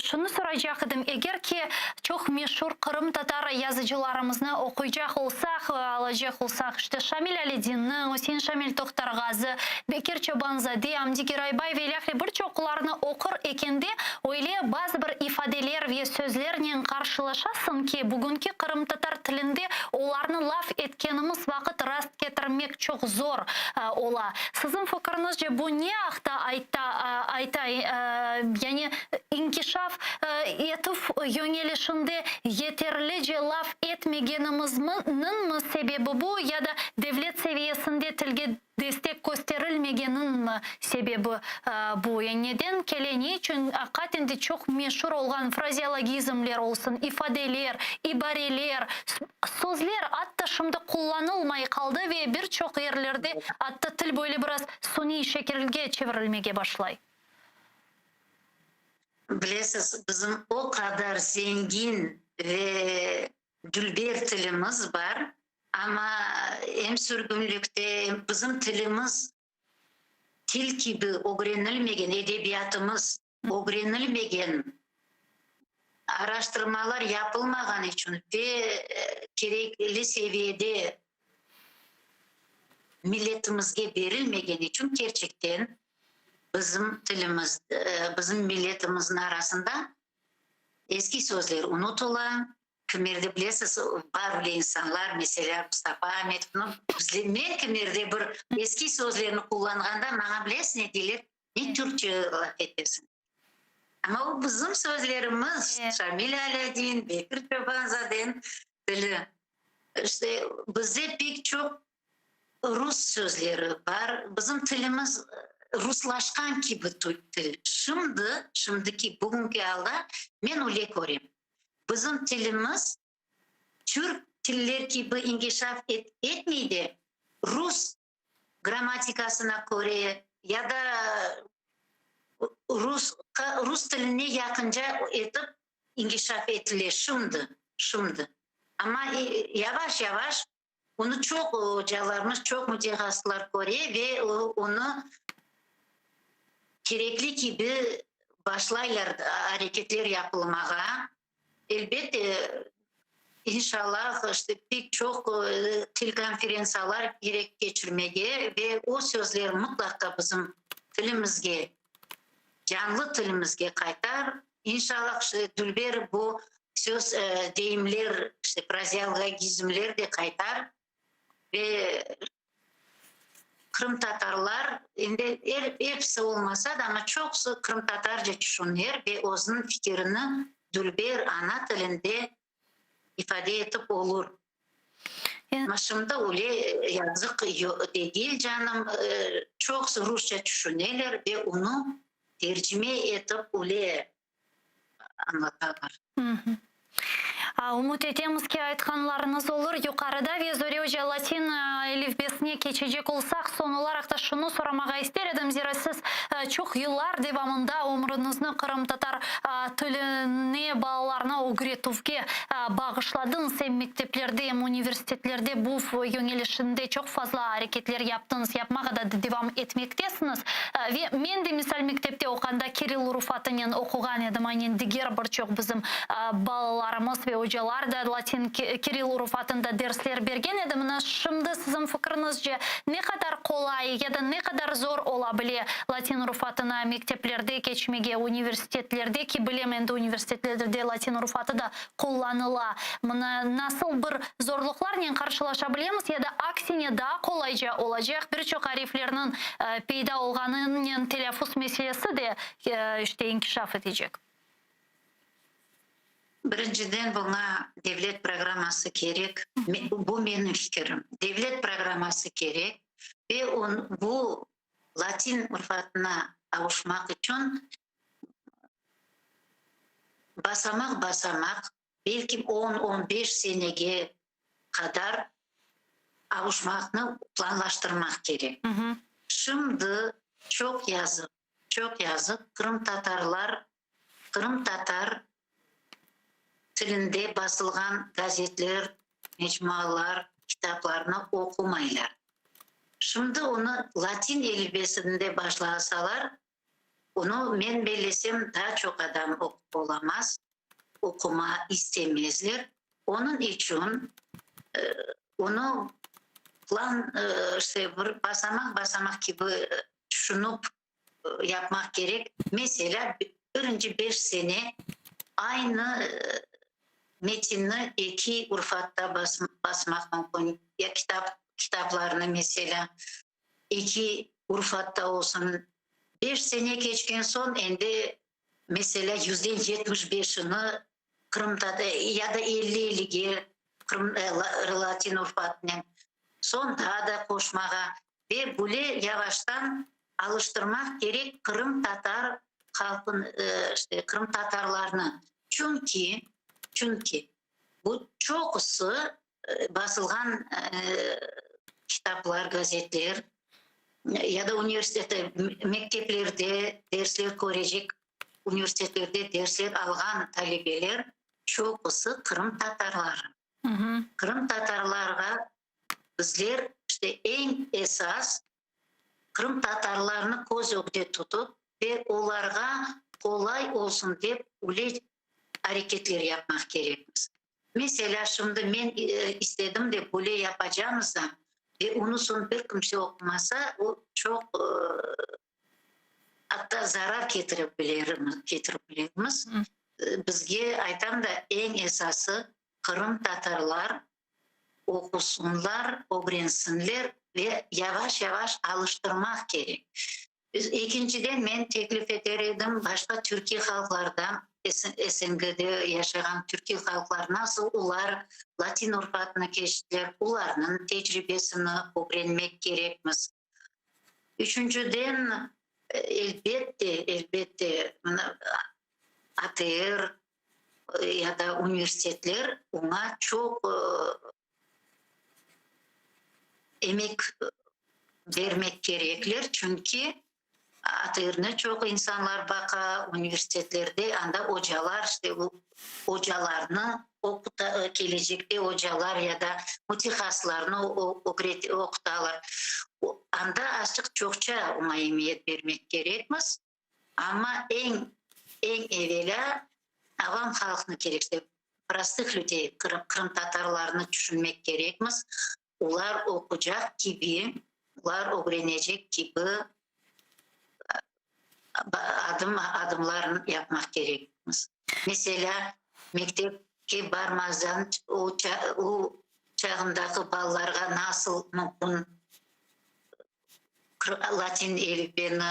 Şunı soracaq edim, eger ki çoq meşur qırımtatar yazıcılarımıznı oquycaq olsaq, alacaq olsaq, işte Şamil Alidinniñ, Üsein Şamil Tohtarğazı, Bekir Çobanzade, Amdi Geraybay ve ilâhre bir çoqlarını oqur ekende, öyle bazı bir ifadeler ve sözlernen qarşılaşasıñ ki, bugünki qırımtatar tilinde olarnı laf etkenimiz vaqıt rast ketirmek çoq zor ola. Siziñ fikriñizce bu ne aqta ayta, ayta, yani inkişaf etüv yöñelişinde yeterlice laf etmegenimizniñmi sebebi bu ya da devlet seviyesinde tilge destek. destek kösterilmegeniniñmi sebebi bu? Yani neden kele, ne içün aqiqaten de çoq meşur olğan frazeologizmler olsun, ifadeler, ibareler, sözler atta şimdi qullanılmay qaldı ve bir çoq yerlerde atta til böyle biraz suniy şekilge çevirilmege başlay? Bilesiz, bizim o qadar zengin ve dülber tilimiz bar, amma em sürgünlikte, em bizim tilimiz til kibi ögrenilmegen, edebiyatımız ögrenilmegen, araştırmalar yapılmağan içün ve kerekli seviyede milletimizge berilmegen içün kerçekten bizim tilimiz, bizim milletimizniñ arasında eski sözler unutıla. Kimerde bilesiz, bar öyle insanlar, meselâ, Mustafa Ametov, nu, bizler, men kimerde bir eski sözlerni qullanğanda maña bilesiz ne deyler, ne türkçe laf etesiñ. Amma o bizim sözlerimiz, Şamil Alâdin, Bekir Çobanzadeniñ tili. İşte, bizde pek çoq rus sözleri bar, bizim tilimiz ruslaşqan kibi til. Şimdi, şimdiki, bugünki alda men öyle körem. Bizim tilimiz türk tiller kibi inkişaf etmey de, rus grammatikasına köre ya da rus, rus tiline yaqınca etip inkişaf etile şimdi, şimdi. Amma yavaş-yavaş Onı çoq ocalarımız, çoq mütehassıslar köre ve onı kerekli kibi başlaylar areketler yapılmağa. Elbette, inşallah, işte, pek çoq til konferentsiyalar kerek keçirmege ve o sözler mıtlaqa bizim tilimizge, canlı tilimizge qaytar. İnşallah, işte, dülber bu söz, deyimler, işte, frazeologizmler de qaytar ve qırımtatarlar, endi er, episi olmasa da, amma çoqusı qırımtatarca tüşüner ve özüniñ fikirini dülber ana tilinde ifade etip olur. Amma şimdi öyle yazıq degil, canım, çoqusı rusça tüşüneler ve onı tercime etip öyle añlatalar. Ümüt etemiz ki, aytqanlarıñız olur. Yuqarıda ve Zore oca latin elifbesine keçecek olsaq, soñ olaraq da şunı soramağa ister edim, zira siz çoq yıllar devamında ömrüñizni qırımtatar tiline balalarnı ögretüvge bağışladıñız, em mekteplerde, em universitetlerde bu yöñelişinde çoq fazla areketler yaptıñız, yapmağa da devam etmektesiñiz. Ve men de, misal, mektepte oqanda kirill urufatınen oquğan edim, aynen diger bir çoq bizim balalarımız ve ocalar da latin kirill urufatında dersler bergen edi. Mına şimdi siziñ fikriñizce ne qadar qolay ya da ne qadar zor ola bile latin urufatına mekteplerde keçmege, universitetlerde, ki bilem endi universitetlerde latin urufatı da qullanıla, mına nasıl bir zorluqlarnen qarşılaşa bilemiz ya da aksine daa qolayca olacaq bir çoq ariflerniñ peyda olğanınen telâffuz meselesi de işte inkişaf etecek? Birinciden buña devlet programması kerek, bu menim fikirim, devlet programması kerek ve bu latin urfatına avuşmaq içün basamaq-basamaq, belki on, on beş senege qadar avuşmaqnı planlaştırmaq kerek. Şimdi çoq yazıq, çoq yazıq, qırımtatarlar qırımtatar tilinde basılğan gazetler, mecmualar, kitaplarnı oqumaylar. Şimdi onı latin elifbesinde başlasalar, onı, men bellesem, daa çoq adam oqup olamaz, oquma istemezler. Onıñ içün onı plan, işte, bir basamaq-basamaq kibi tüşünip yapmaq kerek. Meselâ, birinci beş sene aynı metinni eki urfatta basmaq mümkün, ya kitap, kitaplarnı, meselâ, eki urfatta olsun. Beş sene keçken soñ endi, meselâ, yüzden yetmiş beşini qırımtatar ya da elli ellige qırım latin urfatınen, soñ daa da qoşmağa. Ve böyle yavaştan alıştırmaq kerek qırımtatar halqın, işte, qırımtatarlarnı. Çünki, çünki bu çoqusı basılğan kitaplar, gazetler ya da universitette, mekteplerde dersler körecek, universitetlerde dersler alğan talebeler çoqusı qırımtatarları. Qırımtatarlarğa bizler işte eñ esas qırımtatarlarnı köz ögde tutıp ve olarğa qolay olsun dep öyle areketler yapmaq kerekmiz. Meselâ, şimdi men istedim de böyle yapacamız da ve onı soñ bir kimse oqumasa, o çoq atta zarar ketirip bilermiz. Bizge, aytam da, eñ esası qırımtatarlar oqusınlar, ögrensinler ve yavaş-yavaş alıştırmaq kerek. Ekinciden, men teklif eter edim, başqa türkiy halqlarda, SNGde yaşağan türkiy halqlar nasıl olar latin urufatına keçtiler, olarnıñ tecribesini ögrenmek kerekmiz. Üçünciden, elbette, elbette, mına ATR ya da universitetler oña çoq emek bermek kerekler, çünki ATRni çoq insanlar baqa, universitetlerde anda ocalar, işte ocalarnı oquta, kelecekte ocalar ya da mütehassıslarnı oqutalar. Anda azçıq çoqça oña emiyet bermek kerekmiz. Amma eñ, eñ evelâ avam halqnı kerek, işte, prostıh lüdey, qırımtatarlarnı tüşünmek kerekmiz. Olar oqucaq kibi, olar ögrenecek kibi adım, adımlarnı yapmaq kerekmiz. Meselâ, mektepke barmazdan o, o çağındaki balalarğa nasıl mümkün latin elifbeni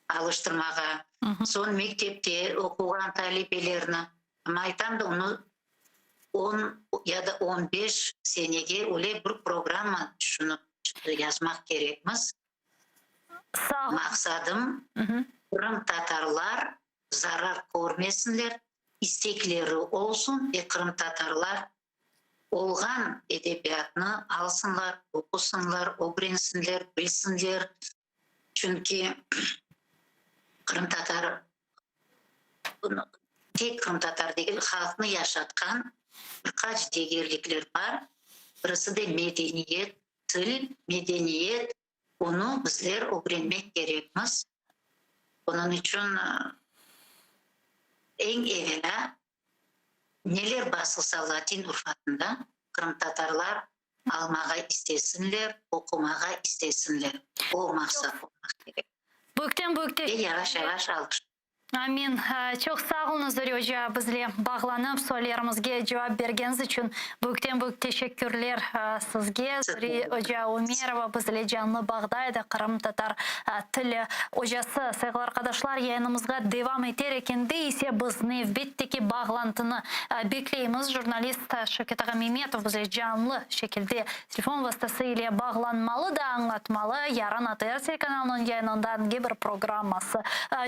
alıştırmağa, soñ mektepte oquğan talebelerni, amma aytam da, onı on ya da on beş senege öyle bir programma tüşünip yazmaq kerekmiz. Maqsadım, qırımtatarlar zarar körmesinler, istekleri olsun ve qırımtatarlar olğan edebiyatnı alsınlar, oqusınlar, ögrensinler, bilsinler. Çünki qırımtatar, tek qırımtatar degil, halqnı yaşatqan bir qaç degerlikler bar. Birisi de medeniyet, til, medeniyet, onı bizler ögrenmek kerekmiz. Onıñ içün eñ evelâ neler basılsa latin urfatında, qırımtatarlar almağa istesinler, oqumağa istesinler. O maqsat olmaq kerek. Büyükten büyük Ve yavaş-yavaş alışır. Amin. Çoq sağ oluñız, Zori oca, bizle bağlanıp, suallerimizge cevap bergeniñiz içün büyükten büyük teşekkürler sizge. Zori oca Umerova bizle canlı bağda edi, qırımtatar tili ocası. Sayğılı arqadaşlar, yayınımızğa devam eter ekende ise biz nevbetteki bağlantını bekleymiz. Jurnalist Şevket ağa Memetov bizle canlı şekilde telefon vastası ile bağlanmalı da añlatmalı, yarın ATR telekanalınıñ yayınında angi bir programması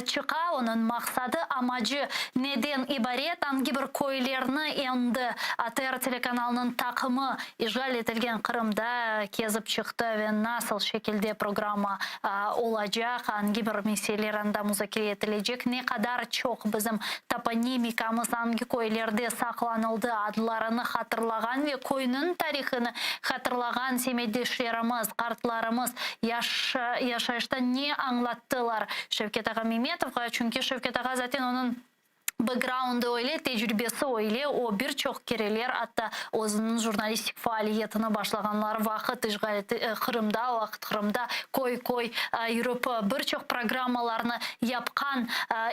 çıqa, onıñ maqsadı, amacı neden ibaret, angi bir köylerni endi ATR telekanalınıñ taqımı işğal etilgen Qırımda kezip çıqtı ve nasıl şekilde programma olacaq, angi bir meseleler anda muzakere etilecek, ne qadar çoq bizim toponimikamız angi köylerde saqlanıldı adlarını hatırlağan ve köyniñ tarihini hatırlağan semetdeşlerimiz, qartlarımız yaş yaşayışta ne añlattılar Şevket ağa Memetovğa, çünki Şevket ağa zaten onıñ Backgroundı öyle, tecrübesi öyle, o bir çoq kereler, atta özüniñ jurnalistik faaliyetini başlağanları vaqıt işğal Qırımda, o vaqıt Qırımda köy-köy yürip bir çoq programmalarnı yapqan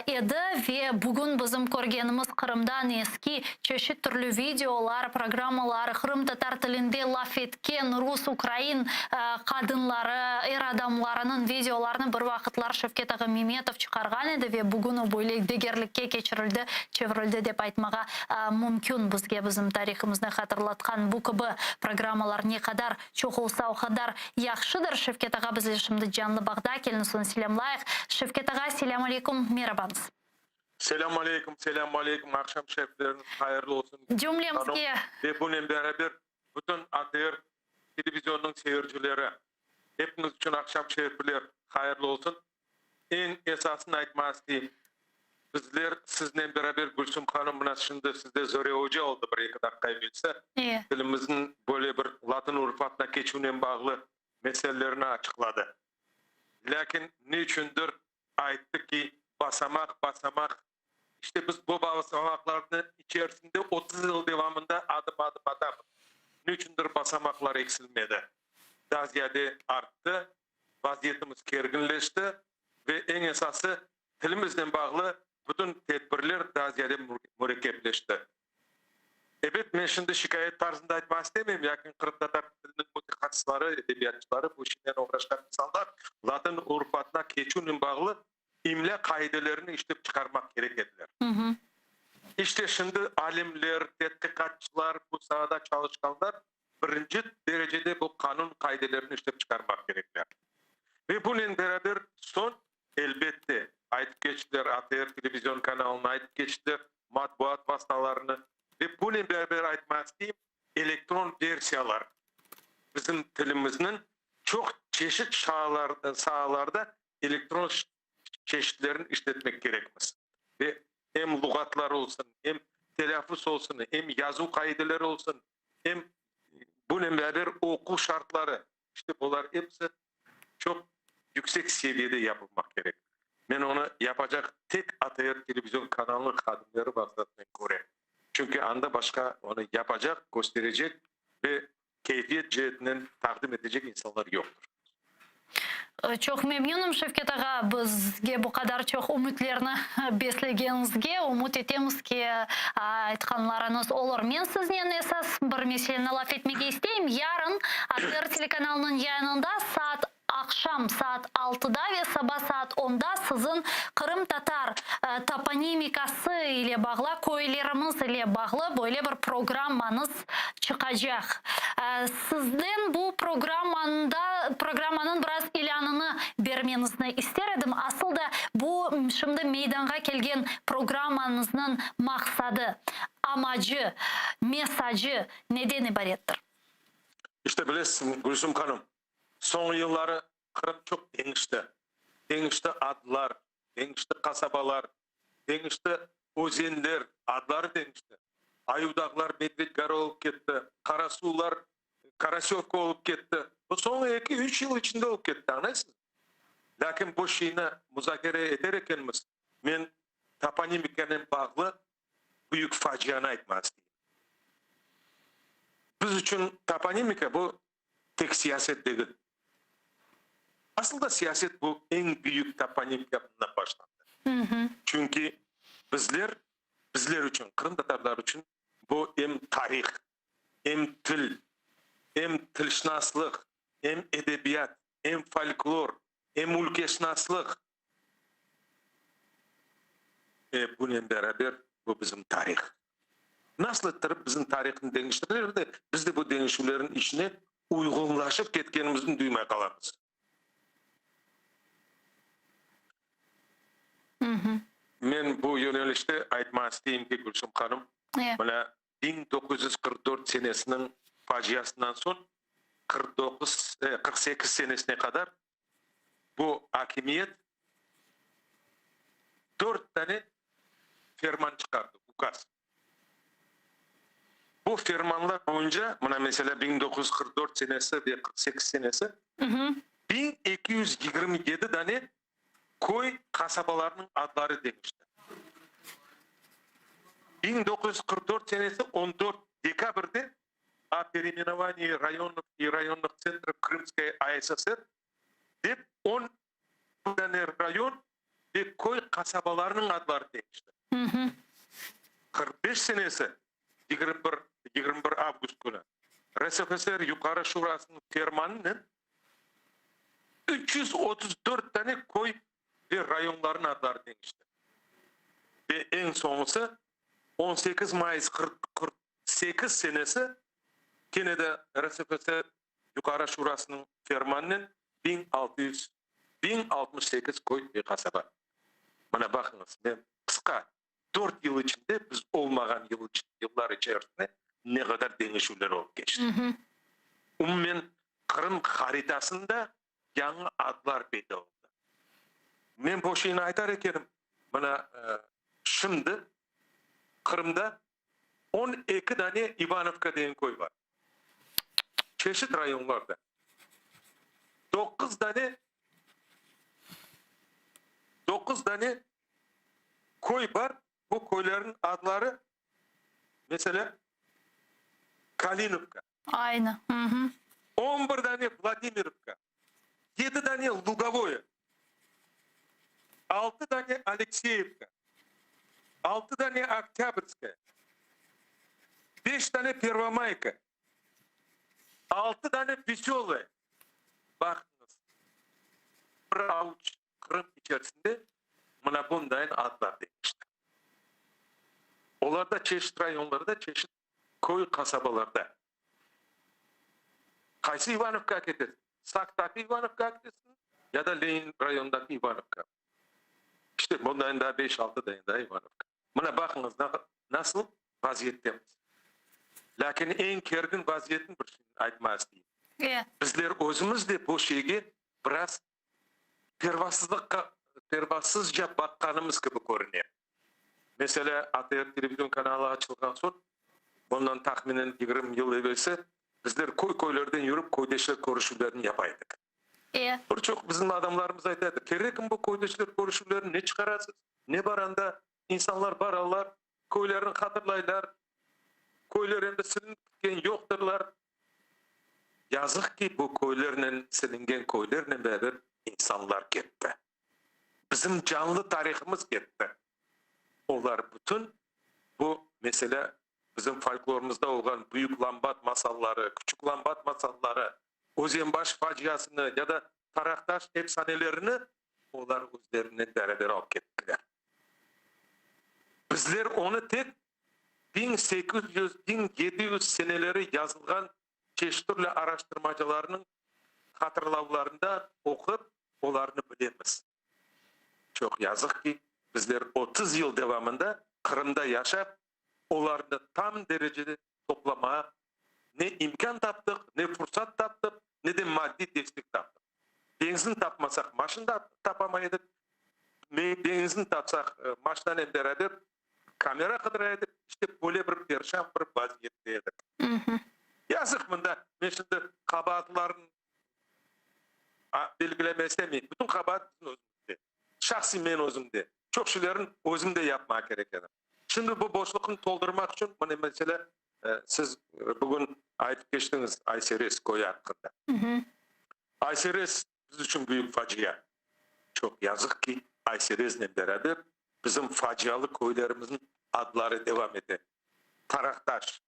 edi ve bugün bizim körgenimiz Qırımdan eski çeşit türlü videolar, programmalar, qırımtatar tilinde laf etken rus, ukrain qadınları, er adamlarınıñ videolarını bir vaqıtlar Şevket ağa Memetov çıqarğan edi ve bugün o böyle degerlikke keçirildi. çevirildi, çevirildi dep aytmağa mümkün. Bizge bizim tarihimizni hatırlatqan bu kibi programmalar ne qadar çoq olsa, o qadar yahşıdır. Şevket ağa bizle şimdi canlı bağda, keliñiz onı selâmlayıq. Şevket ağa, selâm aleyküm, merabañız. Selâm aleyküm, selâm aleyküm, aqşam şerifleriñiz hayırlı olsun. Cümlemizge. Ve bunen beraber bütün ATR televizionınıñ seyircileri, hepimiz içün aqşam şerifler hayırlı olsun. Eñ esasını aytmağa isteyim, bizler siznen beraber, Gülsüm hanım, mına şimdi sizde Zöre oca oldı bir-eki daqqa evelsi, tilimizniñ böyle bir latın urufatına keçüvnen bağlı meselelerini açıqladı. Lâkin ne içündir ayttı ki, basamaq, basamaq, işte biz bu basamaqlarnı içerisinde 30 yıl devamında adım-adım atamız. Ne içündir basamaqlar eksilmedi, daa ziyade arttı, vaziyetimiz kerginleşti ve eñ esası tilimiznen bağlı bütün tedbirler daa ziyade mürekkepleşti. Ebet, men şimdi şikâyet tarzında aytmağa istemeyim, lâkin qırımtatar tiliniñ mütehassısları, edebiyatçıları, bu işnen oğraşqan insanlar latın urufatına keçüvnen bağlı imlâ qaidelerini işlep çıqarmaq kerek ediler. İşte şimdi alimler, tedqiqatçılar, bu saada çalışqanlar birinci derecede bu qanun qaidelerini işlep çıqarmaq kerekler. Ve bunen beraber soñ, elbette, aytıp keçtiler, ATR televizion kanalını aytıp keçtiler, matbuat vastalarını ve bunen beraber aytmaq isteyim, elektron versiyalar bizim tilimizniñ çoq çeşit saalarda elektron çeşitlerini işletmek kerekmiz. Ve em luğatlar olsun, em telâffuz olsun, em yazuv qaideleri olsun, em bunen beraber oquv şartları, işte bular episi çoq yüksek seviyede yapılmaq kerek. Men onı yapacaq tek ATR televizion kanalınıñ hadimleri vastasınen körem. Çünki anda başqa onı yapacaq, kösterecek ve keyfiyet ceetinden taqdim etecek insanlar yoqtır. Çoq memnünim, Şevket ağa, bizge bu qadar çoq ümütlerni beslegeniñizge. Ümüt etemiz ki, aytqanlarıñız olur. Men siznen esas bir meseleni laf etmege isteyim. Yarın ATR telekanalınıñ yayınında saat aqşam saat altıda ve saba saat onda siziñ qırımtatar toponimikası ile bağlı, köylerimiz ile bağlı böyle bir programmañız çıqacaq. Sizden bu programmanda, programmanıñ biraz ilânını bermeñizni ister edim. Asıl da bu şimdi meydanğa kelgen programmañıznıñ maqsadı, amacı, mesacı neden ibarettir? İşte bilesiz, Gülsüm hanım, soñu yılları Qırım çoq deñişti. Deñişti adlar, deñişti qasabalar, deñişti özenler, adları deñişti. Ayuvdağlar Medvedgora olıp ketti, Qarasuvlar Karasevka olıp ketti. Bu soñu eki-üç yıl içinde olıp ketti, añlaysızmı? Lâkin bu şeyni muzakere eter ekenmiz, men toponimikanen bağlı büyük facianı aytmağa isteyim. Biz içün toponimika bu tek siyaset degil. Asıl da siyaset bu eñ büyük toponimika bundan başlandı. Çünki bizler, bizler içün, qırımtatarlar içün bu em tarih, em til, em tilşınaslıq, em edebiyat, em folklor, em ülkeşınaslıq, Ve bunen beraber bu bizim tarih. Nasıl ettirip bizim tarihni deñiştireler de, biz de bu deñişüvlerniñ içine uyğunlaşıp ketkenimizni duymay qalamız. Men bu yönelişte aytmağa isteyim ki, Gülsüm hanım, mına 1944 senesiniñ faciasından soñ 49, 48 senesine qadar bu akimiyet dört dane ferman çıqardı, ukaz. Bu fermanlar boyunca, mına meselâ, 1944 senesi ve 48 senesi 1227 dane köy, qasabalarnıñ adları deñişti. 1944 senesi 14 dekabrde o pereimenovaniyi rayonov i rayonnıh tsentrov Krımskoy ASSR dep on dane rayon ve köy qasabalarınıñ adları deñişti. 45 senesi 21, 21 avgust künü RSFSR Yuqarı Şurasınıñ fermanınen 334 dane köy ve rayonlarnıñ adları deñişti. Ve eñ soñusı, 18 mayıs 48 senesi kene de RSFSR Yuqarı Şurasınıñ fermanınen 1600, 1068 köy ve qasaba. Mına baqıñız, men qısqa dört yıl içinde, biz olmağan yıl yıllar içerisinde ne qadar deñişüvler olıp keçti. Umumen Qırım haritasında yañı adlar peyda oldı. Men bu şeyni aytar ekenim, mına şimdi Qırımda 12 dane İvanovka degen köy bar. Çeşit rayonlarda. Doquz dane doquz dane köy bar, bu köylerniñ adları, meselâ, Kalinovka. Aynı. Hı-hı. On bir dane Vladimirovka, yedi dane Lugovoye, altı dane Alekseyevka, altı dane Oktâbrskaya, beş dane Pervomayka, altı dane Vesöloye. Baqıñız, bir avuç Qırım içerisinde mına bundayın adlar deñişti. Olar da çeşit rayonlarda, çeşit köy, qasabalarda. Qaysı İvanovkağa ketesiñ? Saqtaki İvanovkağa ketesiñ ya da Lenin rayonındaki İvanovkağa? İşte, bundayın daa beş-altı dane daa İvanovka. Mına baqıñız, nasıl vaziyettemiz. Lâkin eñ kergin vaziyetni bir şeyni aytmağa isteyim. Bizler özümiz de bu şeyge biraz pervasızlıqqa, pervasızca baqqanımız kibi körüne. Meselâ, ATR televizion kanalı açılğan soñ, bundan tahminen 20 yıl evelsi, bizler köy-köylerden yürip köydeşler körüşüvlerini yapa edik. Bir çoq bizim adamlarımız ayta edi, Kerekmi bu köydeşler körüşüvlerini, ne çıqarasız, ne bar anda, insanlar baralar, köylerini hatırlaylar, köyler endi silinip bitken, yoqtırlar. Yazıq ki, bu köylernen, silingen köylernen beraber insanlar ketti. Bizim canlı tarihımız ketti. Olar bütün bu, meselâ, bizim folklorımızda olğan Büyük Lambat masalları, Küçük Lambat masalları, Özenbaş faciasını ya da Taraqtaş efsanelerini olar özlerinen beraber alıp kettiler. Bizler onı tek 1800, 1700 seneleri yazılğan çeşit türlü araştırmacılarnıñ hatırlavlarında oqup, olarnı bilemiz. Çoq yazıq ki, bizler 30 yıl devamında Qırımda yaşap, olarnı tam derecede toplamağa ne imkân taptıq, ne fursat taptıq, ne de maddiy destek taptıq. Benzin tapmasaq, maşina da tapamay edik. Benzin tapsaq, maşinanen beraber kamera qıdıra edik. İşte, böyle bir perşan bir vaziyette edik. Yazıq, mında men şimdi qabaatlarnı belgilemey istemeyim. Bütün qabaat bizim özümizde. Şahsiy men özümde. Çoq şeylerni özüm de yapmağa kerek edim. Şimdi bu boşluqnı toldurmaq içün, mına, meselâ, siz bugün aytıp keçtiñiz Ayserez köyü aqqında. Ayserez biz içün büyük facia. Çoq yazıq ki, Aysereznen beraber bizim facialı köylerimizniñ adları devam ete, Taraqtaş,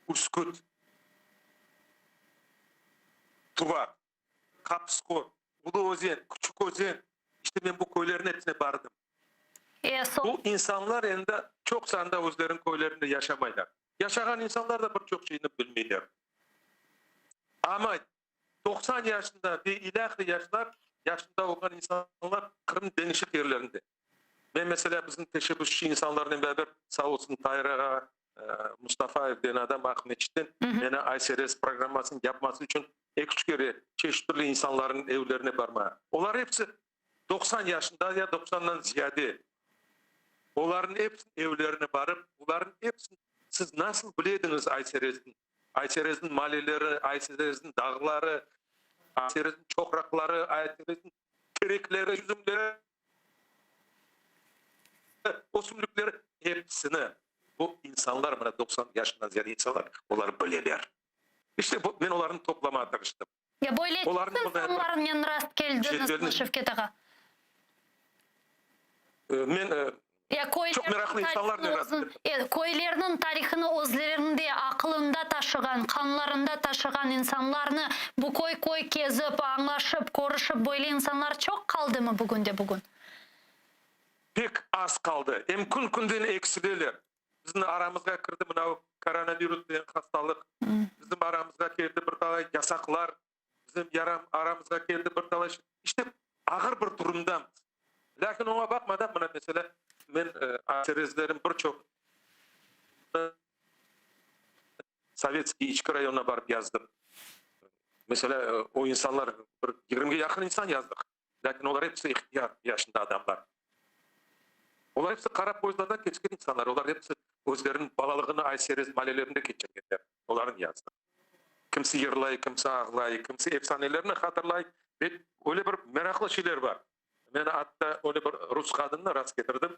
Üsküt, Tuvaq, Qapısqor, Ulu Özen, Küçük Özen, işte men bu köylerniñ episine bardım. Bu insanlar endi çoq sanda özleriniñ köylerinde yaşamaylar. Yaşağan insanlar da bir çoq şeyni bilmeyler. Amma 90 yaşında ve ilâhre yaşlar yaşında olğan insanlar Qırım deñişik yerlerinde. Men, meselâ, bizim teşebbüsçi insanlarnen beraber, sağ olsun Tair ağa Mustafayev degen adam Aqmescitten meni Ayserez programmasını yapması içün eki-üç kere çeşit türlü insanlarnıñ evlerine barmağa. Olar episi 90 yaşında ya doqsandan ziyade. Olarnıñ episiniñ evlerine barıp, olarnıñ episini siz nasıl bile ediñiz Ayserezniñ, Ayserezniñ maleleri, Ayserezniñ dağları, Ayserezniñ çoqraqları, Ayserezniñ terekleri, yüzümleri, ösümlikleri, episini bu insanlar, mına 90 yaşından ziyade insanlar, olar bileler. İşte bu, men olarnı toplamağa tırıştım. Ya böyle Olarnıñ insanlarnen rast keldiñizmi, Şevket ağa? Men Ya çoq meraqlı insanlarnen rast keldim. Köylerniñ tarihını özlerinde, aqılında taşığan, qanlarında taşığan insanlarnı bu köy-köy kezip, añlaşıp, körüşip böyle insanlar çoq qaldımı bugünde-bugün? Pek az qaldı. Em kün-künden eksileler. Bizim aramızğa kirdi mına koronavirus degen hastalıq. Bizim aramızğa keldi bir talay yasaqlar. Bizim aramızğa keldi bir talay şey. İşte, ağır bir durumdamız. Lâkin oña baqmadan, mına meselâ, men aserezlerim bir çoq Sovetskiy İçki rayonına barıp yazdım. Meselâ, o insanlar, bir yigirmige yaqın insan yazdıq. Lâkin olar episi ihtiyar yaşında adamlar. Olar episi qara poyezdlardan keçken insanlar, olar episi özleriniñ balalığını Ayserez malelerinde keçirgenler. Olarnı yazdıq. Kimsi yırlay, kimsi ağlay, kimsi efsanelerni hatırlay ve öyle bir meraqlı şeyler bar. Men atta öyle bir rus qadınnı rastketirdim.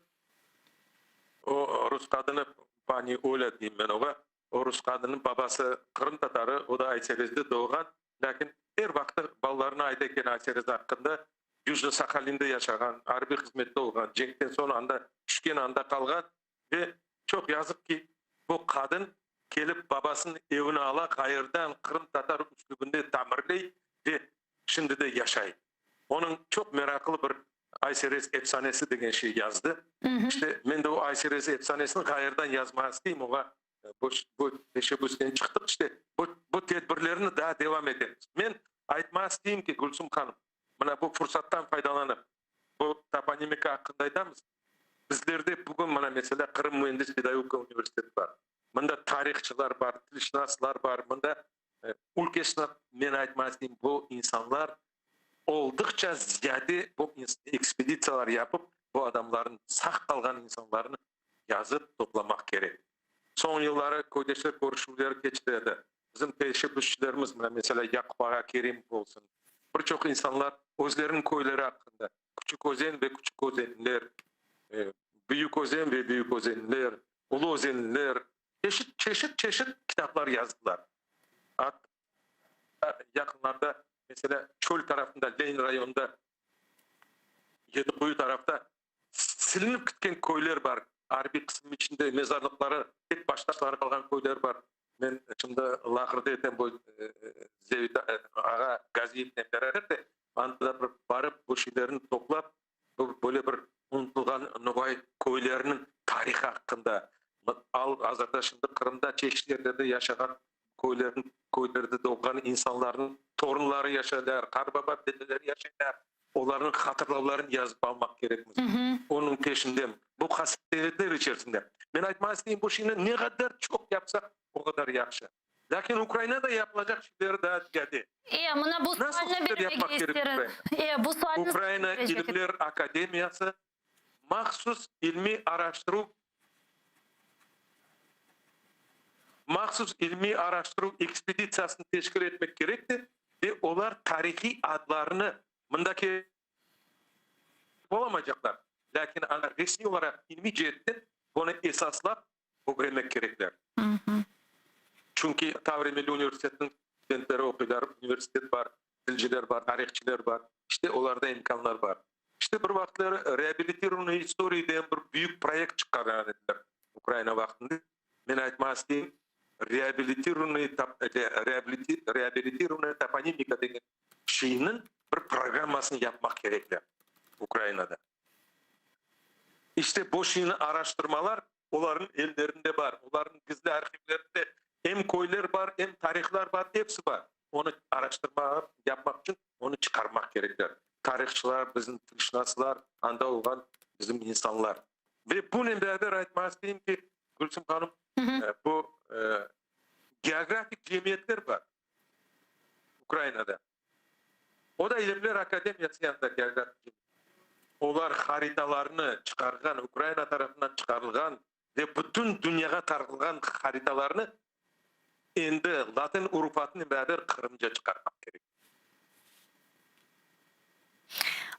O rus qadını, pani Olâ deyim men oğa, o rus qadınnıñ babası qırımtatarı, o da Ayserezde doğğan. Lâkin er vaqtı balalarına ayta eken Ayserez aqqında, Yujno-Sahalinde yaşağan, arbiy hızmette olğan, cenkten soñ anda tüşken, anda qalğan ve çoq yazıq ki, bu qadın kelip babasınıñ evini ala, ğayırdan qırımtatar üslübinde tamirley ve şimdi de yaşay. Onıñ çoq meraqlı bir Ayserez efsanesi degen şey yazdı. İşte, men de o Ayserez efsanesini ğayırdan yazmağa isteyim, oña Bu teşebbüsten çıqtıq, işte, bu tedbirlerni daa devam etemiz. Men aytmağa isteyim ki, Gülsüm hanım, mına bu fursattan faydalanıp, bu toponimika aqqında aytamız, bizlerde bugün, mına, meselâ, Qırım müendis-pedagogika universiteti bar, mında tarihçılar bar, tilşınaslar bar, mında ülkeşınas, men aytmağa isteyim, bu insanlar olduqça ziyade bu ekspeditsiyalar yapıp, bu adamlarnıñ, sağ qalğan insanlarnı yazıp toplamaq kerek. Soñ yılları köydeşler körüşüvleri keçiredi. Bizim teşebbüsçilerimiz, mına, meselâ, Yaqub ağa Kerimov olsun, bir çoq insanlar özleriniñ köyleri aqqında, Küçük Özen ve Küçüközenliler, Büyük Özen ve Büyüközenliler, Uluözenliler, çeşit, çeşit, çeşit kitaplar yazdılar. Atta yaqınlarda, meselâ, çöl tarafında, Lenin rayonında, Yediquyu tarafta Silinip ketken köyler bar, arbiy qısım içinde mezarlıqları tek baştaşları qalğan köyler bar. Men şimdi laqırdı etem bu Zevit ağa Gaziyevnen beraber de, anda bir barıp bu şeylerni toplap, bu böyle bir unutılğan noğay köyleriniñ tarihı aqqında, al-azırda şimdi Qırımda çeşit yerlerde yaşağan köylerniñ, köylerde doğğan insanlarnıñ torunları yaşaylar, qarbaba dedeleri yaşaylar. Olarnıñ hatırlavlarını yazıp almaq kerekmiz. Onıñ peşindem. Bu qasevetler içerisinde. Men aytmağa isteyim, bu şeyni ne qadar çoq yapsaq, o qadar yahşı. Lâkin Ukrainada yapılacaq şeyleri daa ziyade. E, mına bu Nasıl sualni şeyler yapmaq bermege kerek isterim. Ukraina? E, bu sualni Ukraina berecek edim. İlimler Akademiyası mahsus ilmiy araştıruv mahsus ilmiy araştıruv ekspeditsiyasını teşkil etmek kerek de, ve olar tarihiy adlarnı mında kelip olamaycaqlar, lâkin ana resmiy olaraq ilmiy ceetten bunı esaslap ögrenmek kerekler. Çünki Tavriya milliy universitetiniñ studentleri oquylar, universitet bar, tilciler bar, tarihçiler bar, işte olarda imkânlar bar. İşte bir vaqıtları Reabilitirovanıye istorii degen bir büyük proyekt çıqarğan ediler Ukraina vaqtında. Men aytmağa isteyim, reabilitirovanıye reabilitirovanaya toponimika degen şeyniñ bir programmasını yapmaq kerekler Ukrainada. İşte bu şeyni araştırmalar olarnıñ ellerinde bar, olarnıñ gizli arhivlerinde em köyler bar, em tarihlar bar, episi bar. Onı araştırma yapmaq içün onı çıqarmaq kerekler. Tarihçılar, bizim tilşınaslar, anda olğan bizim insanlar. Ve bunen beraber aytmağa isteyim ki, Gülsüm hanım, bu geografik cemiyetler bar Ukrainada. O da İlimler Akademiyası yanında geografik cemiyet. Olar haritalarnı çıqarğan, Ukraina tarafından çıqarılğan ve bütün dünyağa tarqılğan haritalarnı endi latın urufatınen beraber qırımca çıqarmaq kerek.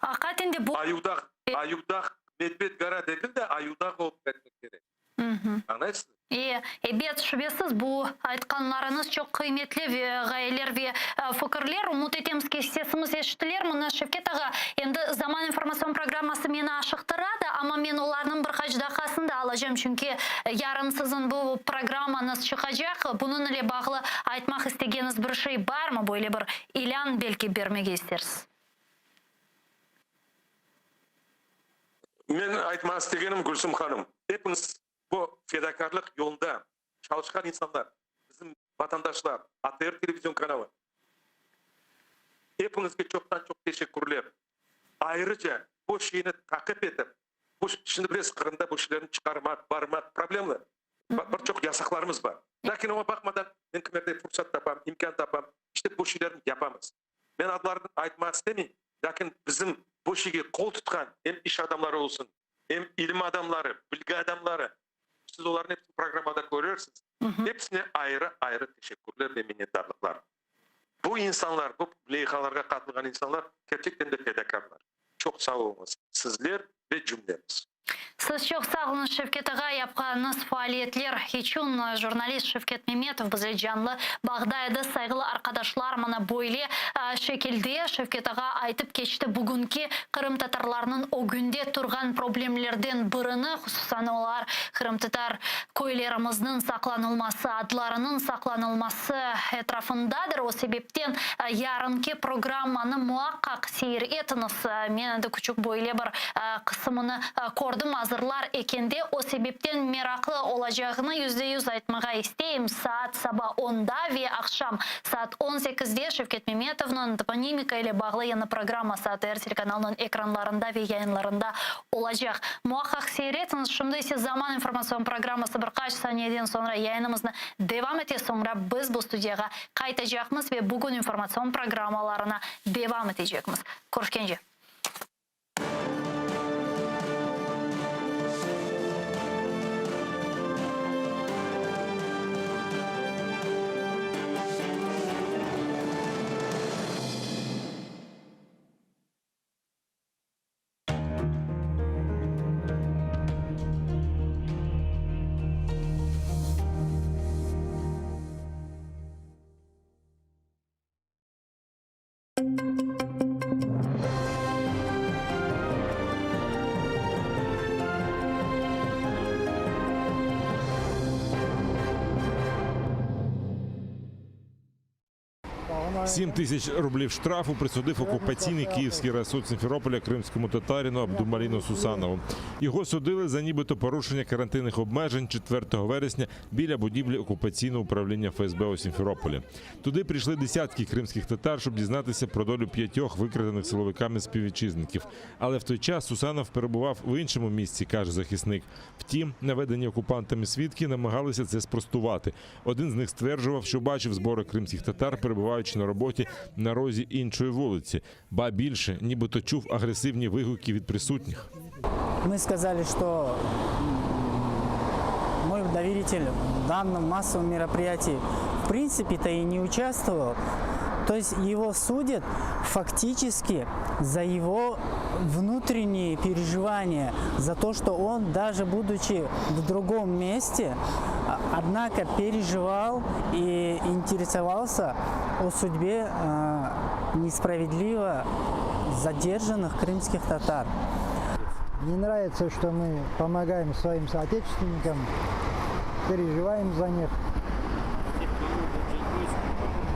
Aqiqaten de bu. Ayuvdağ, Ayuvdağ, Medved gora degil de, Ayuvdağ olıp ketmek kerek. Añlaysızmı? E, ebet, şübesiz, bu aytqanlarıñız çoq qıymetli ve ğayeler ve fikirler. Ümüt etemiz ki, sesimiz eşitiler. Mına, Şevket ağa, endi Zaman informatsion programması meni aşıqtıra da, amma men olarnıñ bir qaç daqqasını da alacam, çünki yarın siziñ bu programmañız çıqacaq. Bunıñ ile bağlı aytmaq istegeniñiz bir şey barmı? Böyle bir ilân belki bermege istersiz? Men aytmaq istegenim, Gülsüm hanım, epiñiz bu fedakârlıq yolunda çalışqan insanlar, bizim vatandaşlar, ATR televizion kanalı, epiñizge çoqtan-çoq teşekkürler. Ayrıca bu şeyni taqip etip, bu, şimdi bilesiz, Qırımda bu şeylerni çıqarmaq, barmaq problemli, bir çoq yasaqlarımız bar. Lâkin oña baqmadan, men kimerde fursat tapam, imkân tapam, işte bu şeylerni yapamız. Men adlarını aytmaq istemeyim, lâkin bizim bu şeyge qol tutqan em iş adamları olsun, em ilim adamları, bilgi adamları, siz olarnı episini programmada körersiz, episine ayrı-ayrı teşekkürler ve minnetdarlıqlar. Bu insanlar, bu leyhalarğa qatılğan insanlar kerçekten de fedakârlar. Çoq sağ oluñız, sizler ve cümlemiz. Siz çoq sağ oluñız, Şevket ağa, yapqanıñız faaliyetler içün. Jurnalist Şevket Memetov bizle canlı bağda edi. Sayğılı arqadaşlar, mına böyle şekilde Şevket ağa aytıp keçti bugünki qırımtatarlarnıñ ögünde turğan problemlerden birini, hususan olar qırımtatar köylerimizniñ saqlanılması, adlarınıñ saqlanılması etrafındadır. O sebepten yarınki programmanı muaqqaq seyir etiñiz. Men endi küçük böyle bir qısımını kördim azırlar ekende, o sebepten meraqlı olacağını %100 aytmağa isteyim. Saat saba onda ve aqşam saat on sekizde Şevket Memetovnıñ toponimika ile bağlı yañı programması ATR telekanalınıñ ekranlarında ve yayınlarında olacaq. Muaqqaq seyir etiñiz. Şimdi ise Zaman informatsion programması bir qaç saniyeden soñra yayınımıznı devam ete, soñra biz bu studiyağa qaytacaqmız ve bugün informatsion programmalarına devam etecekmiz. Körüşkence. 7 тисяч рублів штрафу присудив окупаційний київський райсуд Сімферополя кримському татарину Абдумаліну Сусанову. Його судили за нібито порушення карантинних обмежень 4 вересня біля будівлі окупаційного управління ФСБ у Сімферополі. Туди прийшли десятки кримських татар, щоб дізнатися про долю п'ятьох викрадених силовиками співвітчизників. Але в той час Сусанов перебував в іншому місці, каже захисник. Втім, наведені окупантами свідки намагалися це спростувати. Один з них стверджував, що бачив збори кримських татар, перебуваючи на роботі на розі іншої вулиці. Ба більше, нібито чув агресивні вигуки від присутніх. Мы сказали, что мой доверитель в данном массовом мероприятии в принципе-то и не участвовал. То есть его судят фактически за его внутренние переживания, за то, что он, даже будучи в другом месте, однако переживал и интересовался о судьбе э, несправедливо задержанных крымских татар. Не нравится, что мы помогаем своим соотечественникам, переживаем за них.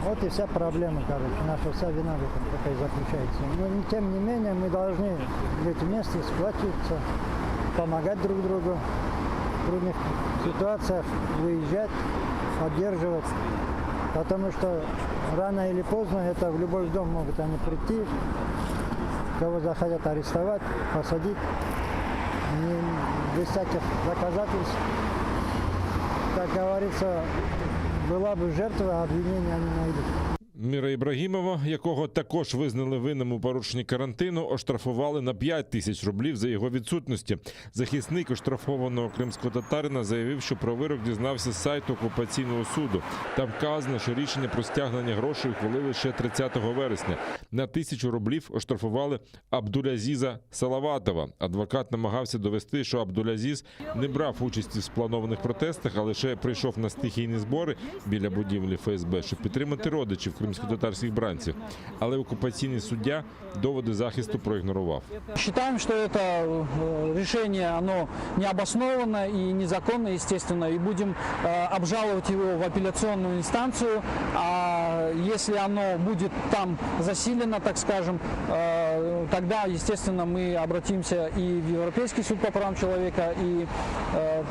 Вот и вся проблема, короче, наша вся вина в этом такая заключается. Но тем не менее мы должны быть вместе, сплачиваться, помогать друг другу в трудных ситуациях, выезжать, поддерживать. Потому что рано или поздно это в любой дом могут они прийти, кого захотят арестовать, посадить, не, без всяких доказательств. Как говорится, была бы жертва, обвинения они найдут. Міра Ібрагімова, якого також визнали винним у порушенні карантину, оштрафували на 5 тисяч рублів за його відсутності. Захисник оштрафованого кримського татарина заявив, що про вирок дізнався з сайту окупаційного суду. Там вказано, що рішення про стягнення грошей ухвалили ще 30 вересня. На тисячу рублів оштрафували Абдулязіза Салаватова. Адвокат намагався довести, що Абдулязіз не брав участі в спланованих протестах, а лише прийшов на стихійні збори біля будівлі ФСБ, щоб підтримати родичів кримськотатарських бранців. Але окупаційний суддя доводи захисту проігнорував. Считаем, что это э, решение, оно необоснованно и незаконно, естественно, и будем э, обжаловать его в апелляционную инстанцию, а Если оно будет там засилено, так скажем, тогда, естественно, мы обратимся и в Европейский суд по правам человека, и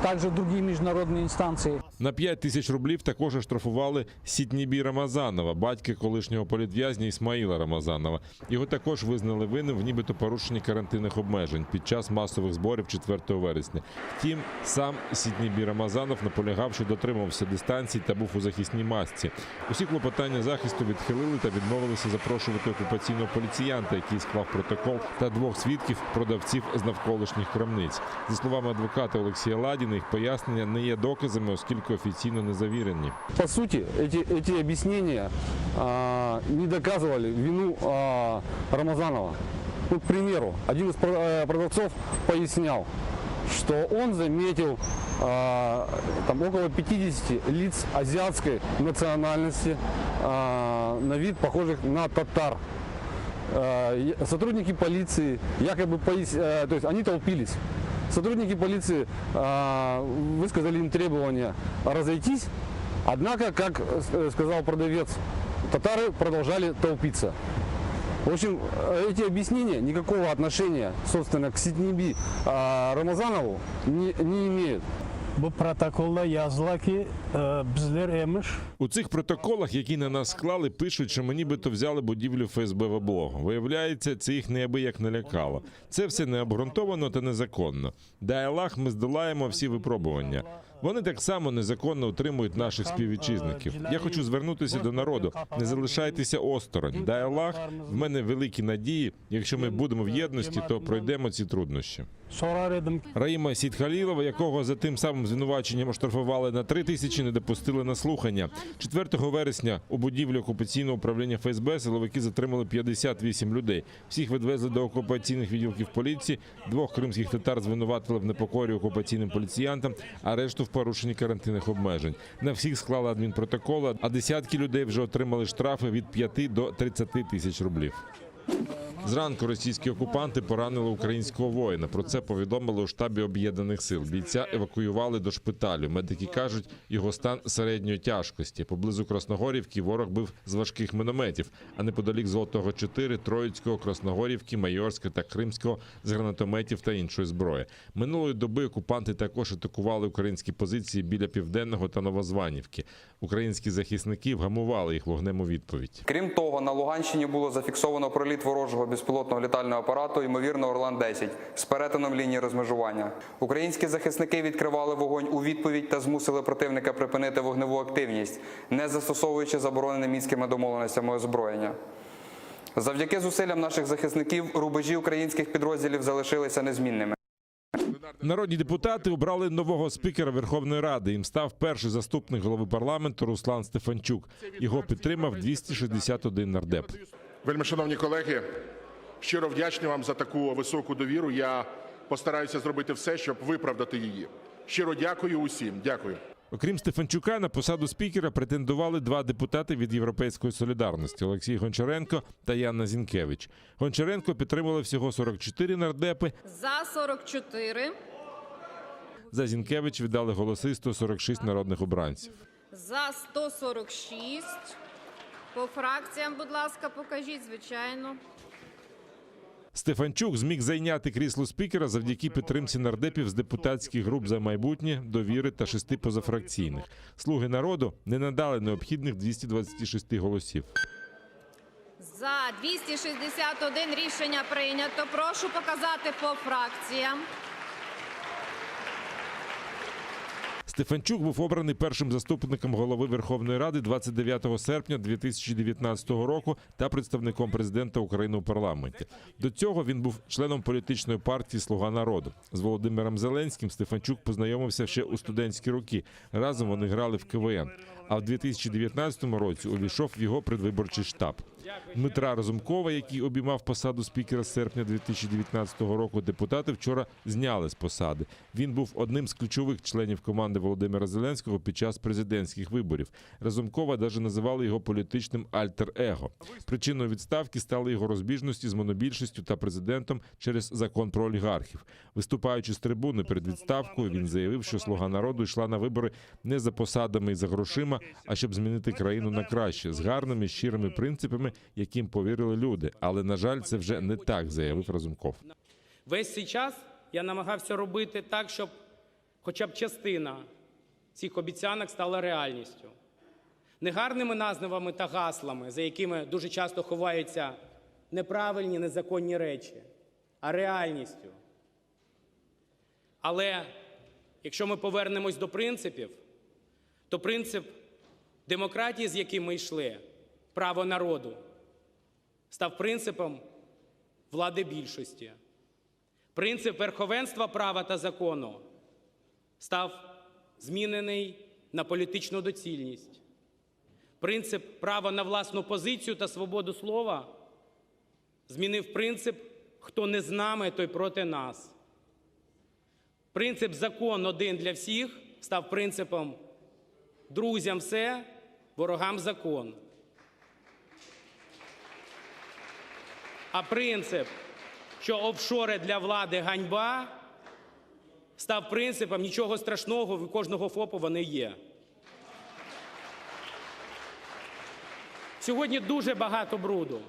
также в другие международные инстанции. На 5 тисяч рублів також оштрафували Сітнібі Рамазанова, батька колишнього політв'язня Ісмаїла Рамазанова. Його також визнали винним в нібито порушенні карантинних обмежень під час масових зборів 4 вересня. Втім, сам Сітнібі Рамазанов наполягав, що дотримувався дистанції та був у захисній масці. Усі клопотання захисту відхилили та відмовилися запрошувати окупаційного поліціянта, який склав протокол, та двох свідків продавців з навколишніх крамниць. За словами адвоката Олексія Ладіна, їх пояснення не є доказами, оскільки офіційно не завірені. По сути, эти, эти объяснения а, не доказывали вину а, Рамазанова. Ну, к примеру, один из про- э, продавцов пояснял, что он заметил а, там около 50 лиц азиатской национальности, а, на вид похожих на татар. А, я- Сотрудники полиции якобы, пояс- э, то есть они толпились. Сотрудники полиции а, высказали им требование разойтись, однако, как э, сказал продавец, татары продолжали толпиться. В общем, э, эти объяснения никакого отношения, собственно, к Ситниби а, Рамазанову не, не имеют. Bu protokolda yazıla ki, e, bizler emiş. У цих протоколах, які на нас склали, пишуть, що ми нібито взяли будівлю ФСБ в облогу. Виявляється, це їх неабияк налякало. Це все необґрунтовано та незаконно. Дай Аллах, ми здолаємо всі випробування. Вони так само незаконно утримують наших співвітчизників. Я хочу звернутися до народу. Не залишайтеся осторонь. Дай Аллах, в мене великі надії. Якщо ми будемо в єдності, то пройдемо ці труднощі. Sorar edim. Раїма Сітхалілова, якого за тим самим звинуваченням оштрафували на 3 тисячі, не допустили на слухання. 4 вересня у будівлі окупаційного управління ФСБ силовики затримали 58 людей. Всіх відвезли до окупаційних відділків поліції. Двох кримських татар звинуватили в непокорі окупаційним поліціянтам, а решту в порушенні карантинних обмежень. На всіх склали адмінпротоколи, а десятки людей вже отримали штрафи від 5 до 30 тисяч рублів. Зранку російські окупанти поранили українського воїна. Про це повідомили у штабі об'єднаних сил. Бійця евакуювали до шпиталю. Медики кажуть, його стан середньої тяжкості. Поблизу Красногорівки ворог бив з важких мінометів, а неподалік Золотого 4, Троїцького, Красногорівки, Майорська та Кримського з гранатометів та іншої зброї. Минулої доби окупанти також атакували українські позиції біля Південного та Новозванівки. Українські захисники вгамували їх вогнем у відповідь. Крім того, на Луганщині було зафіксовано проліт ворожого безпілотного літального апарату, ймовірно, Орлан-10, з перетином лінії розмежування. Українські захисники відкривали вогонь у відповідь та змусили противника припинити вогневу активність, не застосовуючи заборонене мінськими домовленостями озброєння. Завдяки зусиллям наших захисників рубежі українських підрозділів залишилися незмінними. Народні депутати обрали нового спікера Верховної Ради. Їм став перший заступник голови парламенту Руслан Стефанчук. Його підтримав 261 нардеп. Вельмишановні колеги, щиро вдячний вам за таку високу довіру. Я постараюся зробити все, щоб виправдати її. Щиро дякую усім. Дякую. Окрім Стефанчука, на посаду спікера претендували два депутати від Європейської солідарності Олексій Гончаренко та Яна Зінкевич. Гончаренко підтримали всього 44 нардепи. За 44, За Зінкевич віддали голоси 146 народних обранців. за 146. По фракціям, будь ласка, покажіть, звичайно. Стефанчук зміг зайняти крісло спікера завдяки підтримці нардепів з депутатських груп за майбутнє, довіри та шести позафракційних. Слуги народу не надали необхідних 226 голосів. За 261 рішення прийнято. Прошу показати по фракціям. Стефанчук був обраний першим заступником голови Верховної Ради 29 серпня 2019 року та представником президента України у парламенті. До цього він був членом політичної партії Слуга народу. З Володимиром Зеленським Стефанчук познайомився ще у студентські роки. Разом вони грали в КВН. А в 2019 році увійшов в його предвиборчий штаб. Дмитра Разумкова, який обіймав посаду спікера з серпня 2019 року, депутати вчора зняли з посади. Він був одним з ключових членів команди Володимира Зеленського під час президентських виборів. Разумкова даже називали його політичним альтер-его. Причиною відставки стали його розбіжності з монобільшістю та президентом через закон про олігархів. Виступаючи з трибуни перед відставкою, він заявив, що «Слуга народу» йшла на вибори не за посадами і за грошима, а щоб змінити країну на краще, з гарними, щирими принципами, яким повірили люди. Але, на жаль, це вже не так, заявив Разумков. Весь цей час я намагався робити так, щоб хоча б частина цих обіцянок стала реальністю. Не гарними назвами та гаслами, за якими дуже часто ховаються неправильні, незаконні речі, а реальністю. Але якщо ми повернемось до принципів, то принцип демократії, з яким ми йшли, право народу, став принципом влади більшості. Принцип верховенства права та закону став змінений на політичну доцільність. Принцип права на власну позицію та свободу слова змінив принцип «хто не з нами, той проти нас». Принцип «закон один для всіх» став принципом «друзям все, ворогам закон». А принцип, що офшори для влади ганьба, став принципом нічого страшного, у кожного ФОПу вони є. Сьогодні дуже багато бруду.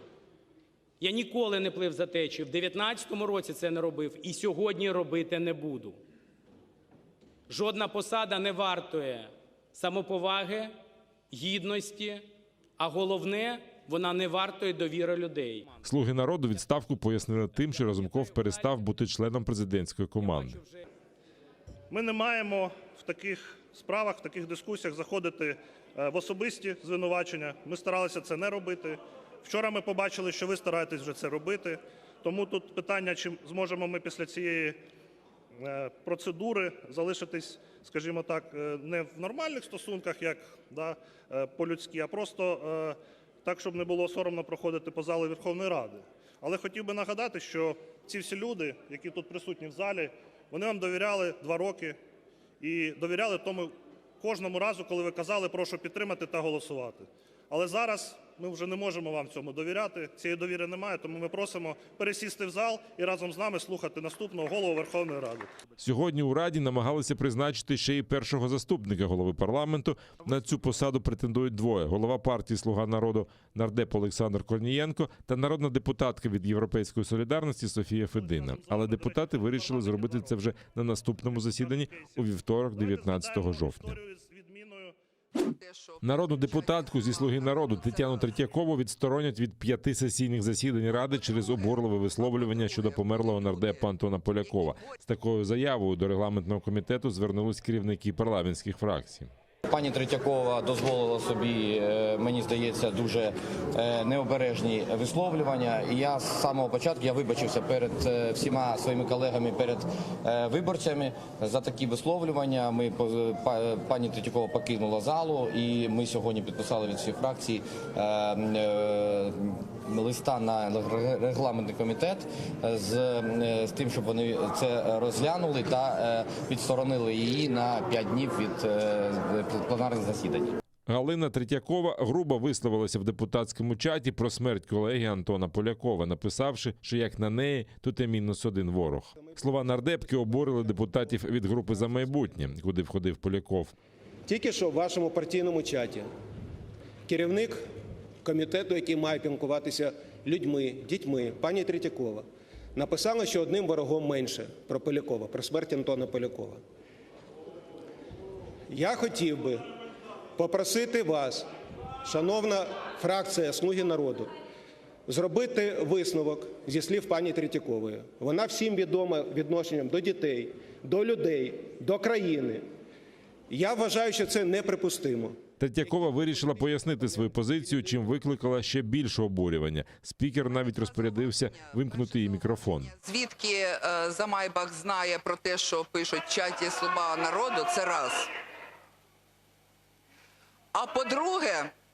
Я ніколи не плив за течію. В 19-му році це не робив і сьогодні робити не буду. Жодна посада не вартує самоповаги, гідності, а головне, вона не вартує довіри людей. «Слуги народу» відставку пояснили тим, що Разумков перестав бути членом президентської команди. Ми не маємо в таких справах, в таких дискусіях заходити в особисті звинувачення. Ми старалися це не робити. Вчора ми побачили, що ви стараєтесь вже це робити. Тому тут питання, чи зможемо ми після цієї процедури залишитись, скажімо так, не в нормальних стосунках, як, да, по-людськи, а просто так, щоб не було соромно проходити по залу Верховної Ради. Але хотів би нагадати, що ці всі люди, які тут присутні в залі, вони вам довіряли 2 роки і довіряли тому кожному разу, коли ви казали, прошу підтримати та голосувати. Але зараз ми вже не можемо вам цьому довіряти, цієї довіри немає, тому ми просимо пересісти в зал і разом з нами слухати наступного голову Верховної Ради. Сьогодні у Раді намагалися призначити ще й першого заступника голови парламенту. На цю посаду претендують двоє: голова партії «Слуга народу» нардеп Олександр Корнієнко та народна депутатка від «Європейської солідарності» Софія Федина. Але депутати вирішили зробити це вже на наступному засіданні у вівторок, 19 жовтня. Народну депутатку зі «Слуги народу» Тетяну Третьякову відсторонять від 5 сесійних засідань Ради через обурливе висловлювання щодо померлого нардепа Антона Полякова. З такою заявою до регламентного комітету звернулись керівники парламентських фракцій. Пані Третьякова дозволила собі, мені здається, дуже необережні висловлювання. І я з самого початку я вибачився перед всіма своїми колегами, перед виборцями за такі висловлювання. Пані Третьякова покинула залу, і ми сьогодні підписали від всіх фракцій листа на регламентний комітет з тим, щоб вони це розглянули та відсторонили її на 5 днів від пленарних засідань. Галина Третьякова грубо висловилася в депутатському чаті про смерть колеги Антона Полякова, написавши, що як на неї, то те мінус один ворог. Слова нардепки обурили депутатів від групи «За майбутнє», куди входив Поляков. Тільки що в вашому партійному чаті керівник комітету, який має піклуватися людьми, дітьми, пані Третьякова, написала, що одним ворогом менше про Полякова, про смерть Антона Полякова. Я хотів би попросити вас, шановна фракція «Слуги народу», зробити висновок зі слів пані Третьякової. Вона всім відома відношенням до дітей, до людей, до країни. Я вважаю, що це неприпустимо. Третьякова вирішила пояснити свою позицію, чим викликала ще більше обурювання. Спікер навіть розпорядився вимкнути її мікрофон. Звідки Замайбах знає про те, що пишуть в чаті «Слуга народу», це раз.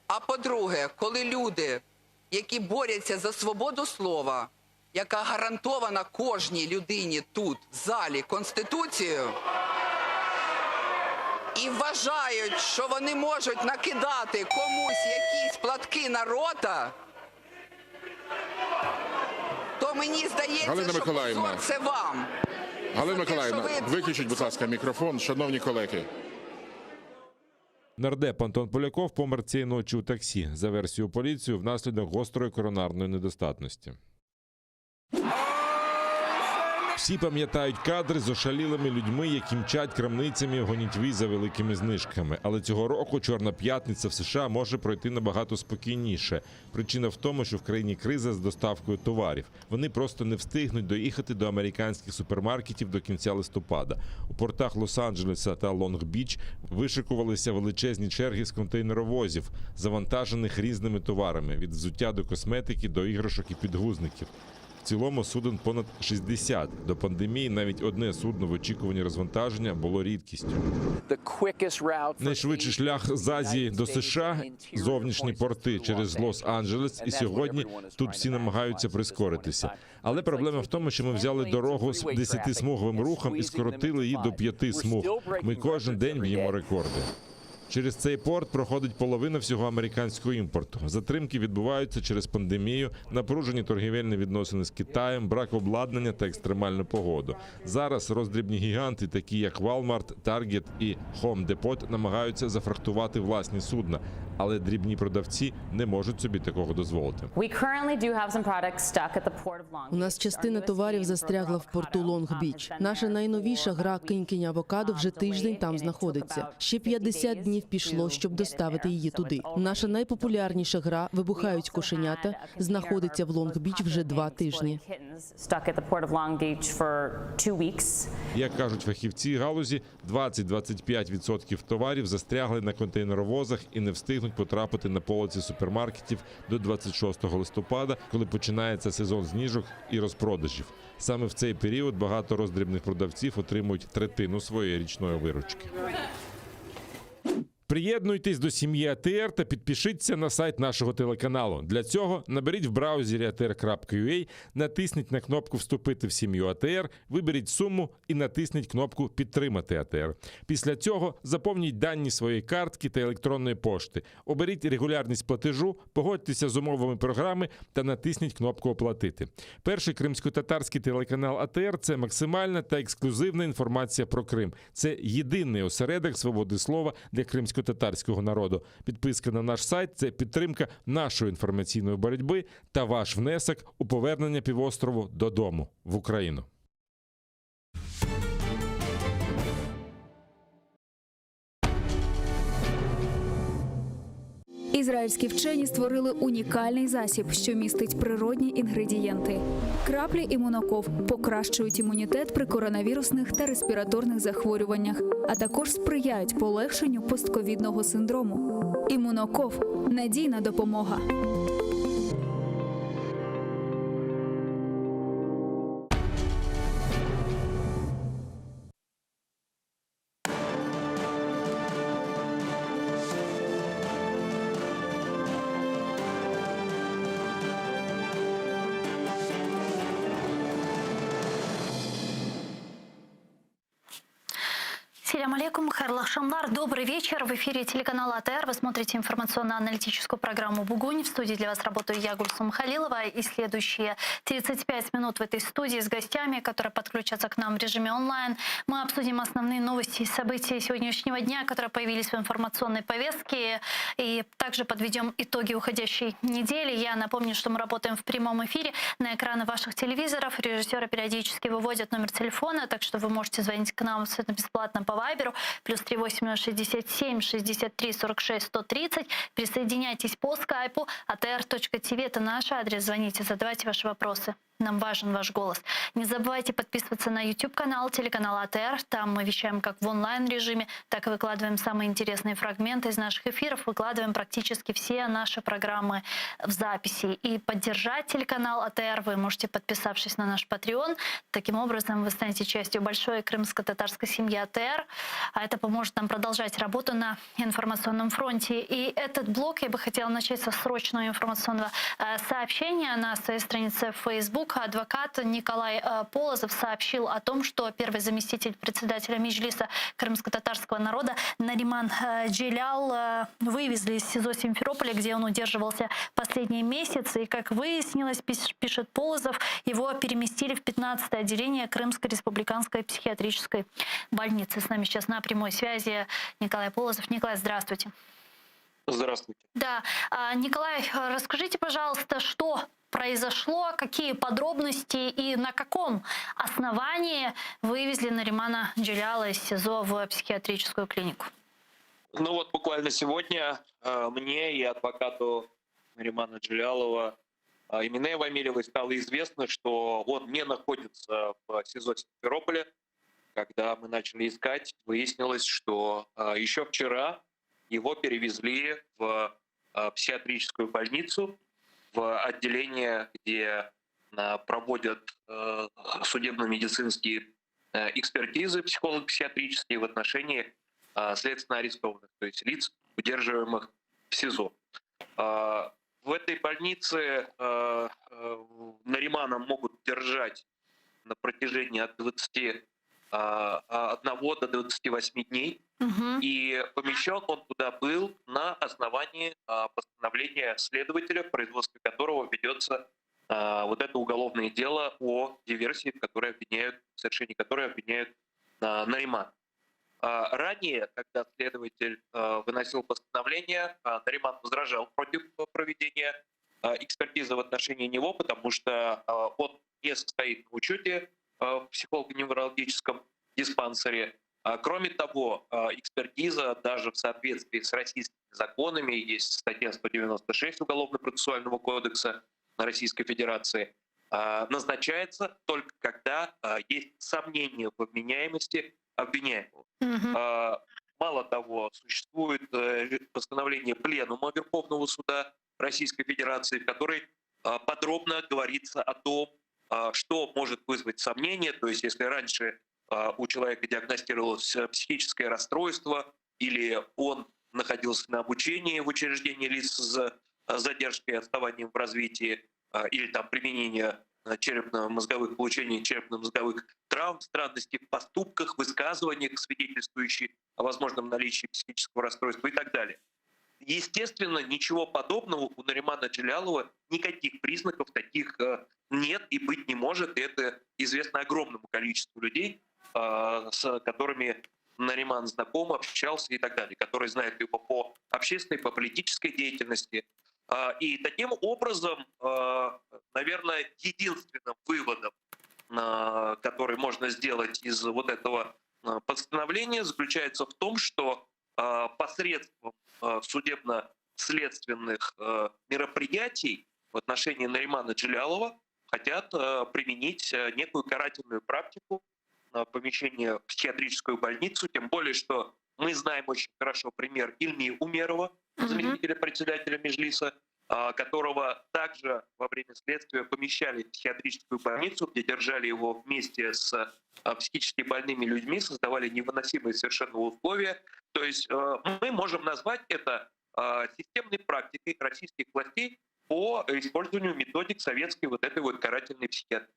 А по-друге, коли люди які борються за свободу слова, яка гарантована кожній людині тут, в залі, Конституцією, і вважають, що вони можуть накидати комусь якісь платки на рота, то мені здається, Галина що Миколаївна. позор це вам. Галина За те, що Миколаївна, ви виключіть, будь ласка, мікрофон, шановні колеги. Нардеп Антон Поляков помер цієї ночі у таксі, за версією поліції, внаслідок гострої коронарної недостатності. Всі пам'ятають кадри з ошалілими людьми, які мчать крамницями в гонітві за великими знижками. Але цього року Чорна п'ятниця в США може пройти набагато спокійніше. Причина в тому, що в країні криза з доставкою товарів. Вони просто не встигнуть доїхати до американських супермаркетів до кінця листопада. У портах Лос-Анджелеса та Лонг-Біч вишикувалися величезні черги з контейнеровозів, завантажених різними товарами від взуття до косметики до іграшок і підгузників. В цілому суден понад 60. До пандемії навіть одне судно в очікуванні розвантаження було рідкістю. Найшвидший шлях з Азії до США – зовнішні порти через Лос-Анджелес, і сьогодні тут всі намагаються прискоритися. Але проблема в тому, що ми взяли дорогу з 10-смуговим рухом і скоротили її до п'яти смуг. Ми кожен день б'ємо рекорди. Через цей порт проходить половина всього американського імпорту. Затримки відбуваються через пандемію, напружені торгівельні відносини з Китаєм, брак обладнання та екстремальну погоду. Зараз роздрібні гіганти, такі як Walmart, Target і Home Depot, намагаються зафрахтувати власні судна, але дрібні продавці не можуть собі такого дозволити. У нас частина товарів застрягла в порту Лонг-Біч. Наша найновіша гра «Кинь-кинь авокадо» вже тиждень там знаходиться. Ще 50 днів пішло, щоб доставити її туди. Наша найпопулярніша гра «Вибухають кошенята» знаходиться в Лонг-Біч вже два тижні. Як кажуть фахівці галузі, 20-25% товарів застрягли на контейнеровозах і не встигнуть потрапити на полиці супермаркетів до 26 листопада, коли починається сезон зніжок і розпродажів. Саме в цей період багато роздрібних продавців отримують третину своєї річної виручки. Приєднуйтесь до сім'ї АТР та підпишіться на сайт нашого телеканалу. Для цього наберіть в браузері atr.ua, натисніть на кнопку Вступити в сім'ю АТР, виберіть суму і натисніть кнопку Підтримати АТР. Після цього заповніть дані своєї картки та електронної пошти. Оберіть регулярність платежу, погодьтеся з умовами програми та натисніть кнопку Оплатити. Перший кримсько-татарський телеканал АТР це максимальна та ексклюзивна інформація про Крим. Це єдиний осередок свободи слова для кримсько-татарського народу. Підписка на наш сайт це підтримка нашої інформаційної боротьби та ваш внесок у повернення півострову додому в Україну. Ізраїльські вчені створили унікальний засіб, що містить природні інгредієнти. Краплі імуноков покращують імунітет при коронавірусних та респіраторних захворюваннях, а також сприяють полегшенню постковідного синдрому. Імуноков надійна допомога. Селям алейкум, хайырлы aqşamlar. Добрый вечер. В эфире телеканала АТР. Вы смотрите информационно-аналитическую программу «Бугунь». В студии для вас работаю я, Гульсум Халилова. И следующие 35 минут в этой студии с гостями, которые подключатся к нам в режиме онлайн, мы обсудим основные новости и события сегодняшнего дня, которые появились в информационной повестке. И также подведем итоги уходящей недели. Я напомню, что мы работаем в прямом эфире на экраны ваших телевизоров. Режиссеры периодически выводят номер телефона, так что вы можете звонить к нам абсолютно бесплатно по Вайберу. Плюс 380 67 63 46 130. Присоединяйтесь по скайпу atr.tv. Это наш адрес. Звоните, задавайте ваши вопросы. Нам важен ваш голос. Не забывайте подписываться на YouTube-канал телеканала АТР. Там мы вещаем как в онлайн-режиме, так и выкладываем самые интересные фрагменты из наших эфиров. Выкладываем практически все наши программы в записи. И поддержать телеканал АТР вы можете, подписавшись на наш Patreon. Таким образом, вы станете частью большой крымско-татарской семьи АТР. А это поможет нам продолжать работу на информационном фронте. И этот блок я бы хотела начать со срочного информационного э, сообщения на своей странице в Facebook. Адвокат Николай э, Полозов сообщил о том, что первый заместитель председателя Меджлиса крымско-татарского народа Нариман э, Джелял вывезли из СИЗО Симферополя, где он удерживался последние месяцы. И, как выяснилось, пишет Полозов, его переместили в 15-е отделение Крымской республиканской психиатрической больницы. С нами сейчас на прямой связи Николай Полозов. Николай, здравствуйте. Здравствуйте. Да, а, Николай, расскажите, пожалуйста, что произошло, какие подробности и на каком основании вывезли Наримана Джеляла из СИЗО в психиатрическую клинику? Ну вот буквально сегодня э, мне и адвокату Наримана Джелялова э, Эмине Вамилевой стало известно, что он не находится в СИЗО Симферополя. Когда мы начали искать, выяснилось, что э, еще вчера его перевезли в психиатрическую больницу, в отделение, где проводят судебно-медицинские экспертизы психолого-психиатрические в отношении следственно арестованных, то есть лиц, удерживаемых в СИЗО. В этой больнице Наримана могут держать на протяжении от 21 до 28 дней. Угу. И помещен он туда был на основании постановления следователя, в производстве которого ведется вот это уголовное дело о диверсии, в которой обвиняют, в совершении которой обвиняют Наримана. Ранее, когда следователь выносил постановление, Нариман возражал против проведения экспертизы в отношении него, потому что он не состоит на учете в психолого-неврологическом диспансере. Кроме того, экспертиза даже в соответствии с российскими законами, есть статья 196 Уголовно-процессуального кодекса Российской Федерации, назначается только когда есть сомнения в обвиняемости обвиняемого. Угу. Мало того, существует постановление Пленума Верховного Суда Российской Федерации, в которой подробно говорится о том, что может вызвать сомнения. То есть если раньше у человека диагностировалось психическое расстройство или он находился на обучении в учреждении лиц с задержкой и отставанием в развитии, или там применение черепно-мозговых, получение черепно-мозговых травм, странности в поступках, высказываниях, свидетельствующих о возможном наличии психического расстройства и так далее. Естественно, ничего подобного у Наримана Джелялова, никаких признаков таких нет и быть не может. И это известно огромному количеству людей, с которыми Нариман знаком, общался и так далее, которые знают его по общественной, по политической деятельности. И таким образом, наверное, единственным выводом, который можно сделать из вот этого постановления, заключается в том, что посредством судебно-следственных мероприятий в отношении Наримана Джелялова хотят применить некую карательную практику помещения в психиатрическую больницу, тем более, что мы знаем очень хорошо пример Ильми Умерова, заместителя председателя Межлиса, которого также во время следствия помещали в психиатрическую больницу, где держали его вместе с психически больными людьми, создавали невыносимые совершенно условия. То есть мы можем назвать это системной практикой российских властей по использованию методик советской вот этой вот карательной психиатрии.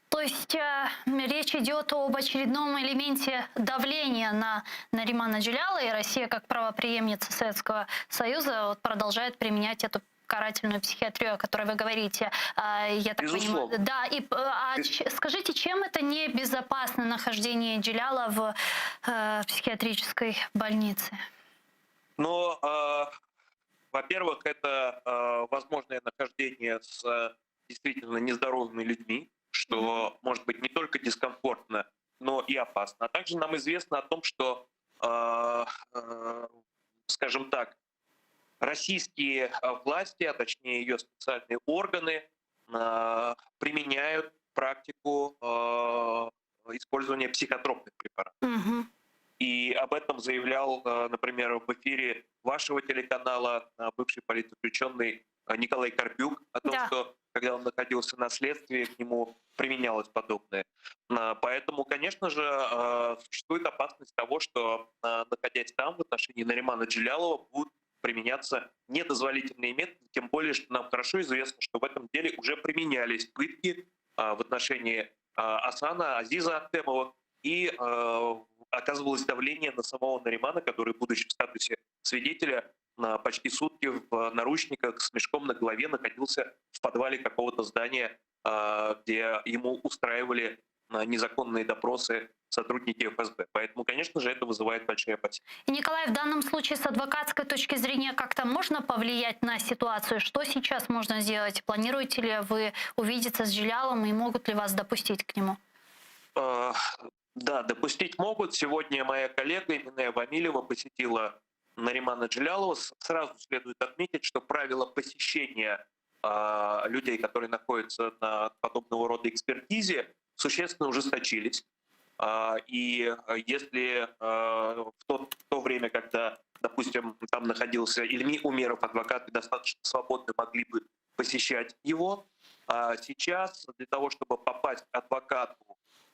То есть э, речь идет об очередном элементе давления на Наримана Джеляла, и Россия, как правопреемница Советского Союза, вот, продолжает применять эту карательную психиатрию, о которой вы говорите. Я так Безусловно. понимаю. Да, и, а скажите, чем это небезопасно нахождение Джеляла в э, психиатрической больнице? Ну, э, во-первых, это э, возможное нахождение с действительно нездоровыми людьми, что может быть не только дискомфортно, но и опасно. А также нам известно о том, что, э, э, скажем так, российские власти, а точнее ее специальные органы, э, применяют практику э, использования психотропных препаратов. Угу. И об этом заявлял, например, в эфире вашего телеканала бывший политзаключенный Николай Карпюк о том, Да. что когда. когда он находился на следствии, к нему применялось подобное. Поэтому, конечно же, существует опасность того, что, находясь там, в отношении Наримана Джелялова будут применяться недозволительные методы, тем более, что нам хорошо известно, что в этом деле уже применялись пытки в отношении Асана, Азиза Ахтемова, и оказывалось давление на самого Наримана, который, будучи в статусе свидетеля, на почти сутки в наручниках с мешком на голове находился в подвале какого-то здания, где ему устраивали незаконные допросы сотрудники ФСБ. Поэтому, конечно же, это вызывает большие опасения. И, Николай, в данном случае с адвокатской точки зрения как-то можно повлиять на ситуацию? Что сейчас можно сделать? Планируете ли вы увидеться с Джелялом и могут ли вас допустить к нему? Да, допустить могут. Сегодня моя коллега Эмине Вамилева посетила Наримана Джелялова. Сразу следует отметить, что правила посещения людей, которые находятся на подобного рода экспертизе, существенно ужесточились. И если в то время, когда, допустим, там находился Ильми Умеров, адвокаты достаточно свободно могли бы посещать его, а сейчас для того, чтобы попасть к адвокату,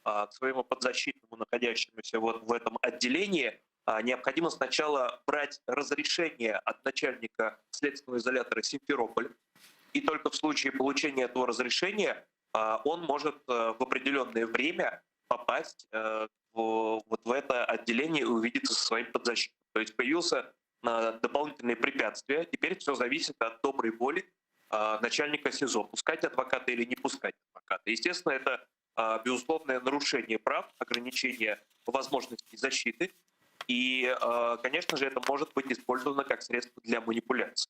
к своему подзащитному, находящемуся вот в этом отделении, необходимо сначала брать разрешение от начальника следственного изолятора Симферополь, и только в случае получения этого разрешения он может в определенное время попасть в это отделение и увидеться со своим подзащитным. То есть появился дополнительные препятствия. Теперь все зависит от доброй воли начальника СИЗО, пускать адвоката или не пускать адвоката. Естественно, это безусловное нарушение прав, ограничение возможностей защиты. И, конечно же, это может быть использовано как средство для манипуляции.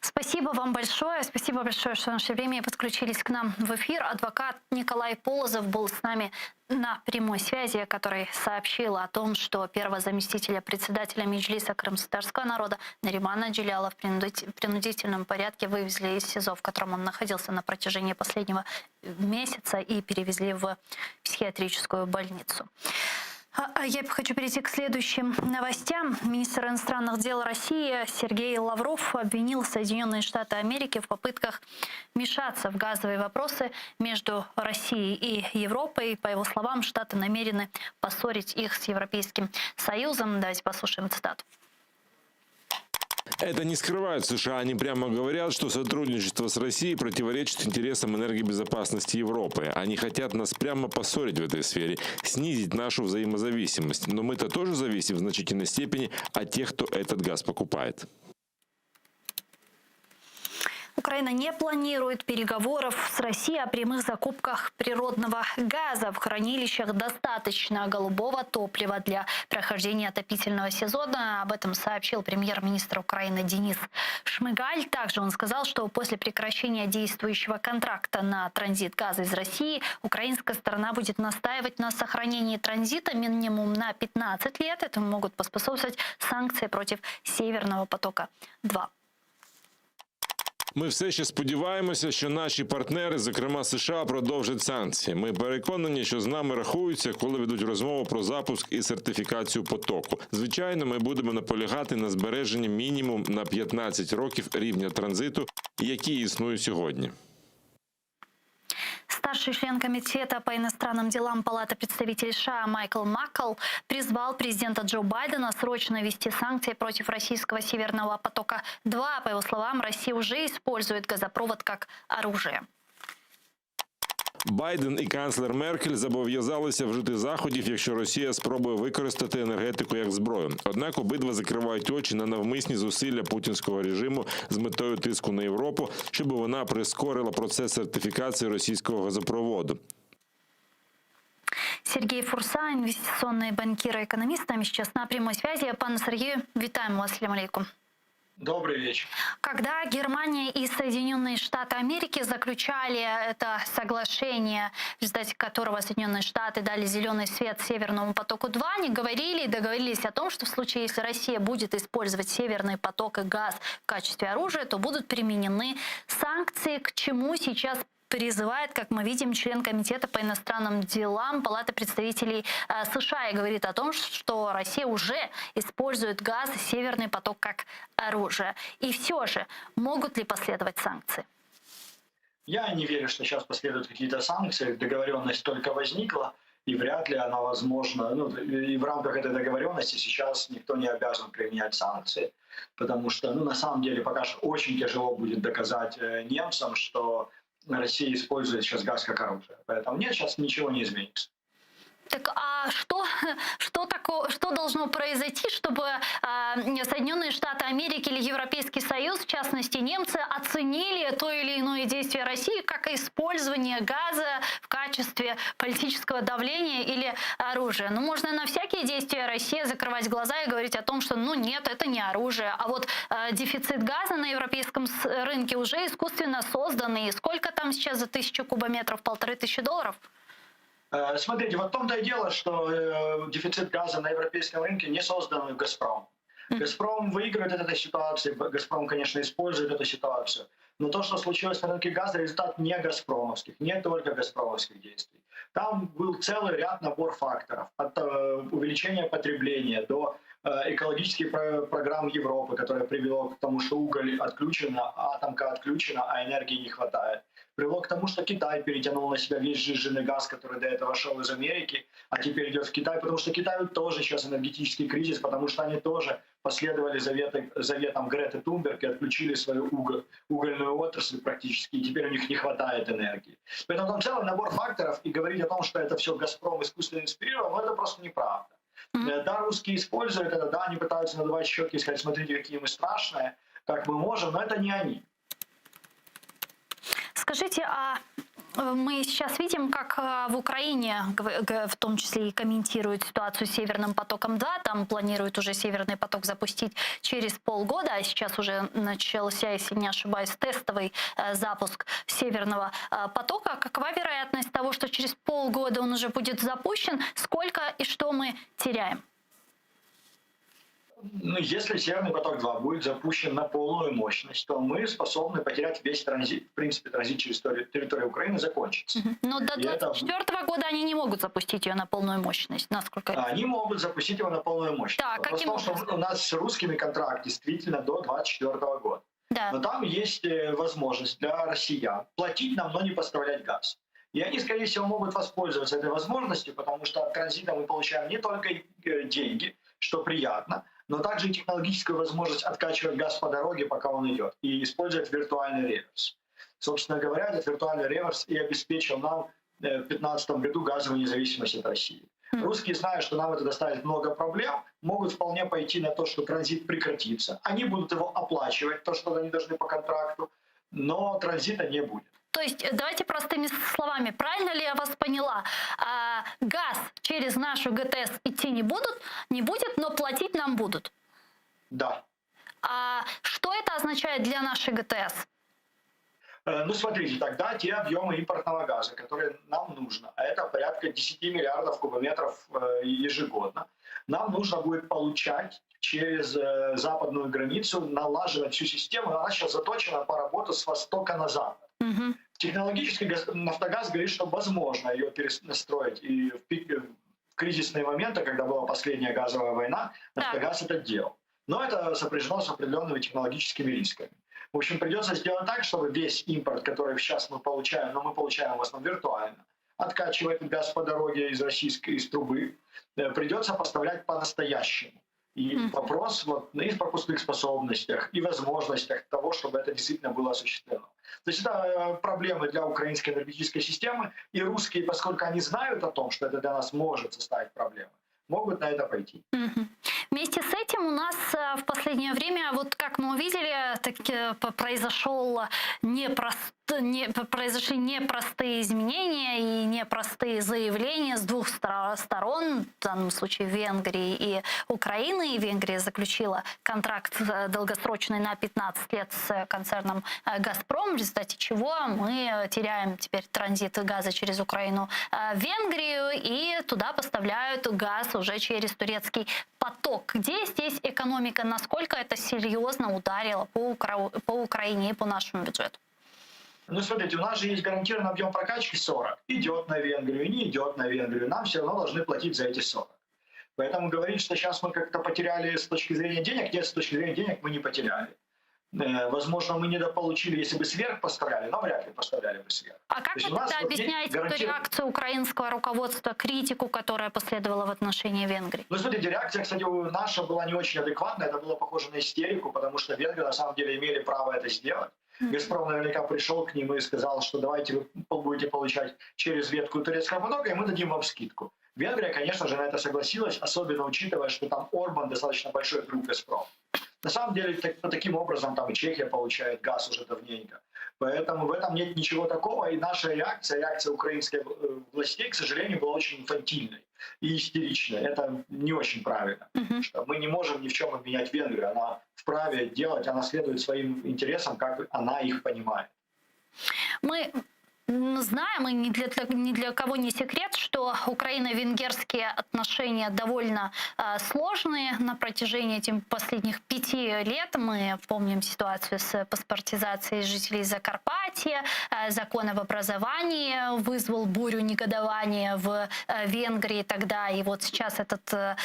Спасибо вам большое. Спасибо большое, что нашли время и подключились к нам в эфир. Адвокат Николай Полозов был с нами на прямой связи, который сообщил о том, что первого заместителя председателя Меджлиса крымско-татарского народа Наримана Джелялова в принудительном порядке вывезли из СИЗО, в котором он находился на протяжении последнего месяца, и перевезли в психиатрическую больницу. Я хочу перейти к следующим новостям. Министр иностранных дел России Сергей Лавров обвинил Соединенные Штаты Америки в попытках вмешаться в газовые вопросы между Россией и Европой. По его словам, Штаты намерены поссорить их с Европейским Союзом. Давайте послушаем цитату. Это не скрывают США. Они прямо говорят, что сотрудничество с Россией противоречит интересам энергобезопасности Европы. Они хотят нас прямо поссорить в этой сфере, снизить нашу взаимозависимость. Но мы-то тоже зависим в значительной степени от тех, кто этот газ покупает. Украина не планирует переговоров с Россией о прямых закупках природного газа. В хранилищах достаточно голубого топлива для прохождения отопительного сезона. Об этом сообщил премьер-министр Украины Денис Шмыгаль. Также он сказал, что после прекращения действующего контракта на транзит газа из России украинская сторона будет настаивать на сохранении транзита минимум на 15 лет. Этому могут поспособствовать санкции против Северного потока-2. Ми все ще сподіваємося, що наші партнери, зокрема США, продовжать санкції. Ми переконані, що з нами рахуються, коли ведуть розмову про запуск і сертифікацію потоку. Звичайно, ми будемо наполягати на збереженні мінімум на 15 років рівня транзиту, який існує сьогодні. Старший член Комитета по иностранным делам Палаты представителей США Майкл Маккол призвал президента Джо Байдена срочно ввести санкции против российского Северного потока-2. По его словам, Россия уже использует газопровод как оружие. Байден і канцлер Меркель зобов'язалися вжити заходів, якщо Росія спробує використати енергетику як зброю. Однак обидва закривають очі на навмисні зусилля путінського режиму з метою тиску на Європу, щоб вона прискорила процес сертифікації російського газопроводу. Сергей Фурса, инвестиционный банкир и экономист, с нами сейчас на прямой связи. Пане Сергію, вітаємо вас, салям алейкум. Добрый вечер. Когда Германия и Соединенные Штаты Америки заключали это соглашение, в результате которого Соединенные Штаты дали зеленый свет Северному потоку-2, они говорили и договорились о том, что в случае, если Россия будет использовать Северный поток и газ в качестве оружия, то будут применены санкции, к чему сейчас призывает, как мы видим, член Комитета по иностранным делам Палаты представителей США и говорит о том, что Россия уже использует газ и Северный поток как оружие. И все же, могут ли последовать санкции? Я не верю, что сейчас последуют какие-то санкции. Договоренность только возникла, и вряд ли она возможна. Ну, и в рамках этой договоренности сейчас никто не обязан применять санкции, потому что, ну, на самом деле, пока что очень тяжело будет доказать э, немцам, что Россия использует сейчас газ как оружие. Поэтому нет, сейчас ничего не изменится. Так а что, что, такое, что должно произойти, чтобы э, Соединенные Штаты Америки или Европейский Союз, в частности немцы, оценили то или иное действие России как использование газа в качестве политического давления или оружия? Ну, можно на всякие действия России закрывать глаза и говорить о том, что ну нет, это не оружие. А вот э, дефицит газа на европейском рынке уже искусственно создан. И сколько там сейчас за тысячу кубометров? 1500 долларов? Э, смотрите, вот в том-то и дело, что э, дефицит газа на европейском рынке не создан «Газпром». «Газпром» выигрывает от этой ситуации, «Газпром», конечно, использует эту ситуацию. Но то, что случилось на рынке газа, результат не газпромовских, не только газпромовских действий. Там был целый ряд набор факторов. От э, увеличения потребления до экологических программ Европы, которая привело к тому, что уголь отключен, атомка отключена, а энергии не хватает привело к тому, что Китай перетянул на себя весь сжиженный газ, который до этого шел из Америки, а теперь идет в Китай, потому что Китаю тоже сейчас энергетический кризис, потому что они тоже последовали заветы, заветам Греты Тунберг и отключили свою уголь, угольную отрасль практически, и теперь у них не хватает энергии. Поэтому там целый набор факторов, и говорить о том, что это все «Газпром» искусственно инспирировал, ну, это просто неправда. Mm-hmm. Да, русские используют это, да, они пытаются надувать щеки и сказать, смотрите, какие мы страшные, как мы можем, но это не они. Скажите, а э, мы сейчас видим, как э, в Украине, в том числе и комментируют ситуацию с Северным потоком-2, там планируют уже Северный поток запустить через полгода, а сейчас уже начался, если не ошибаюсь, тестовый э, запуск Северного потока. Какова вероятность того, что через полгода он уже будет запущен? Сколько и что мы теряем? Ну, если Северный поток-2 будет запущен на полную мощность, то мы способны потерять весь транзит. В принципе, транзит через территорию Украины закончится. Но до 2024 это... года они не могут запустить ее на полную мощность, насколько я Они могут запустить его на полную мощность. Так, Вопрос каким в том, что у нас с русскими контракт действительно до 2024 года. Да. Но там есть э, возможность для россиян платить нам, но не поставлять газ. И они, скорее всего, могут воспользоваться этой возможностью, потому что от транзита мы получаем не только э, деньги, что приятно, но также и технологическую возможность откачивать газ по дороге, пока он идет, и использовать виртуальный реверс. Собственно говоря, этот виртуальный реверс и обеспечил нам э, в 2015 году газовую независимость от России. Русские, зная, что нам это доставит много проблем, могут вполне пойти на то, что транзит прекратится. Они будут его оплачивать, то, что они должны по контракту, но транзита не будет. То есть, э, давайте простыми словами, правильно ли я вас поняла? А, газ через нашу ГТС идти не будут, не будет, но платить нам будут. Да. А что это означает для нашей ГТС? Э, ну, смотрите, тогда те объемы импортного газа, которые нам нужно, а это порядка 10 миллиардов кубометров э, ежегодно, нам нужно будет получать через западную границу, налаживать всю систему. Она сейчас заточена по работе с востока на запад. Угу. Технологически «Нафтогаз» говорит, что возможно ее перенастроить. И в, пик, в кризисные моменты, когда была последняя газовая война, «Нафтогаз» это делал. Но это сопряжено с определенными технологическими рисками. В общем, придется сделать так, чтобы весь импорт, который сейчас мы получаем, но мы получаем в основном виртуально, откачивать газ по дороге из российской из трубы, э, придется поставлять по-настоящему. И mm-hmm. вопрос вот и в пропускных способностях, и возможностях того, чтобы это действительно было осуществлено. То есть это э, проблемы для украинской энергетической системы, и русские, поскольку они знают о том, что это для нас может составить проблемы, могут на это пойти. Mm-hmm. Вместе с этим у нас э, в последнее время, вот как мы увидели, так, э, произошел непрост, не, произошли непростые изменения и непростые заявления с двух сторон, в данном случае Венгрии и Украины. И Венгрия заключила контракт э, долгосрочный на 15 лет с концерном «Газпром», в результате чего мы теряем теперь транзит газа через Украину в Венгрию, и туда поставляют газ уже через турецкий поток. Где здесь экономика? Насколько это серьезно ударило по, Укра... по Украине и по нашему бюджету? Ну, смотрите, у нас же есть гарантированный объем прокачки 40. Идет на Венгрию, не идет на Венгрию. Нам все равно должны платить за эти 40. Поэтому говорить, что сейчас мы как-то потеряли с точки зрения денег, нет, с точки зрения денег мы не потеряли. Э, возможно, мы недополучили, если бы сверх поставляли, но вряд ли поставляли бы сверх. А как вы тогда объясняете гарантир... реакцию украинского руководства, критику, которая последовала в отношении Венгрии? Ну, смотрите, реакция, кстати, наша была не очень адекватная, это было похоже на истерику, потому что венгры на самом деле имели право это сделать. Газпром наверняка пришел к ним и сказал, что давайте вы будете получать через ветку турецкого потока, и мы дадим вам скидку. Венгрия, конечно же, на это согласилась, особенно учитывая, что там Орбан достаточно большой друг Газпрома. На самом деле, так, таким образом там и Чехия получает газ уже давненько. Поэтому в этом нет ничего такого. И наша реакция, реакция украинских э, властей, к сожалению, была очень инфантильной и истеричной. Это не очень правильно. Mm-hmm. Что мы не можем ни в чем обвинять Венгрию. Она вправе делать, она следует своим интересам, как она их понимает. Мы знаем, и ни для, ни для кого не секрет, что украино-венгерские отношения довольно э, сложные на протяжении этих последних пяти лет. Мы помним ситуацию с паспортизацией жителей Закарпатья, э, закон об образовании вызвал бурю негодования в э, Венгрии тогда. И вот сейчас этот э,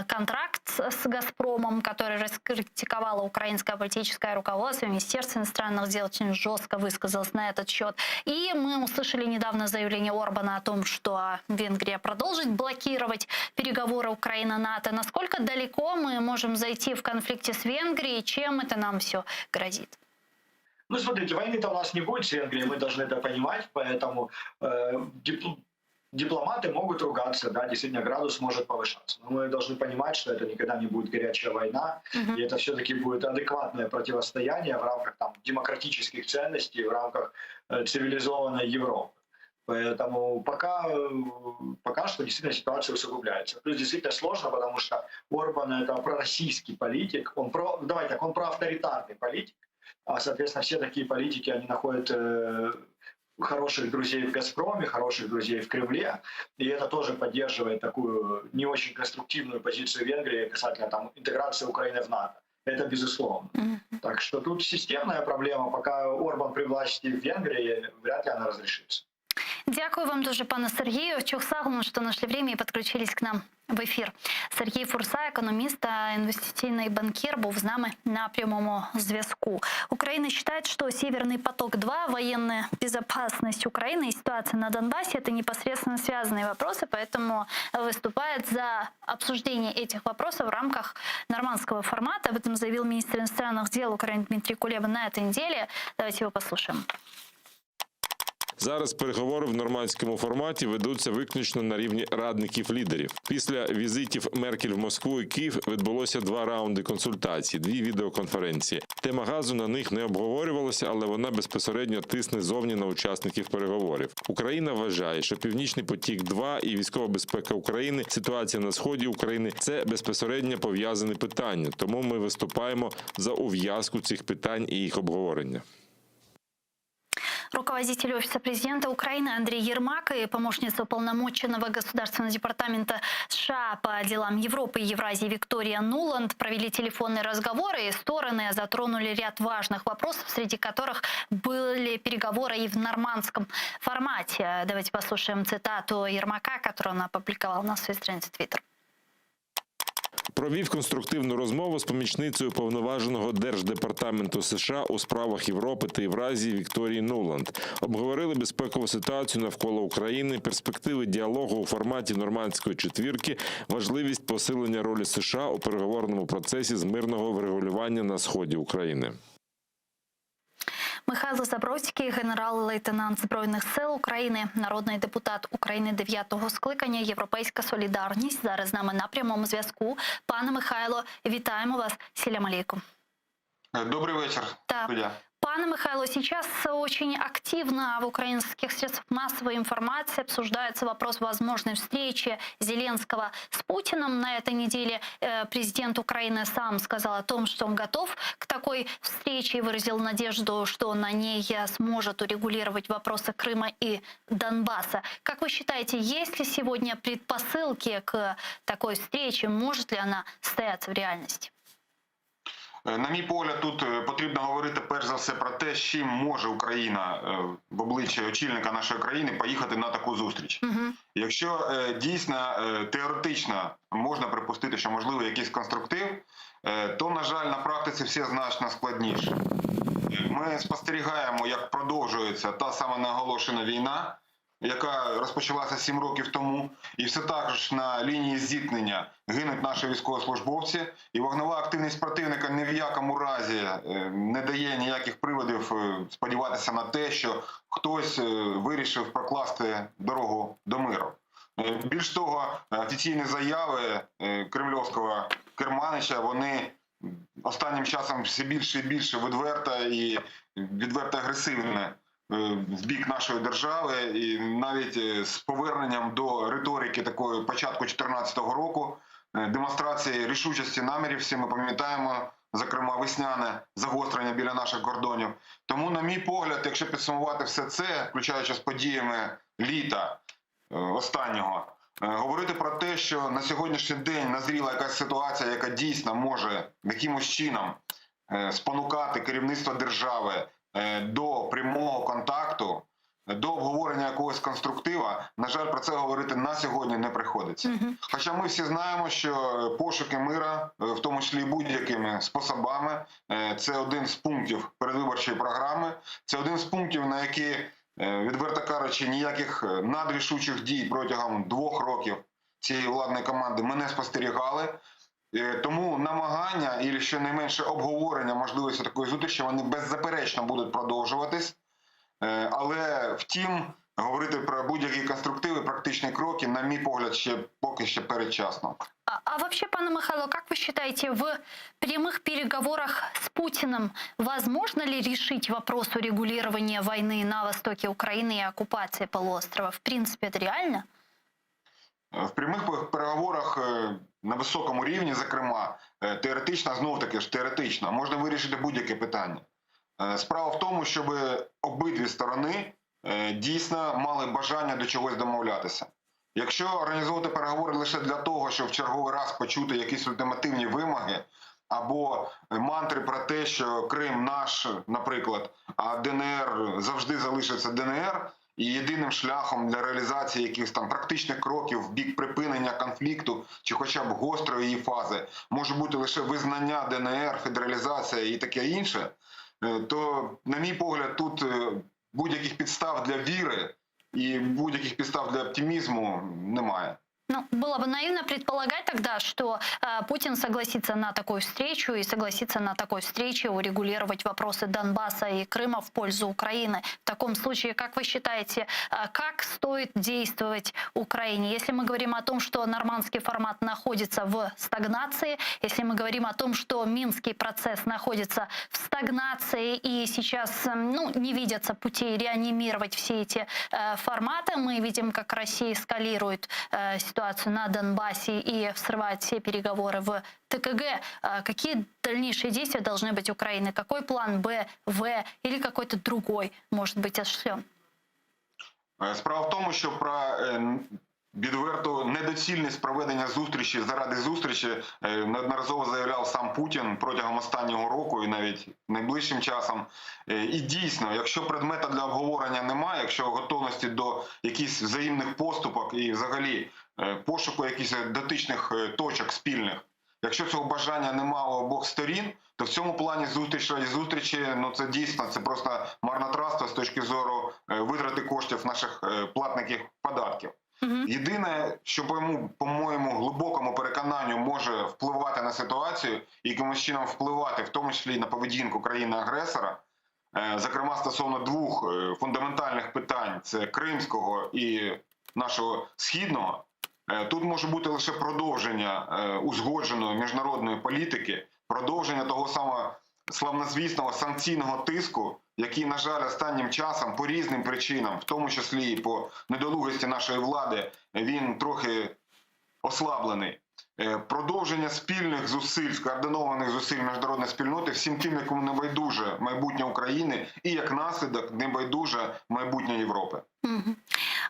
контракт с «Газпромом», который раскритиковало украинское политическое руководство, Министерство иностранных дел очень жестко высказалось на этот счет. И мы услышали недавно заявление Орбана о том, что Венгрия продолжит блокировать переговоры Украина-НАТО. Насколько далеко мы можем зайти в конфликте с Венгрией? Чем это нам все грозит? Ну, смотрите, войны-то у нас не будет с Венгрией, мы должны это понимать, поэтому э, дип дипломаты могут ругаться, да, действительно градус может повышаться. Но мы должны понимать, что это никогда не будет горячая война, mm-hmm. и это все-таки будет адекватное противостояние в рамках там, демократических ценностей, в рамках э, цивилизованной Европы. Поэтому пока, э, пока что действительно ситуация усугубляется. Плюс действительно сложно, потому что Орбан это пророссийский политик, он про, давай так, он проавторитарный политик, а, соответственно, все такие политики, они находят э, хороших друзей в «Газпроме», хороших друзей в Кремле, и это тоже поддерживает такую не очень конструктивную позицию Венгрии касательно там, интеграции Украины в НАТО. Это безусловно. Mm-hmm. Так что тут системная проблема, пока Орбан при власти в Венгрии, вряд ли она разрешится. Дякую вам дуже, пане Сергію. Çoq sağ oluñ, что нашли время и подключились к нам в эфир. Сергій Фурса, економіст та інвестиційний банкір, був з нами на прямому зв'язку. Украина считает, что Северный поток-2, военная безопасность Украины и ситуация на Донбассе – это непосредственно связанные вопросы, поэтому выступает за обсуждение этих вопросов в рамках нормандского формата. Об этом заявил министр иностранных дел Украины Дмитрий Кулеба на этой неделе. Давайте его послушаем. Зараз переговори в нормандському форматі ведуться виключно на рівні радників лідерів. Після візитів Меркель в Москву і Київ відбулося два раунди консультацій, дві відеоконференції. Тема газу на них не обговорювалася, але вона безпосередньо тисне зовні на учасників переговорів. Україна вважає, що Північний потік 2 і військова безпека України, ситуація на сході України це безпосередньо пов'язані питання. Тому ми виступаємо за ув'язку цих питань і їх обговорення. Руководитель Офиса президента Украины Андрей Ермак и помощница уполномоченного Государственного департамента США по делам Европы и Евразии Виктория Нуланд провели телефонные разговоры, и стороны затронули ряд важных вопросов, среди которых были переговоры и в нормандском формате. Давайте послушаем цитату Ермака, которую он опубликовал на своей странице Twitter. Провів конструктивну розмову з помічницею уповноваженого Держдепартаменту США у справах Європи та Євразії Вікторії Нуланд. Обговорили безпекову ситуацію навколо України, перспективи діалогу у форматі нормандської четвірки, важливість посилення ролі США у переговорному процесі з мирного врегулювання на сході України. Михайло Забродський, генерал-лейтенант Збройних сил України, народний депутат України 9-го скликання, Європейська солідарність. Зараз з нами на прямому зв'язку. Пане Михайло, вітаємо вас. Селям алейкум. Добрый вечер, Так. студия. Пане Михайло, сейчас очень активно в украинских средствах массовой информации обсуждается вопрос возможной встречи Зеленского с Путиным. На этой неделе э, президент Украины сам сказал о том, что он готов к такой встрече и выразил надежду, что на ней сможет урегулировать вопросы Крыма и Донбасса. Как вы считаете, есть ли сегодня предпосылки к такой встрече? Может ли она состояться в реальности? На мій погляд, тут потрібно говорити перш за все про те, з чим може Україна в обличчі очільника нашої країни поїхати на таку зустріч. Якщо дійсно теоретично можна припустити, що можливо якийсь конструктив, то, на жаль, на практиці все значно складніше. Ми спостерігаємо, як продовжується та сама неоголошена війна, яка розпочалася 7 років тому, і все так ж на лінії зіткнення гинуть наші військовослужбовці, і вогнева активність противника ні в якому разі не дає ніяких приводів сподіватися на те, що хтось вирішив прокласти дорогу до миру. Більш того, офіційні заяви кремльовського керманича, вони останнім часом все більше і більше відверто і відверто агресивне в бік нашої держави, і навіть з поверненням до риторики такої початку чотирнадцятого року, демонстрації рішучості намірів, всі ми пам'ятаємо, зокрема весняне загострення біля наших кордонів. Тому, на мій погляд, якщо підсумувати все це, включаючи з подіями літа останнього, говорити про те, що на сьогоднішній день назріла якась ситуація, яка дійсно може якимось чином спонукати керівництво держави до прямого контакту, до обговорення якогось конструктива, на жаль, про це говорити на сьогодні не приходиться. Хоча ми всі знаємо, що пошуки мира, в тому числі і будь-якими способами, це один з пунктів передвиборчої програми, це один з пунктів, на які, відверто кажучи, ніяких надрішучих дій протягом 2 років цієї владної команди ми не спостерігали. Тому намагання і щонайменше обговорення можливості такої зустрічі, вони беззаперечно будуть продовжуватись. Але, втім, говорити про будь-які конструктиви, практичні кроки, на мій погляд, ще поки що передчасно. А вообще, пане Михайло, как вы считаете, в прямых переговорах с Путиным возможно ли решить вопрос урегулирования войны на востоке Украины и оккупации полуострова? В принципе, это реально? В прямих переговорах на високому рівні, зокрема, теоретично, знов-таки ж теоретично, можна вирішити будь-яке питання. Справа в тому, щоб обидві сторони дійсно мали бажання до чогось домовлятися. Якщо організовувати переговори лише для того, щоб в черговий раз почути якісь ультимативні вимоги або мантри про те, що Крим наш, наприклад, а ДНР завжди залишиться ДНР, і єдиним шляхом для реалізації якихось там практичних кроків в бік припинення конфлікту чи хоча б гострої її фази може бути лише визнання ДНР, федералізація і таке інше, то, на мій погляд, тут будь-яких підстав для віри і будь-яких підстав для оптимізму немає. Было бы наивно предполагать тогда, что Путин согласится на такую встречу и согласится на такой встрече урегулировать вопросы Донбасса и Крыма в пользу Украины. В таком случае, как вы считаете, как стоит действовать Украине? Если мы говорим о том, что нормандский формат находится в стагнации, если мы говорим о том, что Минский процесс находится в стагнации и сейчас не видятся путей реанимировать все эти форматы, мы видим, как Россия эскалирует ситуацию на Донбассе и срывает все переговоры в ТКГ. Какие дальнейшие действия должны быть Украины? Какой план Б, В или какой-то другой может быть осуществлен? Справа в тому, що про відверту недоцільність проведення зустрічі заради зустрічі неодноразово заявляв сам Путін протягом останнього року і навіть найближчим часом. І дійсно, якщо предмета для обговорення немає, якщо готовності до якихось взаємних поступок і взагалі пошуку якихось дотичних точок спільних, якщо цього бажання немає у обох сторін, то в цьому плані зустріч раді зустрічі, це дійсно, це просто марнотратство з точки зору витрати коштів наших платників податків. Єдине, що по моєму глибокому переконанню може впливати на ситуацію і якимось чином впливати, в тому числі і на поведінку країни-агресора, зокрема стосовно двох фундаментальних питань, це кримського і нашого східного, тут може бути лише продовження узгодженої міжнародної політики, продовження того самого славнозвісного санкційного тиску, який, на жаль, останнім часом по різним причинам, в тому числі і по недолугості нашої влади, він трохи ослаблений. Продовження спільних зусиль, скоординованих зусиль міжнародної спільноти всім тим, якому не байдуже майбутнє України і, як наслідок, не байдуже майбутнє Європи.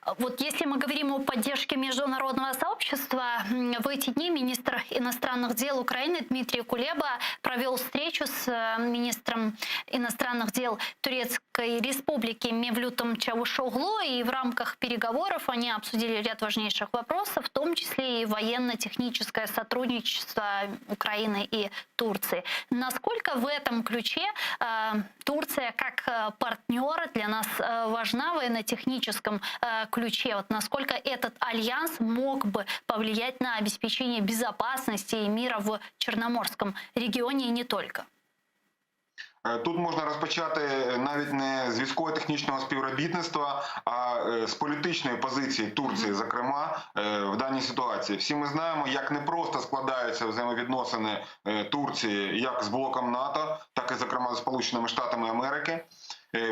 Вот если мы говорим о поддержке международного сообщества, в эти дни министр иностранных дел Украины Дмитрий Кулеба провел встречу с э, министром иностранных дел Турецкой Республики Мевлютом Чавушоглу, и в рамках переговоров они обсудили ряд важнейших вопросов, в том числе и военно-техническое сотрудничество Украины и Турции. Насколько в этом ключе э, Турция как э, партнер для нас э, важна в военно-техническом э, ключе? Вот насколько этот альянс мог бы повлиять на обеспечение безопасности и мира в Черноморском регионе и не только? Е, тут можна розпочати навіть не з військово-технічного співробітництва, а е, з політичної позиції Турції, зокрема, е, в даній ситуації. Всі ми знаємо, як непросто складаються взаємовідносини Турції як з блоком НАТО, так і, зокрема, з Сполученими Штатами Америки.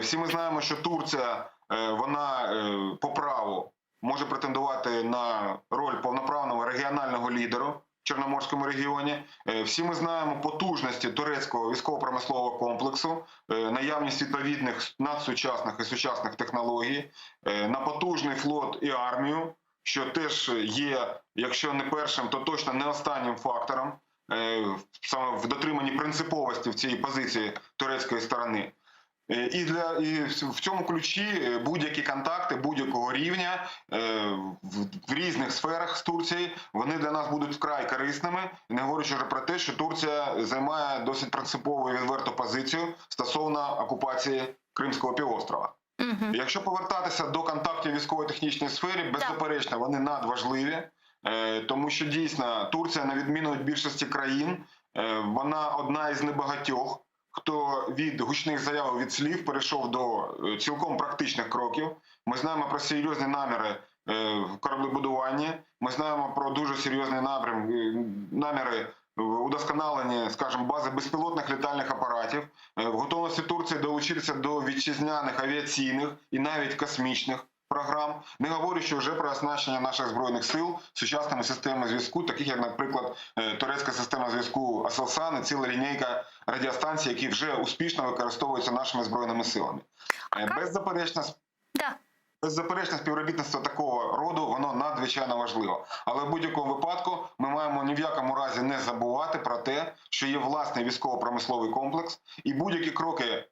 Всі ми знаємо, що Турція вона по праву може претендувати на роль повноправного регіонального лідеру в Чорноморському регіоні. Е, всі ми знаємо потужності турецького військово-промислового комплексу, е, наявність відповідних надсучасних і сучасних технологій, е, на потужний флот і армію, що теж є, якщо не першим, то точно не останнім фактором саме в дотриманні принциповості в цій позиції турецької сторони. Е, і для і в цьому ключі е, будь-які контакти будь-якого рівня е, в, в різних сферах з Турцією, вони для нас будуть вкрай корисними, не говорячи вже про те, що Турція займає досить принципову і відверту позицію стосовно окупації Кримського півострова. Угу. Якщо повертатися до контактів в військово-технічній сфері, беззаперечно, вони надважливі, тому що дійсно Турція, на відміну від більшості країн, вона одна із небагатьох, хто від гучних заяв, від слів перейшов до е, цілком практичних кроків. Ми знаємо про серйозні наміри е, в кораблебудуванні, ми знаємо про дуже серйозні напрям, е, наміри в удосконаленні, скажімо, бази безпілотних літальних апаратів, в готовності Турції долучитися до вітчизняних авіаційних і навіть космічних програм, не говорячи вже про оснащення наших збройних сил сучасними системами зв'язку, таких як, наприклад, е, турецька система зв'язку Аселсан і ціла лінійка радіостанцій, які вже успішно використовуються нашими збройними силами. Е, Беззаперечно, Да. Беззаперечно, співробітництво такого роду, воно надзвичайно важливо. Але в будь-якому випадку ми маємо ні в якому разі не забувати про те, що є власний військово-промисловий комплекс, і будь-які кроки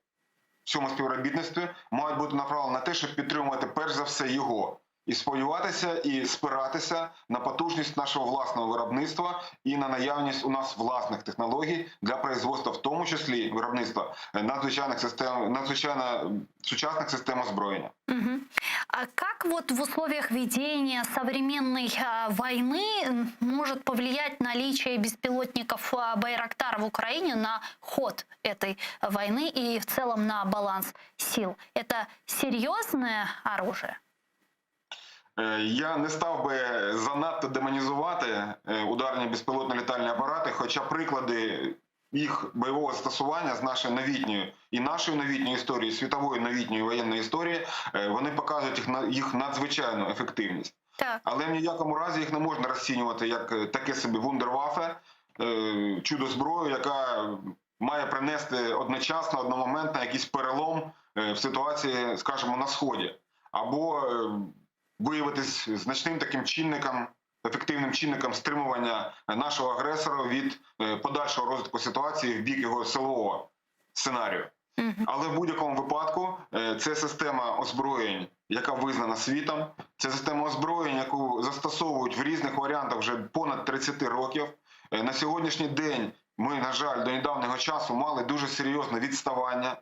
в цьому співробітництві мають бути направлені на те, щоб підтримувати перш за все його. І сподіватися, і спиратися на потужність нашого власного виробництва і на наявність у нас власних технологій для производства, в тому числі виробництва надзвичайних систем, надзвичайно сучасних систем озброєння. Угу. А как вот в условиях ведения современной а, войны может повлиять наличие беспилотников а, Байрактар в Украине на ход этой войны и в целом на баланс сил? Это серьезное оружие? Е, Я не став би занадто демонізувати е, ударні безпілотні літальні апарати, хоча приклади їх бойового застосування з нашої новітньої і нашої новітньої історії, світової новітньої воєнної історії, е, вони показують їх, на- їх надзвичайну ефективність. Так. Але в ніякому разі їх не можна розцінювати як е, таке собі вундервафе, е, чудо-зброю, яка має принести одночасно, одномоментно якийсь перелом е, в ситуації, скажімо, на Сході, або е, виявитись значним таким чинником, ефективним чинником стримування нашого агресора від е, подальшого розвитку ситуації в бік його силового сценарію. Але в будь-якому випадку е, це система озброєнь, яка визнана світом. Це система озброєнь, яку застосовують в різних варіантах вже понад 30 років. Е, На сьогоднішній день ми, на жаль, до недавнього часу мали дуже серйозне відставання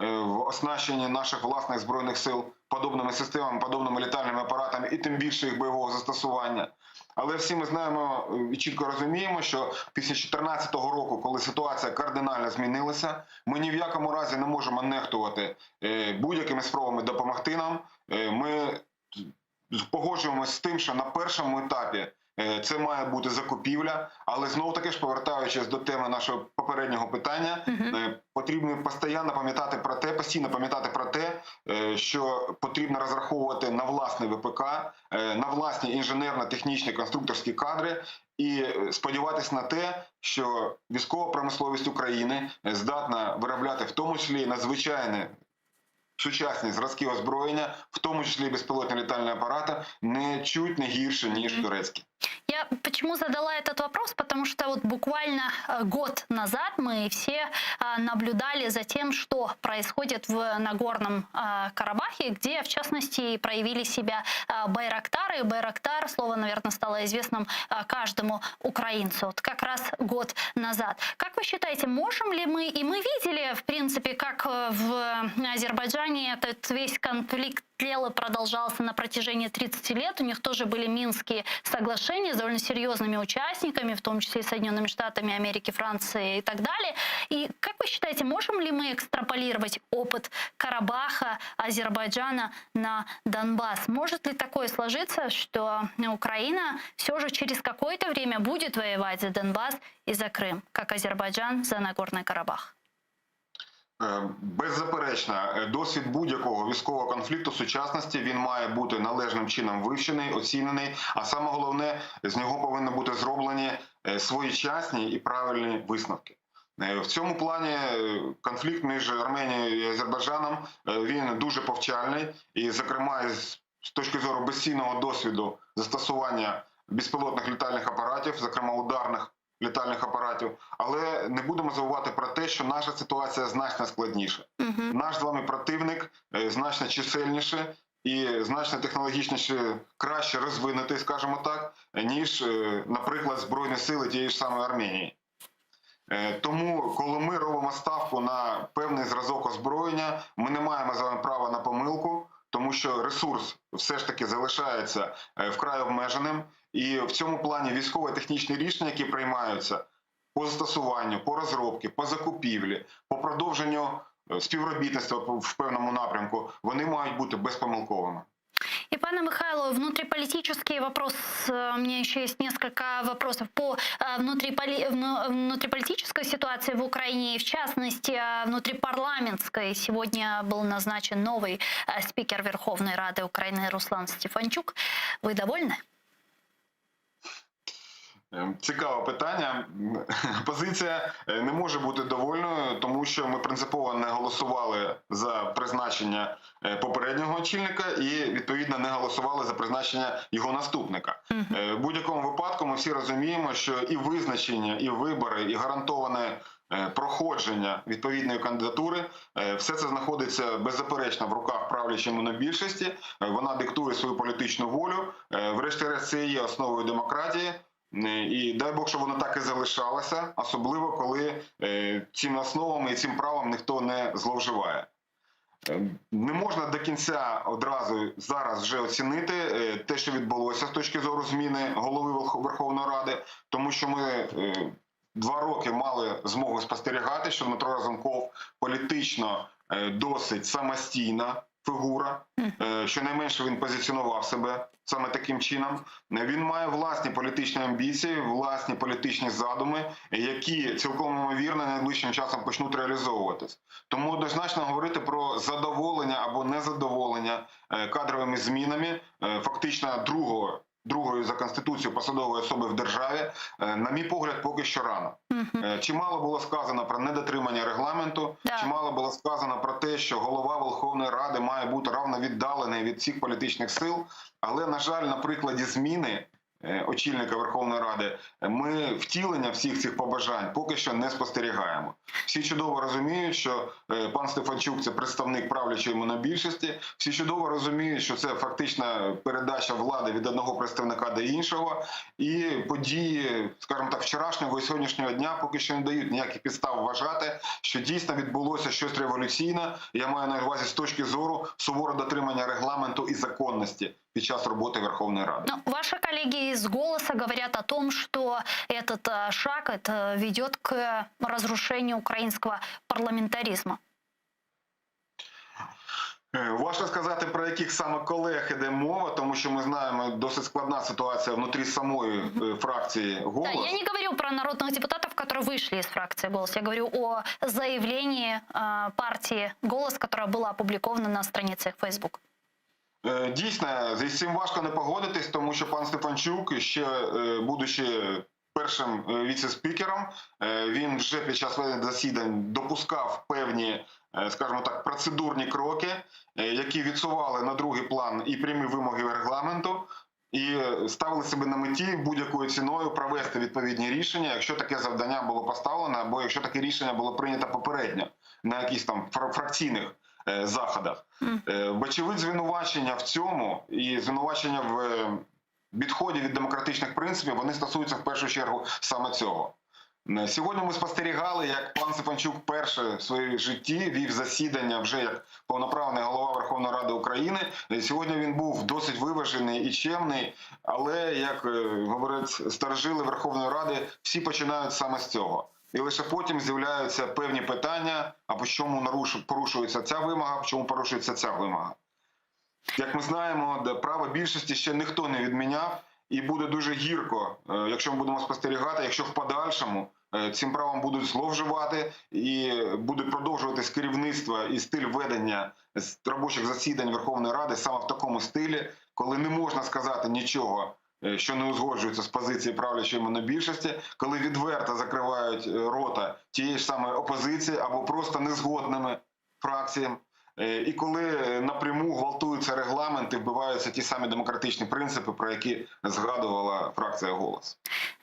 е, в оснащенні наших власних збройних сил подобними системами, подобними літальними апаратами і тим більше їх бойового застосування. Але всі ми знаємо е, і чітко розуміємо, що після 2014 року, коли ситуація кардинально змінилася, ми ні в якому разі не можемо нехтувати е, будь-якими спробами допомогти нам. Е, Ми погоджуємося з тим, що на першому етапі е, це має бути закупівля, але знов таки ж повертаючись до теми нашого попереднього питання, е, потрібно постійно пам'ятати про те, постійно пам'ятати про те, е, що потрібно розраховувати на власний ВПК, е, на власні інженерно-технічні конструкторські кадри і е, сподіватися на те, що військова промисловість України здатна виробляти в тому числі надзвичайне. сучасні зразки озброєння, в тому числі і безпілотні літальні апарати, не чуть не гірше, ніж турецькі. Я почему задала этот вопрос? Потому что вот буквально э, год назад мы все э, наблюдали за тем, что происходит в Нагорном э, Карабахе, где, в частности, и проявили себя Байрактары. И Байрактар, слово, наверное, стало известным каждому украинцу. Вот как раз год назад. Как вы считаете, можем ли мы, и мы видели, в принципе, как в Азербайджане этот весь конфликт тлел и продолжался на протяжении 30 лет. У них тоже были Минские соглашения с довольно серьезными участниками, в том числе и Соединенными Штатами Америки, Франции и так далее. И как вы считаете, можем ли мы экстраполировать опыт Карабаха, Азербайджана на Донбасс? Может ли такое сложиться, что Украина все же через какое-то время будет воевать за Донбасс и за Крым, как Азербайджан за Нагорный Карабах? Е, Беззаперечно, е, досвід будь-якого військового конфлікту сучасності він має бути належним чином вивчений, оцінений. А саме головне, з нього повинні бути зроблені е, своєчасні і правильні висновки. В цьому плані конфлікт між Арменією і Азербайджаном він дуже повчальний, і, зокрема, з точки зору безцінного досвіду застосування безпілотних літальних апаратів, зокрема ударних літальних апаратів, але не будемо забувати про те, що наша ситуація значно складніша. Наш з вами противник е, значно чисельніше і значно технологічніше краще розвинутий, скажімо так, ніж, е, наприклад, Збройні сили тієї ж самої Арменії. Е, Тому, коли ми робимо ставку на певний зразок озброєння, ми не маємо з вами права на помилку, тому що ресурс все ж таки залишається вкрай обмеженим. І в цьому плані військово-технічні рішення, які приймаються по застосуванню, по розробці, по закупівлі, по продовженню е, співробітництва в певному напрямку, вони мають бути безпомилковими. И, пане Михайло, внутриполитический вопрос. Э, У меня еще есть несколько вопросов по э, внутриполи- внутриполитической ситуации в Украине, и в частности, э, внутрипарламентской. Сегодня был назначен новый спикер Верховной Рады Украины Руслан Стефанчук. Вы довольны? Е, Цікаве питання. Позиція е, не може бути довольною, тому що ми принципово не голосували за призначення е, попереднього очільника і відповідно не голосували за призначення його наступника. В будь-якому випадку ми всі розуміємо, що і визначення, і вибори, і гарантоване проходження відповідної кандидатури, все це знаходиться беззаперечно в руках правлячої монобільшості. Вона диктує свою політичну волю. Врешті-решт, це є основою демократії. Е, І дай Бог, щоб воно так і залишалося, особливо коли е, цими основами і цим правом ніхто не зловживає. Е, Не можна до кінця одразу зараз вже оцінити те, що відбулося з точки зору зміни голови Верховної Ради, тому що ми два роки мали змогу спостерігати, що Дмитро Разумков політично досить самостійна фігура. Е, Щонайменше він позиціонував себе саме таким чином. Е, Він має власні політичні амбіції, власні політичні задуми, які цілком ймовірно найближчим часом почнуть реалізовуватись. Тому однозначно говорити про задоволення або незадоволення е, кадровими змінами, фактично другого. Другої за конституцією посадової особи в державі, е, на мій погляд, поки що рано. Е, Чимало було сказано про недотримання регламенту, чимало було сказано про те, що голова Верховної Ради має бути равновіддалений від всіх політичних сил. Але, на жаль, на прикладі зміни очільника Верховної Ради ми втілення всіх цих побажань поки що не спостерігаємо. Всі чудово розуміють, що е, пан Стефанчук це представник правлячої монобільшості. Всі чудово розуміють, що це фактична передача влади від одного представника до іншого. І події, скажімо так, вчорашнього і сьогоднішнього дня поки що не дають ніяких підстав вважати, що дійсно відбулося щось революційне. Я маю на увазі з точки зору суворого дотримання регламенту і законності під час роботи Верховної Ради. Но ваши коллеги из «Голоса» говорят о том, что этот э, шаг это ведет к разрушению украинского парламентаризма. Е, Важко сказати, про яких саме колег іде мова, тому що ми знаємо, досить складна ситуація внутрі самої е, фракції Да, «Голос». я не говорю про народных депутатов, которые вышли из фракции «Голос». Я говорю о заявлении э, партии «Голос», которое было опубликовано на странице их Facebook. Е, Дійсно, з цим важко не погодитись, тому що пан Стефанчук, ще е, будучи першим е, віце-спікером, він вже під час ведення засідань допускав певні, скажімо так, процедурні кроки, які відсували на другий план і прямі вимоги регламенту, і ставили себе на меті будь-якою ціною провести відповідні рішення, якщо таке завдання було поставлено, або якщо таке рішення було прийнято попередньо на якихось там фракційних заходах. Вочевидь, звинувачення в цьому і звинувачення в відході від демократичних принципів, вони стосуються в першу чергу саме цього. Сьогодні ми спостерігали, як пан Стефанчук вперше в своєму житті вів засідання вже як повноправний голова Верховної Ради України. Сьогодні він був досить виважений і чемний, але, як говорять старожили Верховної Ради, всі починають саме з цього. І лише потім з'являються певні питання, а по чому порушується ця вимога, по чому порушується ця вимога. Як ми знаємо, право більшості ще ніхто не відміняв, і буде дуже гірко, якщо ми будемо спостерігати, якщо в подальшому цим правом будуть зловживати і буде продовжуватись керівництво і стиль ведення робочих засідань Верховної Ради саме в такому стилі, коли не можна сказати нічого, що не узгоджується з позиції правлячої монобільшості, коли відверто закривають рота тієї ж самої опозиції або просто незгодними фракціями, і коли напряму гвалтуються регламенти, вбиваються ті самі демократичні принципи, про які згадувала фракція «Голос».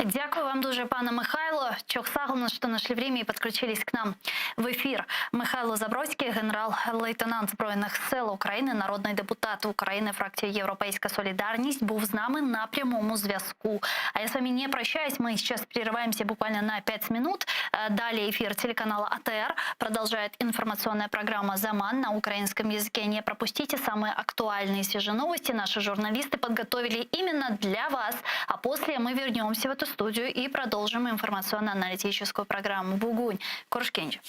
Дякую вам дуже, пане Михайло. Çoq sağ oluñ, что нашли время и подключились к нам в эфир. Михайло Забродський, генерал-лейтенант Збройних сил України, народний депутат України, фракція «Європейська солідарність», був з нами на прямому зв'язку. А я с вами не прощаюсь, мы сейчас прерываемся буквально на 5 минут. Далее эфир телеканала АТР продолжает информационная программа «Заман» на украинском языке. Не пропустите самые актуальные и свежие новости. Наши журналисты подготовили именно для вас. А после мы вернемся в эту студию и продолжим информационно-аналитическую программу «Бугунь». Körüşkence.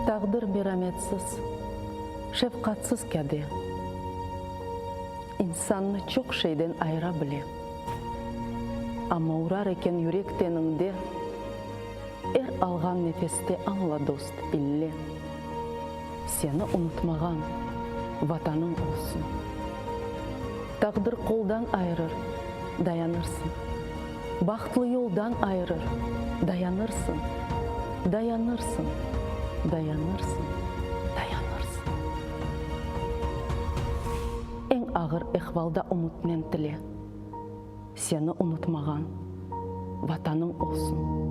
Taqdir merametsiz, şefqatsız kâde. İnsannı çoq şeyden ayıra bile. Amma urar eken yürek teniñde, Er alğan nefeste añla, dost, ille, Seni unutmağan Vatanıñ olsun. Taqdir qoldan ayırır, dayanırsıñ. Bahtlı yoldan ayırır, dayanırsıñ, Dayanırsıñ, dayanırsıñ, dayanırsıñ. Eñ ağır ehvalda ümütnen tile. Seni unutmağan Vatanıñ olsun.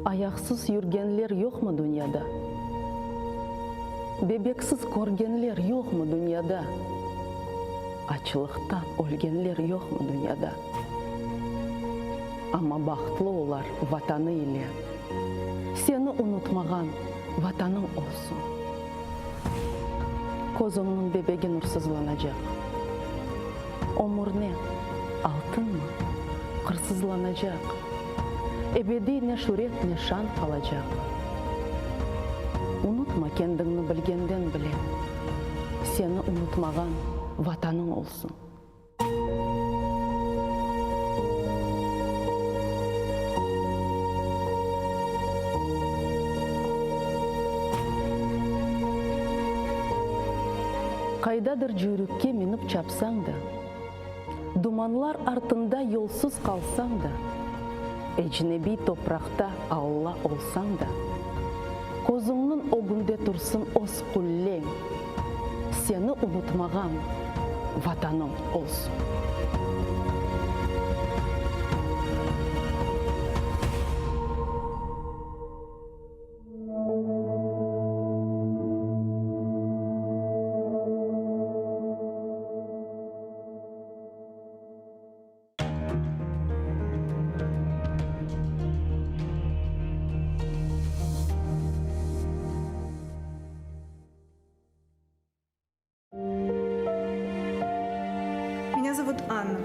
Ayaqsız yürgenler yoqmı dünyada? Bebeksiz körgenler yoqmı dünyada? Açlıqtan ölgenler yoqmı dünyada? Amma bahtlı olar Vatanı ile. Seni unutmağan Vatanıñ olsun. Közüñniñ bebegi nursızlanacaq. Ömür ne, altınmı, qırsızlanacaq. Ebediy ne şüret, ne şan qalacaq. Unutma kendiñni bilgenden bile. Seni unutmağan Vatanıñ olsun. Qaydadır cüyrükke minip çapsañ da, Dumanlar artında yolsuz qalsañ da, Ecnebiy topraqta Alla olsañ da, Közüñniñ ögünde tursın öz qulleñ. Seni unutmağan Vatanıñ olsun. зовут Анна.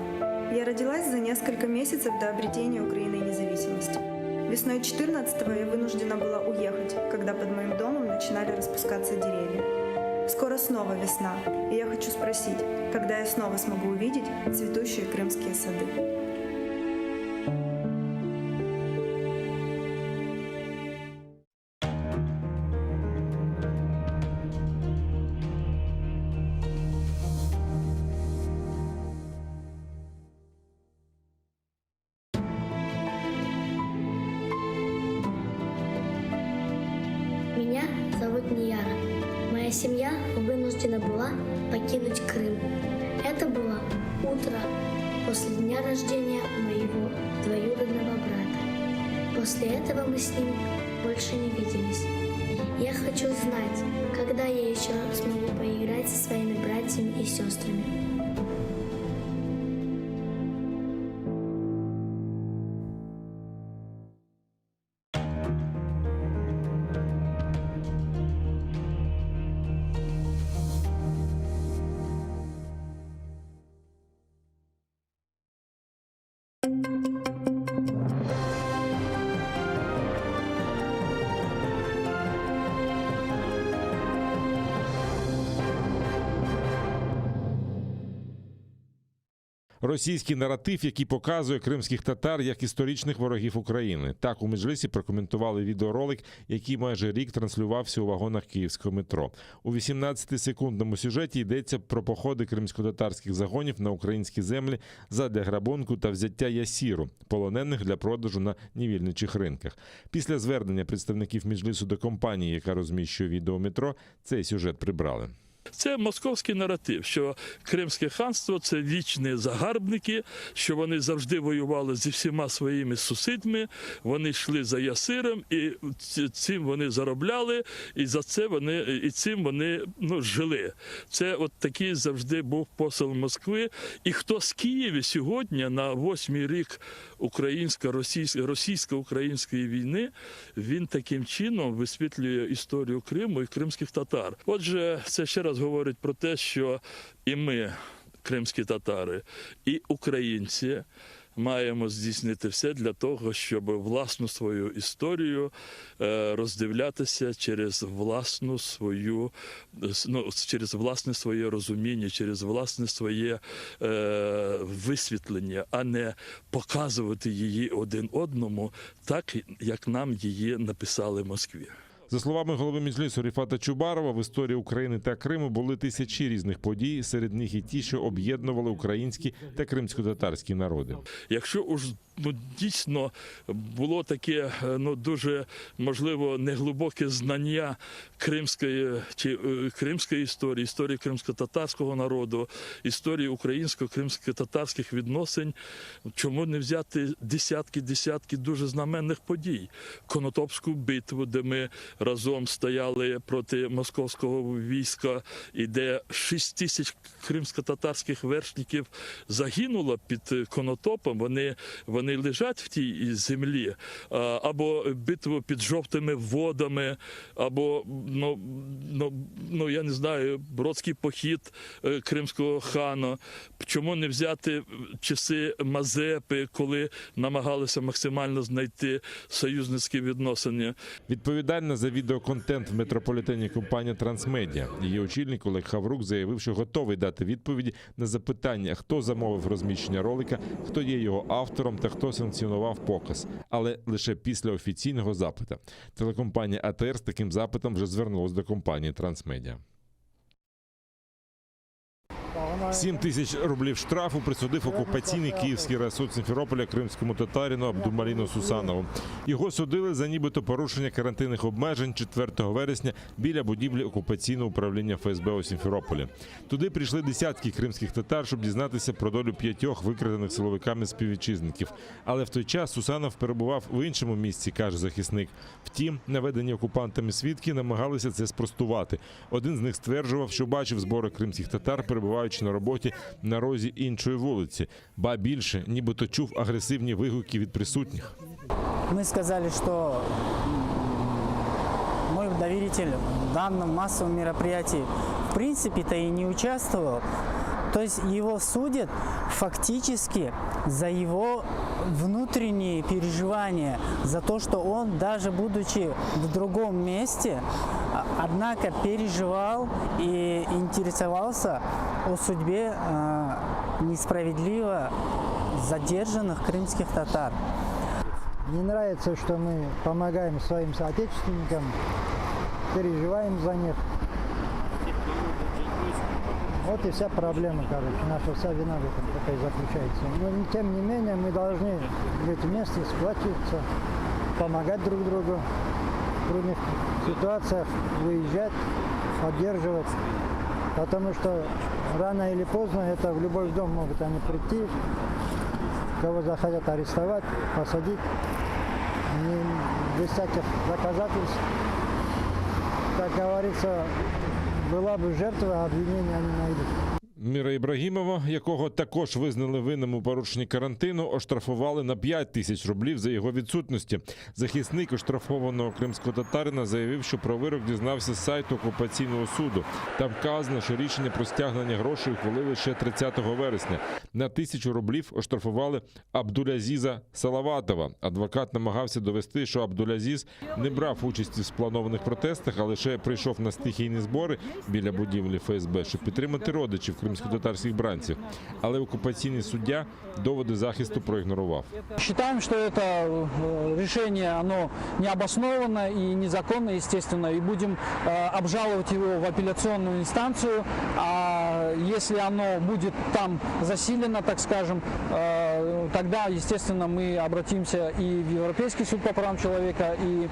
Я родилась за несколько месяцев до обретения Украиной независимости. Весной 14-го я вынуждена была уехать, когда под моим домом начинали распускаться деревья. Скоро снова весна, и я хочу спросить, когда я снова смогу увидеть цветущие крымские сады. Меня зовут Нияра. Моя семья вынуждена была покинуть Крым. Это было утро после дня рождения моего двоюродного брата. После этого мы с ним больше не виделись. Я хочу знать, когда я еще смогу поиграть со своими братьями и сестрами. Російський наратив, який показує кримських татар як історичних ворогів України. Так у Меджлісі прокоментували відеоролик, який майже рік транслювався у вагонах київського метро. У 18-секундному сюжеті йдеться про походи кримськотатарських загонів на українські землі задля грабунку та взяття ясіру, полонених для продажу на невільничих ринках. Після звернення представників Меджлісу до компанії, яка розміщує відео метро, цей сюжет прибрали. Це московський наратив, що Кримське ханство це вічні загарбники, що вони завжди воювали зі всіма своїми сусідами, вони йшли за ясиром, і цим вони заробляли, і за це вони, і цим вони, ну, жили. Це от такий завжди був посил Москви. І хто з Києва сьогодні на восьмий рік російсько-української війни, він таким чином висвітлює історію Криму і кримських татар. Отже, це ще раз говорить про те, що і ми, кримські татари, і українці, маємо здійснити все для того, щоб власну свою історію роздивлятися через власну свою, ну, через власне своє розуміння, через власне своє висвітлення, а не показувати її один одному так, як нам її написали в Москві. За словами голови Меджлісу Рефата Чубарова, в історії України та Криму були тисячі різних подій, серед них і ті, що об'єднували українські та кримськотатарські народи. Якщо уж, ну, дійсно було таке, ну, дуже, можливо, неглибоке знання кримської, чи кримської історії, історії кримськотатарського народу, історії українсько-кримськотатарських відносин, чому не взяти десятки-десятки дуже знаменних подій? Конотопську битву, де ми разом стояли проти московського війська, і де 6 тисяч кримськотатарських вершників загинуло під Конотопом, вони лежать в тій землі, або битву під жовтими водами, або, я не знаю, Бродський похід кримського хана. Чому не взяти часи Мазепи, коли намагалися максимально знайти союзницькі відносини? Відповідальна за відеоконтент в метрополітені компанія «Трансмедіа». Її очільник Олег Хаврук заявив, що готовий дати відповіді на запитання, хто замовив розміщення ролика, хто є його автором та хто санкціонував показ. Але лише після офіційного запита. Телекомпанія АТР з таким запитом вже звернулась до компанії «Трансмедіа». 7 тисяч рублів штрафу присудив окупаційний київський райсуд Сімферополя кримському татарину Абдумаліну Сусанову. Його судили за нібито порушення карантинних обмежень 4 вересня біля будівлі окупаційного управління ФСБ у Сімферополі. Туди прийшли десятки кримських татар, щоб дізнатися про долю 5 викрадених силовиками співвітчизників. Але в той час Сусанов перебував в іншому місці, каже захисник. Втім, наведені окупантами свідки намагалися це спростувати. Один з них стверджував, що бачив збори кримських татар, перебуваючи на роботі на розі іншої вулиці. Ба більше, нібито чув агресивні вигуки від присутніх. Ми сказали, що мой доверитель в данном массовом мероприятии в принципе-то и не участвовал. То есть его судят фактически за его внутренние переживания, за то, что он, даже будучи в другом месте, однако переживал и интересовался о судьбе э, несправедливо задержанных крымских татар. Не нравится, что мы помогаем своим соотечественникам, переживаем за них. Вот и вся проблема, короче, наша вся вина в этом такая заключается. Но тем не менее мы должны быть вместе, сплачиваться, помогать друг другу в трудных ситуациях, выезжать, поддерживать. Потому что рано или поздно это в любой дом могут они прийти, кого захотят арестовать, посадить, не, без всяких доказательств. Как говорится, была бы жертва, обвинения они найдут. Міра Ібрагімова, якого також визнали винним у порушенні карантину, оштрафували на 5 тисяч рублів за його відсутності. Захисник оштрафованого кримського татарина заявив, що про вирок дізнався з сайту окупаційного суду. Там вказано, що рішення про стягнення грошей ухвалили ще 30 вересня. На тисячу рублів оштрафували Абдулязіза Салаватова. Адвокат намагався довести, що Абдулязіз не брав участі в спланованих протестах, а лише прийшов на стихійні збори біля будівлі ФСБ, щоб підтримати родичів кримськотатарських бранців. Але окупаційний суддя доводи захисту проігнорував. Считаем, что это э, решение, оно необоснованно и незаконно, естественно, и будем э, обжаловать его в апелляционную инстанцию. А если оно будет там засилено, так скажем, э, тогда, естественно, мы обратимся и в Европейский суд по правам человека, и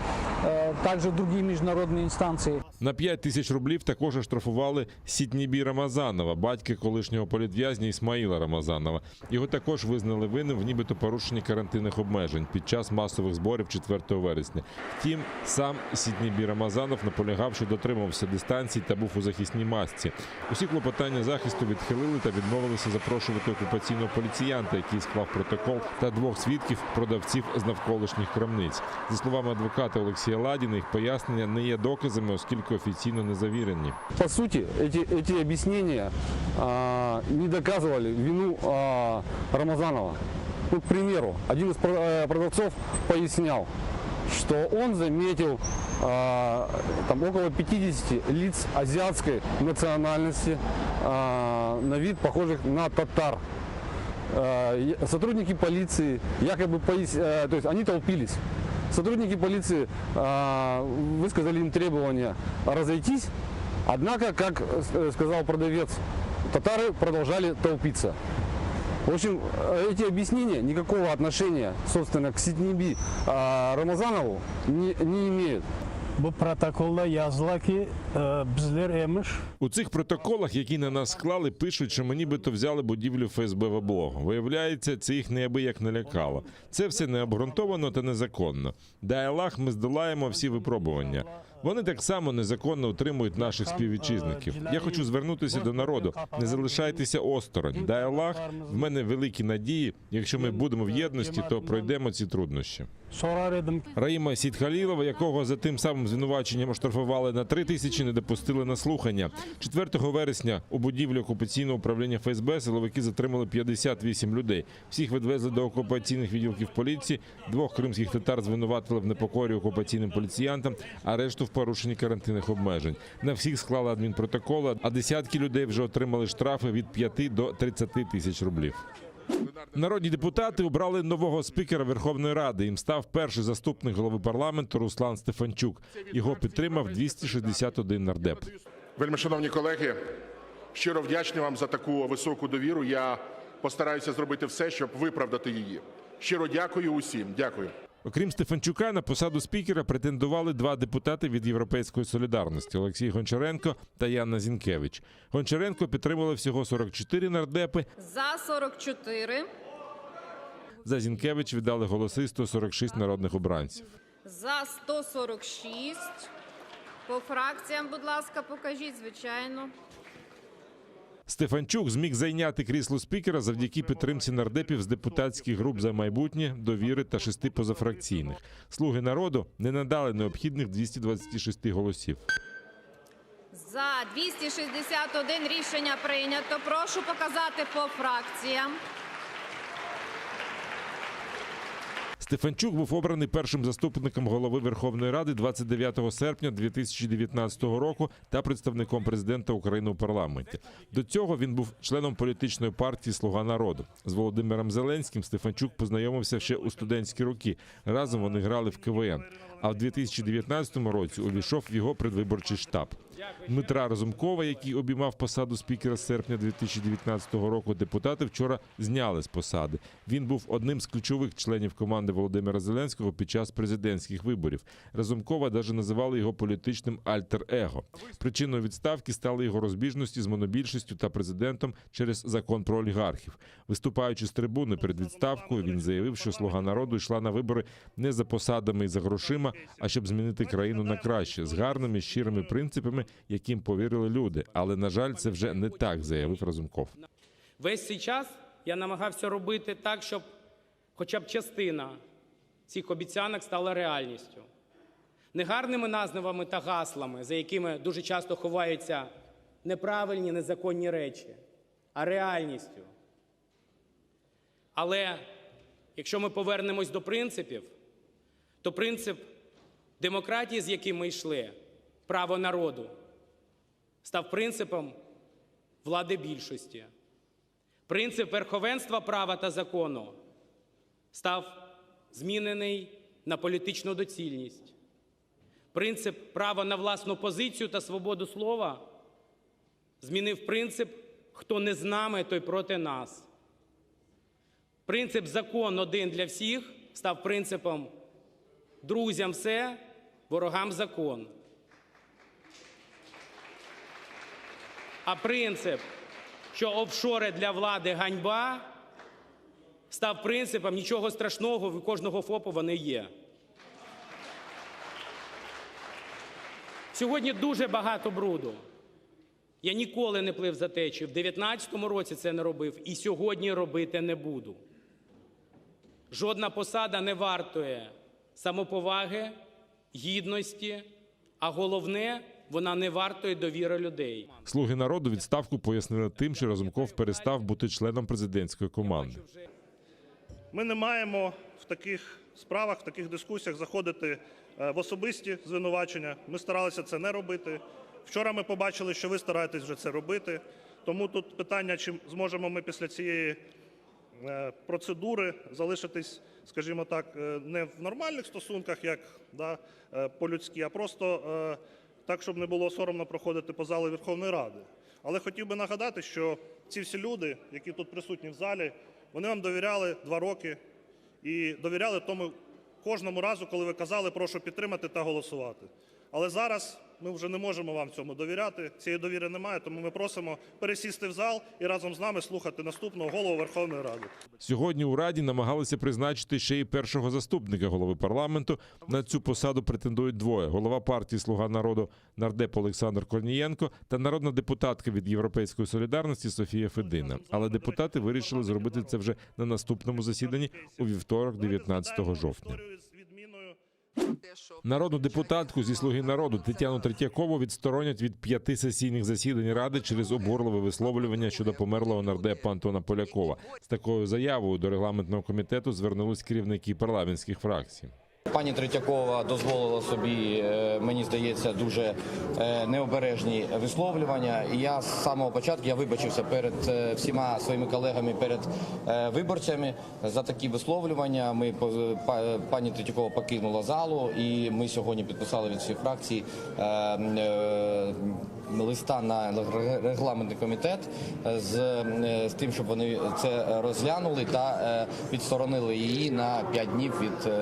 также в другие международные инстанции. На 5 тисяч рублів також оштрафували Сітнібі Рамазанова, батька колишнього політв'язня Ісмаїла Рамазанова. Його також визнали винним в нібито порушенні карантинних обмежень під час масових зборів 4 вересня. Втім, сам Сітнібі Рамазанов наполягав, що дотримувався дистанції та був у захисній масці. Усі клопотання захисту відхилили та відмовилися запрошувати окупаційного поліціянта, який склав протокол, та двох свідків продавців з навколишніх крамниць. За словами адвоката Олексія Ладіна, їх пояснення не є доказами, оскільки офіційно не завірені. По сути, эти, эти объяснения а, не доказывали вину а, Рамазанова. Ну, к примеру, один из э, продавцов пояснял, что он заметил а, там около 50 лиц азиатской национальности, а, на вид похожих на татар. А, Сотрудники полиции якобы пояс... э, то есть они толпились. Сотрудники полиции а, высказали им требование разойтись, однако, как э, сказал продавец, татары продолжали толпиться. В общем, э, эти объяснения никакого отношения, собственно, к Ситниби а, Рамазанову не, не имеют. Bu protokolda yazıla ki, bizler emiş. У цих протоколах, які на нас склали, пишуть, що ми нібито взяли будівлю ФСБ в облогу. Виявляється, це їх неабияк налякало. Це все необґрунтовано та незаконно. Дай Аллах, ми здолаємо всі випробування. Вони так само незаконно утримують наших співвітчизників. Я хочу звернутися до народу. Не залишайтеся осторонь. Дай Аллах, в мене великі надії. Якщо ми будемо в єдності, то пройдемо ці труднощі. Раїма Сідхалілова, якого за тим самим звинуваченням оштрафували на 3 тисячі, не допустили на слухання. 4 вересня у будівлі окупаційного управління ФСБ силовики затримали 58 людей. Всіх відвезли до окупаційних відділків поліції. Двох кримських татар звинуватили в непокорі окупаційним поліціянтам, а решту в порушенні карантинних обмежень. На всіх склали адмінпротоколи, а десятки людей вже отримали штрафи від 5 до 30 тисяч рублів. Народні депутати обрали нового спікера Верховної Ради. Їм став перший заступник голови парламенту Руслан Стефанчук. Його підтримав 261 нардеп. Вельмишановні колеги, щиро вдячний вам за таку високу довіру. Я постараюся зробити все, щоб виправдати її. Щиро дякую усім. Дякую. Окрім Стефанчука, на посаду спікера претендували два депутати від Європейської солідарності Олексій Гончаренко та Яна Зінкевич. Гончаренко підтримали всього 44 нардепи. За 44. За Зінкевич віддали голоси 146 народних обранців. За 146. По фракціям, будь ласка, покажіть, звичайно. Стефанчук зміг зайняти крісло спікера завдяки підтримці нардепів з депутатських груп за майбутнє, довіри та шести позафракційних. Слуги народу не надали необхідних 226 голосів. За 261 рішення прийнято. Прошу показати по фракціям. Стефанчук був обраний першим заступником голови Верховної Ради 29 серпня 2019 року та представником президента України у парламенті. До цього він був членом політичної партії Слуга народу. З Володимиром Зеленським Стефанчук познайомився ще у студентські роки. Разом вони грали в КВН. А в 2019 році увійшов в його предвиборчий штаб. Дмитра Разумкова, який обіймав посаду спікера з серпня 2019 року, депутати вчора зняли з посади. Він був одним з ключових членів команди Володимира Зеленського під час президентських виборів. Разумкова даже називали його політичним альтер-его. Причиною відставки стали його розбіжності з монобільшістю та президентом через закон про олігархів. Виступаючи з трибуни перед відставкою, він заявив, що «Слуга народу» йшла на вибори не за посадами і за грошима, а щоб змінити країну на краще, з гарними, щирими принципами, яким повірили люди. Але, на жаль, це вже не так, заявив Разумков. Весь цей час я намагався робити так, щоб хоча б частина цих обіцянок стала реальністю. Не гарними назвами та гаслами, за якими дуже часто ховаються неправильні, незаконні речі, а реальністю. Але якщо ми повернемось до принципів, то принцип демократії, з яким ми йшли, право народу, став принципом влади більшості. Принцип верховенства права та закону став змінений на політичну доцільність. Принцип права на власну позицію та свободу слова змінив принцип «хто не з нами, той проти нас». Принцип «закон один для всіх» став принципом «друзям все, ворогам закон». А принцип, що офшори для влади ганьба, став принципом нічого страшного, у кожного ФОПу вони є. Сьогодні дуже багато бруду. Я ніколи не плив за течію. В 19-му році це не робив і сьогодні робити не буду. Жодна посада не вартує самоповаги, гідності, а головне, вона не вартує довіри людей. «Слуги народу» відставку пояснили тим, що Разумков перестав бути членом президентської команди. Ми не маємо в таких справах, в таких дискусіях заходити в особисті звинувачення. Ми старалися це не робити. Вчора ми побачили, що ви стараєтесь вже це робити. Тому тут питання, чи зможемо ми після цієї процедури залишитись, скажімо так, не в нормальних стосунках, як, да, по-людськи, а просто так, щоб не було соромно проходити по залу Верховної Ради. Але хотів би нагадати, що ці всі люди, які тут присутні в залі, вони вам довіряли 2 роки і довіряли тому кожному разу, коли ви казали, прошу підтримати та голосувати. Але зараз ми вже не можемо вам цьому довіряти, цієї довіри немає, тому ми просимо пересісти в зал і разом з нами слухати наступного голову Верховної Ради. Сьогодні у Раді намагалися призначити ще й першого заступника голови парламенту. На цю посаду претендують двоє: голова партії «Слуга народу» нардеп Олександр Корнієнко та народна депутатка від «Європейської солідарності» Софія Федина. Але депутати вирішили зробити це вже на наступному засіданні у вівторок, 19 жовтня. Народну депутатку зі «Слуги народу» Тетяну Третьякову відсторонять від 5 сесійних засідань Ради через обурливе висловлювання щодо померлого нардепа Антона Полякова. З такою заявою до регламентного комітету звернулись керівники парламентських фракцій. Пані Третьякова дозволила собі, мені здається, дуже необережні висловлювання. І я з самого початку я вибачився перед всіма своїми колегами, перед виборцями за такі висловлювання. Пані Третьякова покинула залу, і ми сьогодні підписали від всіх фракцій листа на регламентний комітет з тим, щоб вони це розглянули та відсторонили її на 5 днів від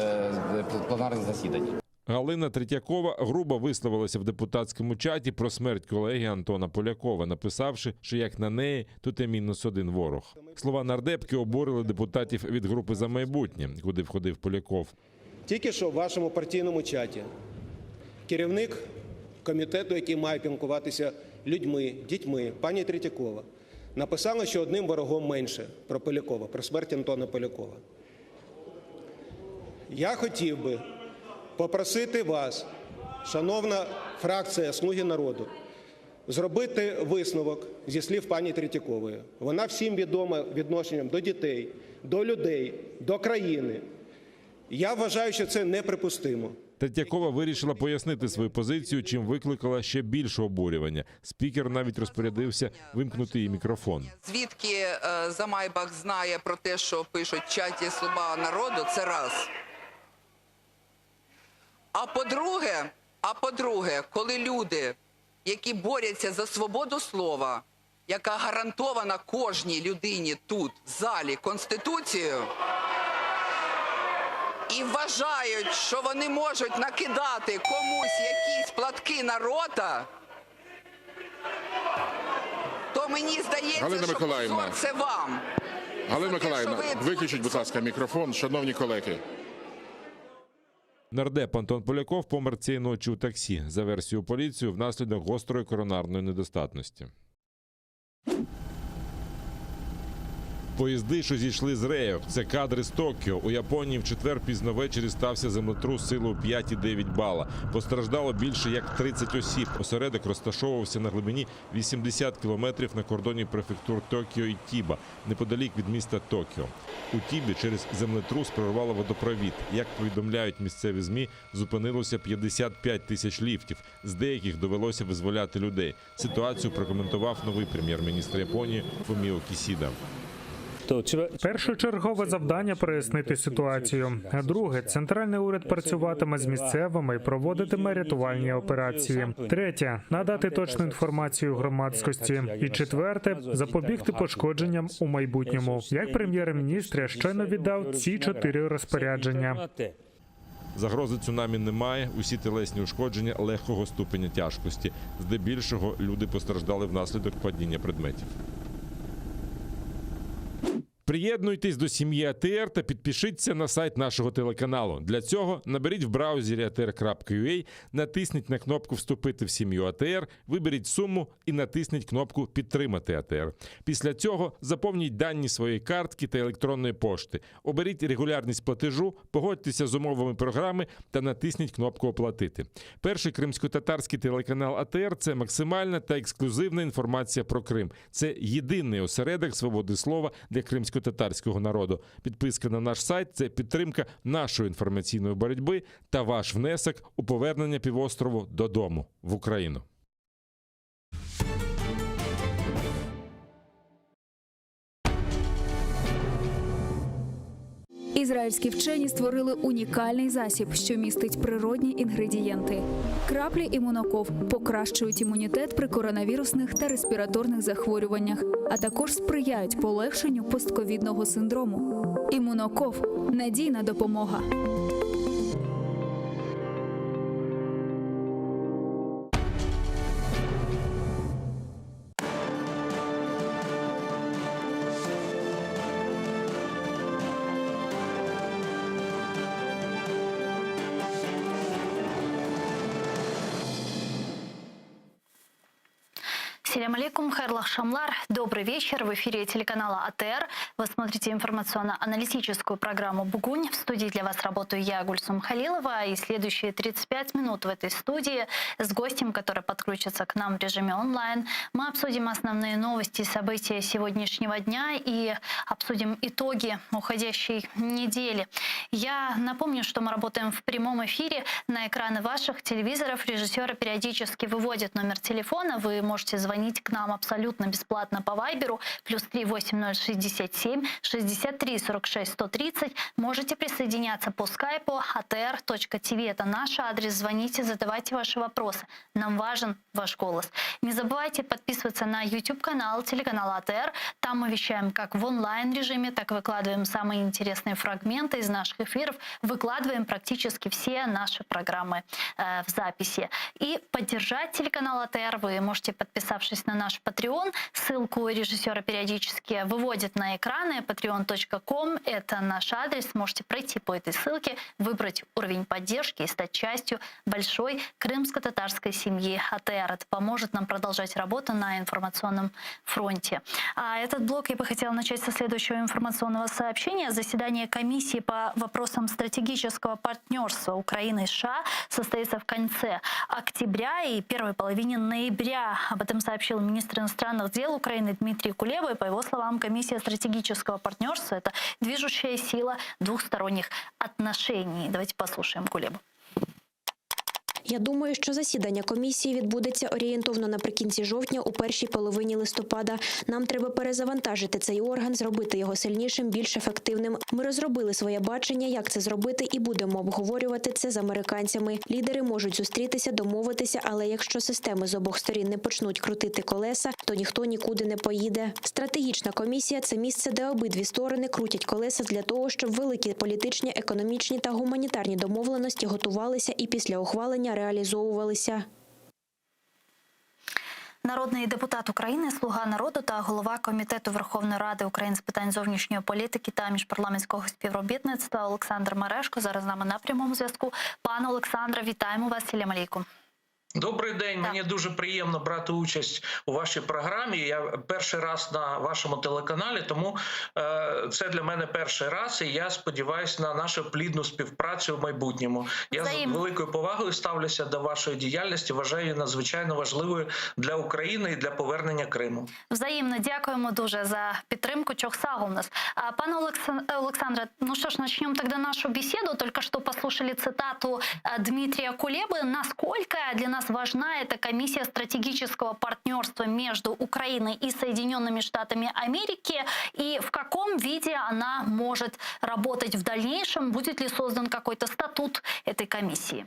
пленарних засідань. Галина Третьякова грубо висловилася в депутатському чаті про смерть колеги Антона Полякова, написавши, що як на неї, то те мінус один ворог. Слова нардепки обурили депутатів від групи «За майбутнє», куди входив Поляков. Тільки що в вашому партійному чаті керівник комітету, який має піклуватися людьми, дітьми, пані Третьякова, написала, що одним ворогом менше про Полякова, про смерть Антона Полякова. Я хотів би попросити вас, шановна фракція «Слуги народу», зробити висновок зі слів пані Третьякової. Вона всім відома відношенням до дітей, до людей, до країни. Я вважаю, що це неприпустимо. Третьякова вирішила пояснити свою позицію, чим викликала ще більше обурювання. Спікер навіть розпорядився вимкнути її мікрофон. Звідки е, Замайбах знає про те, що пишуть в чаті «Слуга народу», це раз. А по-друге, а по-друге, коли люди, які борються за свободу слова, яка гарантована кожній людині тут, в залі, Конституцією, і вважають, що вони можуть накидати комусь якісь платки на рота, то мені здається, Галина що Миколаївна. позор це вам. Галина За те, що Миколаївна, ви виключіть, будь ласка, мікрофон, шановні колеги. Нардеп Антон Поляков помер цієї ночі у таксі. За версією поліції, внаслідок гострої коронарної недостатності. Поїзди, що зійшли з рейок, це кадри з Токіо. У Японії в четвер пізно ввечері стався землетрус силою 5,9 бала. Постраждало більше як 30 осіб. Осередок розташовувався на глибині 80 кілометрів на кордоні префектур Токіо і Тіба, неподалік від міста Токіо. У Тібі через землетрус прорвало водопровід. Як повідомляють місцеві ЗМІ, зупинилося 55 тисяч ліфтів. З деяких довелося визволяти людей. Ситуацію прокоментував новий прем'єр-міністр Японії Фуміо Кісіда. Першочергове завдання прояснити ситуацію. А друге, центральний уряд працюватиме з місцевими і проводитиме рятувальні операції. Третє надати точну інформацію громадськості. І четверте запобігти пошкодженням у майбутньому. Як прем'єр-міністр я щойно віддав ці чотири розпорядження. Загрози цунамі немає. Усі тілесні ушкодження легкого ступеня тяжкості. Здебільшого люди постраждали внаслідок падіння предметів. Приєднуйтесь до сім'ї АТР та підпишіться на сайт нашого телеканалу. Для цього наберіть в браузері atr.ua, натисніть на кнопку Вступити в сім'ю АТР, виберіть суму і натисніть кнопку Підтримати АТР. Після цього заповніть дані своєї картки та електронної пошти. Оберіть регулярність платежу, погодьтеся з умовами програми та натисніть кнопку Оплатити. Перший кримсько-татарський телеканал АТР це максимальна та ексклюзивна інформація про Крим. Це єдиний осередок свободи слова для кримсько-татарського народу. Підписка на наш сайт це підтримка нашої інформаційної боротьби та ваш внесок у повернення півострову додому в Україну. Ізраїльські вчені створили унікальний засіб, що містить природні інгредієнти. Краплі імуноков покращують імунітет при коронавірусних та респіраторних захворюваннях, а також сприяють полегшенню постковідного синдрому. Імуноков надійна допомога. Selâm aleyküm, hayırlı aqşamlar. Добрый вечер. В эфире телеканала АТР. Вы смотрите информационно-аналитическую программу «Бугунь». В студии для вас работаю я, Гульсум Халилова. И следующие 35 минут в этой студии с гостем, который подключится к нам в режиме онлайн, мы обсудим основные новости и события сегодняшнего дня и обсудим итоги уходящей недели. Я напомню, что мы работаем в прямом эфире на экраны ваших телевизоров. Режиссеры периодически выводят номер телефона. Вы можете звонить к нам абсолютно бесплатно по Вайберу. Плюс 3 8067 63 46 130. Можете присоединяться по скайпу atr.tv. Это наш адрес. Звоните, задавайте ваши вопросы. Нам важен ваш голос. Не забывайте подписываться на YouTube-канал телеканала АТР. Там мы вещаем как в онлайн-режиме, так и выкладываем самые интересные фрагменты из наших эфиров. Выкладываем практически все наши программы э, в записи. И поддержать телеканал АТР вы можете, подписавшись. Подписавшись на наш Patreon, ссылку режиссера периодически выводит на экраны patreon.com. Это наш адрес. Можете пройти по этой ссылке, выбрать уровень поддержки и стать частью большой крымско-татарской семьи АТР. Это поможет нам продолжать работу на информационном фронте. А этот блок я бы хотела начать со следующего информационного сообщения. Заседание комиссии по вопросам стратегического партнерства Украины и США состоится в конце октября и первой половине ноября. Об этом сообщил министр иностранных дел Украины Дмитрий Кулеба. И по его словам, комиссия стратегического партнерства – это движущая сила двухсторонних отношений. Давайте послушаем Кулебу. Я думаю, що засідання комісії відбудеться орієнтовно наприкінці жовтня, у першій половині листопада. Нам треба перезавантажити цей орган, зробити його сильнішим, більш ефективним. Ми розробили своє бачення, як це зробити, і будемо обговорювати це з американцями. Лідери можуть зустрітися, домовитися, але якщо системи з обох сторін не почнуть крутити колеса, то ніхто нікуди не поїде. Стратегічна комісія це місце, де обидві сторони крутять колеса для того, щоб великі політичні, економічні та гуманітарні домовленості готувалися і після ухвалення реалізовувалися. Народний депутат України, слуга народу та голова комітету Верховної Ради України з питань зовнішньої політики та міжпарламентського співробітництва Олександр Мережко зараз з нами на прямому зв'язку. Пане Олександре, вітаємо вас. Селям алейкум. Добрий день. Мені дуже приємно брати участь у вашій програмі. Я перший раз на вашому телеканалі, тому е, це для мене перший раз, і я сподіваюся на нашу плідну співпрацю в майбутньому. Я з Взаємно. великою повагою ставлюся до вашої діяльності. Вважаю її надзвичайно важливою для України і для повернення Криму. Взаємно дякуємо дуже за підтримку. Çoq sağ oluñız. А, Пане Олексан- Олександре, ну что ж, начнем тогда нашу беседу. Только что послушали цитату э, Дмитрия Кулебы. Насколько для нас важна эта комиссия стратегического партнерства между Украиной и Соединенными Штатами Америки? И в каком виде она может работать в дальнейшем? Будет ли создан какой-то статут этой комиссии?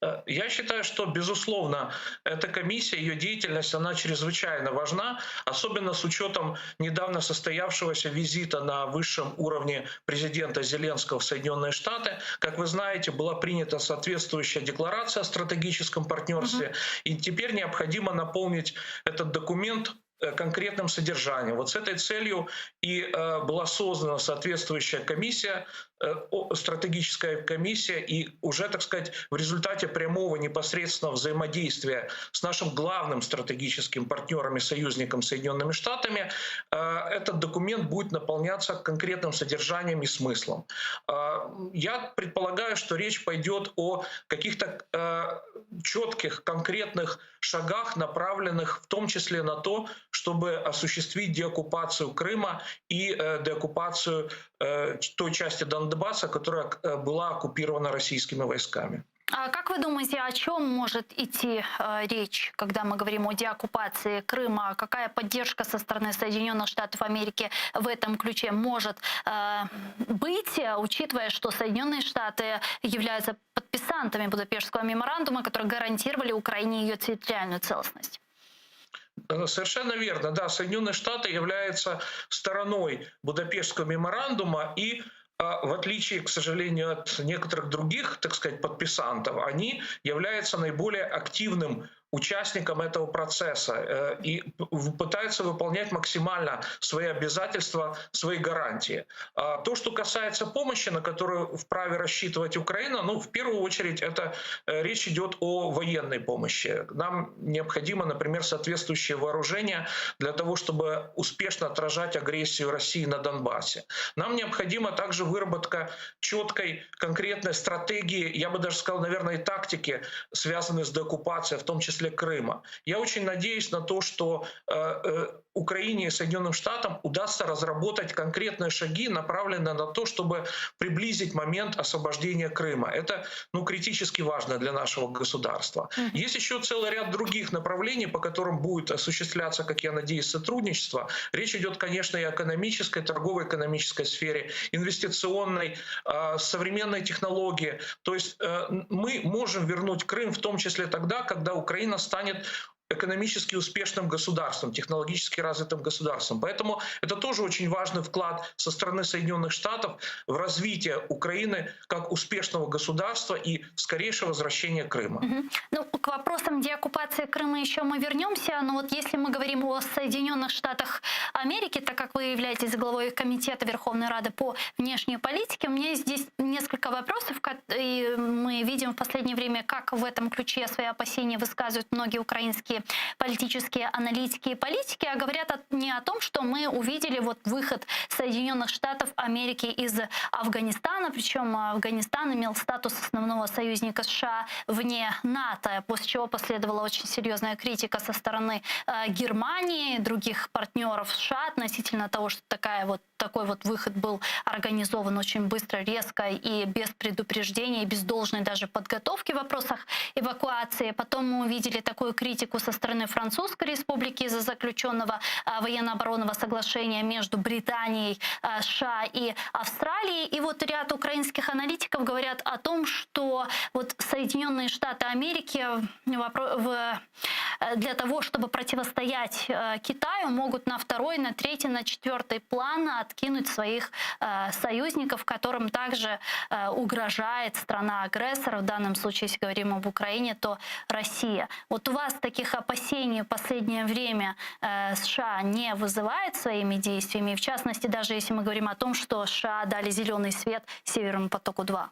Э, Я считаю, что, безусловно, эта комиссия, ее деятельность, она чрезвычайно важна, особенно с учетом недавно состоявшегося визита на высшем уровне президента Зеленского в Соединенные Штаты. Как вы знаете, была принята соответствующая декларация о стратегическом партнерстве, и теперь необходимо наполнить этот документ э, конкретным содержанием. Вот с этой целью и э, была создана соответствующая комиссия, э, о- стратегическая комиссия, и уже, так сказать, в результате прямого непосредственного взаимодействия с нашим главным стратегическим партнером и союзником Соединенными Штатами э, этот документ будет наполняться конкретным содержанием и смыслом. Э, Я предполагаю, что речь пойдет о каких-то э, четких, конкретных шагах, направленных в том числе на то, чтобы осуществить деоккупацию Крыма и э, деоккупацию э, той части Донбасса, которая э, была оккупирована российскими войсками. А как вы думаете, о чем может идти э, речь, когда мы говорим о деоккупации Крыма? Какая поддержка со стороны Соединенных Штатов Америки в этом ключе может э, быть, э, учитывая, что Соединенные Штаты являются подписантами Будапештского меморандума, которые гарантировали Украине ее территориальную целостность? Э, Совершенно верно. Да, Соединенные Штаты являются стороной Будапештского меморандума и а, в отличие, к сожалению, от некоторых других, так сказать, подписантов, они являются наиболее активным участником этого процесса э, и пытаются выполнять максимально свои обязательства, свои гарантии. А То, что касается помощи, на которую вправе рассчитывать Украина, ну, в первую очередь, это э, речь идет о военной помощи. Нам необходимо, например, соответствующее вооружение для того, чтобы успешно отражать агрессию России на Донбассе. Нам необходима также выработка четкой, конкретной стратегии, я бы даже сказал, наверное, и тактики, связанной с деоккупацией, в том числе Крыма. Я очень надеюсь на то, что э, э, Украине и Соединенным Штатам удастся разработать конкретные шаги, направленные на то, чтобы приблизить момент освобождения Крыма. Это ну, критически важно для нашего государства. Есть еще целый ряд других направлений, по которым будет осуществляться, как я надеюсь, сотрудничество. Речь идет, конечно, и о экономической, торгово-экономической сфере, инвестиционной, э, современной технологии. То есть э, мы можем вернуть Крым в том числе тогда, когда Украина станет. экономически успешным государством, технологически развитым государством. Поэтому это тоже очень важный вклад со стороны Соединенных Штатов в развитие Украины как успешного государства и скорейшее возвращение Крыма. Угу. Ну, к вопросам деоккупации Крыма еще мы вернемся. Но вот если мы говорим о Соединенных Штатах Америки, так как вы являетесь главой Комитета Верховной Рады по внешней политике, у меня здесь несколько вопросов, и мы видим в последнее время, как в этом ключе свои опасения высказывают многие украинские политические аналитики и политики, а говорят не о том, что мы увидели вот выход Соединенных Штатов Америки из Афганистана, причем Афганистан имел статус основного союзника США вне НАТО, после чего последовала очень серьезная критика со стороны э, Германии, других партнеров США относительно того, что такая вот, такой вот выход был организован очень быстро, резко и без предупреждения, без должной даже подготовки в вопросах эвакуации. Потом мы увидели такую критику со стороны Французской республики из-за заключенного э, военно-оборонного соглашения между Британией, э, США и Австралией. И вот ряд украинских аналитиков говорят о том, что вот Соединенные Штаты Америки в, э, для того, чтобы противостоять Китаю, могут на второй, на третий, на четвертый план откинуть своих союзников, которым также угрожает страна-агрессор. В данном случае, если говорим об Украине, то Россия. Вот у вас таких опасений в последнее время США не вызывает своими действиями? В частности, даже если мы говорим о том, что США дали зеленый свет Северному потоку-2.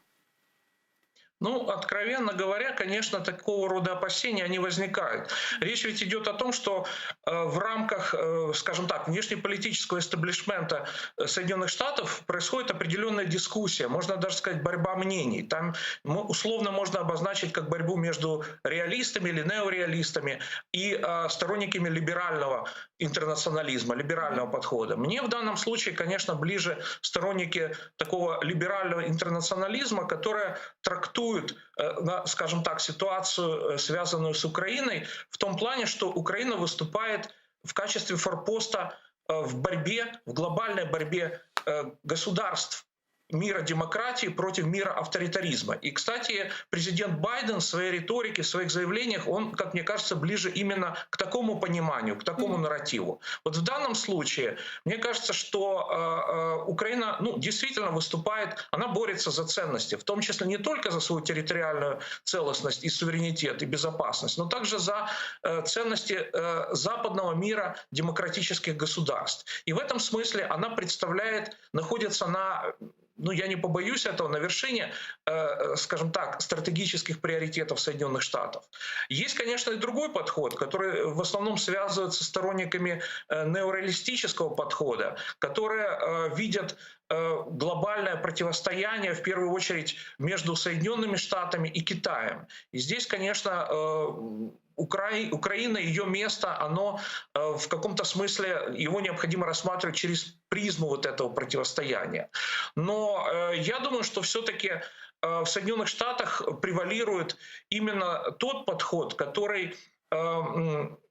Ну, откровенно говоря, конечно, такого рода опасения, они возникают. Речь ведь идет о том, что э, в рамках, э, скажем так, внешнеполитического эстаблишмента э, Соединенных Штатов происходит определенная дискуссия, можно даже сказать борьба мнений. Там условно можно обозначить как борьбу между реалистами или неореалистами и сторонниками либерального интернационализма, либерального подхода. Мне в данном случае, конечно, ближе сторонники такого либерального интернационализма, которые трактуют, э, скажем так, ситуацию, э, связанную с Украиной, в том плане, что Украина выступает в качестве форпоста э, в борьбе, в глобальной борьбе государств мира демократии против мира авторитаризма. И, кстати, президент Байден в своей риторике, в своих заявлениях, он, как мне кажется, ближе именно к такому пониманию, к такому нарративу. Вот в данном случае, мне кажется, что э, э, Украина ну, действительно выступает, она борется за ценности, в том числе не только за свою территориальную целостность и суверенитет и безопасность, но также за э, ценности западного мира демократических государств. И в этом смысле она представляет, находится на ну я не побоюсь этого, на вершине, э, э, скажем так, стратегических приоритетов Соединенных Штатов. Есть, конечно, и другой подход, который в основном связывается с сторонниками э, неореалистического подхода, которые видят глобальное противостояние, в первую очередь, между Соединенными Штатами и Китаем. И здесь, конечно, Укра... Украина, ее место, оно э, в каком-то смысле, его необходимо рассматривать через призму вот этого противостояния. Но э, я думаю, что все-таки э, в Соединенных Штатах превалирует именно тот подход, который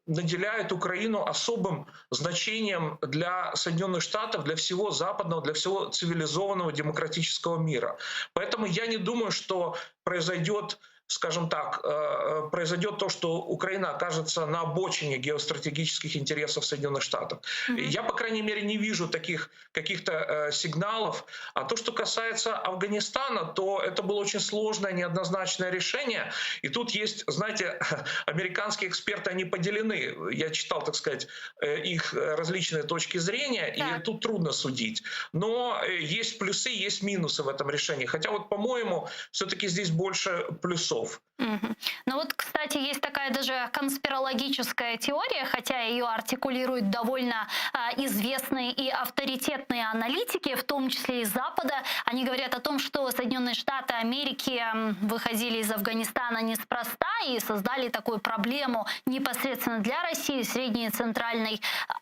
наделяет Украину особым значением для Соединенных Штатов, для всего западного, для всего цивилизованного демократического мира. Поэтому я не думаю, что произойдет скажем так, э, э, произойдет то, что Украина окажется на обочине геостратегических интересов Соединенных Штатов. Mm-hmm. Я, по крайней мере, не вижу таких каких-то э, сигналов. А то, что касается Афганистана, то это было очень сложное, неоднозначное решение. И тут есть, знаете, американские эксперты, они поделены. Я читал, так сказать, их различные точки зрения, и тут трудно судить. Но есть плюсы, есть минусы в этом решении. Хотя вот, по-моему, все-таки здесь больше плюсов. Угу. Ну вот, кстати, есть такая даже конспирологическая теория, хотя ее артикулируют довольно э, известные и авторитетные аналитики, в том числе из Запада. Они говорят о том, что Соединенные Штаты Америки выходили из Афганистана неспроста и создали такую проблему непосредственно для России, Средней и Центральной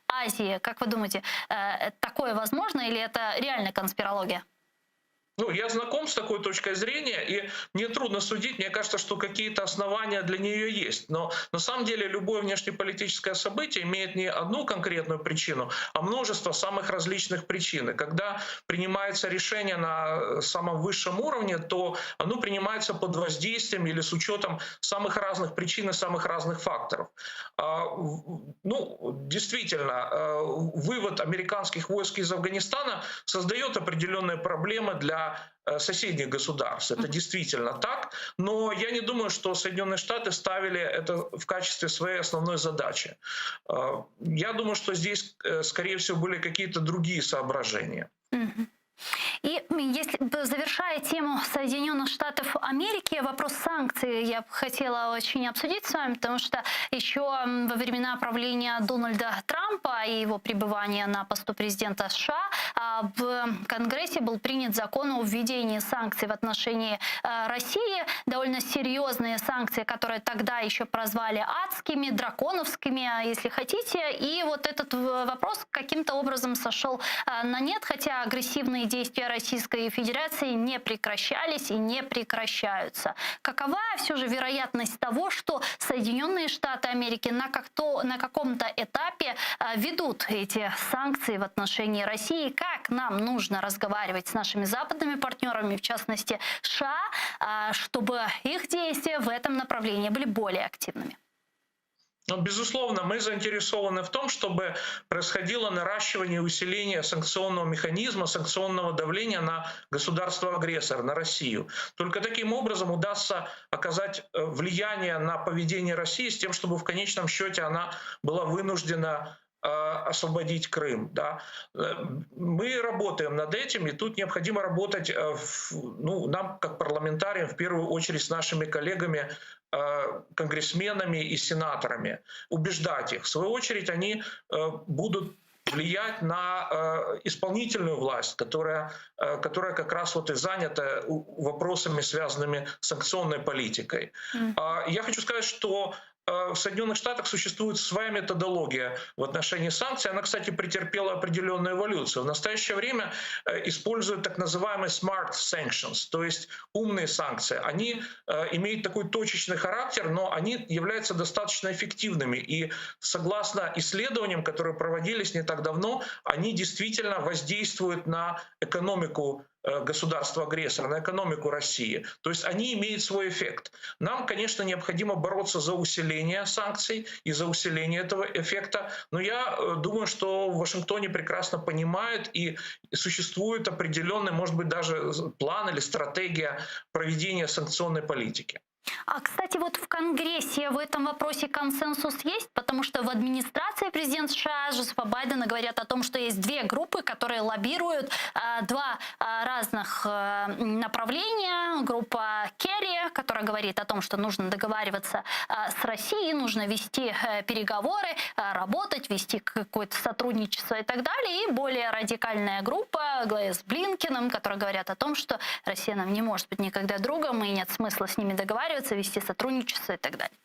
Азии. Как вы думаете, э, такое возможно или это реально конспирология? Ну, я знаком с такой точкой зрения, и мне трудно судить. Мне кажется, что какие-то основания для нее есть. Но на самом деле любое внешнеполитическое событие имеет не одну конкретную причину, а множество самых различных причин. И когда принимается решение на самом высшем уровне, то оно принимается под воздействием или с учетом самых разных причин и самых разных факторов. Ну, действительно, вывод американских войск из Афганистана создает определенные проблемы для соседних государств. Это действительно так, но я не думаю, что Соединенные Штаты ставили это в качестве своей основной задачи. Я думаю, что здесь, скорее всего, были какие-то другие соображения. И если, завершая тему Соединенных Штатов Америки, вопрос санкций я бы хотела очень обсудить с вами, потому что еще во времена правления Дональда Трампа и его пребывания на посту президента США в Конгрессе был принят закон о введении санкций в отношении России. Довольно серьезные санкции, которые тогда еще прозвали адскими, драконовскими, если хотите. И вот этот вопрос каким-то образом сошел на нет, хотя агрессивные действия Российской Федерации не прекращались и не прекращаются. Какова все же вероятность того, что Соединенные Штаты Америки на, как-то, на каком-то этапе ведут эти санкции в отношении России? Как нам нужно разговаривать с нашими западными партнерами, в частности США, чтобы их действия в этом направлении были более активными? Но, безусловно, мы заинтересованы в том, чтобы происходило наращивание и усиление санкционного механизма, санкционного давления на государство-агрессор, на Россию. Только таким образом удастся оказать влияние на поведение России с тем, чтобы в конечном счете она была вынуждена освободить Крым. Да. Мы работаем над этим, и тут необходимо работать, ну, нам, как парламентариям, в первую очередь с нашими коллегами, конгрессменами и сенаторами, убеждать их. В свою очередь они будут влиять на исполнительную власть, которая, которая как раз вот и занята вопросами, связанными с санкционной политикой. Я хочу сказать, что в Соединенных Штатах существует своя методология в отношении санкций. Она, кстати, претерпела определенную эволюцию. В настоящее время используют так называемые smart sanctions, то есть умные санкции. Они имеют такой точечный характер, но они являются достаточно эффективными. И согласно исследованиям, которые проводились не так давно, они действительно воздействуют на экономику государства-агрессора, на экономику России. То есть они имеют свой эффект. Нам, конечно, необходимо бороться за усиление санкций и за усиление этого эффекта, но я думаю, что в Вашингтоне прекрасно понимают и существует определенный, может быть, даже план или стратегия проведения санкционной политики. А, кстати, вот в Конгрессе в этом вопросе консенсус есть, потому что в администрации президента США Джозефа Байдена говорят о том, что есть две группы, которые лоббируют два разных направления. Группа Керри, которая говорит о том, что нужно договариваться с Россией, нужно вести переговоры, работать, вести какое-то сотрудничество и так далее. И более радикальная группа с Блинкиным, которая говорят о том, что Россия нам не может быть никогда другом и нет смысла с ними договариваться, вести сотрудничество и так далее.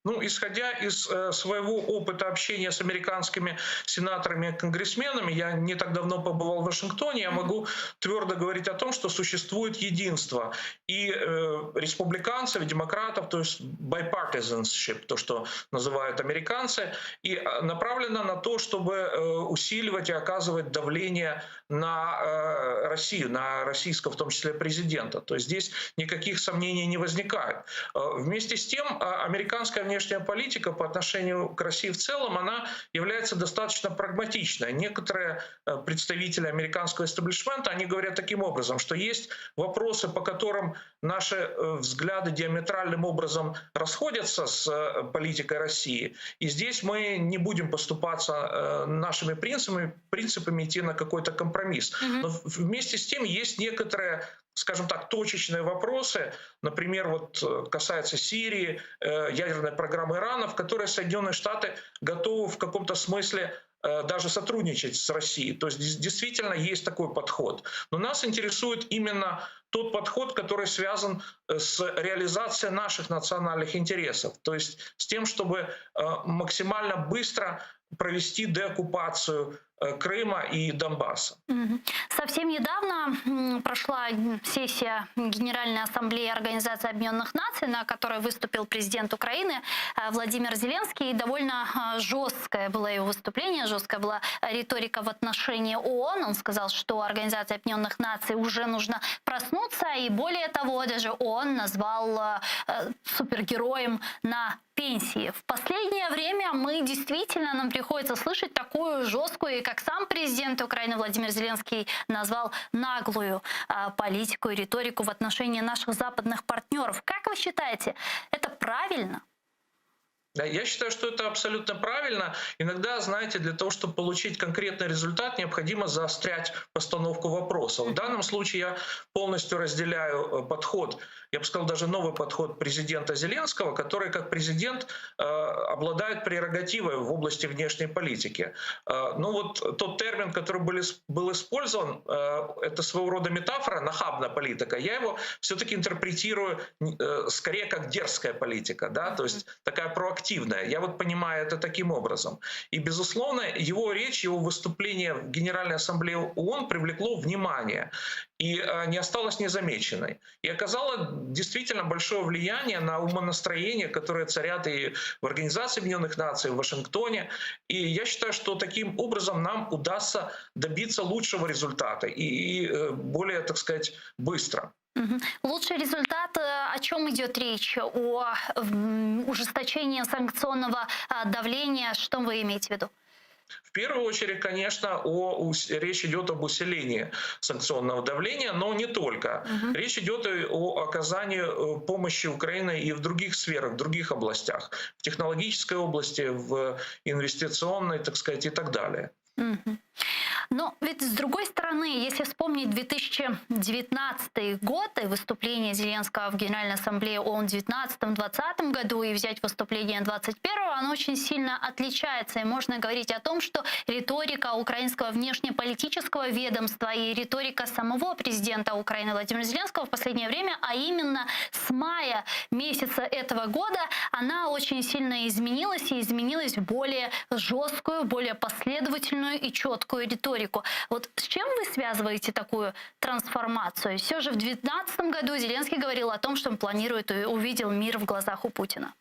Ну, исходя из своего опыта общения с американскими сенаторами и конгрессменами, я не так давно побывал в Вашингтоне, я могу твердо говорить о том, что существует единство и республиканцев, и демократов, то есть bipartisanship, то, что называют американцы, и направлено на то, чтобы усиливать и оказывать давление на Россию, на российского, в том числе, президента. То есть здесь никаких сомнений не возникает. Вместе с тем, американская внешняя политика по отношению к России в целом, она является достаточно прагматичной. Некоторые представители американского истеблишмента, они говорят таким образом, что есть вопросы, по которым наши взгляды диаметральным образом расходятся с политикой России, и здесь мы не будем поступаться нашими принципами, принципами идти на какой-то компромисс. Но вместе с тем есть некоторые, скажем так, точечные вопросы, например, вот касается Сирии, ядерной программы Ирана, в которой Соединенные Штаты готовы в каком-то смысле даже сотрудничать с Россией. То есть действительно есть такой подход. Но нас интересует именно тот подход, который связан с реализацией наших национальных интересов. То есть с тем, чтобы максимально быстро провести деоккупацию. Крыма и Донбасса. Совсем недавно прошла сессия Генеральной Ассамблеи Организации Объединенных Наций, на которой выступил президент Украины э, Владимир Зеленский. И довольно э, жесткое было его выступление, жесткая была риторика в отношении ООН. Он сказал, что Организация Объединенных Наций уже нужно проснуться. И более того, даже ООН назвал э, супергероем на пенсии. В последнее время мы действительно, нам приходится слышать такую жесткую, и как сам президент Украины Владимир Зеленский назвал, наглую а, политику и риторику в отношении наших западных партнеров. Как вы считаете, это правильно? Да, я считаю, что это абсолютно правильно. Иногда, знаете, для того, чтобы получить конкретный результат, необходимо заострять постановку вопроса. В данном случае я полностью разделяю э, подход, я бы сказал, даже новый подход президента Зеленского, который как президент э, обладает прерогативой в области внешней политики. Э, ну вот тот термин, который был, был использован, э, это своего рода метафора, нахабная политика. Я его все-таки интерпретирую э, скорее как дерзкая политика, да, то есть такая проактивная активная. Я вот понимаю это таким образом. И, безусловно, его речь, его выступление в Генеральной Ассамблее ООН привлекло внимание и э, не осталось незамеченной. И оказало действительно большое влияние на умонастроение, которое царят и в Организации Объединенных Наций, и в Вашингтоне. И я считаю, что таким образом нам удастся добиться лучшего результата и, и э, более, так сказать, быстро. Лучший результат, э, о чем идет речь? О ужесточении санкционного э, давления? Что вы имеете в виду? В первую очередь, конечно, о, речь идет об усилении санкционного давления, но не только. Угу. Речь идет и о оказании э, помощи Украине и в других сферах, в других областях, в технологической области, в инвестиционной, так сказать, и так далее. Угу. Но ведь с другой стороны, если вспомнить 2019 год и выступление Зеленского в Генеральной Ассамблее ООН в 2019-2020 году и взять выступление 2021, оно очень сильно отличается. И можно говорить о том, что риторика украинского внешнеполитического ведомства и риторика самого президента Украины Владимира Зеленского в последнее время, а именно с мая месяца этого года, она очень сильно изменилась и изменилась в более жесткую, более последовательную и четкую риторику. Вот с чем вы связываете такую трансформацию? Все же в 2019 году Зеленский говорил о том, что он планирует и увидел мир в глазах у Путина.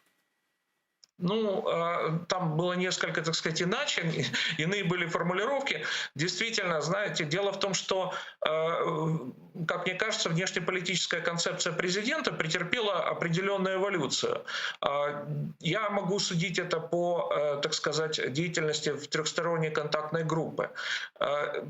Ну, а, там было несколько, так сказать, иначе, иные были формулировки. Действительно, знаете, дело в том, что, а, как мне кажется, внешнеполитическая концепция президента претерпела определенную эволюцию. А, я могу судить это по, э, так сказать, деятельности в трехсторонней контактной группы.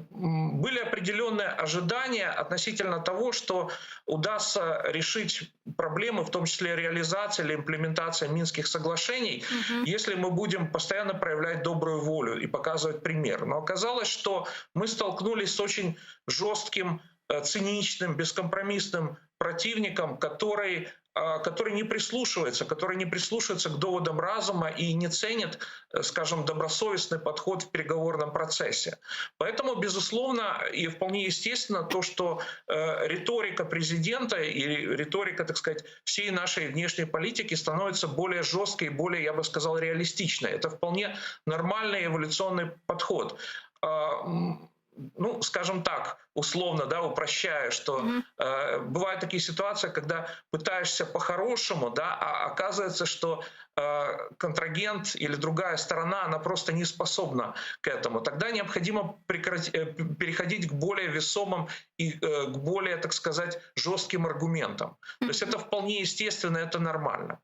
Были определенные ожидания относительно того, что удастся решить проблемы, в том числе реализация или имплементация Минских соглашений, угу. если мы будем постоянно проявлять добрую волю и показывать пример. Но оказалось, что мы столкнулись с очень жестким, э, циничным, бескомпромиссным противником, который а, который не прислушивается, который не прислушивается к доводам разума и не ценит, э, скажем, добросовестный подход в переговорном процессе. Поэтому, безусловно, и вполне естественно то, что э, риторика президента и риторика, так сказать, всей нашей внешней политики становится более жесткой и более, я бы сказал, реалистичной. Это вполне нормальный эволюционный подход а, ну, скажем так, условно, да, упрощая, что mm-hmm. э, бывают такие ситуации, когда пытаешься по-хорошему, да, а оказывается, что э, контрагент или другая сторона, она просто не способна к этому. Тогда необходимо прекрати, э, переходить к более весомым и э, к более, так сказать, жестким аргументам. Mm-hmm. То есть это вполне естественно, это нормально.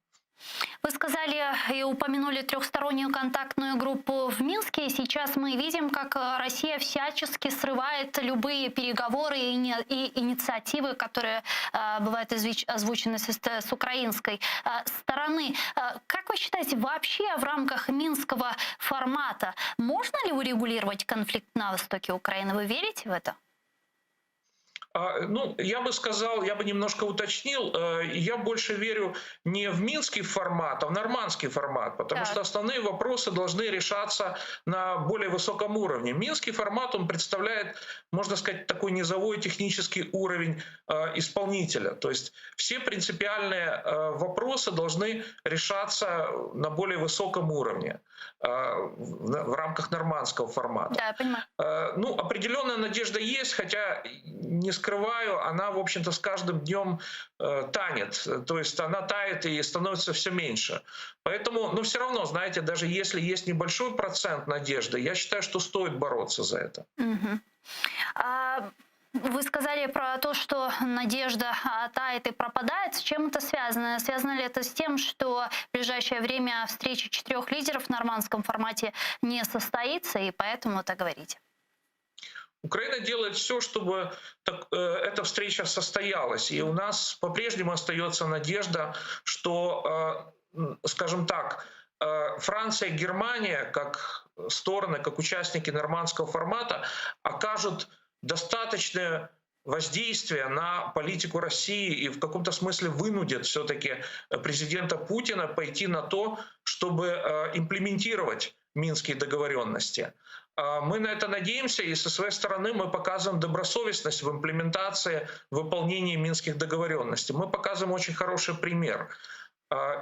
Вы сказали и упомянули трехстороннюю контактную группу в Минске. Сейчас мы видим, как э, Россия всячески срывает любые переговоры и, не, и инициативы, которые э, бывают озвучены с, с украинской э, стороны. Э, как вы считаете, вообще в рамках минского формата можно ли урегулировать конфликт на востоке Украины? Вы верите в это? А, ну, я бы сказал, я бы немножко уточнил, э, я больше верю не в минский формат, а в нормандский формат, потому что основные вопросы должны решаться на более высоком уровне. Минский формат, он представляет, можно сказать, такой низовой технический уровень э, исполнителя. То есть все принципиальные э, вопросы должны решаться на более высоком уровне в рамках нормандского формата. Да, я понимаю. Ну, определенная надежда есть, хотя не скрываю, она, в общем-то, с каждым днем э, танет. То есть она тает и становится все меньше. Поэтому, но все равно, знаете, даже если есть небольшой процент надежды, я считаю, что стоит бороться за это. Угу. А... Вы сказали про то, что надежда а, тает и пропадает. С чем это связано? Связано ли это с тем, что в ближайшее время встреча четырех лидеров в нормандском формате не состоится, и поэтому это говорите? Украина делает все, чтобы так, э, эта встреча состоялась. И у нас по-прежнему остается надежда, что, э, скажем так, э, Франция и Германия, как стороны, как участники нормандского формата, окажут достаточное воздействие на политику России и в каком-то смысле вынудят все-таки президента Путина пойти на то, чтобы имплементировать Минские договоренности. Мы на это надеемся, и со своей стороны мы показываем добросовестность в имплементации, выполнении Минских договоренностей. Мы показываем очень хороший пример.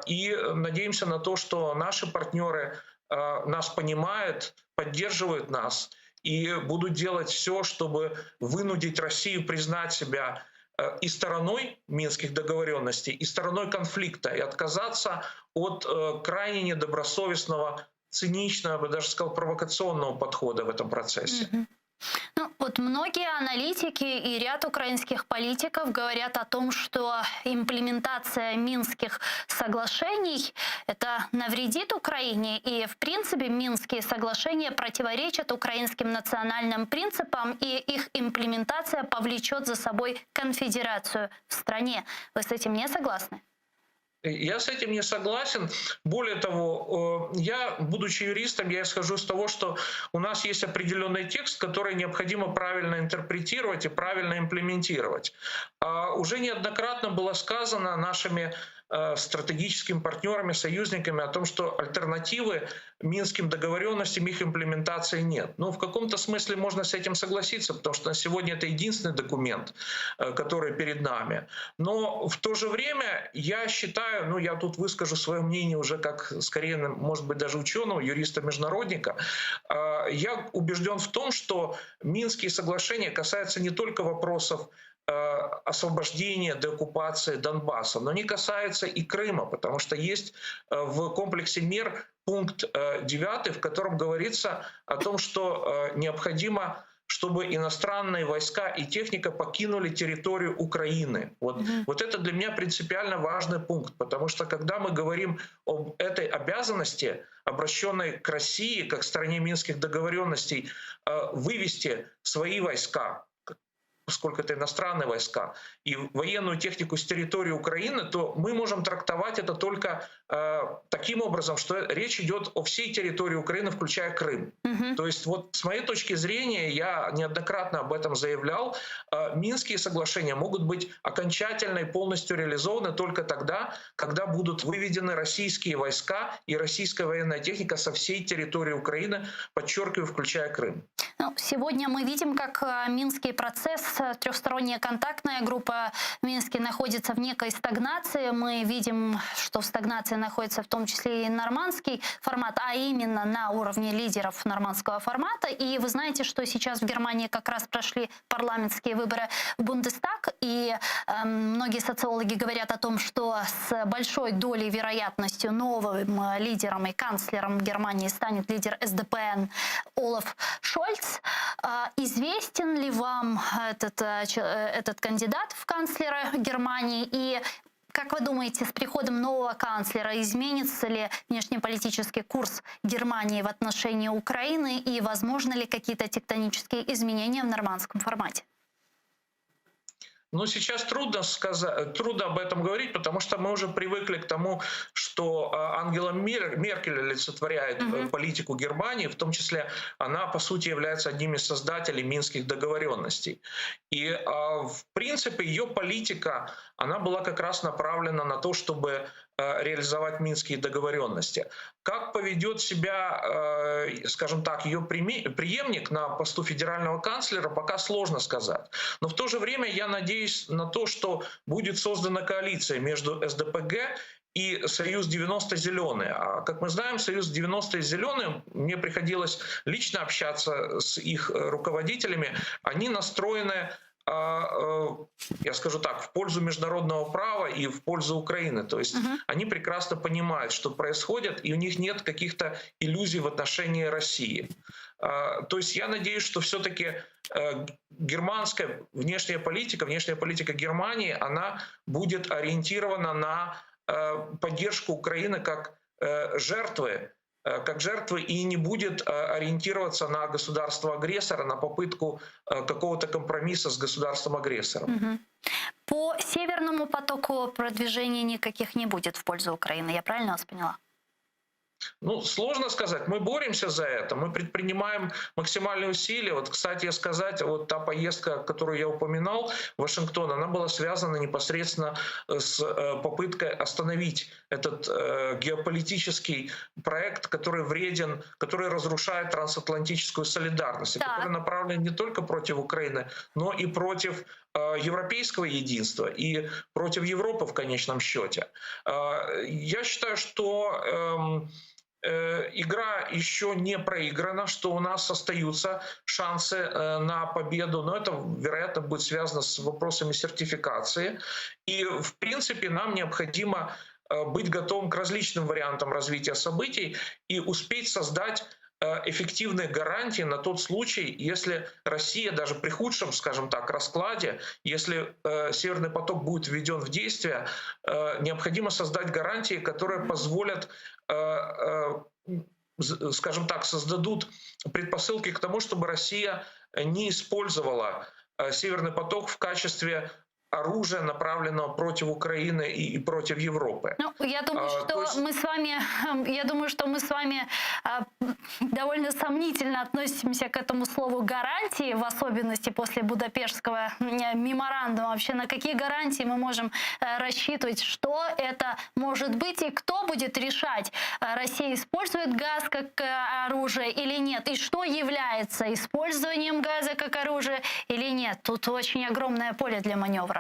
И надеемся на то, что наши партнеры нас понимают, поддерживают нас и будут делать все, чтобы вынудить Россию признать себя и стороной Минских договоренностей, и стороной конфликта, и отказаться от крайне недобросовестного, циничного, я бы даже сказал, провокационного подхода в этом процессе. Mm-hmm. Ну, вот многие аналитики и ряд украинских политиков говорят о том, что имплементация Минских соглашений это навредит Украине, и в принципе Минские соглашения противоречат украинским национальным принципам, и их имплементация повлечет за собой конфедерацию в стране. Вы с этим не согласны? Я с этим не согласен. Более того, э, я, будучи юристом, я исхожу из того, что у нас есть определенный текст, который необходимо правильно интерпретировать и правильно имплементировать. А уже неоднократно было сказано нашими э, стратегическими партнерами, союзниками о том, что альтернативы Минским договоренностям, их имплементации нет. Ну, в каком-то смысле можно с этим согласиться, потому что на сегодня это единственный документ, э, который перед нами. Но в то же время я считаю, ну, я тут выскажу свое мнение уже как, скорее, может быть, даже ученого, юриста-международника, э, я убежден в том, что Минские соглашения касаются не только вопросов освобождения, деоккупации Донбасса, но они касаются и Крыма, потому что есть в комплексе мер пункт 9, в котором говорится о том, что необходимо, чтобы иностранные войска и техника покинули территорию Украины. Вот, mm-hmm. вот это для меня принципиально важный пункт, потому что когда мы говорим об этой обязанности, обращенной к России, как стране Минских договоренностей, вывести свои войска, поскольку это иностранные войска, и военную технику с территории Украины, то мы можем трактовать это только э, таким образом, что речь идет о всей территории Украины, включая Крым. Угу. То есть вот с моей точки зрения, я неоднократно об этом заявлял, э, Минские соглашения могут быть окончательно и полностью реализованы только тогда, когда будут выведены российские войска и российская военная техника со всей территории Украины, подчеркиваю, включая Крым. Ну, сегодня мы видим, как Минский процесс, трехсторонняя контактная группа в Минске находится в некой стагнации. Мы видим, что в стагнации находится в том числе и нормандский формат, а именно на уровне лидеров нормандского формата. И вы знаете, что сейчас в Германии как раз прошли парламентские выборы в Бундестаг, и э, многие социологи говорят о том, что с большой долей вероятностью новым лидером и канцлером Германии станет лидер СДПН Олаф Шольц. Известен ли вам этот, этот кандидат в канцлеры Германии? И как вы думаете, с приходом нового канцлера изменится ли внешнеполитический курс Германии в отношении Украины и возможны ли какие-то тектонические изменения в нормандском формате? Ну, сейчас трудно сказать, трудно об этом говорить, потому что мы уже привыкли к тому, что а, Ангела Меркель олицетворяет угу. политику Германии, в том числе она, по сути, является одним из создателей Минских договоренностей. И, а, в принципе, ее политика, она была как раз направлена на то, чтобы э, реализовать минские договоренности. Как поведет себя, э, скажем так, ее преемник на посту федерального канцлера, пока сложно сказать. Но в то же время я надеюсь на то, что будет создана коалиция между СДПГ и Союз 90 зеленые. А как мы знаем, Союз 90 зеленые, мне приходилось лично общаться с их руководителями, они настроены а, э, я скажу так, в пользу международного права и в пользу Украины. То есть угу. они прекрасно понимают, что происходит, и у них нет каких-то иллюзий в отношении России. А, то есть я надеюсь, что все-таки э, германская внешняя политика, внешняя политика Германии, она будет ориентирована на э, поддержку Украины как жертвы Э, как жертвы и не будет э, ориентироваться на государство-агрессора, на попытку э, какого-то компромисса с государством-агрессором. Угу. По Северному потоку продвижений никаких не будет в пользу Украины, я правильно вас поняла? Ну, сложно сказать. Мы боремся за это, мы предпринимаем максимальные усилия. Вот, кстати, сказать, вот та поездка, которую я упоминал, в Вашингтон, она была связана непосредственно с э, попыткой остановить этот э, геополитический проект, который вреден, который разрушает трансатлантическую солидарность, так. который направлен не только против Украины, но и против э, европейского единства и против Европы в конечном счете. Я считаю, что эм, Э, игра еще не проиграна, что у нас остаются шансы э, на победу, но это, вероятно, будет связано с вопросами сертификации. И, в принципе, нам необходимо э, быть готовым к различным вариантам развития событий и успеть создать эффективные гарантии на тот случай, если Россия даже при худшем, скажем так, раскладе, если Северный поток будет введен в действие, необходимо создать гарантии, которые позволят Э, э, скажем так, создадут предпосылки к тому, чтобы Россия не использовала э, Северный поток в качестве оружия, направленного против Украины и, и против Европы. Ну, я думаю, а, что есть... мы с вами, я думаю, что мы с вами а, довольно сомнительно относимся к этому слову гарантии, в особенности после Будапештского меморандума. Вообще, на какие гарантии мы можем э, рассчитывать, что это может быть и кто будет решать, э, Россия использует газ как э, оружие или нет, и что является использованием газа как оружия или нет. Тут очень огромное поле для маневра.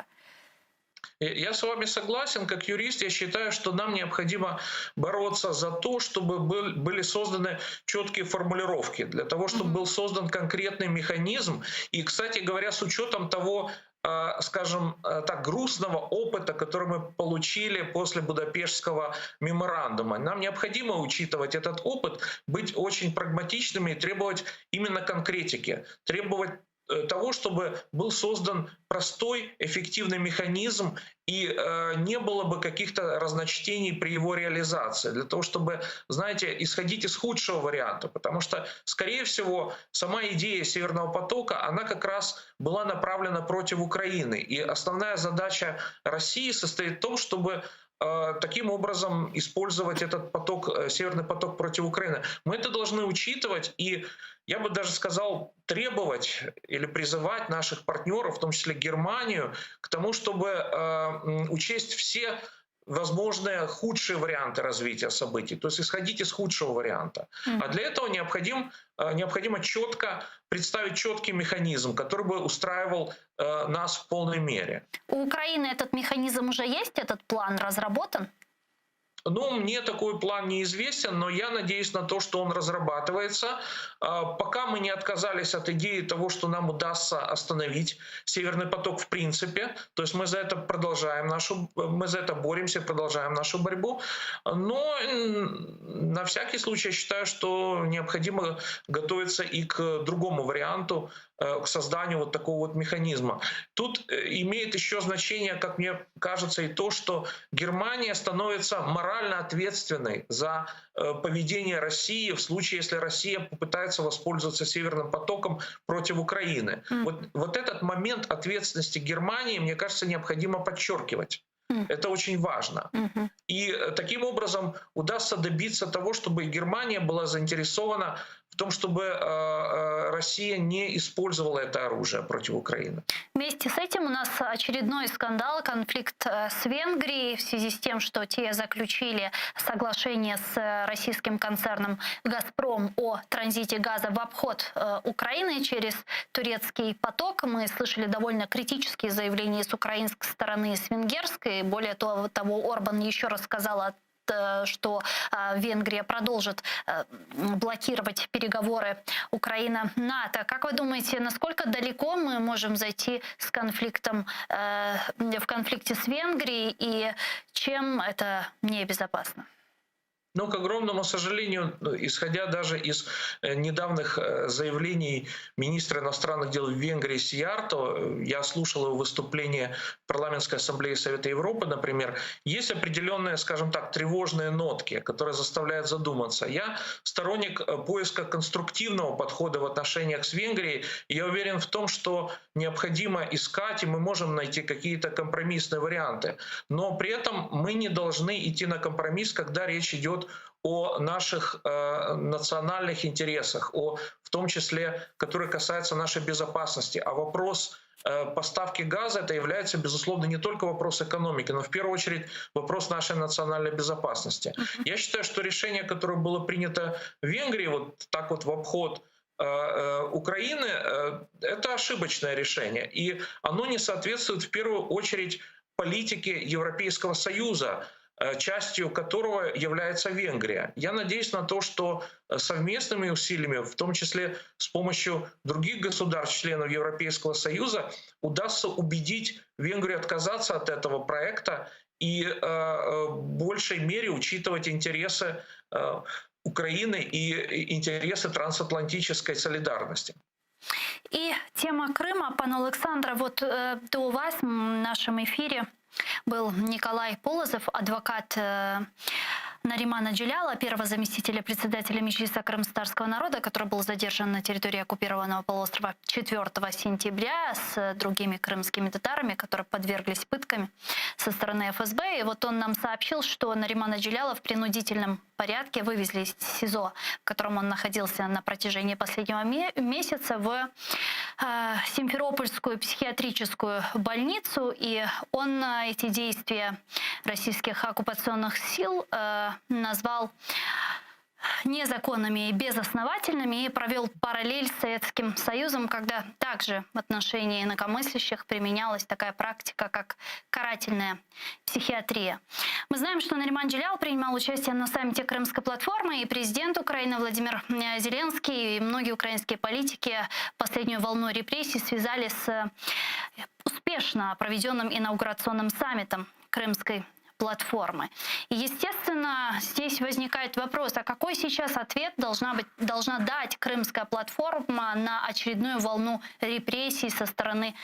Я с вами согласен, как юрист, я считаю, что нам необходимо бороться за то, чтобы был, были созданы четкие формулировки, для того, чтобы был создан конкретный механизм. И, кстати говоря, с учетом того, э, скажем э, так, грустного опыта, который мы получили после Будапештского меморандума. Нам необходимо учитывать этот опыт, быть очень прагматичными и требовать именно конкретики, требовать Э, того, чтобы был создан простой, эффективный механизм и э, не было бы каких-то разночтений при его реализации, для того, чтобы, знаете, исходить из худшего варианта, потому что, скорее всего, сама идея Северного потока, она как раз была направлена против Украины. И основная задача России состоит в том, чтобы э, таким образом использовать этот поток, э, Северный поток против Украины. Мы это должны учитывать и я бы даже сказал, требовать или призывать наших партнеров, в том числе Германию, к тому, чтобы э, учесть все возможные худшие варианты развития событий, то есть исходить из худшего варианта. Mm. А для этого необходим, э, необходимо четко представить четкий механизм, который бы устраивал э, нас в полной мере. У Украины этот механизм уже есть, этот план разработан? Ну, мне такой план неизвестен, но я надеюсь на то, что он разрабатывается. А, пока мы не отказались от идеи того, что нам удастся остановить Северный поток в принципе, то есть мы за это продолжаем нашу, мы за это боремся, продолжаем нашу борьбу. Но на всякий случай я считаю, что необходимо готовиться и к другому варианту. э, к созданию вот такого вот механизма. Тут э, имеет еще значение, как мне кажется, и то, что Германия становится морально ответственной за э, поведение России в случае, если Россия попытается воспользоваться Северным потоком против Украины. Mm. Вот, вот этот момент ответственности Германии, мне кажется, необходимо подчеркивать. Это очень важно. И э, таким образом удастся добиться того, чтобы Германия была заинтересована в том, чтобы э, э, Россия не использовала это оружие против Украины. Вместе с этим у нас очередной скандал, конфликт с Венгрией в связи с тем, что те заключили соглашение с российским концерном «Газпром» о транзите газа в обход Украины через турецкий поток. Мы слышали довольно критические заявления с украинской стороны и с венгерской. Более того, Орбан еще раз сказал о э, что э, Венгрия продолжит э, блокировать переговоры Украина-НАТО. Как вы думаете, насколько далеко мы можем зайти с конфликтом, в конфликте с Венгрией и чем это небезопасно? Но, к огромному сожалению, ну, исходя даже из э, недавних э, заявлений министра иностранных дел Венгрии Сиярто, э, я слушал его выступление в Парламентской ассамблее Совета Европы, например, есть определенные, скажем так, тревожные нотки, которые заставляют задуматься. Я сторонник поиска конструктивного подхода в отношениях с Венгрией, и я уверен в том, что необходимо искать, и мы можем найти какие-то компромиссные варианты. Но при этом мы не должны идти на компромисс, когда речь идет о наших э, национальных интересах, о, в том числе, которые касаются нашей безопасности. А вопрос э, поставки газа это является, безусловно, не только вопрос экономики, но в первую очередь вопрос нашей национальной безопасности. Я считаю, что решение, которое было принято в Венгрии, вот так вот в обход э, э, Украины, э, это ошибочное решение. И оно не соответствует в первую очередь политике Европейского Союза, частью которого является Венгрия. Я надеюсь на то, что э, совместными усилиями, в том числе с помощью других государств-членов Европейского Союза, удастся убедить Венгрию отказаться от этого проекта и э, в большей мере учитывать интересы Украины и интересы трансатлантической солидарности. И тема Крыма, пане Александре, вот до вас в нашем эфире был Николай Полозов, адвокат э, Наримана Джеляла, первого заместителя председателя Меджлиса крымскотатарского народа, который был задержан на территории оккупированного полуострова 4 сентября с другими крымскими татарами, которые подверглись пыткам со стороны ФСБ. И вот он нам сообщил, что Наримана Джеляла в принудительном порядке вывезли из СИЗО, в котором он находился на протяжении последнего месяца, в э, Симферопольскую психиатрическую больницу. И он э, эти действия российских оккупационных сил э, назвал незаконными и безосновательными и провел параллель с Советским Союзом, когда также в отношении инакомыслящих применялась такая практика, как карательная психиатрия. Мы знаем, что Нариман Джелял принимал участие на саммите Крымской платформы, и президент Украины Владимир э, Зеленский, и многие украинские политики последнюю волну репрессий связали с э, успешно проведенным инаугурационным саммитом Крымской платформы. И, естественно, здесь возникает вопрос, а какой сейчас ответ должна, быть, должна дать Крымская платформа на очередную волну репрессий со стороны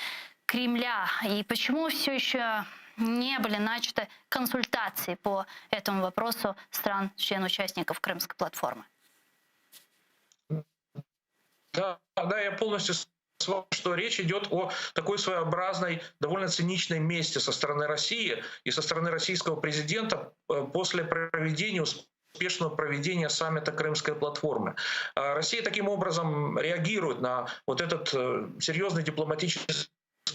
Кремля? И почему все еще не были начаты консультации по этому вопросу стран-член-участников Крымской платформы? Да, да, я полностью что речь идет о такой своеобразной, довольно циничной мести со стороны России и со стороны российского президента э, после проведения успешного проведения саммита Крымской платформы. А Россия таким образом реагирует на вот этот э, серьезный дипломатический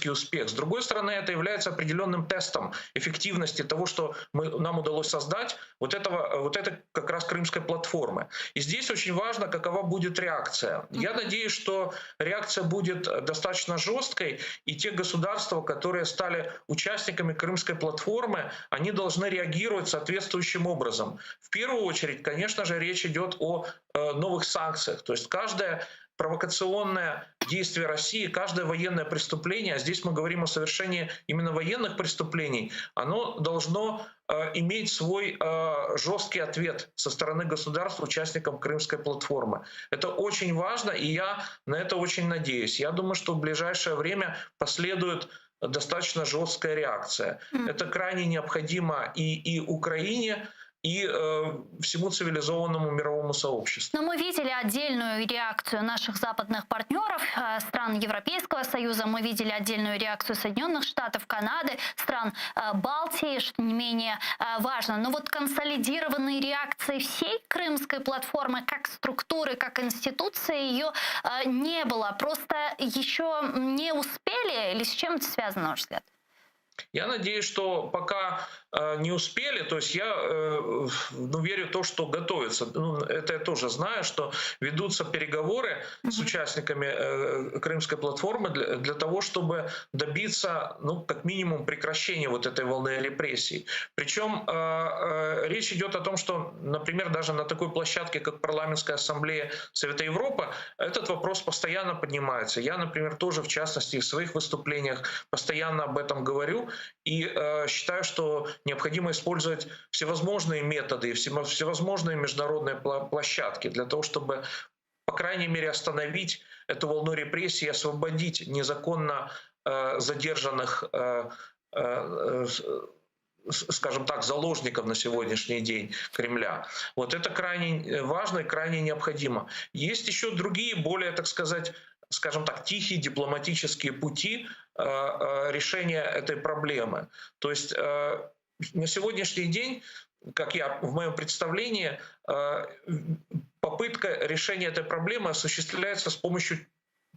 успех. С другой стороны, это является определенным тестом эффективности того, что мы, нам удалось создать, вот, этого, вот это как раз крымской платформы. И здесь очень важно, какова будет реакция. Я надеюсь, что реакция будет достаточно жесткой, и те государства, которые стали участниками крымской платформы, они должны реагировать соответствующим образом. В первую очередь, конечно же, речь идет о э, новых санкциях. То есть каждая провокационное действие России, каждое военное преступление, а здесь мы говорим о совершении именно военных преступлений, оно должно э, иметь свой э, жесткий ответ со стороны государств, участникам Крымской платформы. Это очень важно, и я на это очень надеюсь. Я думаю, что в ближайшее время последует достаточно жесткая реакция. Mm. Это крайне необходимо и, и Украине, и э, всему цивилизованному мировому сообществу. Но мы видели отдельную реакцию наших западных партнеров, э, стран Европейского Союза, мы видели отдельную реакцию Соединенных Штатов, Канады, стран э, Балтии, что не менее э, важно. Но вот консолидированной реакции всей крымской платформы, как структуры, как институции, ее не было. Просто еще не успели или с чем это связано, на ваш взгляд? Я надеюсь, что пока э, не успели, то есть я э, ну, верю в то, что готовится. Ну, это я тоже знаю, что ведутся переговоры mm-hmm. с участниками э, Крымской платформы для, для того, чтобы добиться, ну, как минимум, прекращения вот этой волны репрессий. Причем речь идет о том, что, например, даже на такой площадке, как Парламентская ассамблея Совета Европы, этот вопрос постоянно поднимается. Я, например, тоже, в частности, в своих выступлениях постоянно об этом говорю и э, считаю, что необходимо использовать всевозможные методы и всевозможные международные площадки для того, чтобы по крайней мере, остановить эту волну репрессий и освободить незаконно э, задержанных, э, э, скажем так, заложников на сегодняшний день Кремля. Вот это крайне важно и крайне необходимо. Есть еще другие, более, так сказать, скажем так, тихие дипломатические пути э, э, решения этой проблемы. То есть э, на сегодняшний день, как я в моем представлении, попытка решения этой проблемы осуществляется с помощью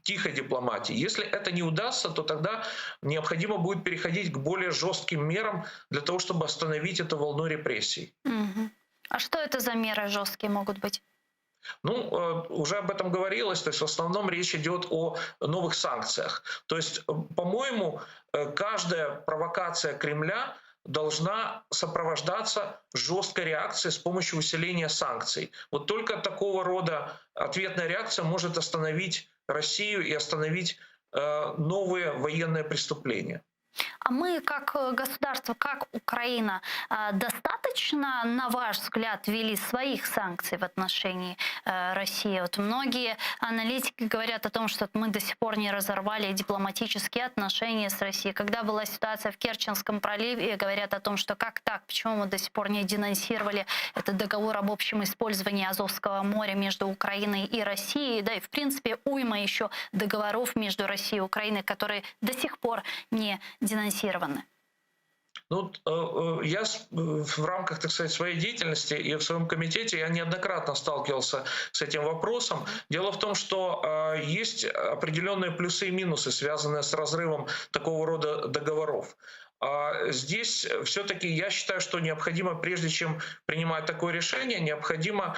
тихой дипломатии. Если это не удастся, то тогда необходимо будет переходить к более жестким мерам для того, чтобы остановить эту волну репрессий. Угу. А что это за меры жесткие могут быть? Ну, э, уже об этом говорилось, то есть в основном речь идет о новых санкциях. То есть, э, по-моему, э, каждая провокация Кремля должна сопровождаться жесткой реакцией с помощью усиления санкций. Вот только такого рода ответная реакция может остановить Россию и остановить новые военные преступления. А мы как э, государство, как Украина, э, достаточно, на ваш взгляд, ввели своих санкций в отношении э, России? Вот многие аналитики говорят о том, что мы до сих пор не разорвали дипломатические отношения с Россией. Когда была ситуация в Керченском проливе, говорят о том, что как так, почему мы до сих пор не денонсировали этот договор об общем использовании Азовского моря между Украиной и Россией. Да и, в принципе, уйма еще договоров между Россией и Украиной, которые до сих пор не денонсированы? Ну, э, э, я в рамках, так сказать, своей деятельности и в своем комитете я неоднократно сталкивался с этим вопросом. Дело в том, что э, есть определенные плюсы и минусы, связанные с разрывом такого рода договоров. А здесь все-таки я считаю, что необходимо, прежде чем принимать такое решение, необходимо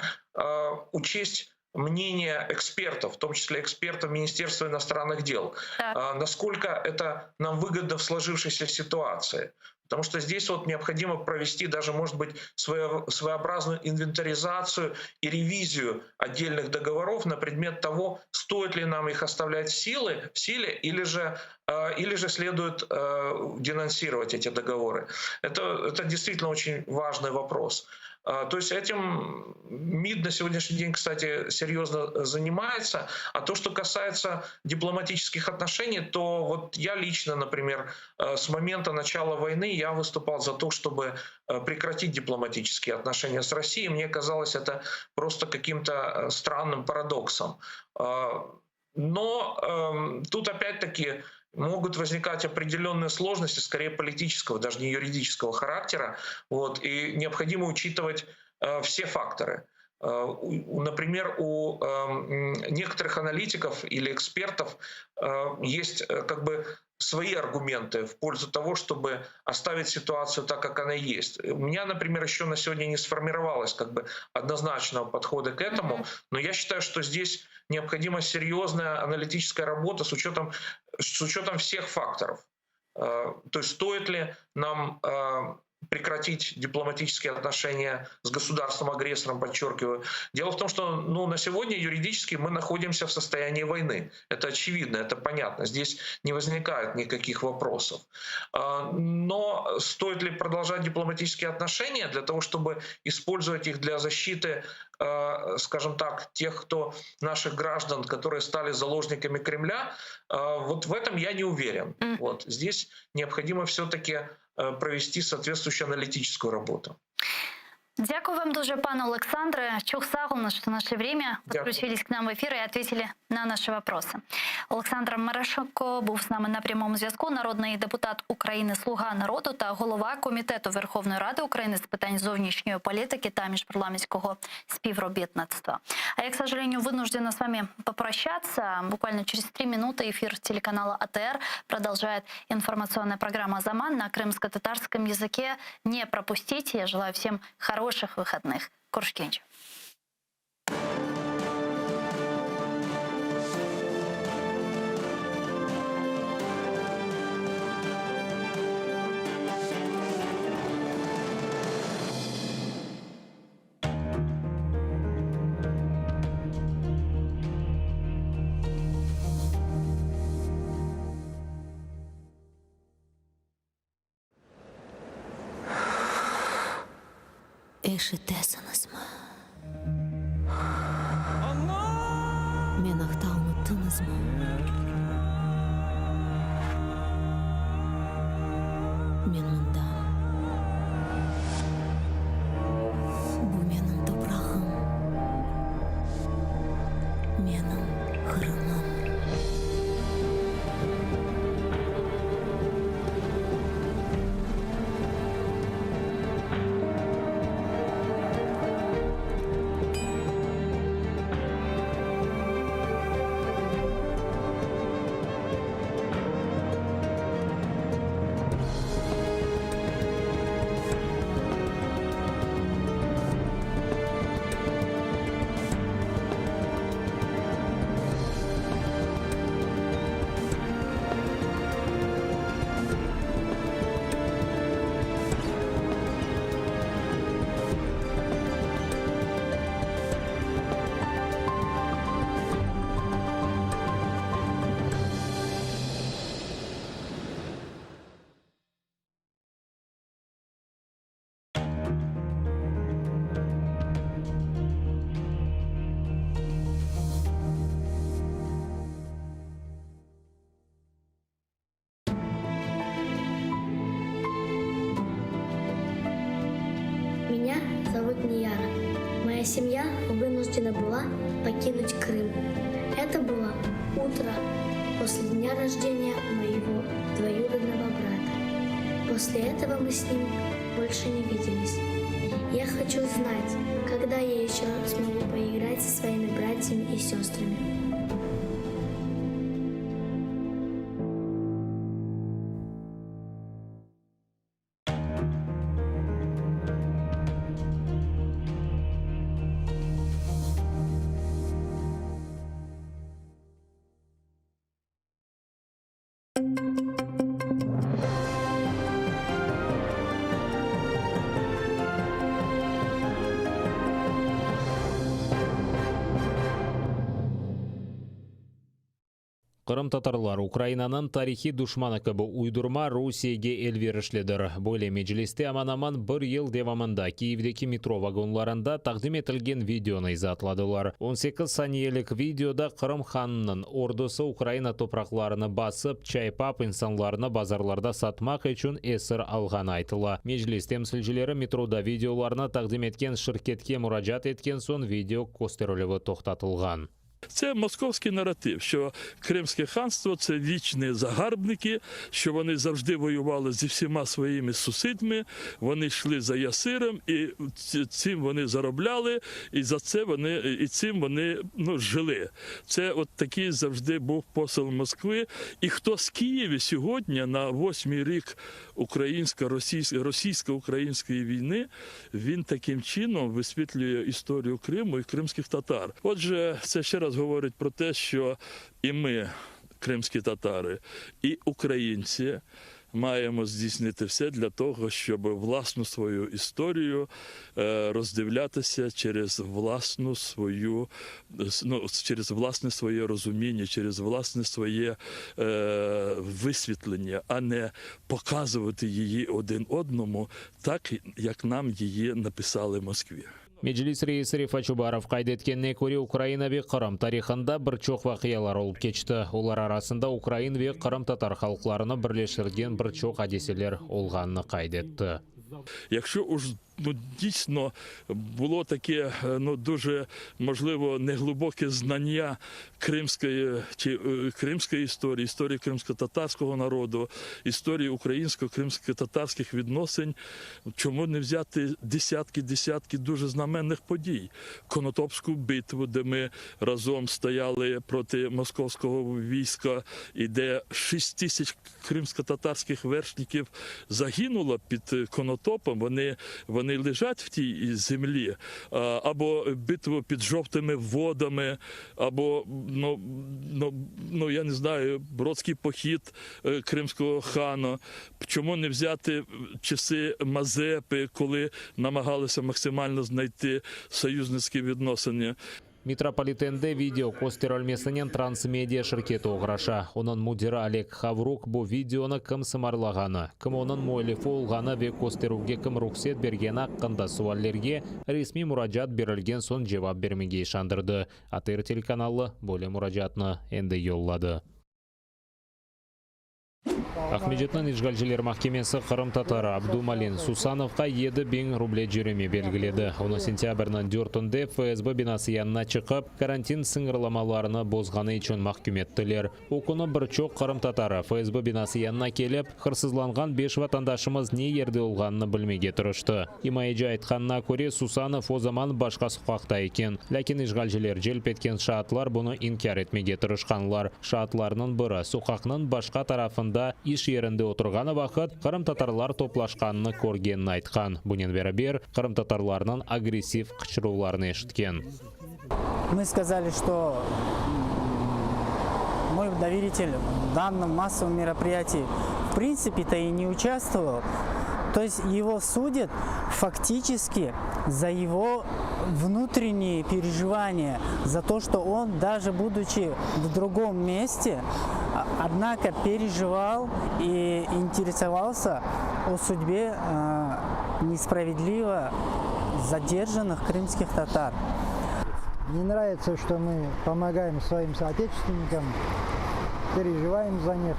учесть мнение экспертов, в том числе экспертов Министерства иностранных дел, так. насколько это нам выгодно в сложившейся ситуации. Потому что здесь вот необходимо провести даже, может быть, своеобразную инвентаризацию и ревизию отдельных договоров на предмет того, стоит ли нам их оставлять в, силы, в силе или же, э, или же следует э, денонсировать эти договоры. Это, это действительно очень важный вопрос. А, то есть этим МИД на сегодняшний день, кстати, серьезно занимается. А то, что касается дипломатических отношений, то вот я лично, например, э, с момента начала войны я выступал за то, чтобы э, прекратить дипломатические отношения с Россией. Мне казалось это просто каким-то э, странным парадоксом. А, но эм, тут опять-таки могут возникать определенные сложности, скорее политического, даже не юридического характера. Вот, и необходимо учитывать э, все факторы. Э, например, у э, некоторых аналитиков или экспертов э, есть э, как бы свои аргументы в пользу того, чтобы оставить ситуацию так, как она есть. У меня, например, еще на сегодня не сформировалось как бы однозначного подхода к этому, но я считаю, что здесь необходима серьезная аналитическая работа с учетом, с учетом всех факторов. Э, то есть стоит ли нам э, прекратить дипломатические отношения с государством-агрессором, подчеркиваю. Дело в том, что ну, на сегодня юридически мы находимся в состоянии войны. Это очевидно, это понятно. Здесь не возникает никаких вопросов. А, но стоит ли продолжать дипломатические отношения для того, чтобы использовать их для защиты, а, скажем так, тех, кто наших граждан, которые стали заложниками Кремля, а, вот в этом я не уверен. Вот здесь необходимо все-таки э, провести соответствующую аналитическую работу. Дякую вам дуже, пане Олександре. Çoq sağ oluñız, что нашли время, подключились к нам в эфир и ответили на наши вопросы. Олександр Мережко був з нами на прямому зв'язку, народний депутат України, Слуга народу та голова Комітету Верховної Ради України з питань зовнішньої політики та міжпарламентського співробітництва. А я, к сожалению, вынуждена с вами попрощаться. Буквально через три минуты эфир телеканала АТР продолжает информационная программа «Заман» на крымско-татарском языке. Не пропустите. Я желаю всем хороших выходных. Körüşkence. Eşitesiñizmi? Men aqta unuttıñızmı? Men mındam. Bu menim toprağım, menim Qırımım. Меня зовут Нияра. Моя семья вынуждена была покинуть Крым. Это было утро после дня рождения моего двоюродного брата. После этого мы с ним больше не виделись. Я хочу знать, когда я еще смогу поиграть со своими братьями и сестрами. Qırımtatarlar Ukrainanıñ tarihiy duşmanı kibi uydurma Rusiyege elverişlidir. Böyle Mecliste aman-aman bir yıl devamında Kiyevdeki metro vagonlarında taqdim etilgen videonı izaatladılar. On sekiz saniyelik videoda Qırım hanınıñ ordusı Ukraina topraqlarını basıp, çaypap, insanlarnı bazarlarda satmaq içün esir alğanı aytıla. Meclis temsilcileri metroda videolarnı taqdim etken şirketke muracaat etken soñ video kösterilüvi toqtatılğan. Це московський наратив, що Кримське ханство це вічні загарбники, що вони завжди воювали зі всіма своїми сусідами, вони йшли за ясиром, і цим вони заробляли, і за це вони і цим вони ну, жили. Це от такий завжди був посил Москви. І хто з Києва сьогодні на восьмий рік російсько-української війни, він таким чином висвітлює історію Криму і кримських татар. Отже, це ще раз говорить про те, що і ми, кримські татари, і українці. Маємо здійснити все для того, щоб власну свою історію е, роздивлятися через власну свою, ну, через власне своє розуміння, через власне своє е, висвітлення, а не показувати її один одному так, як нам її написали в Москві. Meclis reisi Refat Çubarov qayd etkenine köre, Ukraina ve Qırım tarihında bir çoq vaqialar olıp keçti. Olar arasında ukrain ve qırımtatar halqlarını birleştirgen bir çoq adiseler olğanını qayd etti. Якщо уж ну, дійсно було таке е, ну, дуже, можливо, неглибоке знання кримської, чи, е, кримської історії, історії кримсько-татарського народу, історії українсько-кримсько-татарських відносин, чому не взяти десятки-десятки дуже знаменних подій? Конотопську битву, де ми разом стояли проти московського війська, і де 6 тисяч кримсько-татарських вершників загинуло під Конотопом, вони, вони лежать в тій землі, А, або битву під Жовтими Водами, або ну, ну, ну я не знаю, Бродський похід е, кримського хана. Чому не взяти часи Мазепи, коли намагалися максимально знайти союзницькі відносини? Metropolitende video kösterilmesinen Transmedia şirketi oğraşa. Onıñ müdiri Oleg Havruk bu videonı kim sımarlağanı, kim onıñ müellifi olğanı ve kösterüvge kim ruhset bergeni aqqında suallerge resmiy muracaat berilgen soñ cevap bermege işandırdı. ATR telekanalı böyle muracaatnı endi yolladı. Aqmescitniñ işğalciler mahkemesi qırımtatarı Abdumalin Susanovqa 7000 ruble cöreme belgiledi. Onı sentâbrniñ dörtünde FSB binası yanına çıqıp, karantin sıñırlamalarını bozğanı içün mahküm ettiler. O künü bir çoq qırımtatarı FSB binası yanına kelip, hırsızlanğan beş vatandaşımız ne yerde olğanını bilmege tırıştı. İmayeci aytqanına köre, Susanov o zaman başqa soqaqta eken. Lâkin işğalciler celp etken şaatlar bunı inkâr etmege tırışqanlar. Şaatlarnıñ biri, soqaqnıñ başqa tarafında iş yerinde oturğanı vaqıt, qırımtatarlar toplaşqanını körgenini aytqan. Bunen beraber, qırımtatarlarnıñ agressiv qıçıruvlarını eşitken. Мы сказали, что мой доверитель в данном массовом мероприятии в принципе-то и не участвовал. То есть его судят фактически за его внутренние переживания, за то, что он, даже будучи в другом месте, однако переживал и интересовался о судьбе э, несправедливо задержанных крымских татар. Не нравится, что мы помогаем своим соотечественникам, переживаем за них.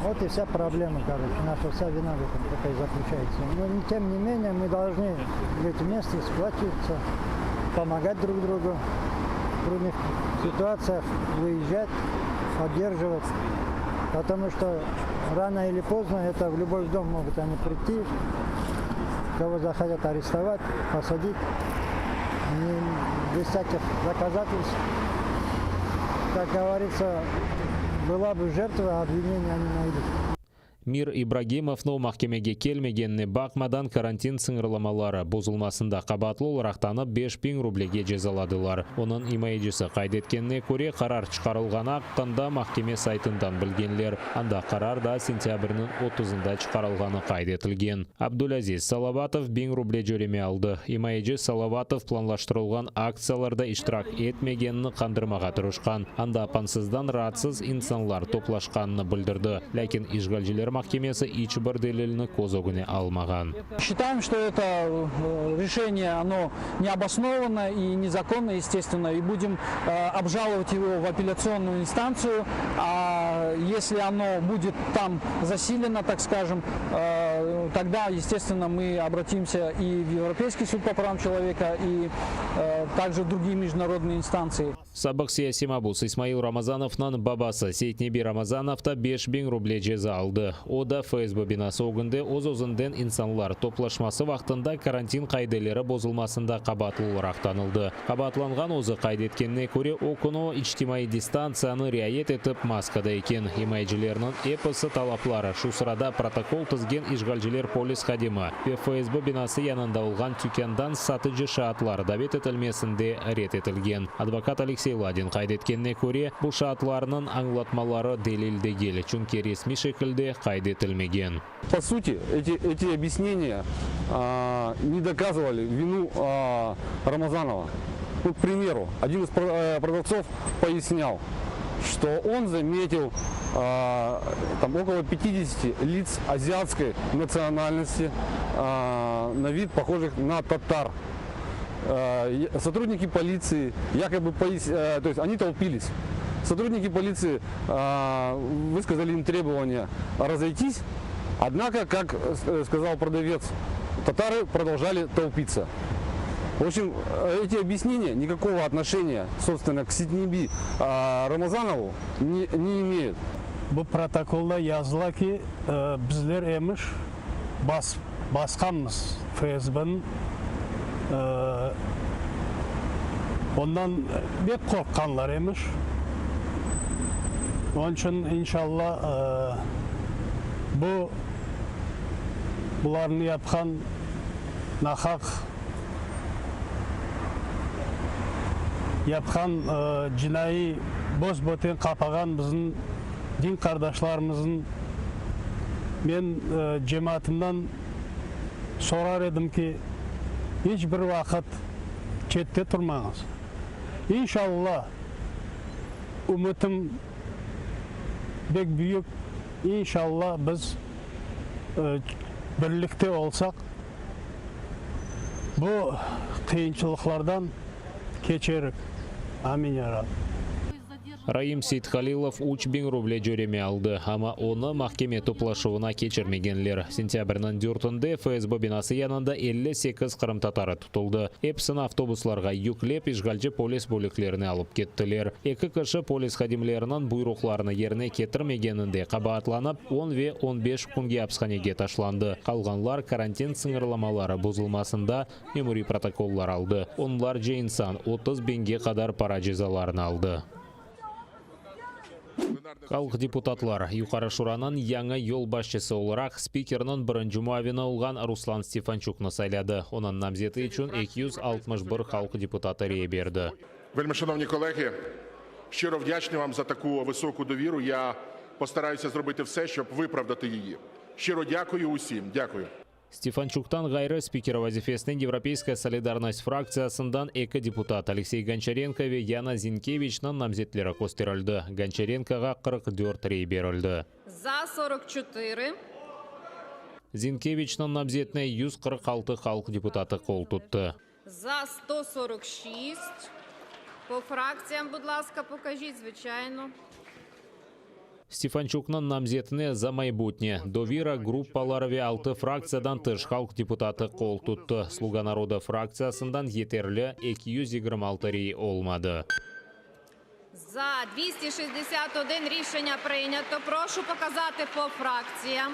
Вот и вся проблема, короче, наша вся вина в этом такая заключается. Но тем не менее мы должны быть вместе, сплачиваться, помогать друг другу в трудных ситуациях, выезжать, поддерживать. Потому что рано или поздно это в любой дом могут они прийти, кого захотят арестовать, посадить, не, без всяких доказательств. Как говорится, была бы жертва, обвинения они найдут. Mir İbragimovnı mahkemege kelmegenine baqmadan karantin sıñırlamaları bozulmasında qabaatlı olaraq tanıp 5000 rublege cezaladılar. Onıñ imayecisi qayd etkenine köre qarar çıqarılğanı aqqında mahkeme saytından bilgenler. Anda qarar da sentâbrniñ 30-ında çıqarılğanı qayd etilgen. Abdulaziz Salavatov 1000 ruble cöreme aldı. İmayeci Salavatov planlaştırılğan aktsiyalarda iştirak etmegenini qandırmağa tırışqan. Anda apansızdan raatsız insanlar toplaşqanını bildirdi. Lâkin işğalciler mahkemesi iç bir delilni köz ögüne almağan. Считаем, что это э, решение, оно необоснованно и незаконно, естественно, и будем э, обжаловать его в апелляционную инстанцию. А если оно будет там засилено, так скажем, э, тогда, естественно, мы обратимся и в Европейский суд по правам человека, и также в другие международные инстанции. Sabıq siyasiy mabus İsmail Ramazanovnıñ babası Seytnebi Ramazanov da 5000 ruble ceza aldı. O da FSB binası ögünde öz-özünden insanlar toplaşması vaqtında karantin qaideleri bozulmasında qabaatlı olaraq tanıldı. Qabaatlanğan özü qayd etkenine köre o künü içtimaiy distantsiyanı riayet etip maskada eken. etilgen. İmayecilerniñ episi talapları, şu sırada protokol tizgen işğalciler polis hadimi ve FSB binası yanında olğan tükândan satıcı şaatlar davet etilmesinde red etilgen. Advokat Aleksey Ladin qayd etkenine köre, bu şaatlarnıñ añlatmaları delil degil, çünki resmiy şekilde qayd etilmegen. Po suti, eti eti obyaснения ne dokazıvali vinu Ramazanova. Nu, k primeru, odin iz prodavtsov poyasnyal, çto on zametil tam okolo pyatidesяti lits aziatskoy natsionalnosti, na vid pohojih na tatar. Sotrudniki politsii yakoby to est oni tolpilis. Sotrudniki politsii vıskazali im trebovaniye razoytis, odnako, kak skazal prodavets, tatarı prodolžali tolpitsa. V obşem, eti obyaснения nikakogo otnoşeniya, sobstvenno, k Seytnebi Ramazanovu ne ne imeyut. Bu protokolda yazıla ki, bizler emiş bas basqanmız FSBniñ, ondan bek qorqqanlar emiş. Onıñ içün, inşalla, bu bularnı yapqan nahaq yapqan cinaiy bos-böten qapağan bizim din qardaşlarımıznıñ men cemaatımdan sorar edim ki, iç bir vaqıt çette turmañız. İnşalla, ümütim bek büyük, inşalla biz birlikte olsaq, bu qıyınçılıqlardan keçerik. Amin, ya Rab. Raim Seythalilov 3000 ruble cöreme aldı, amma onı mahkeme toplaşuvına keçirmegenler. Sentâbrniñ dörtünde FSB binası yanında 58 qırımtatarı tutuldı. Episini avtobuslarğa yüklep, işğalci polis bölüklerine alıp kettiler. Eki kişi polis hadimleriniñ buyruqlarını yerine ketirmegeninde qabaatlanıp, on ve on beş künge apishanege taşlandı. Qalğanlar karantin sıñırlamaları bozulmasında memuriy protokollar aldı. Onlarca insan 30 biñge qadar para cezalarını aldı. Halq deputatlar Yuqarı Şuranıñ yañı yolbaşçısı olaraq spikerniñ birinci muavini olğan Ruslan Stefançuknı sayladı. Onıñ namzeti içün 261 halq deputatı rey berdi. Вельмишановні колеги, щиро вдячний вам за таку високу довіру. Я постараюся зробити все, щоб виправдати її. Щиро дякую усім. Дякую. Stefançuktan ğayrı, spiker vazifesine Yevropeyskaya solidarnost fraktsiyasından eki deputat, Aleksey Gonçarenko ve Yana Zinkeviçniñ namzetleri kösterildi. Gonçarenkoğa 44 rey berildi. За 44. Zinkeviçniñ namzetine 146 halq deputatı qol tuttı. За 146. По фракціям, будь ласка, покажіть, звичайно. Stefançuknıñ namzetine Za maybutne, Dovira gruppaları ve altı fraktsiyadan tış halq deputatı qol tuttı. Sluga naroda fraktsiyasından yeterli 226 rey olmadı. За 261 рішення прийнято. Прошу показати по фракціям.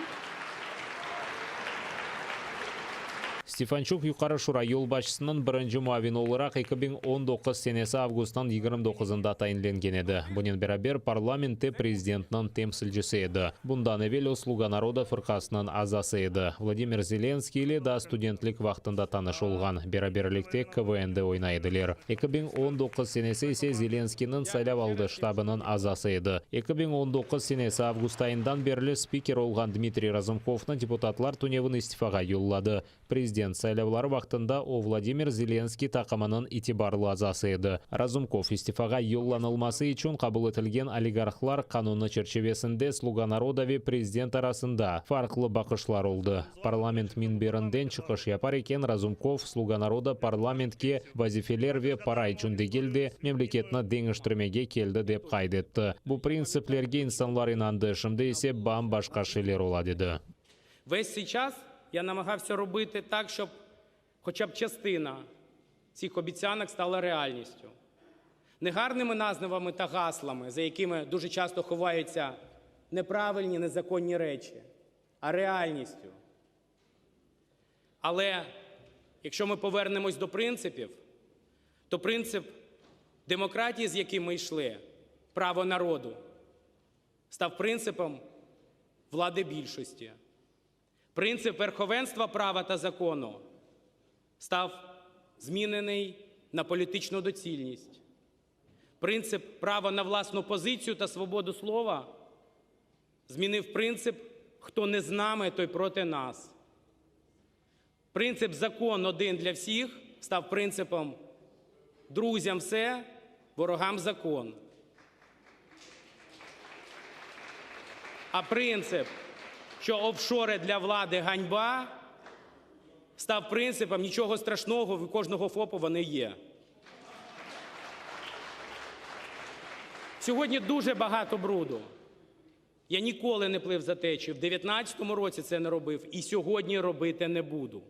Stefançuk Yuqarı Şura yolbaşçısınıñ birinci muavini olaraq 2019 senesi avgustnıñ 29-ında tayinlengen edi. Bunen beraber, parlamentte prezidentniñ temsilcisi edi. Bundan evel o Sluga naroda fırqasınıñ azası edi. Vladimir Zelenskiy ile daa studentlik vaqtında tanış olğan, beraberlikte KVN-de oynay ediler. 2019 senesi ise Zelenskiyniñ saylavaldı ştabınıñ azası edi. 2019 senesi avgust ayından berli spiker olğan Dmitriy Razumkovnı deputatlar tünevin istifağa yolladı. Prezident saylavları vaqtında o Vladimir Zelenskiy taqımınıñ itibarlı azası edi. Razumkov istifağa yollanılması içün qabul etilgen oligarhlar qanunı çerçivesinde Sluga naroda ve prezident arasında farqlı baqışlar oldı. Parlament minberinden çıqış yapar eken Razumkov Sluga naroda parlamentke vazifeler ve para içün degil de, memleketni deñiştirmege keldi dep qayd etti. Bu printsiplerge insanlar inandı, şimdi ise bam-başqa şeyler ola, dedi. Весь цей час я намагався робити так, щоб хоча б частина цих обіцянок стала реальністю. Не гарними назвами та гаслами, за якими дуже часто ховаються неправильні, незаконні речі, а реальністю. Але якщо ми повернемось до принципів, то принцип демократії, з яким ми йшли, право народу, Став принципом влади більшості. Принцип верховенства права та закону став змінений на політичну доцільність. Принцип права на власну позицію та свободу слова змінив принцип хто не з нами, той проти нас. Принцип закон один для всіх став принципом друзям все, ворогам закон. А принцип, що офшори для влади ганьба, став принципом нічого страшного, у кожного ФОПу вони є. Сьогодні дуже багато бруду. Я ніколи не плив за течію. В 19-му році це не робив і сьогодні робити не буду.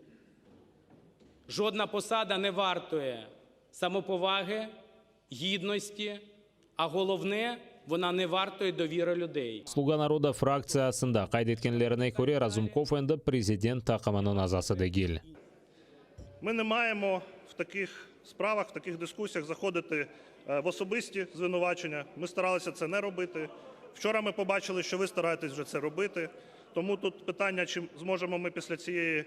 Жодна посада не вартує самоповаги, гідності, а головне, вона не вартує довіри людей. Слуга народа фракциясında qayd etkenlerine köre, Razumkov endi prezident taqımınıñ azası degil. Ми не маємо в таких справах, в таких дискусіях заходити е, в особисті звинувачення. Ми старалися це не робити. Вчора ми побачили, що ви стараєтесь вже це робити. Тому тут питання, чи зможемо ми після цієї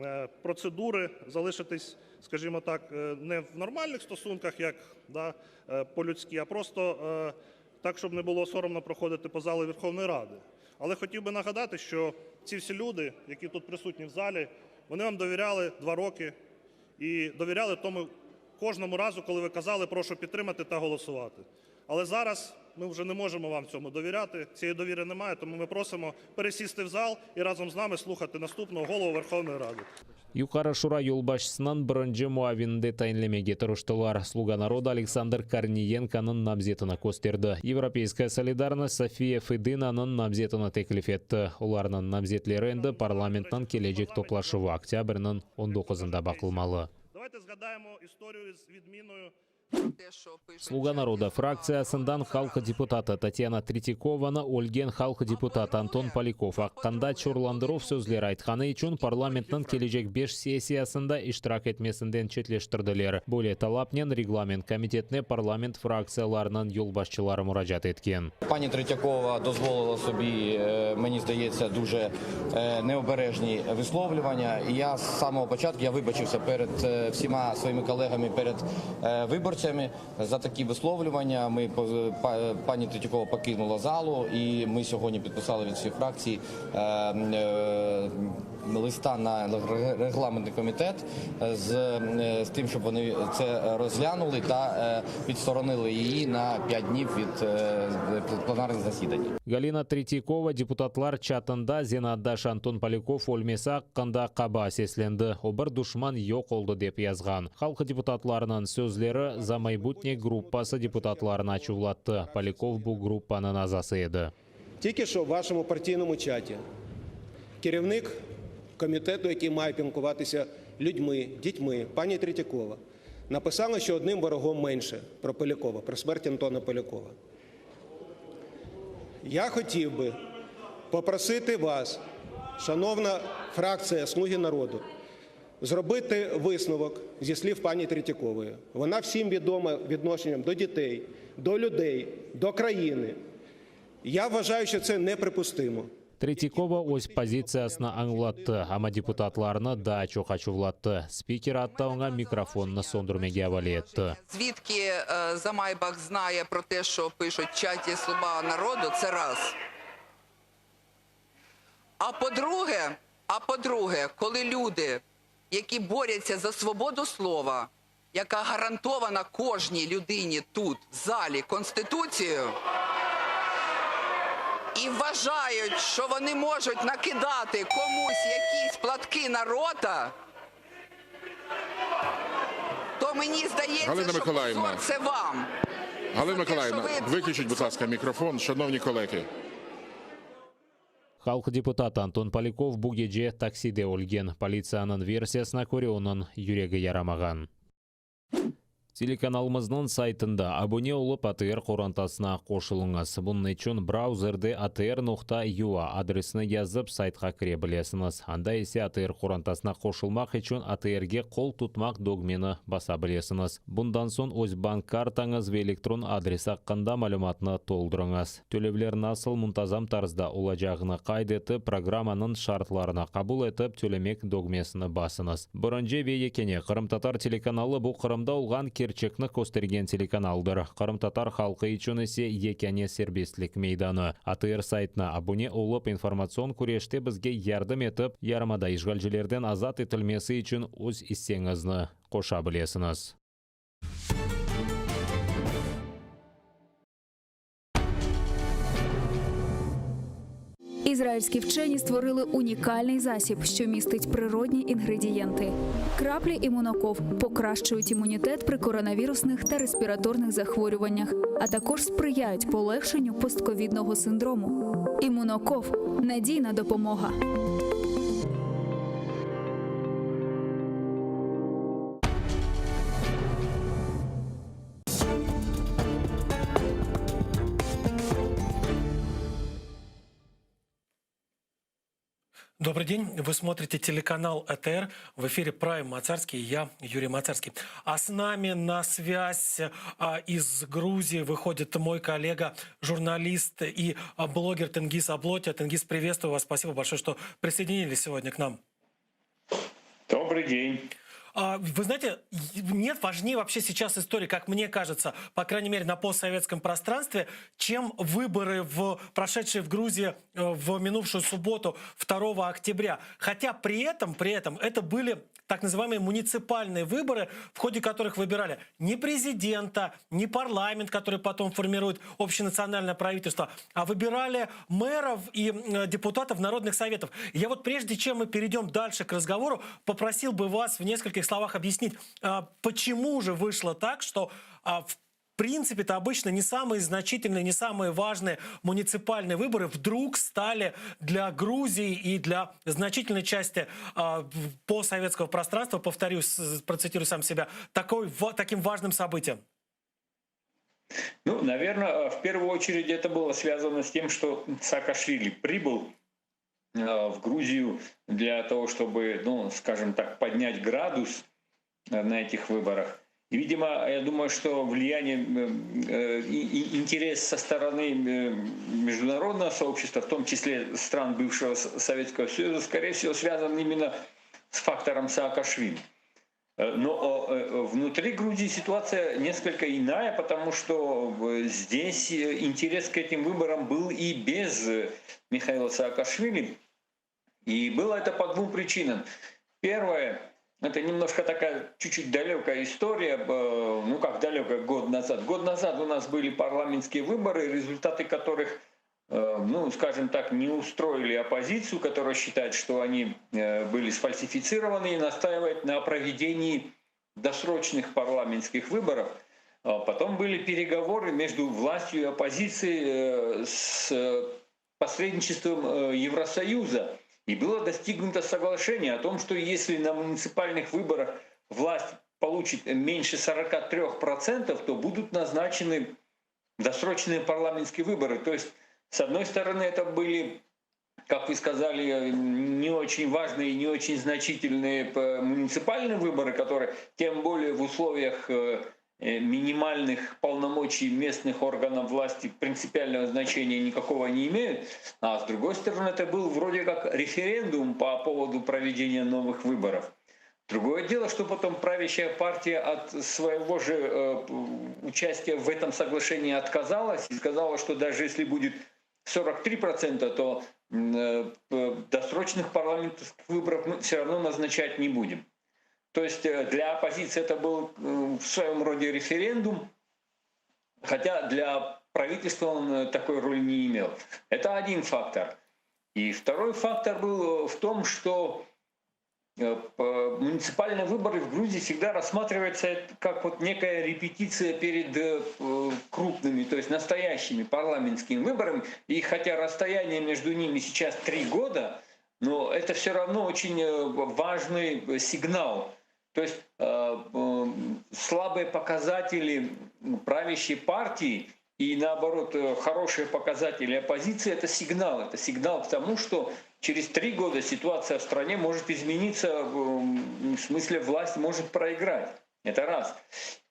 е, процедури залишитись, скажімо так, е, не в нормальних стосунках, як да, е, по-людськи, а просто е, так, щоб не було соромно проходити по залу Верховної Ради. Але хотів би нагадати, що ці всі люди, які тут присутні в залі, вони вам довіряли два роки і довіряли тому кожному разу, коли ви казали, прошу підтримати та голосувати. Але зараз ми вже не можемо вам цьому довіряти. Цієї довіри немає, тому ми просимо пересісти в зал і разом з нами слухати наступного голову Верховної Ради. Yuqarı Şura yolbaşçısınıñ birinci muavinini de tayinlemege tırıştılar. Sluga naroda Aleksandr Korniyenkonıñ namzetini kösterdi. Evropeyskaya solidarnost Sofiya Fedinanıñ namzetini teklif etti. Olarnıñ namzetleri endi parlamentniñ kelecek toplaşuvı, oktâbrniñ on doquzında baqılmalı. Давайте згадаємо історію з відміною Sluga naroda fraktsiyasından halq deputatı Tatyana Tretyakovanı ölgen halq deputatı Anton Polâkov aqqında çorlandıruv sözler aytqanı içün parlamentniñ kelecek beş sessiyasında iştirak etmesinden çetleştirdiler. Böyle talapnen reglament komitetine parlament fraktsiyalarınıñ yolbaşçıları muracaat etken. Пані Третьякова дозволила собі, е, мені здається, дуже е, необережні висловлювання. І я з самого початку я вибачився перед е, всіма своїми колегами, перед е, виборцями за такі висловлювання. Ми поз- па- пані Третьякова покинула залу, і ми сьогодні підписали від всіх фракцій е, е, листа на регламентний комітет з, е, з тим, щоб вони це розглянули та е, відсторонили її на 5 днів від е, пленарних засідань. Galina Tretyakova deputatlar çatında zenaatdaşı Anton Polâkov ölmesi aqqında qaba seslendi. O bir duşman yoq oldı, dep yazğan. Halq deputatlarınıñ sözleri Za maybutne gruppası deputatlarını açuvlattı. Polâkov bu gruppanıñ azası edi. Тільки що в вашому партійному чаті керівник комітету, який має піклуватися людьми, дітьми, пані Третьякова, написала, що одним ворогом менше про Полякова, про смерть Антона Полякова. Я хотів би попросити вас, шановна фракція «Слуги народу», зробити висновок зі слів пані Третьякової. Вона всім відома відношенням до дітей, до людей, до країни. Я вважаю, що це неприпустимо. Tretyakova öz pozitsiyasını añlattı, amma deputatlarnı daa çoq açuvlattı. Spiker atta oña mikrofonnı söndürmege avale etti. Звідки е, Замайбах знає про те, що пишуть в чаті «Слуга народу», це раз. А по-друге, а по-друге, коли люди, які борються за свободу слова, яка гарантована кожній людині тут, в залі, Конституцією, і вважають, що вони можуть накидати комусь якісь платки на рота, то мені здається, Галина що Миколаївна. позор це вам. Галина За те, що Миколаївна, ви виключіть, будь ласка, мікрофон, шановні колеги. Halq deputatı Anton Polâkov bu gece takside ölgen. Politsiyanıñ versiyasına köre onıñ yüregi yaramağan. Telekanalımıznıñ saytında abune olıp ATR qorantasına qoşulıñız. Bunıñ içün brauzerde atr noqta ua adresini yazıp saytqa kire bilesiñiz. Anda ise ATR qorantasına qoşulmaq içün ATRge qol tutmaq dögmeni basa bilesiñiz. Bundan soñ öz bank kartañız ve elektron adresi aqqında malümatnı toldurıñız. Tölevler nasıl muntazam tarzda olacağını qayd etip, programmanıñ şartlarını qabul etip, Tölemek dögmesini basıñız. Birinci ve yekâne qırımtatar telekanalı bu Qırımda olğan kerçekni köstergen telekanaldır. Qırımtatar halqı içün ise yekâne serbestlik meydanı. ATR saytına abune olıp, informatsion küreşte bizge yardım etip, yarımada işğalcilerden azat etilmesi içün öz isseñizni qoşa bilesiñiz. Ізраїльські вчені створили унікальний засіб, що містить природні інгредієнти. Краплі імуноков покращують імунітет при коронавірусних та респіраторних захворюваннях, а також сприяють полегшенню постковідного синдрому. Імуноков надійна допомога. Добрый день. Вы смотрите телеканал ЭТР. В эфире Прайм Мацарский и я, Юрий Мацарский. А с нами на связь а, из Грузии выходит мой коллега, журналист и а, блогер Тенгиз Аблотия. Тенгиз, приветствую вас. Спасибо большое, что присоединились сегодня к нам. Добрый день. А, вы знаете, нет важнее вообще сейчас истории, как мне кажется, по крайней мере на постсоветском пространстве, чем выборы, в, прошедшие в Грузии э, в минувшую субботу 2 октября. Хотя при этом, при этом это были так называемые муниципальные выборы, в ходе которых выбирали не президента, не парламент, который потом формирует общенациональное правительство, а выбирали мэров и депутатов народных советов. Я вот прежде чем мы перейдем дальше к разговору, попросил бы вас в нескольких словах объяснить, а, почему же вышло так, что а, в принципе-то обычно не самые значительные, не самые важные муниципальные выборы вдруг стали для Грузии и для значительной части э, постсоветского пространства, повторюсь, процитирую сам себя, такой, таким важным событием? Ну, наверное, в первую очередь это было связано с тем, что Саакашвили прибыл э, в Грузию для того, чтобы, ну, скажем так, поднять градус э, на этих выборах. И, видимо, я думаю, что влияние э, и интерес со стороны международного сообщества, в том числе стран бывшего Советского Союза, скорее всего, связан именно с фактором Саакашвили. Э, но э, внутри Грузии ситуация несколько иная, потому что здесь интерес к этим выборам был и без Михаила Саакашвили. И было это по двум причинам. Первое – это немножко такая чуть-чуть далекая история, ну как далекая, год назад. Год назад у нас были парламентские выборы, результаты которых, э, ну скажем так, не устроили оппозицию, которая считает, что они э, были сфальсифицированы и настаивает на проведении досрочных парламентских выборов. А потом были переговоры между властью и оппозицией э, с посредничеством Евросоюза. И было достигнуто соглашение о том, что если на муниципальных выборах власть получит меньше 43%, то будут назначены досрочные парламентские выборы. То есть, с одной стороны, это были, как вы сказали, не очень важные и не очень значительные муниципальные выборы, которые, тем более в условиях э, Э, минимальных полномочий местных органов власти принципиального значения никакого не имеют. А с другой стороны, это был вроде как референдум по поводу проведения новых выборов. Другое дело, что потом правящая партия от своего же э, участия в этом соглашении отказалась и сказала, что даже если будет 43%, то э, досрочных парламентских выборов мы все равно назначать не будем. То есть э, для оппозиции это был э, в своем роде референдум, хотя для правительства он э, такой роли не имел. Это один фактор. И второй фактор был в том, что муниципальные выборы в Грузии всегда рассматриваются как вот некая репетиция перед крупными, то есть настоящими парламентскими выборами. И хотя расстояние между ними сейчас три года, но это все равно очень важный сигнал. То есть э, слабые показатели правящей партии и наоборот э, хорошие показатели оппозиции – это сигнал. Это сигнал к тому, что через три года ситуация в стране может измениться, в смысле власть может проиграть. Это раз.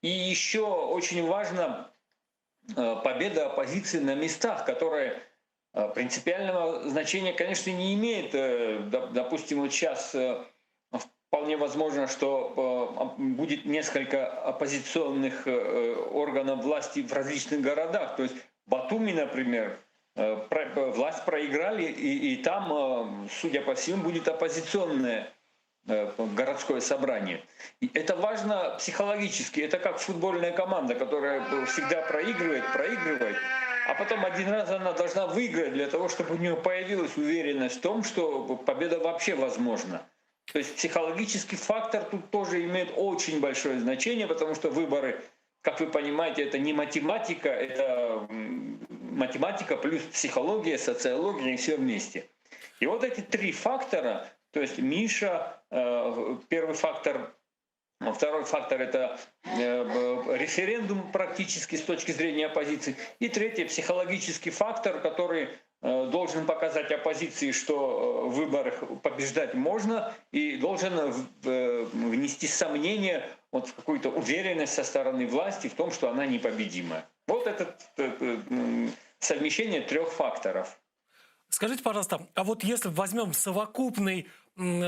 И еще очень важно э, победа оппозиции на местах, которая э, принципиального значения, конечно, не имеет. Допустим, вот сейчас вполне возможно, что будет несколько оппозиционных органов власти в различных городах. То есть Батуми, например, власть проиграли, и, и там, судя по всему, будет оппозиционное городское собрание. И это важно психологически. Это как футбольная команда, которая всегда проигрывает, проигрывает, а потом один раз она должна выиграть для того, чтобы у нее появилась уверенность в том, что победа вообще возможна. То есть психологический фактор тут тоже имеет очень большое значение, потому что выборы, как вы понимаете, это не математика, это математика плюс психология, социология и все вместе. И вот эти три фактора, то есть Миша, э, первый фактор, второй фактор это э, референдум практически с точки зрения оппозиции, и третий психологический фактор, который э, должен показать оппозиции, что в выборах побеждать можно, и должен внести сомнение вот в какую-то уверенность со стороны власти в том, что она непобедимая. Вот это совмещение трех факторов. Скажите, пожалуйста, а вот если возьмем совокупный,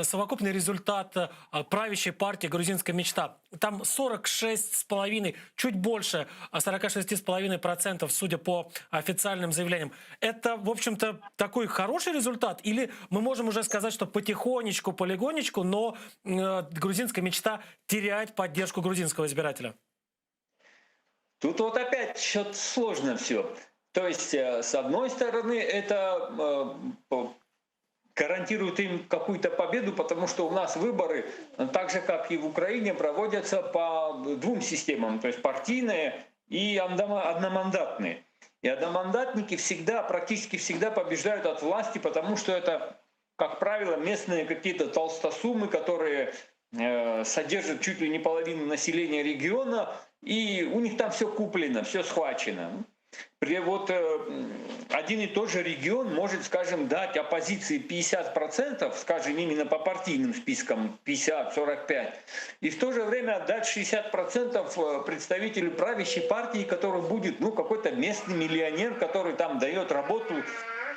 совокупный результат э, правящей партии «Грузинская мечта», там 46,5, чуть больше 46,5%, судя по официальным заявлениям. Это, в общем-то, такой хороший результат? Или мы можем уже сказать, что потихонечку, полигонечку, но э, «Грузинская мечта» теряет поддержку грузинского избирателя? Тут вот опять что-то сложно все. То есть, э, с одной стороны, это э, гарантирует им какую-то победу, потому что у нас выборы, так же как и в Украине, проводятся по двум системам, то есть партийные и одномандатные. И одномандатники всегда, практически всегда побеждают от власти, потому что это, как правило, местные какие-то толстосумы, которые э, содержат чуть ли не половину населения региона, и у них там все куплено, все схвачено. При вот э, один и тот же регион может, скажем, дать оппозиции 50%, скажем, именно по партийным спискам 50-45, и в то же время отдать 60% э, представителю правящей партии, который будет, ну, какой-то местный миллионер, который там дает работу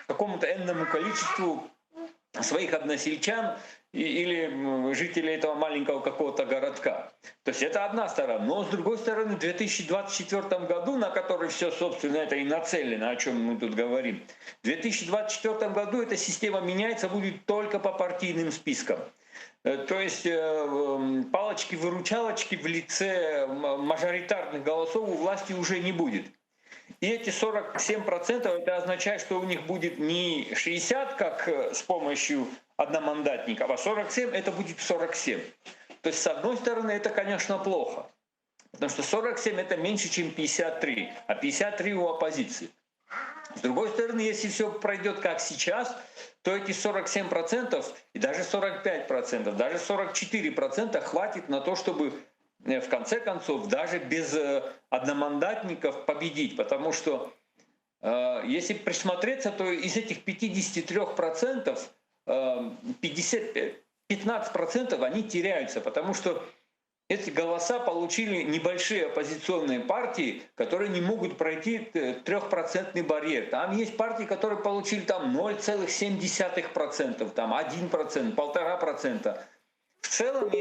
какому-то энному количеству своих односельчан или жителей этого маленького какого-то городка. То есть это одна сторона. Но с другой стороны, в 2024 году, на который все, собственно, это и нацелено, о чем мы тут говорим, в 2024 году эта система меняется, будет только по партийным спискам. Э, то есть э, палочки-выручалочки в лице мажоритарных голосов у власти уже не будет. И эти 47% это означает, что у них будет не 60, как э, с помощью одномандатников, а 47 это будет 47. То есть, с одной стороны, это, конечно, плохо. Потому что 47 это меньше, чем 53, а 53 у оппозиции. С другой стороны, если все пройдет как сейчас, то эти 47% и даже 45%, даже 44% хватит на то, чтобы э, в конце концов даже без э, одномандатников победить. Потому что э, если присмотреться, то из этих 53% 50, 15% они теряются, потому что эти голоса получили небольшие оппозиционные партии, которые не могут пройти трехпроцентный барьер. Там есть партии, которые получили там 0,7%, там 1%, 1,5%. В целом...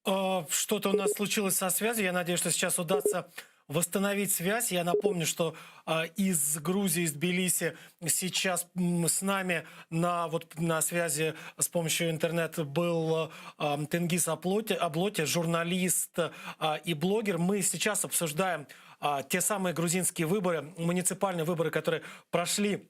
А, что-то у нас случилось со связью. Я надеюсь, что сейчас удастся восстановить связь. Я напомню, что э, из Грузии, из Тбилиси сейчас с нами на, вот, на связи с помощью интернета был э, Тенгиз Аблоти, Аблоти журналист э, и блогер. Мы сейчас обсуждаем э, те самые грузинские выборы, муниципальные выборы, которые прошли.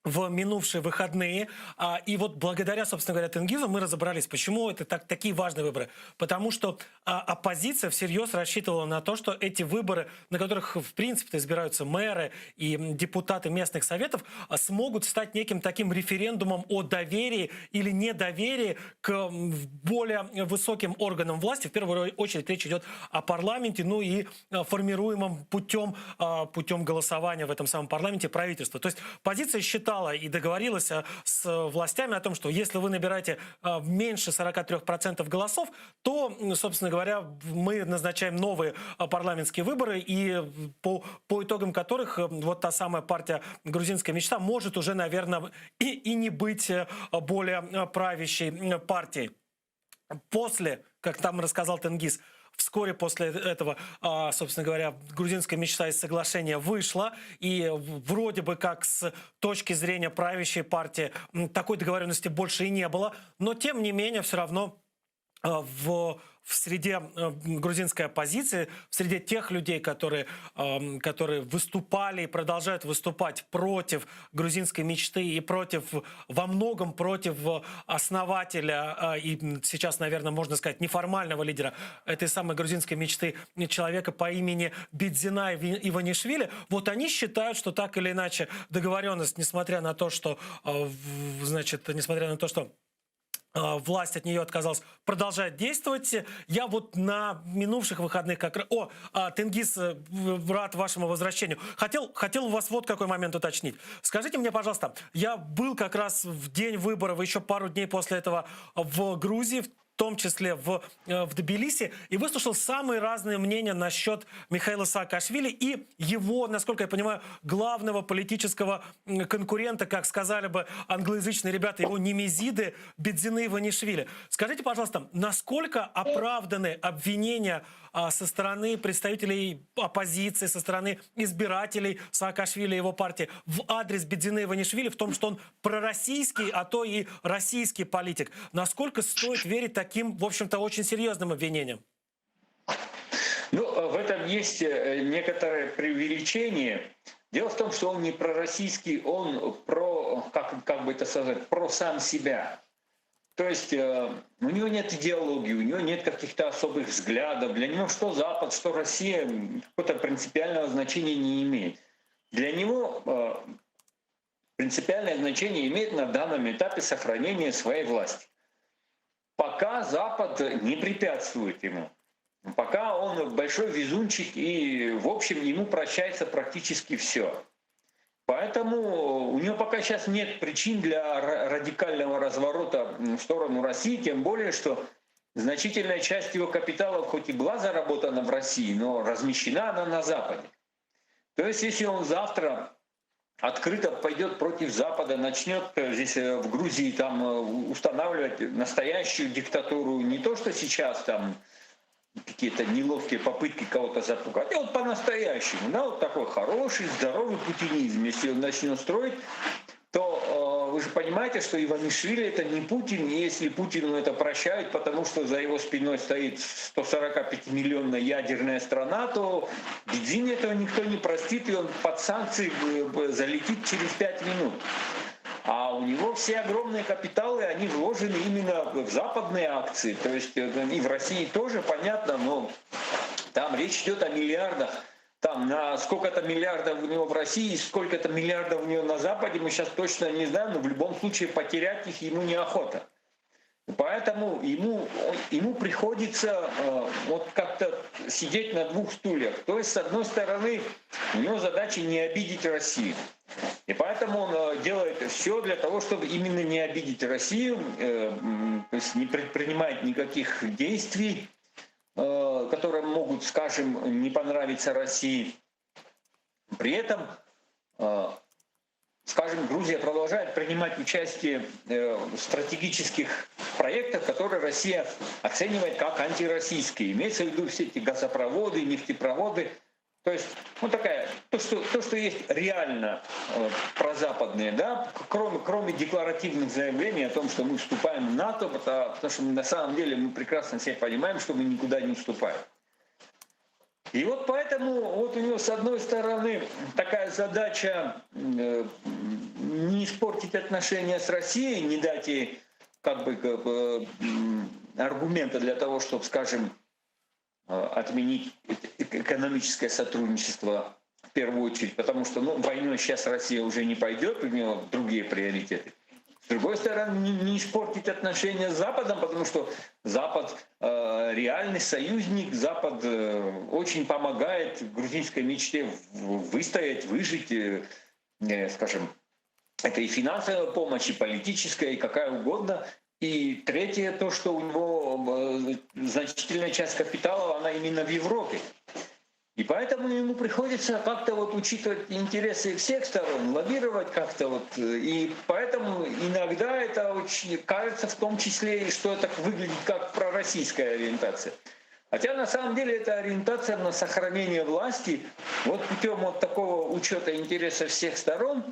В минувшие выходные. А, и вот благодаря, собственно говоря, Тенгизу мы разобрались, почему это так, такие важные выборы. Потому что а, оппозиция всерьез рассчитывала на то, что эти выборы, на которых, в принципе, избираются мэры и депутаты местных советов, а, смогут стать неким таким референдумом о доверии или недоверии к более высоким органам власти. В первую очередь речь идет о парламенте, ну и формируемом путем, путем голосования в этом самом парламенте правительства. То есть позиция считала и договорилась а, с властями о том, что если вы набираете а, меньше 43% голосов, то, собственно говоря, мы назначаем новые а, парламентские выборы, и по, по итогам которых э, вот та самая партия «Грузинская мечта» может уже, наверное, и, и не быть э, более э, правящей партией. После, как там рассказал Тенгиз, вскоре после этого, а, собственно говоря, грузинская мечта из соглашения вышла, и вроде бы как с точки зрения правящей партии такой договоренности больше и не было, но тем не менее все равно а, в в среде э, грузинской оппозиции, в среде тех людей, которые, эм, которые выступали и продолжают выступать против грузинской мечты и против, во многом против основателя э, и сейчас, наверное, можно сказать, неформального лидера этой самой грузинской мечты, человека по имени Бидзина Иванишвили, вот они считают, что так или иначе договоренность, несмотря на то, что, э, значит, несмотря на то, что власть от нее отказалась, продолжает действовать. Я вот на минувших выходных как раз... О, а, Тенгиз, э, рад вашему возвращению. Хотел, хотел у вас вот какой момент уточнить. Скажите мне, пожалуйста, я был как раз в день выборов, еще пару дней после этого в Грузии, в том числе в, э, в Тбилиси, и выслушал самые разные мнения насчет Михаила Саакашвили и его, насколько я понимаю, главного политического конкурента, как сказали бы англоязычные ребята, его немезиды Бидзины Иванишвили. Скажите, пожалуйста, насколько оправданы обвинения а, со стороны представителей оппозиции, со стороны избирателей Саакашвили и его партии в адрес Бидзины Иванишвили в том, что он пророссийский, а то и российский политик? Насколько стоит верить таким, в общем-то, очень серьезным обвинениям? Ну, э, в этом есть э, некоторое преувеличение. Дело в том, что он не пророссийский, он про, как, как бы это сказать, про сам себя. То есть э, у него нет идеологии, у него нет каких-то особых взглядов. Для него что Запад, что Россия какого-то принципиального значения не имеет. Для него э, принципиальное значение имеет на данном этапе сохранение своей власти. Пока Запад не препятствует ему. Пока он большой везунчик и, в общем, ему прощается практически все. Поэтому у него пока сейчас нет причин для радикального разворота в сторону России, тем более, что значительная часть его капиталов хоть и была заработана в России, но размещена она на Западе. То есть если он завтра открыто пойдет против Запада, начнет э, здесь э, в Грузии там э, устанавливать настоящую диктатуру, не то что сейчас там какие-то неловкие попытки кого-то запугать, а вот по-настоящему, да, вот такой хороший, здоровый путинизм, если он начнет строить, то э, вы же понимаете, что Иванишвили это не Путин, и если Путину это прощают, потому что за его спиной стоит 145-миллионная ядерная страна, то Бидзине этого никто не простит, и он под санкции э, залетит через 5 минут. А у него все огромные капиталы, они вложены именно в западные акции. То есть э, и в России тоже, понятно, но там речь идет о миллиардах. Там на сколько-то миллиардов у него в России, сколько-то миллиардов у него на Западе, мы сейчас точно не знаем, но в любом случае потерять их ему неохота. Поэтому ему, ему приходится э, вот как-то сидеть на двух стульях. То есть, с одной стороны, у него задача не обидеть Россию. И поэтому он э, делает все для того, чтобы именно не обидеть Россию, э, то есть не предпринимает никаких действий, э, которые могут, скажем, не понравиться России. При этом, скажем, Грузия продолжает принимать участие в стратегических проектах, которые Россия оценивает как антироссийские. Имеется в виду все эти газопроводы, нефтепроводы. То есть, ну такая, то, что, то, что есть реально э, прозападные, да, кроме, кроме декларативных заявлений о том, что мы вступаем в НАТО, потому, потому что мы, на самом деле мы прекрасно все понимаем, что мы никуда не вступаем. И вот поэтому вот у него с одной стороны такая задача э, не испортить отношения с Россией, не дать ей как бы аргумента для того, чтобы, скажем, отменить экономическое сотрудничество в первую очередь, потому что ну, войной сейчас Россия уже не пойдет, у нее другие приоритеты. С другой стороны, не, не испортить отношения с Западом, потому что Запад э, реальный союзник, Запад э, очень помогает грузинской мечте выстоять, выжить, э, э, скажем, это и финансовая помощь, и политическая, и какая угодно. И третье, то, что у него э, значительная часть капитала, она именно в Европе. И поэтому ему приходится как-то вот учитывать интересы всех сторон, лавировать как-то вот. И поэтому иногда это очень кажется в том числе, что это выглядит как пророссийская ориентация. Хотя на самом деле это ориентация на сохранение власти вот путем вот такого учета интересов всех сторон,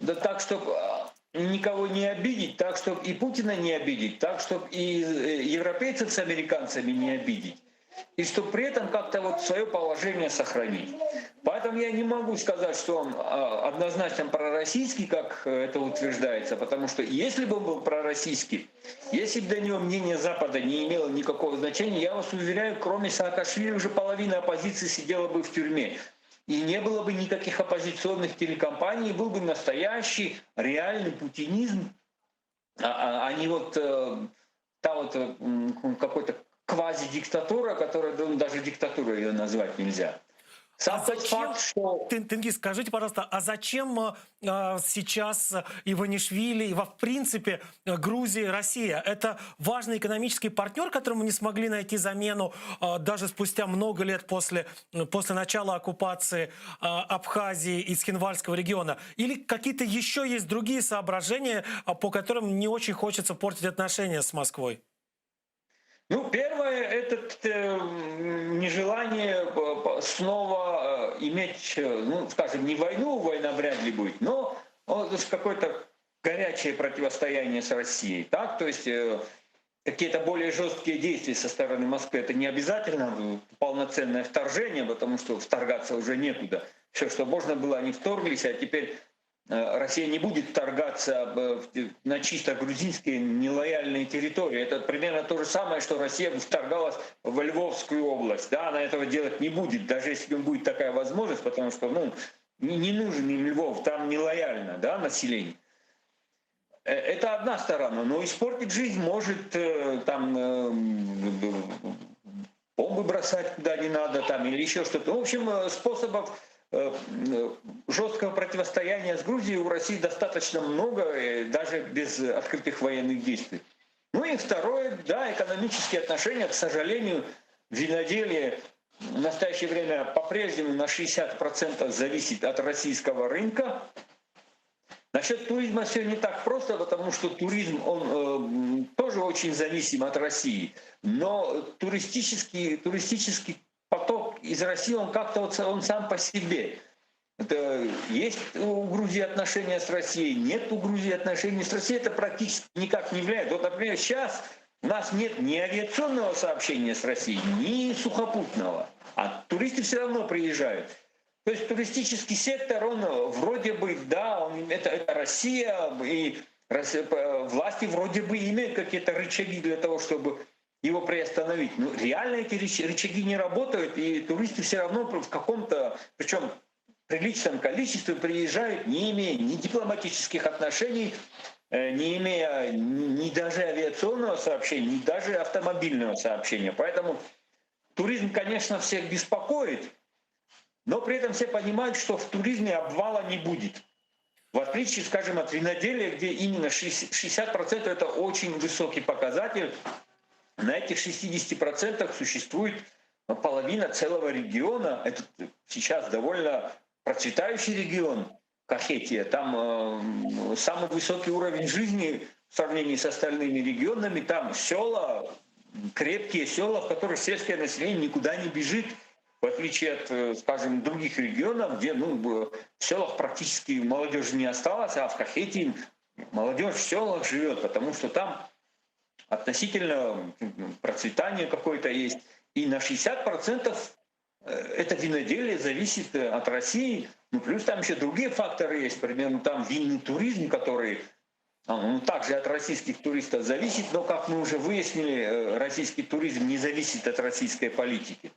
да так, чтобы а, никого не обидеть, так, чтобы и Путина не обидеть, так, чтобы и э, европейцев с американцами не обидеть и чтобы при этом как-то вот свое положение сохранить. Поэтому я не могу сказать, что он а, однозначно пророссийский, как это утверждается, потому что если бы он был пророссийский, если бы для него мнение Запада не имело никакого значения, я вас уверяю, кроме Саакашвили уже половина оппозиции сидела бы в тюрьме. И не было бы никаких оппозиционных телекомпаний, был бы настоящий реальный путинизм, а, а, а не вот э, та вот э, какой-то квазидиктатура, которая ну, даже диктатурой ее назвать нельзя. Сам а зачем, факт, что... Тенгиз, скажите, пожалуйста, а зачем э, сейчас Иванишвили и, в принципе, Грузия и Россия? Это важный экономический партнер, которому не смогли найти замену э, даже спустя много лет после, после начала оккупации э, Абхазии и Цхинвальского региона? Или какие-то еще есть другие соображения, по которым не очень хочется портить отношения с Москвой? Ну, первое, это э, нежелание э, снова э, иметь, ну, скажем, не войну, война вряд ли будет, но какое-то горячее противостояние с Россией. Так? То есть какие-то более жесткие действия со стороны Москвы. Это не обязательно полноценное вторжение, потому что вторгаться уже некуда. Все, что можно было, они вторглись, а теперь Россия не будет вторгаться э, на чисто грузинские нелояльные территории. Это примерно то же самое, что Россия вторгалась в Львовскую область. Да, она этого делать не будет, даже если будет такая возможность, потому что ну, не нужен им Львов, там нелояльно да, население. Э, это одна сторона, но испортить жизнь может там бомбы бросать куда не надо там, или еще что-то. В общем, способов жесткого противостояния с Грузией у России достаточно много, э, даже без открытых военных действий. Ну и второе, да, экономические отношения, к сожалению, виноделие в настоящее время по-прежнему на 60% зависит от российского рынка. Насчет туризма все не так просто, потому что туризм, он э, тоже очень зависим от России. Но туристический, туристический поток из России, он как-то вот, он сам по себе. Это есть у Грузии отношения с Россией, нет у Грузии отношений с Россией, это практически никак не влияет. Вот, например, сейчас у нас нет ни авиационного сообщения с Россией, ни сухопутного, а туристы все равно приезжают. То есть туристический сектор, он вроде бы, да, он, это, это Россия, и Россия, власти вроде бы имеют какие-то рычаги для того, чтобы его приостановить. Но реально эти рычаги не работают, и туристы все равно в каком-то, причем приличном количестве приезжают, не имея ни дипломатических отношений, э, не имея ни даже авиационного сообщения, ни даже автомобильного сообщения. Поэтому туризм, конечно, всех беспокоит, но при этом все понимают, что в туризме обвала не будет. В отличие, скажем, от виноделия, где именно 60% это очень высокий показатель, на этих 60% существует половина целого региона. Это сейчас довольно процветающий регион Кахетия. Там э, самый высокий уровень жизни в сравнении с остальными регионами. Там села, крепкие села, в которых сельское население никуда не бежит. В отличие от, э, скажем, других регионов, где ну, в селах практически молодежи не осталось, а в Кахетии молодежь в селах живет, потому что там относительно процветание какое-то есть. И на 60% Это виноделие зависит от России. Ну, плюс там еще другие факторы есть. Примерно там винный туризм, который ну, также от российских туристов зависит, но, как мы уже выяснили, российский туризм не зависит от российской политики.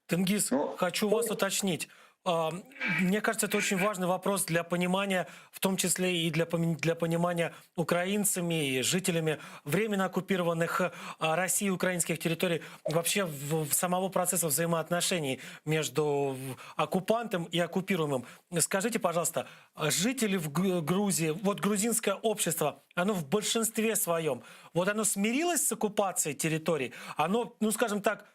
Тенгиз, хочу вас уточнить. Мне кажется, это очень важный вопрос для понимания, в том числе и для, для понимания украинцами и жителями временно оккупированных Россией украинских территорий, вообще в, в самого процесса взаимоотношений между оккупантом и оккупируемым. Скажите, пожалуйста, жители в Грузии, вот грузинское общество, оно в большинстве своем, вот оно смирилось с оккупацией территорий, оно, ну скажем так,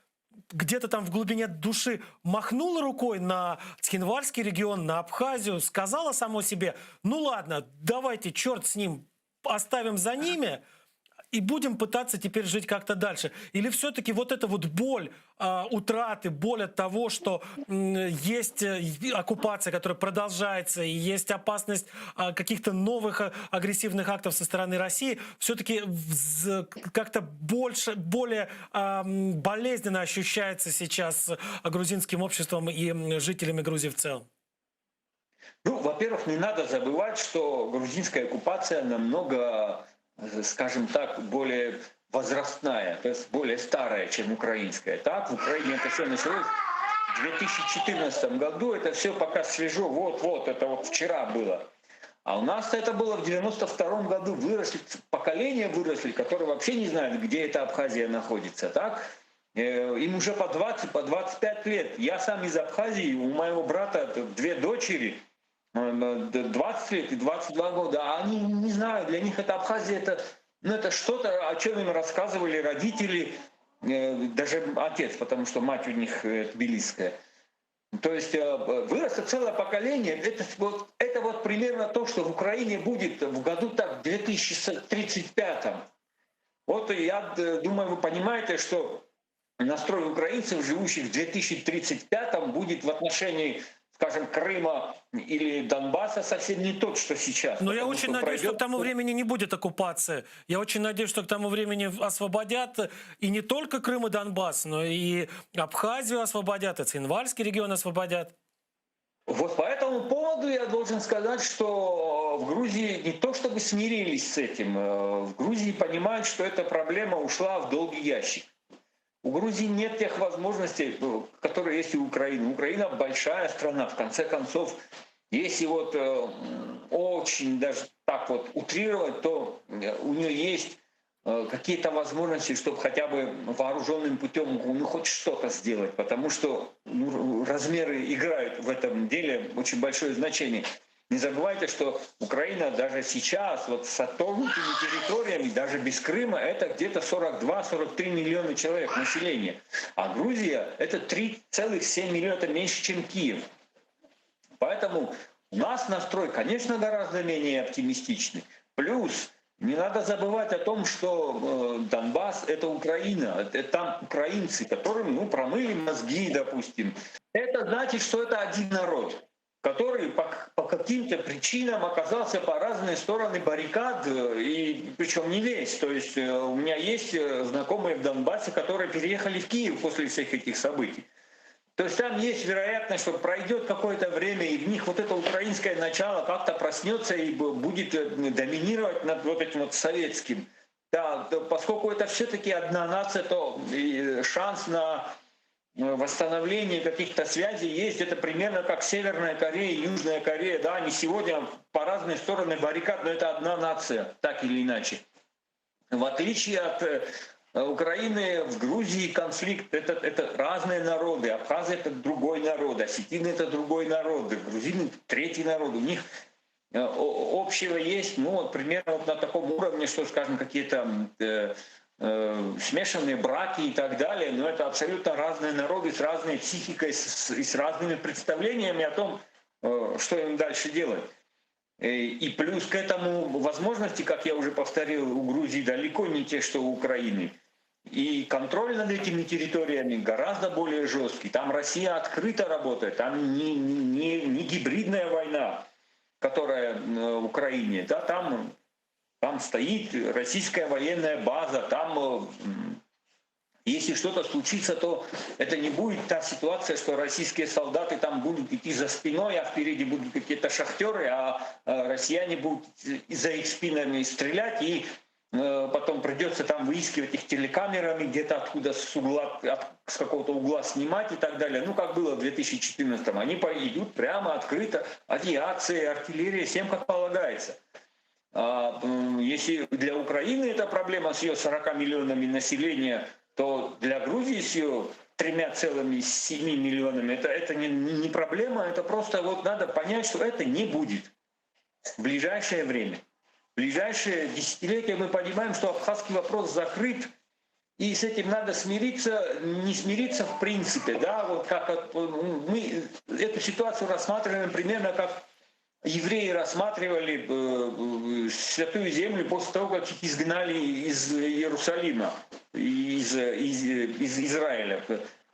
где-то там в глубине души махнула рукой на Цхинвальский регион, на Абхазию, сказала само себе, ну ладно, давайте, черт с ним, оставим за ними и будем пытаться теперь жить как-то дальше. Или все-таки вот эта вот боль э, утраты, боль от того, что э, есть оккупация, которая продолжается, и есть опасность э, каких-то новых агрессивных актов со стороны России, все-таки как-то больше, более э, болезненно ощущается сейчас грузинским обществом и жителями Грузии в целом? Ну, во-первых, не надо забывать, что грузинская оккупация намного, скажем так, более возрастная, то есть более старая, чем украинская. Так, в Украине это все началось в 2014 году, это все пока свежо, вот-вот, это вот вчера было. А у нас это было в 92 году, выросли, поколения выросли, которые вообще не знают, где эта Абхазия находится, так? Им уже по 20, по 25 лет. Я сам из Абхазии, у моего брата две дочери, 20 лет и 22 года, а они не знают, для них это Абхазия, это, ну, это что-то, о чем им рассказывали родители, даже отец, потому что мать у них тбилисская. То есть выросло целое поколение, это вот, это вот примерно то, что в Украине будет в году так, в 2035. Вот я думаю, вы понимаете, что настрой украинцев, живущих в 2035, будет в отношении, скажем, Крыма или Донбасса совсем не тот, что сейчас. Но я очень надеюсь, пройдет... что к тому времени не будет оккупации. Я очень надеюсь, что к тому времени освободят и не только Крым и Донбасс, но и Абхазию освободят, и Цхинвальский регион освободят. Вот по этому поводу я должен сказать, что в Грузии не то чтобы смирились с этим, в Грузии понимают, что эта проблема ушла в долгий ящик. У Грузии нет тех возможностей, которые есть у Украины. Украина большая страна, в конце концов, если вот очень даже так вот утрировать, то у нее есть какие-то возможности, чтобы хотя бы вооруженным путем ну, хоть что-то сделать, потому что ну, размеры играют в этом деле очень большое значение. Не забывайте, что Украина даже сейчас, вот с отторгнутыми территориями, даже без Крыма, это где-то 42-43 миллиона человек населения. А Грузия — это 3,7 миллиона, это меньше, чем Киев. Поэтому у нас настрой, конечно, гораздо менее оптимистичный. Плюс не надо забывать о том, что Донбасс — это Украина, это там украинцы, которым ну, промыли мозги, допустим. Это значит, что это один народ, который по, по каким-то причинам оказался по разные стороны баррикад, и причем не весь. То есть у меня есть знакомые в Донбассе, которые переехали в Киев после всех этих событий. То есть там есть вероятность, что пройдет какое-то время, и в них вот это украинское начало как-то проснется и будет доминировать над вот этим вот советским. Да, поскольку это все-таки одна нация, то шанс на восстановление каких-то связей есть. Это примерно как Северная Корея и Южная Корея. Да, они сегодня по разные стороны баррикад, но это одна нация, так или иначе. В отличие от Украины, в Грузии конфликт — это, это разные народы. Абхазы — это другой народ, осетины — это другой народ, грузины — третий народ. У них общего есть, ну, вот примерно вот на таком уровне, что, скажем, какие-то э, э, смешанные браки и так далее, но это абсолютно разные народы с разной психикой с, и с разными представлениями о том, э, что им дальше делать. И плюс к этому возможности, как я уже повторил, у Грузии далеко не те, что у Украины. И контроль над этими территориями гораздо более жесткий. Там Россия открыто работает, там не, не, не гибридная война, которая в Украине. Да, там, там стоит российская военная база, там... Если что-то случится, то это не будет та ситуация, что российские солдаты там будут идти за спиной, а впереди будут какие-то шахтеры, а россияне будут за их спинами стрелять, и э, потом придется там выискивать их телекамерами, где-то откуда с угла, от, с какого-то угла снимать и так далее. Ну, как было в 2014-м. Они идут прямо открыто, авиация, артиллерия, всем как полагается. А, если для Украины это проблема с ее 40 миллионами населения, то для Грузии с ее 3,7 миллионами это, это не, не проблема, это просто вот надо понять, что это не будет в ближайшее время. В ближайшее десятилетие мы понимаем, что абхазский вопрос закрыт, и с этим надо смириться, не смириться в принципе, да, вот как ну, мы эту ситуацию рассматриваем примерно как евреи рассматривали э, э, Святую Землю после того, как их изгнали из Иерусалима, из, из, из Израиля,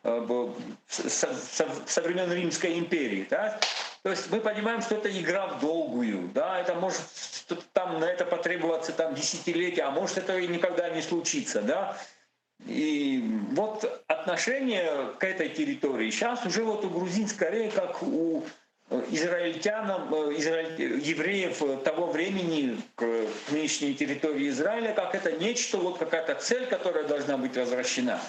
э, со, со, со времен Римской империи. Да? То есть мы понимаем, что это игра в долгую, да, это может там на это потребоваться там десятилетия, а может это и никогда не случится, да. И вот отношение к этой территории сейчас уже вот у грузин скорее как у израильтянам, э, израиль, евреев того времени к нынешней территории Израиля, как это нечто, вот какая-то цель, которая должна быть возвращена.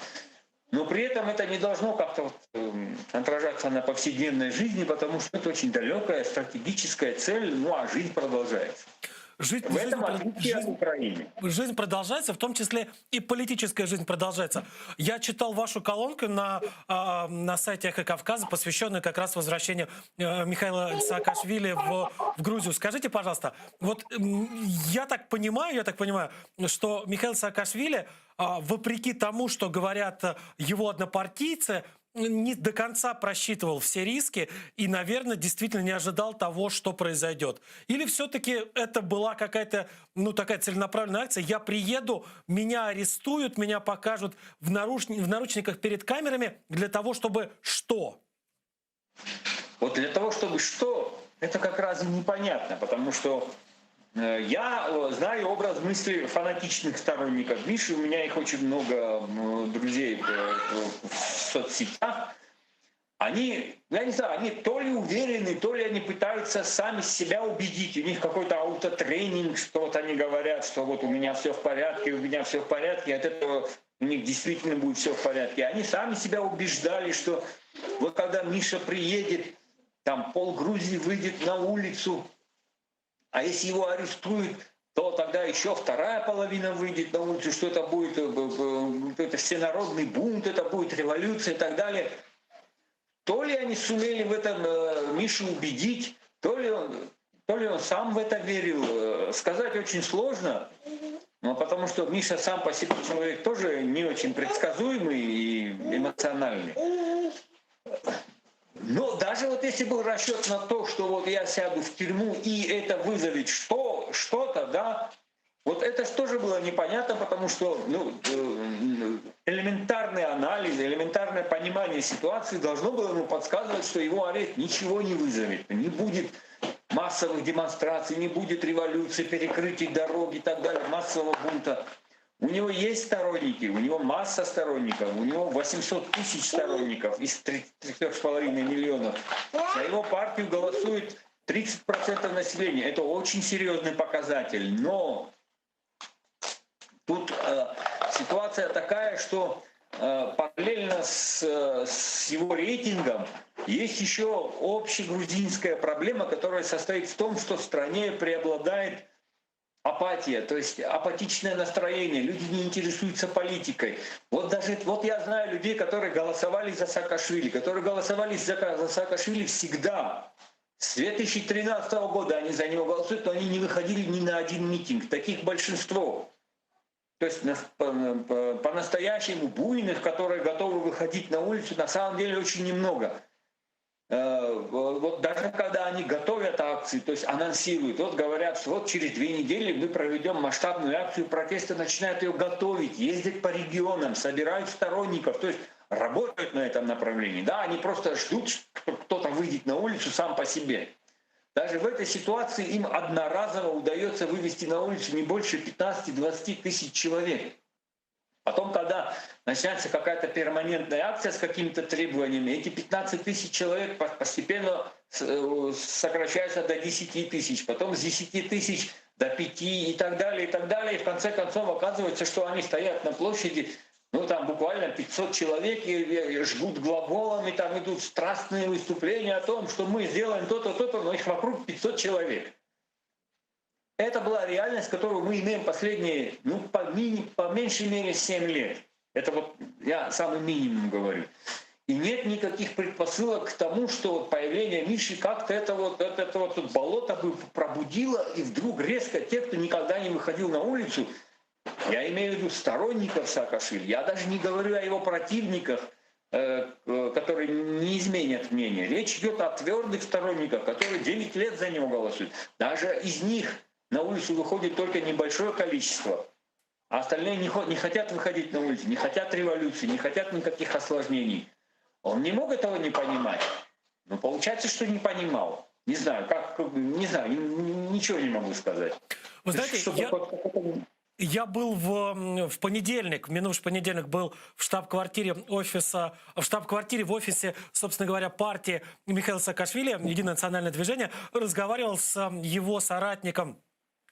Но при этом это не должно как-то вот эм, отражаться на повседневной жизни, потому что это очень далекая стратегическая цель, ну а жизнь продолжается. Жизнь, В этом жизнь, отличие от жизнь, Украины. Жизнь продолжается, в том числе и политическая жизнь продолжается. Я читал вашу колонку на, а, на сайте «Эхо Кавказа», посвященную как раз возвращению э, Михаила Саакашвили в, в Грузию. Скажите, пожалуйста, вот я так понимаю, я так понимаю, что Михаил Саакашвили, а, вопреки тому, что говорят э, его однопартийцы, не до конца просчитывал все риски и, наверное, действительно не ожидал того, что произойдет. Или все-таки это была какая-то, ну, такая целенаправленная акция. Я приеду, меня арестуют, меня покажут в, наруч... в наручниках перед камерами для того, чтобы что? Вот для того, чтобы что, это как раз и непонятно, потому что э, я э, знаю образ мысли фанатичных сторонников Миши, у меня их очень много друзей э, в соцсетях. Они, я не знаю, они то ли уверены, то ли они пытаются сами себя убедить. У них какой-то аутотренинг, что-то они говорят, что вот у меня все в порядке, у меня все в порядке, от этого у них действительно будет все в порядке. Они сами себя убеждали, что вот когда Миша приедет, там пол Грузии выйдет на улицу, а если его арестуют, то тогда еще вторая половина выйдет на улицу, что это будет э, э, это всенародный бунт, это будет революция и так далее. То ли они сумели в этом э, Мишу убедить, то ли он, то ли он сам в это верил. Сказать очень сложно, но потому что Миша сам по себе человек тоже не очень предсказуемый и эмоциональный. Но даже вот если был расчет на то, что вот я сяду в тюрьму и это вызовет что, что-то, да, вот это же тоже было непонятно, потому что ну, э, элементарный анализ, элементарное понимание ситуации должно было ему подсказывать, что его арест ничего не вызовет, не будет массовых демонстраций, не будет революции, перекрытий дорог и так далее, массового бунта. У него есть сторонники, у него масса сторонников, у него 800 тысяч сторонников из 3,5 миллионов. За его партию голосует 30% населения. Это очень серьезный показатель. Но тут э, ситуация такая, что э, параллельно с, с его рейтингом есть еще общегрузинская проблема, которая состоит в том, что в стране преобладает апатия, то есть апатичное настроение, люди не интересуются политикой. Вот даже вот я знаю людей, которые голосовали за Саакашвили, которые голосовали за, за Саакашвили всегда. С 2013 года они за него голосуют, но они не выходили ни на один митинг. Таких большинство. То есть по-настоящему буйных, которые готовы выходить на улицу, на самом деле очень немного. Э, вот даже когда они готовят акции, то есть анонсируют, вот говорят, что вот через две недели мы проведем масштабную акцию протеста, начинают ее готовить, ездят по регионам, собирают сторонников, то есть работают на этом направлении. Да, они просто ждут, что кто-то выйдет на улицу сам по себе. Даже в этой ситуации им одноразово удается вывести на улицу не больше 15-20 тысяч человек. Потом, когда начинается какая-то перманентная акция с какими-то требованиями, эти 15 тысяч человек постепенно э, сокращаются до 10 тысяч, потом с 10 тысяч до 5 и так далее, и так далее. И в конце концов оказывается, что они стоят на площади, ну там буквально 500 человек и, и жгут глаголами, там идут страстные выступления о том, что мы сделаем то-то, то-то, но их вокруг 500 человек. Это была реальность, которую мы имеем последние, ну, по, мини, по меньшей мере 7 лет. Это вот я самый минимум говорю. И нет никаких предпосылок к тому, что вот появление Миши как-то это вот, это, это вот болото бы пробудило, и вдруг резко те, кто никогда не выходил на улицу, я имею в виду сторонников Саакашвили, я даже не говорю о его противниках, э, которые не изменят мнение. Речь идет о твердых сторонниках, которые 9 лет за него голосуют. Даже из них на улицу выходит только небольшое количество, а остальные не, не хотят выходить на улицу, не хотят революции, не хотят никаких осложнений. Он не мог этого не понимать. Но получается, что не понимал. Не знаю, как, не знаю, ничего не могу сказать. Вы знаете, Что я... Я был в, в понедельник, в минувший понедельник был в штаб-квартире офиса, в штаб-квартире в офисе, собственно говоря, партии Михаила Саакашвили, Единое национальное движение, разговаривал с его соратником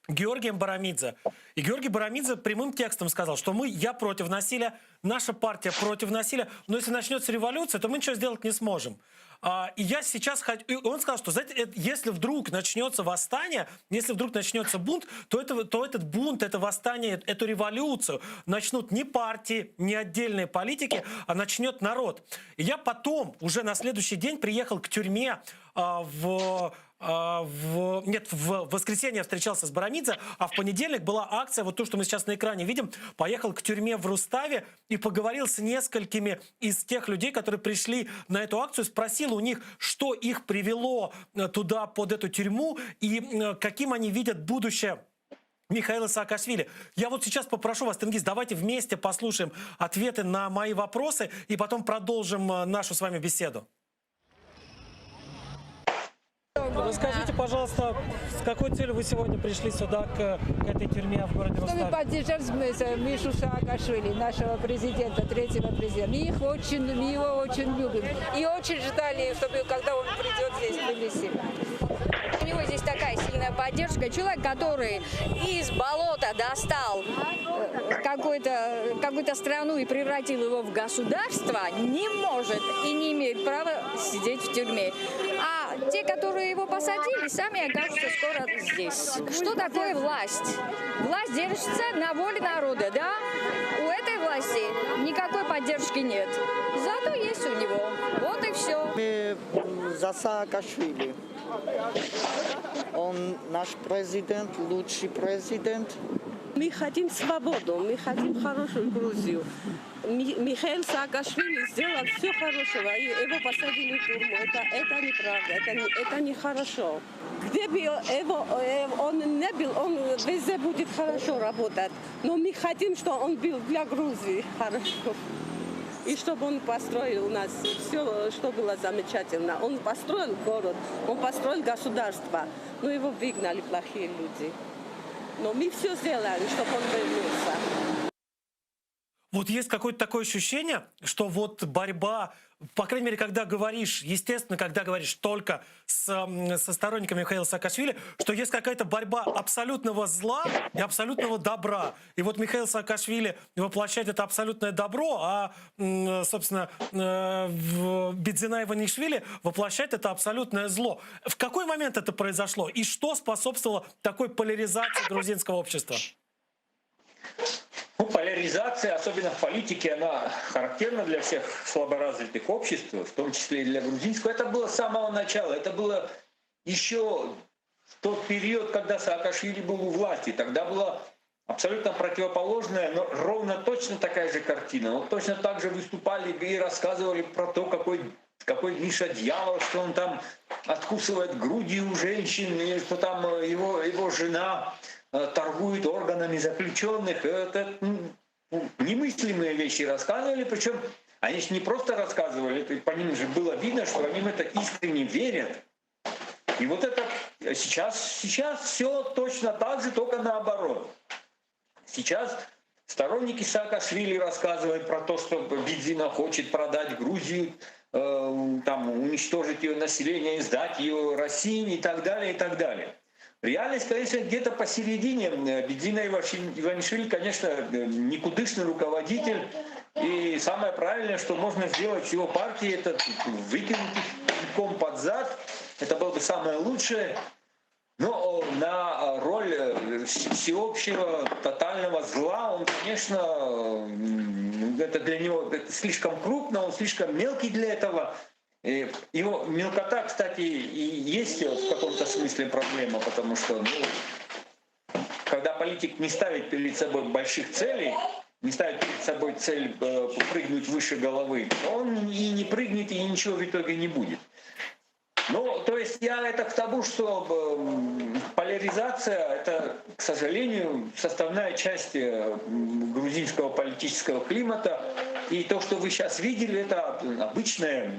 Георгием Барамидзе. И Георгий Барамидзе прямым текстом сказал, что мы, я против насилия, наша партия против насилия, но если начнется революция, то мы ничего сделать не сможем. А, и я сейчас хочу... И он сказал, что, знаете, если вдруг начнется восстание, если вдруг начнется бунт, то, это, то этот бунт, это восстание, эту революцию начнут не партии, не отдельные политики, а начнет народ. И я потом, уже на следующий день, приехал к тюрьме а, в в, нет, в воскресенье я встречался с Барамидзе, а в понедельник была акция, вот то, что мы сейчас на экране видим, поехал к тюрьме в Руставе и поговорил с несколькими из тех людей, которые пришли на эту акцию, спросил у них, что их привело э, туда, под эту тюрьму, и э, каким они видят будущее Михаила Саакашвили. Я вот сейчас попрошу вас, Тенгиз, давайте вместе послушаем ответы на мои вопросы и потом продолжим э, нашу с вами беседу. Расскажите, пожалуйста, с какой целью вы сегодня пришли сюда, к, к этой тюрьме в городе Чтобы Рустави? поддержать Мишу Саакашвили, нашего президента, третьего президента. Мы, их очень, мы его очень любим. И очень ждали, чтобы когда он придет здесь, в Тбилиси. У него здесь такая сильная поддержка. Человек, который из болота достал э, какую-то какую-то страну и превратил его в государство, не может и не имеет права сидеть в тюрьме. А те, которые его посадили, сами окажутся скоро здесь. Что такое власть? Власть держится на воле народа, да? У этой власти никакой поддержки нет. Зато есть у него. Вот и все. Мы за Саакашвили. Он наш президент, лучший президент. Мы хотим свободу, мы хотим хорошую Грузию. Михаил Саакашвили сделал все хорошего, и его посадили в тюрьму. Это, это неправда, это, не, это нехорошо. Где бы его, э, он не был, он везде будет хорошо работать. Но мы хотим, чтобы он был для Грузии хорошо. И чтобы он построил у нас все, что было замечательно. Он построил город, он построил государство, но его выгнали плохие люди. Но мы все сделаем, чтобы он вернулся. Вот есть какое-то такое ощущение, что вот борьба, по крайней мере, когда говоришь, естественно, когда говоришь только с, со сторонниками Михаила Саакашвили, что есть какая-то борьба абсолютного зла и абсолютного добра. И вот Михаил Саакашвили воплощает это абсолютное добро, а, собственно, э, Бидзина Иванишвили воплощает это абсолютное зло. В какой момент это произошло? И что способствовало такой поляризации грузинского общества? Ну, поляризация, особенно в политике, она характерна для всех слаборазвитых обществ, в том числе и для грузинского. Это было с самого начала. Это было еще в тот период, когда Саакашвили был у власти. Тогда была абсолютно противоположная, но ровно точно такая же картина. Вот точно так же выступали и рассказывали про то, какой, какой Миша дьявол, что он там откусывает груди у женщин, и что там его, его жена торгует органами заключенных. Это ну, немыслимые вещи рассказывали, причем они же не просто рассказывали, это по ним же было видно, что они в это искренне верят. И вот это сейчас, сейчас все точно так же, только наоборот. Сейчас Сторонники Саакашвили рассказывают про то, что Бидзина хочет продать Грузию, э, там, уничтожить ее население, и сдать ее России и так далее, и так далее. Реальность, конечно, где-то посередине. Бидзина Иванишвили, конечно, никудышный руководитель. И самое правильное, что можно сделать с его партией, это выкинуть их пинком под зад. Это было бы самое лучшее. Но на роль э, всеобщего тотального зла он, конечно, это для него это слишком крупно, он слишком мелкий для этого. Его мелкота, кстати, и есть в каком-то смысле проблема, потому что ну, когда политик не ставит перед собой больших целей, не ставит перед собой цель э, прыгнуть выше головы, он и не прыгнет, и ничего в итоге не будет. Ну, то есть я это к тому, что поляризация — это, к сожалению, составная часть э, грузинского политического климата. И то, что вы сейчас видели, это обычная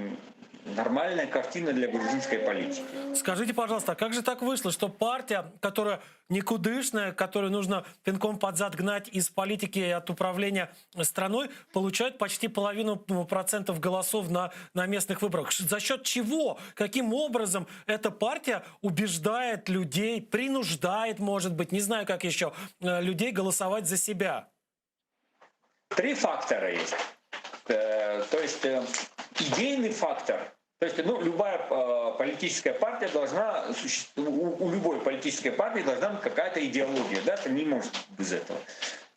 нормальная картина для грузинской политики. Скажите, пожалуйста, а как же так вышло, что партия, которая никудышная, которую нужно пинком под зад гнать из политики и от управления страной, получает почти половину процентов голосов на, на местных выборах? За счет чего? Каким образом эта партия убеждает людей, принуждает, может быть, не знаю как еще, э, людей голосовать за себя? Три фактора есть. Э, то есть э, идейный фактор То есть, ну, любая э, политическая партия должна, у, у любой политической партии должна быть какая-то идеология, да, это не может без этого.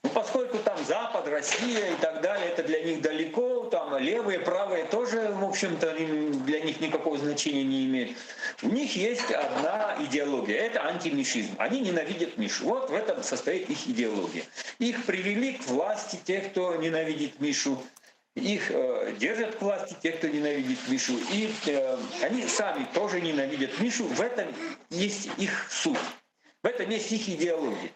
Ну, поскольку там Запад, Россия и так далее, это для них далеко, там левые, правые тоже, в общем-то, для них никакого значения не имеют. У них есть одна идеология, это антимишизм. Они ненавидят Мишу. Вот в этом состоит их идеология. Их привели к власти те, кто ненавидит Мишу. Их э, держат к власти те, кто ненавидит Мишу. И э, они сами тоже ненавидят Мишу. В этом есть их суть. В этом есть их идеология.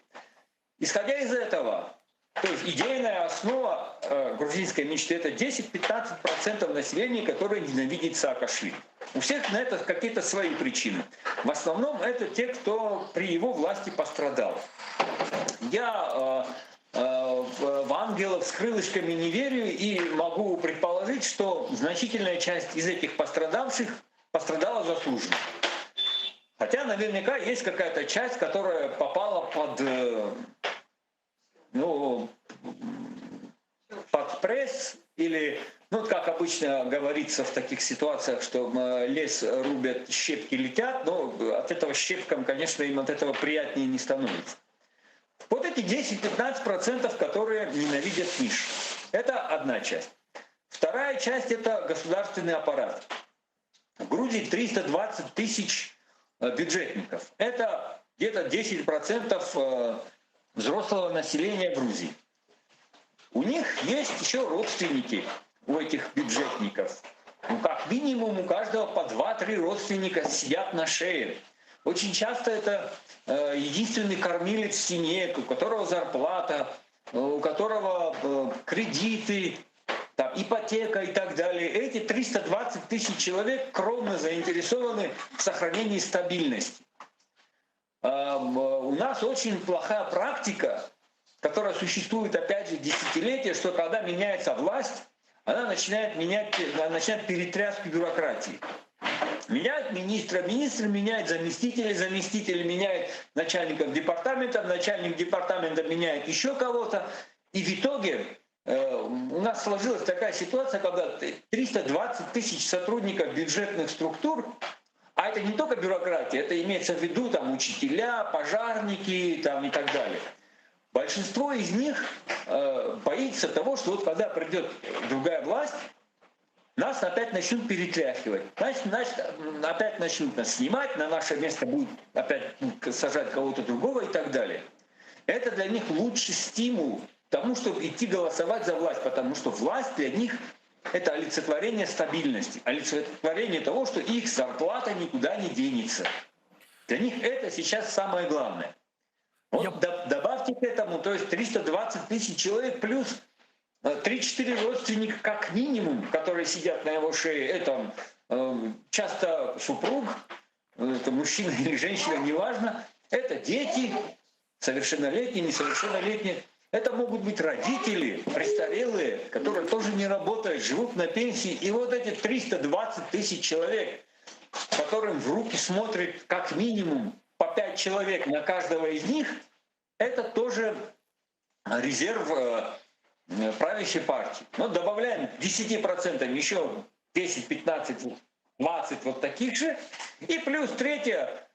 Исходя из этого, то есть идейная основа э, грузинской мечты это 10-15% населения, которое ненавидит Саакашвили. У всех на это какие-то свои причины. В основном это те, кто при его власти пострадал. Я э, в ангелов с крылышками не верю и могу предположить, что значительная часть из этих пострадавших пострадала заслуженно. Хотя наверняка есть какая-то часть, которая попала под, э, ну, под пресс или, ну, как обычно говорится в таких ситуациях, что лес рубят, щепки летят, но от этого щепкам, конечно, им от этого приятнее не становится. Вот эти 10-15%, которые ненавидят Мишу. Это одна часть. Вторая часть — это государственный аппарат. В Грузии 320 тысяч э, бюджетников. Это где-то 10% э, взрослого населения Грузии. У них есть еще родственники, у этих бюджетников. Ну, как минимум, у каждого по 2-3 родственника сидят на шее. Очень часто это э, единственный кормилец в семье, у которого зарплата, э, у которого э, кредиты, там, ипотека и так далее. Эти 320 тысяч человек кровно заинтересованы в сохранении стабильности. У нас очень плохая практика, которая существует, опять же, десятилетия, что когда меняется власть, она начинает менять, она начинает перетряску бюрократии. Меняют министра, министр меняет заместителя, заместитель меняет начальников департамента, начальник департамента меняет еще кого-то. И в итоге э, у нас сложилась такая ситуация, когда 320 тысяч сотрудников бюджетных структур, а это не только бюрократия, это имеется в виду там, учителя, пожарники там, и так далее. Большинство из них э, боится того, что вот когда придет другая власть, нас опять начнут перетряхивать. Значит, значит, опять начнут нас снимать, на наше место будут опять сажать кого-то другого и так далее. Это для них лучший стимул тому, чтобы идти голосовать за власть, потому что власть для них это олицетворение стабильности, олицетворение того, что их зарплата никуда не денется. Для них это сейчас самое главное. Вот Я... добавьте к этому, то есть 320 тысяч человек плюс 3-4 э, родственника как минимум, которые сидят на его шее, это э, часто супруг, это мужчина или женщина, неважно, это дети, совершеннолетние, несовершеннолетние. Это могут быть родители, престарелые, которые тоже не работают, живут на пенсии. И вот эти 320 тысяч человек, которым в руки смотрит как минимум по 5 человек на каждого из них, это тоже резерв э, правящей партии. Но добавляем к 10% еще 10, 15, 20 вот таких же. И плюс третье,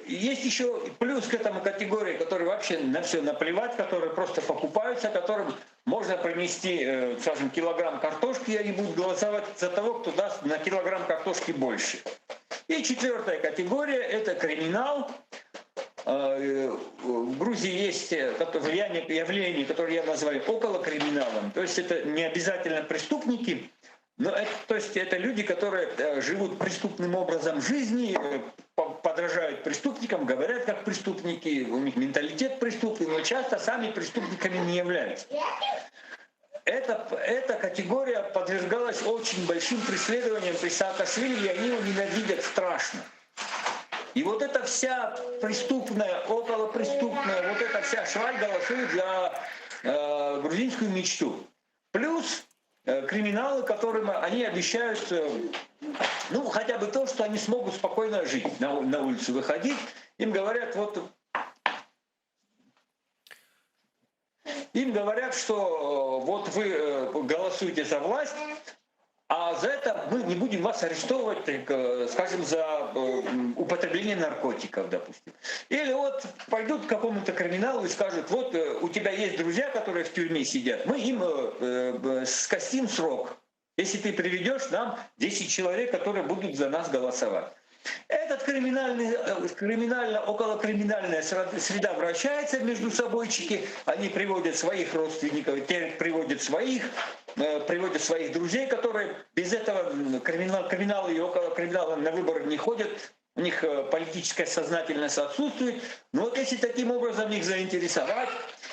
есть еще плюс к этому категории, которые вообще на все наплевать, которые просто покупаются, которым можно принести, э, скажем, килограмм картошки, и они будут голосовать за того, кто даст на килограмм картошки больше. И четвертая категория – это криминал. Э, в Грузии есть э, влияние, явление, которое я назвал около криминалом. То есть это не обязательно преступники, но это, то есть это люди, которые э, живут преступным образом жизни, подражают преступникам, говорят как преступники, у них менталитет преступный, но часто сами преступниками не являются. Эта, эта категория подвергалась очень большим преследованиям при Саакашвили, и они его ненавидят страшно. И вот эта вся преступная, околопреступная, вот эта вся шваль голосует за э, грузинскую мечту. Плюс э, криминалы, которым они обещают, э, ну, хотя бы то, что они смогут спокойно жить, на, на улицу выходить. Им говорят, вот им говорят, что э, вот вы голосуете за власть, а за это мы не будем вас арестовывать, э, скажем, за э, употребление наркотиков, допустим. Или вот пойдут к какому-то криминалу и скажут, вот э, у тебя есть друзья, которые в тюрьме сидят, мы им скостим срок, если ты приведешь нам 10 человек, которые будут за нас голосовать. Этот криминальный, э, криминально, околокриминальная среда вращается между собойчики, они приводят своих родственников, те приводят своих, э, приводят своих друзей, которые без этого криминал, криминалы и около криминала на выборы не ходят, у них э, политическая сознательность отсутствует. Но вот если таким образом их заинтересовать,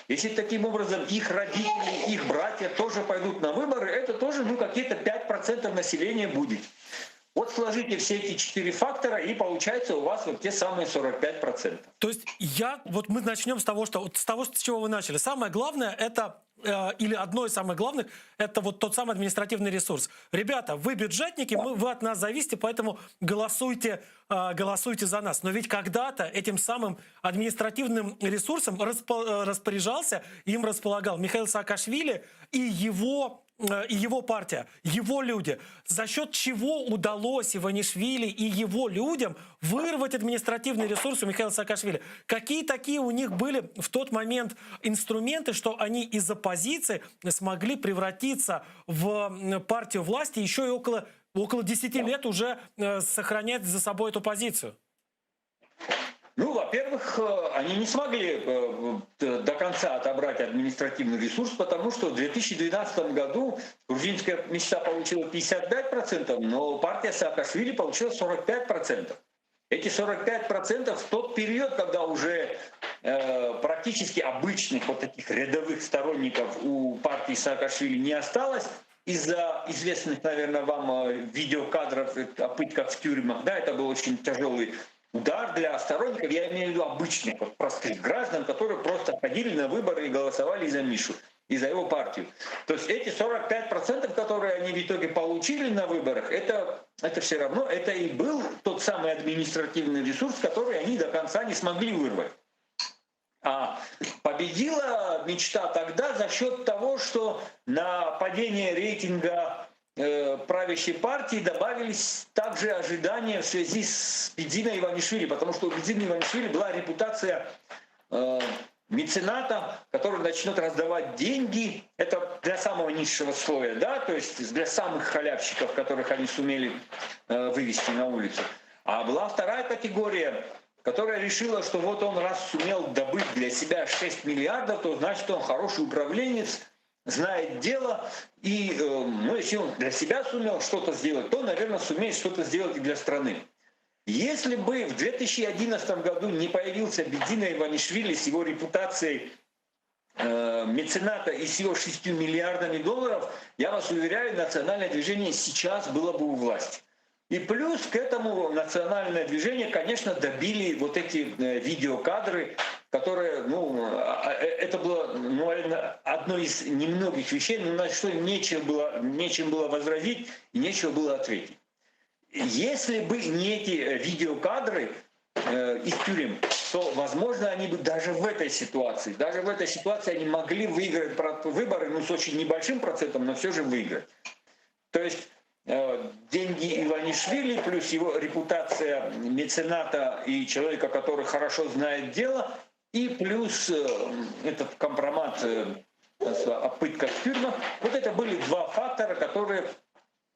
если таким образом их родители, их братья тоже пойдут на выборы, это тоже ну, какие-то 5% населения будет. Вот сложите все эти четыре фактора, и получается у вас вот те самые 45%. То есть я, вот мы начнем с того, что, вот с того, с чего вы начали. Самое главное это, э, или одно из самых главных, это вот тот самый административный ресурс. Ребята, вы бюджетники, мы, вы от нас зависите, поэтому голосуйте, э, голосуйте за нас. Но ведь когда-то этим самым административным ресурсом распо, э, распоряжался, им располагал Михаил Саакашвили и его и его партия, его люди, за счет чего удалось Иванишвили и его людям вырвать административный ресурс у Михаила Саакашвили? Какие такие у них были в тот момент инструменты, что они из оппозиции смогли превратиться в партию власти еще и около, около 10 лет уже э, сохранять за собой эту позицию? Ну, во-первых, э, они не смогли э, до конца отобрать административный ресурс, потому что в 2012 году грузинская мечта получила 55%, но партия Саакашвили получила 45%. Эти 45% в тот период, когда уже э, практически обычных вот таких рядовых сторонников у партии Саакашвили не осталось, из-за известных, наверное, вам э, видеокадров о пытках в тюрьмах, да, это был очень тяжелый удар для сторонников, я имею в виду обычных, вот, простых граждан, которые просто ходили на выборы и голосовали за Мишу и за его партию. То есть эти 45%, которые они в итоге получили на выборах, это, это все равно, это и был тот самый административный ресурс, который они до конца не смогли вырвать. А победила мечта тогда за счет того, что на падение рейтинга правящей партии добавились также ожидания в связи с Бидзиной Иванишвили, потому что у Бидзины Иванишвили была репутация э, мецената, который начнет раздавать деньги, это для самого низшего слоя, да, то есть для самых халявщиков, которых они сумели э, вывести на улицу. А была вторая категория, которая решила, что вот он раз сумел добыть для себя 6 миллиардов, то значит он хороший управленец, знает дело, и э, ну, если он для себя сумел что-то сделать, то, наверное, сумеет что-то сделать и для страны. Если бы в 2011 году не появился Бидзина Иванишвили с его репутацией э, мецената и с его 6 миллиардами долларов, я вас уверяю, национальное движение сейчас было бы у власти. И плюс к этому национальное движение, конечно, добили вот эти э, видеокадры, которые, ну, а, э, это было ну, одно из немногих вещей, ну, на что нечем было, нечем было возразить и нечего было ответить. Если бы не эти э, видеокадры э, из тюрем, то, возможно, они бы даже в этой ситуации, даже в этой ситуации они могли выиграть выборы, ну, с очень небольшим процентом, но все же выиграть. То есть э, деньги Иванишвили плюс его репутация мецената и человека, который хорошо знает дело, и плюс э, этот компромат о пытках в тюрьмах. Вот это были два фактора, которые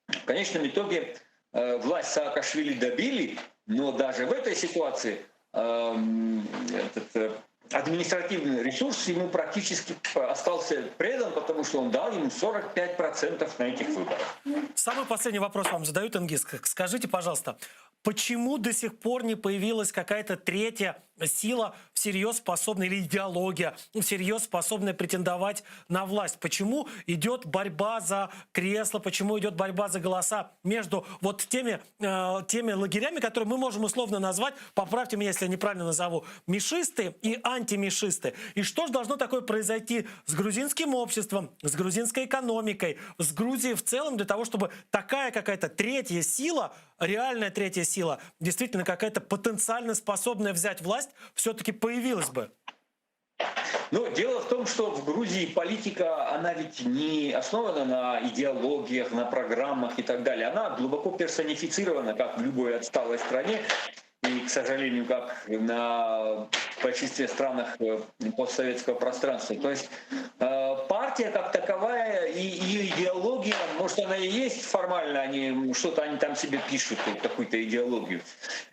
в конечном итоге власть Саакашвили добили, но даже в этой ситуации эм, этот административный ресурс ему практически остался предан, потому что он дал ему 45% на этих выборах. Самый последний вопрос вам задаю, Тенгиз. Скажите, пожалуйста, почему до сих пор не появилась какая-то третья сила всерьез способная, или идеология всерьез способная претендовать на власть? Почему идет борьба за кресло, почему идет борьба за голоса между вот теми, э, теми лагерями, которые мы можем условно назвать, поправьте меня, если я неправильно назову, мишисты и антимишисты? И что же должно такое произойти с грузинским обществом, с грузинской экономикой, с Грузией в целом для того, чтобы такая какая-то третья сила, реальная третья сила, действительно какая-то потенциально способная взять власть, все-таки появилась бы? Ну, дело в том, что в Грузии политика, она ведь не основана на идеологиях, на программах и так далее. Она глубоко персонифицирована, как в любой отсталой стране. И, к сожалению, как на большинстве странах э, постсоветского пространства. То есть э, партия как таковая и ее идеология, может, она и есть формально, они что-то они там себе пишут, какую-то идеологию.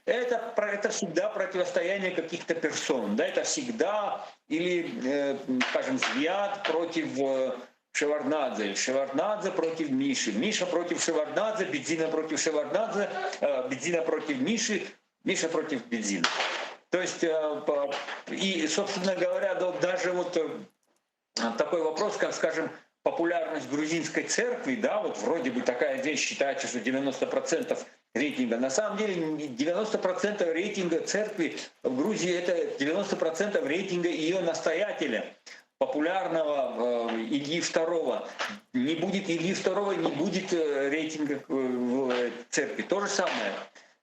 Это, это всегда противостояние каких-то персон, да, это всегда или, э, скажем, Звиад против Шеварднадзе, Шеварднадзе против Миши, Миша против Шеварднадзе, Бидзина против Шеварднадзе, Бидзина против Миши, Миша против Бидзина. То есть, э, и, собственно говоря, даже вот э, такой вопрос, как, скажем, популярность грузинской церкви, да, вот вроде бы такая вещь считается, что 90% рейтинга. На самом деле 90% рейтинга церкви в Грузии это 90% рейтинга ее настоятеля, популярного э, Ильи II. Не будет Ильи II, не будет рейтинга в церкви. То же самое.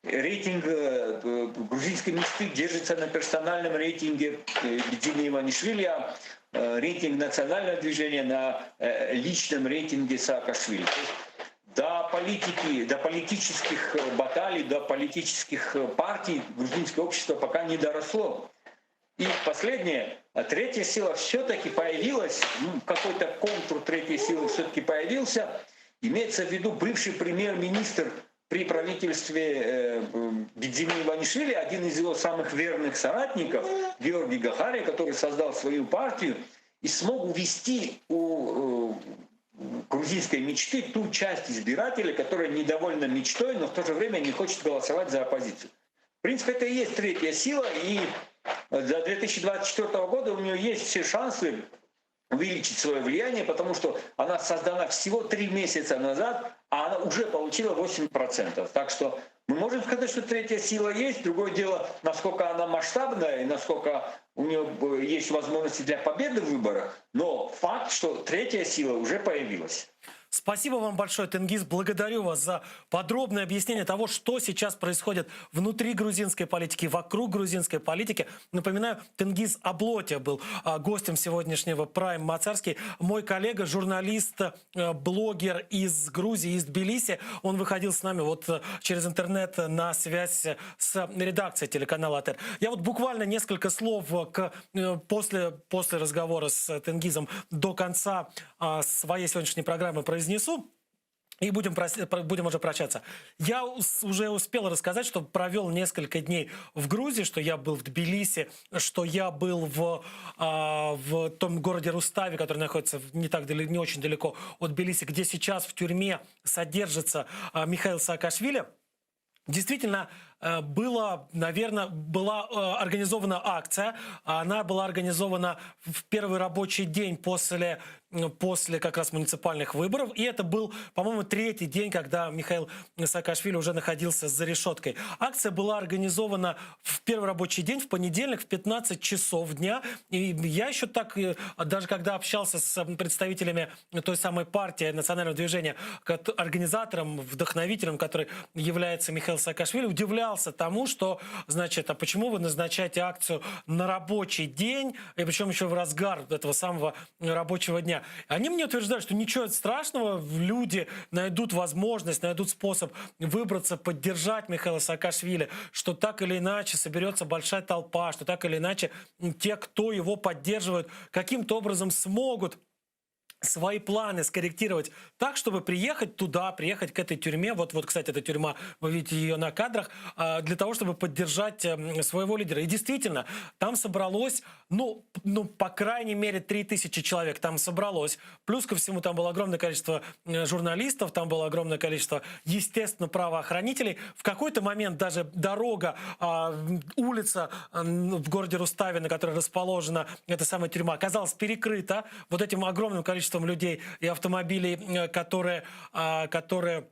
Рейтинг э, э, грузинской мечты держится на персональном рейтинге э, Бидзины Иванишвили, а рейтинг национального движения на личном рейтинге Саакашвили. То есть до политики, до политических баталий, до политических партий грузинское общество пока не доросло. И последнее, третья сила все-таки появилась, ну, какой-то контур третьей силы все-таки появился. Имеется в виду бывший премьер-министр при правительстве э, Бидзины Иванишвили, один из его самых верных соратников, Георгий Гахария, который создал свою партию и смог увести у э, грузинской мечты ту часть избирателей, которая недовольна мечтой, но в то же время не хочет голосовать за оппозицию. В принципе, это и есть третья сила, и до 2024 года у нее есть все шансы увеличить свое влияние, потому что она создана всего 3 месяца назад, а она уже получила 8%. Так что мы можем сказать, что третья сила есть. Другое дело, насколько она масштабная и насколько у нее есть возможности для победы в выборах. Но факт, что третья сила уже появилась. Спасибо вам большое, Тенгиз. Благодарю вас за подробное объяснение того, что сейчас происходит внутри грузинской политики, вокруг грузинской политики. Напоминаю, Тенгиз Облотия был а, гостем сегодняшнего Прайм Мацарский. Мой коллега, журналист, э, блогер из Грузии, из Тбилиси. Он выходил с нами вот э, через интернет на связь с редакцией телеканала АТР. Я вот буквально несколько слов к, э, после, после разговора с Тенгизом до конца а, своей сегодняшней программы произнесу. И будем, будем уже прощаться. Я уже успел рассказать, что провел несколько дней в Грузии, что я был в Тбилиси, что я был в, а, в том городе Рустави, который находится не, так далеко, не очень далеко от Тбилиси, где сейчас в тюрьме содержится а, Михаил Саакашвили. Действительно, Было, наверное, была организована акция. Она была организована в первый рабочий день после, после как раз муниципальных выборов. И это был, по-моему, третий день, когда Михаил Саакашвили уже находился за решеткой. Акция была организована в первый рабочий день, в понедельник, в 15 часов дня. И я еще так, даже когда общался с представителями той самой партии Национального движения, организатором, вдохновителем, который является Михаил Саакашвили, удивлялся тому, что, значит, а почему вы назначаете акцию на рабочий день, и причем еще в разгар этого самого рабочего дня. Они мне утверждают, что ничего страшного, люди найдут возможность, найдут способ выбраться, поддержать Михаила Саакашвили, что так или иначе соберется большая толпа, что так или иначе те, кто его поддерживает, каким-то образом смогут свои планы скорректировать так, чтобы приехать туда, приехать к этой тюрьме, вот, вот, кстати, эта тюрьма, вы видите ее на кадрах, для того, чтобы поддержать своего лидера. И действительно, там собралось, ну, ну, по крайней мере, 3000 человек там собралось. Плюс ко всему, там было огромное количество журналистов, там было огромное количество, естественно, правоохранителей. В какой-то момент даже дорога, улица в городе Рустави, на которой расположена эта самая тюрьма, оказалась перекрыта вот этим огромным количеством людей и автомобилей, которые, которые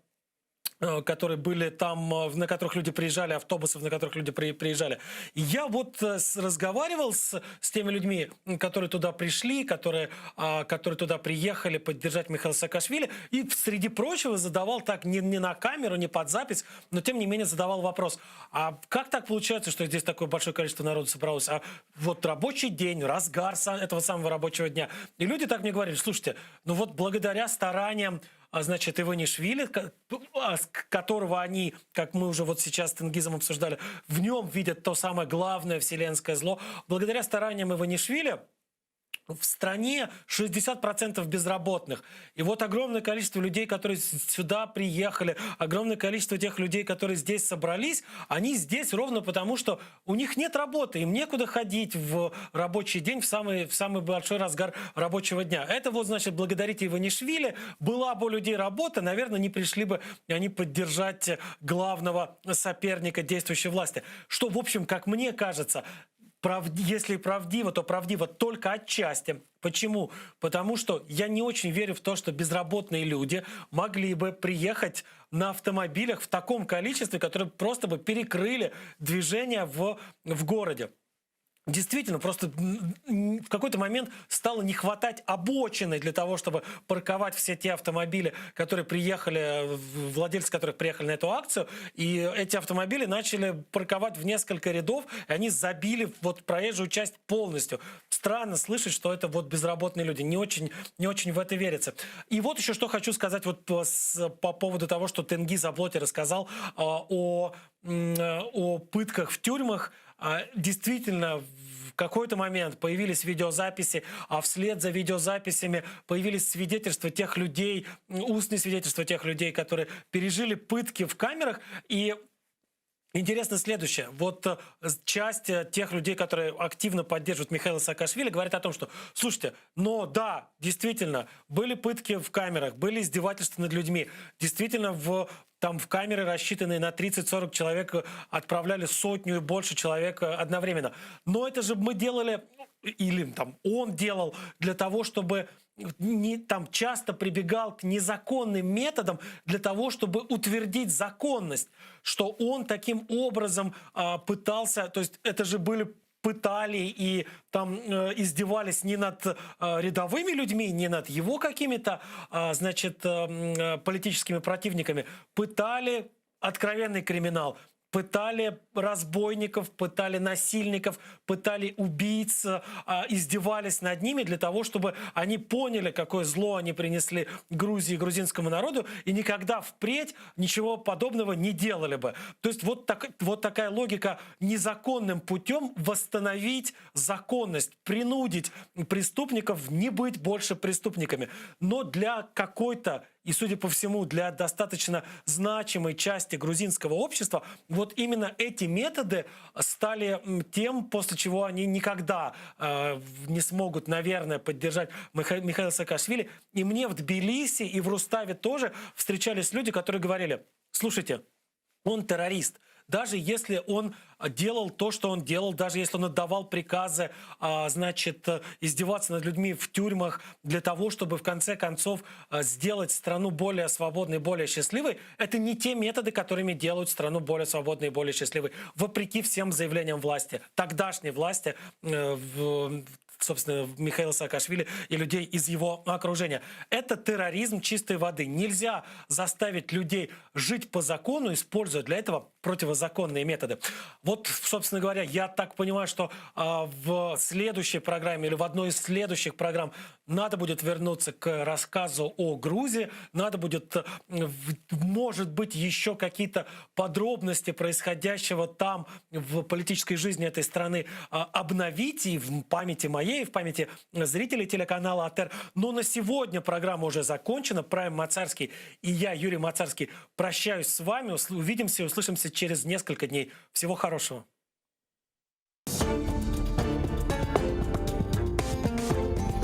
которые были там, на которых люди приезжали, автобусов, на которых люди при, приезжали. И я вот разговаривал с, с теми людьми, которые туда пришли, которые, которые туда приехали поддержать Михаила Саакашвили, и среди прочего задавал так, не, не на камеру, не под запись, но тем не менее задавал вопрос, а как так получается, что здесь такое большое количество народу собралось? А вот рабочий день, разгар этого самого рабочего дня. И люди так мне говорили, слушайте, ну вот благодаря стараниям значит, Иванишвили, которого они, как мы уже вот сейчас с Тенгизом обсуждали, в нем видят то самое главное вселенское зло. Благодаря стараниям Иванишвили в стране 60% безработных. И вот огромное количество людей, которые сюда приехали, огромное количество тех людей, которые здесь собрались, они здесь ровно потому, что у них нет работы, им некуда ходить в рабочий день, в самый, в самый большой разгар рабочего дня. Это вот, значит, благодарите Иванишвили. Была бы у людей работа, наверное, не пришли бы они поддержать главного соперника действующей власти. Что, в общем, как мне кажется, прав... если правдиво, то правдиво только отчасти. Почему? Потому что я не очень верю в то, что безработные люди могли бы приехать на автомобилях в таком количестве, которые просто бы перекрыли движение в, в городе. Действительно, просто в какой-то момент стало не хватать обочины для того, чтобы парковать все те автомобили, которые приехали, владельцы которых приехали на эту акцию. И эти автомобили начали парковать в несколько рядов, и они забили вот проезжую часть полностью. Странно слышать, что это вот безработные люди. Не очень, не очень в это верится. И вот еще что хочу сказать вот по, по поводу того, что Тенгиз Аблоти рассказал о, о пытках в тюрьмах. Действительно, в какой-то момент появились видеозаписи, а вслед за видеозаписями появились свидетельства тех людей, устные свидетельства тех людей, которые пережили пытки в камерах. И интересно следующее. Вот часть тех людей, которые активно поддерживают Михаила Саакашвили, говорит о том, что, слушайте, но да, действительно, были пытки в камерах, были издевательства над людьми, действительно, в там в камеры, рассчитанные на 30-40 человек, отправляли сотню и больше человек одновременно. Но это же мы делали, или там он делал для того, чтобы не, там часто прибегал к незаконным методам для того, чтобы утвердить законность, что он таким образом а, пытался, то есть это же были пытали и там э, издевались не над э, рядовыми людьми, не над его какими-то, э, значит, э, политическими противниками, пытали откровенный криминал, пытали разбойников, пытали насильников, пытали убийц, издевались над ними для того, чтобы они поняли, какое зло они принесли Грузии и грузинскому народу, и никогда впредь ничего подобного не делали бы. То есть вот, так, вот такая логика незаконным путем восстановить законность, принудить преступников не быть больше преступниками. Но для какой-то и, судя по всему, для достаточно значимой части грузинского общества, вот именно эти методы стали тем, после чего они никогда э, не смогут, наверное, поддержать Миха Михаила Саакашвили. И мне в Тбилиси и в Руставе тоже встречались люди, которые говорили, слушайте, он террорист. Даже если он делал то, что он делал, даже если он отдавал приказы, а, значит, издеваться над людьми в тюрьмах для того, чтобы в конце концов а, сделать страну более свободной, более счастливой, это не те методы, которыми делают страну более свободной и более счастливой, вопреки всем заявлениям власти, тогдашней власти, э, в, собственно, Михаила Саакашвили и людей из его окружения. Это терроризм чистой воды. Нельзя заставить людей жить по закону, используя для этого противозаконные методы. Вот, собственно говоря, я так понимаю, что э, в следующей программе или в одной из следующих программ надо будет вернуться к рассказу о Грузии, надо будет, э, может быть, еще какие-то подробности происходящего там в политической жизни этой страны э, обновить и в памяти моей, и в памяти зрителей телеканала АТР. Но на сегодня программа уже закончена. Прайм Мацарский и я, Юрий Мацарский, прощаюсь с вами. Увидимся и услышимся через несколько дней. Всего хорошего.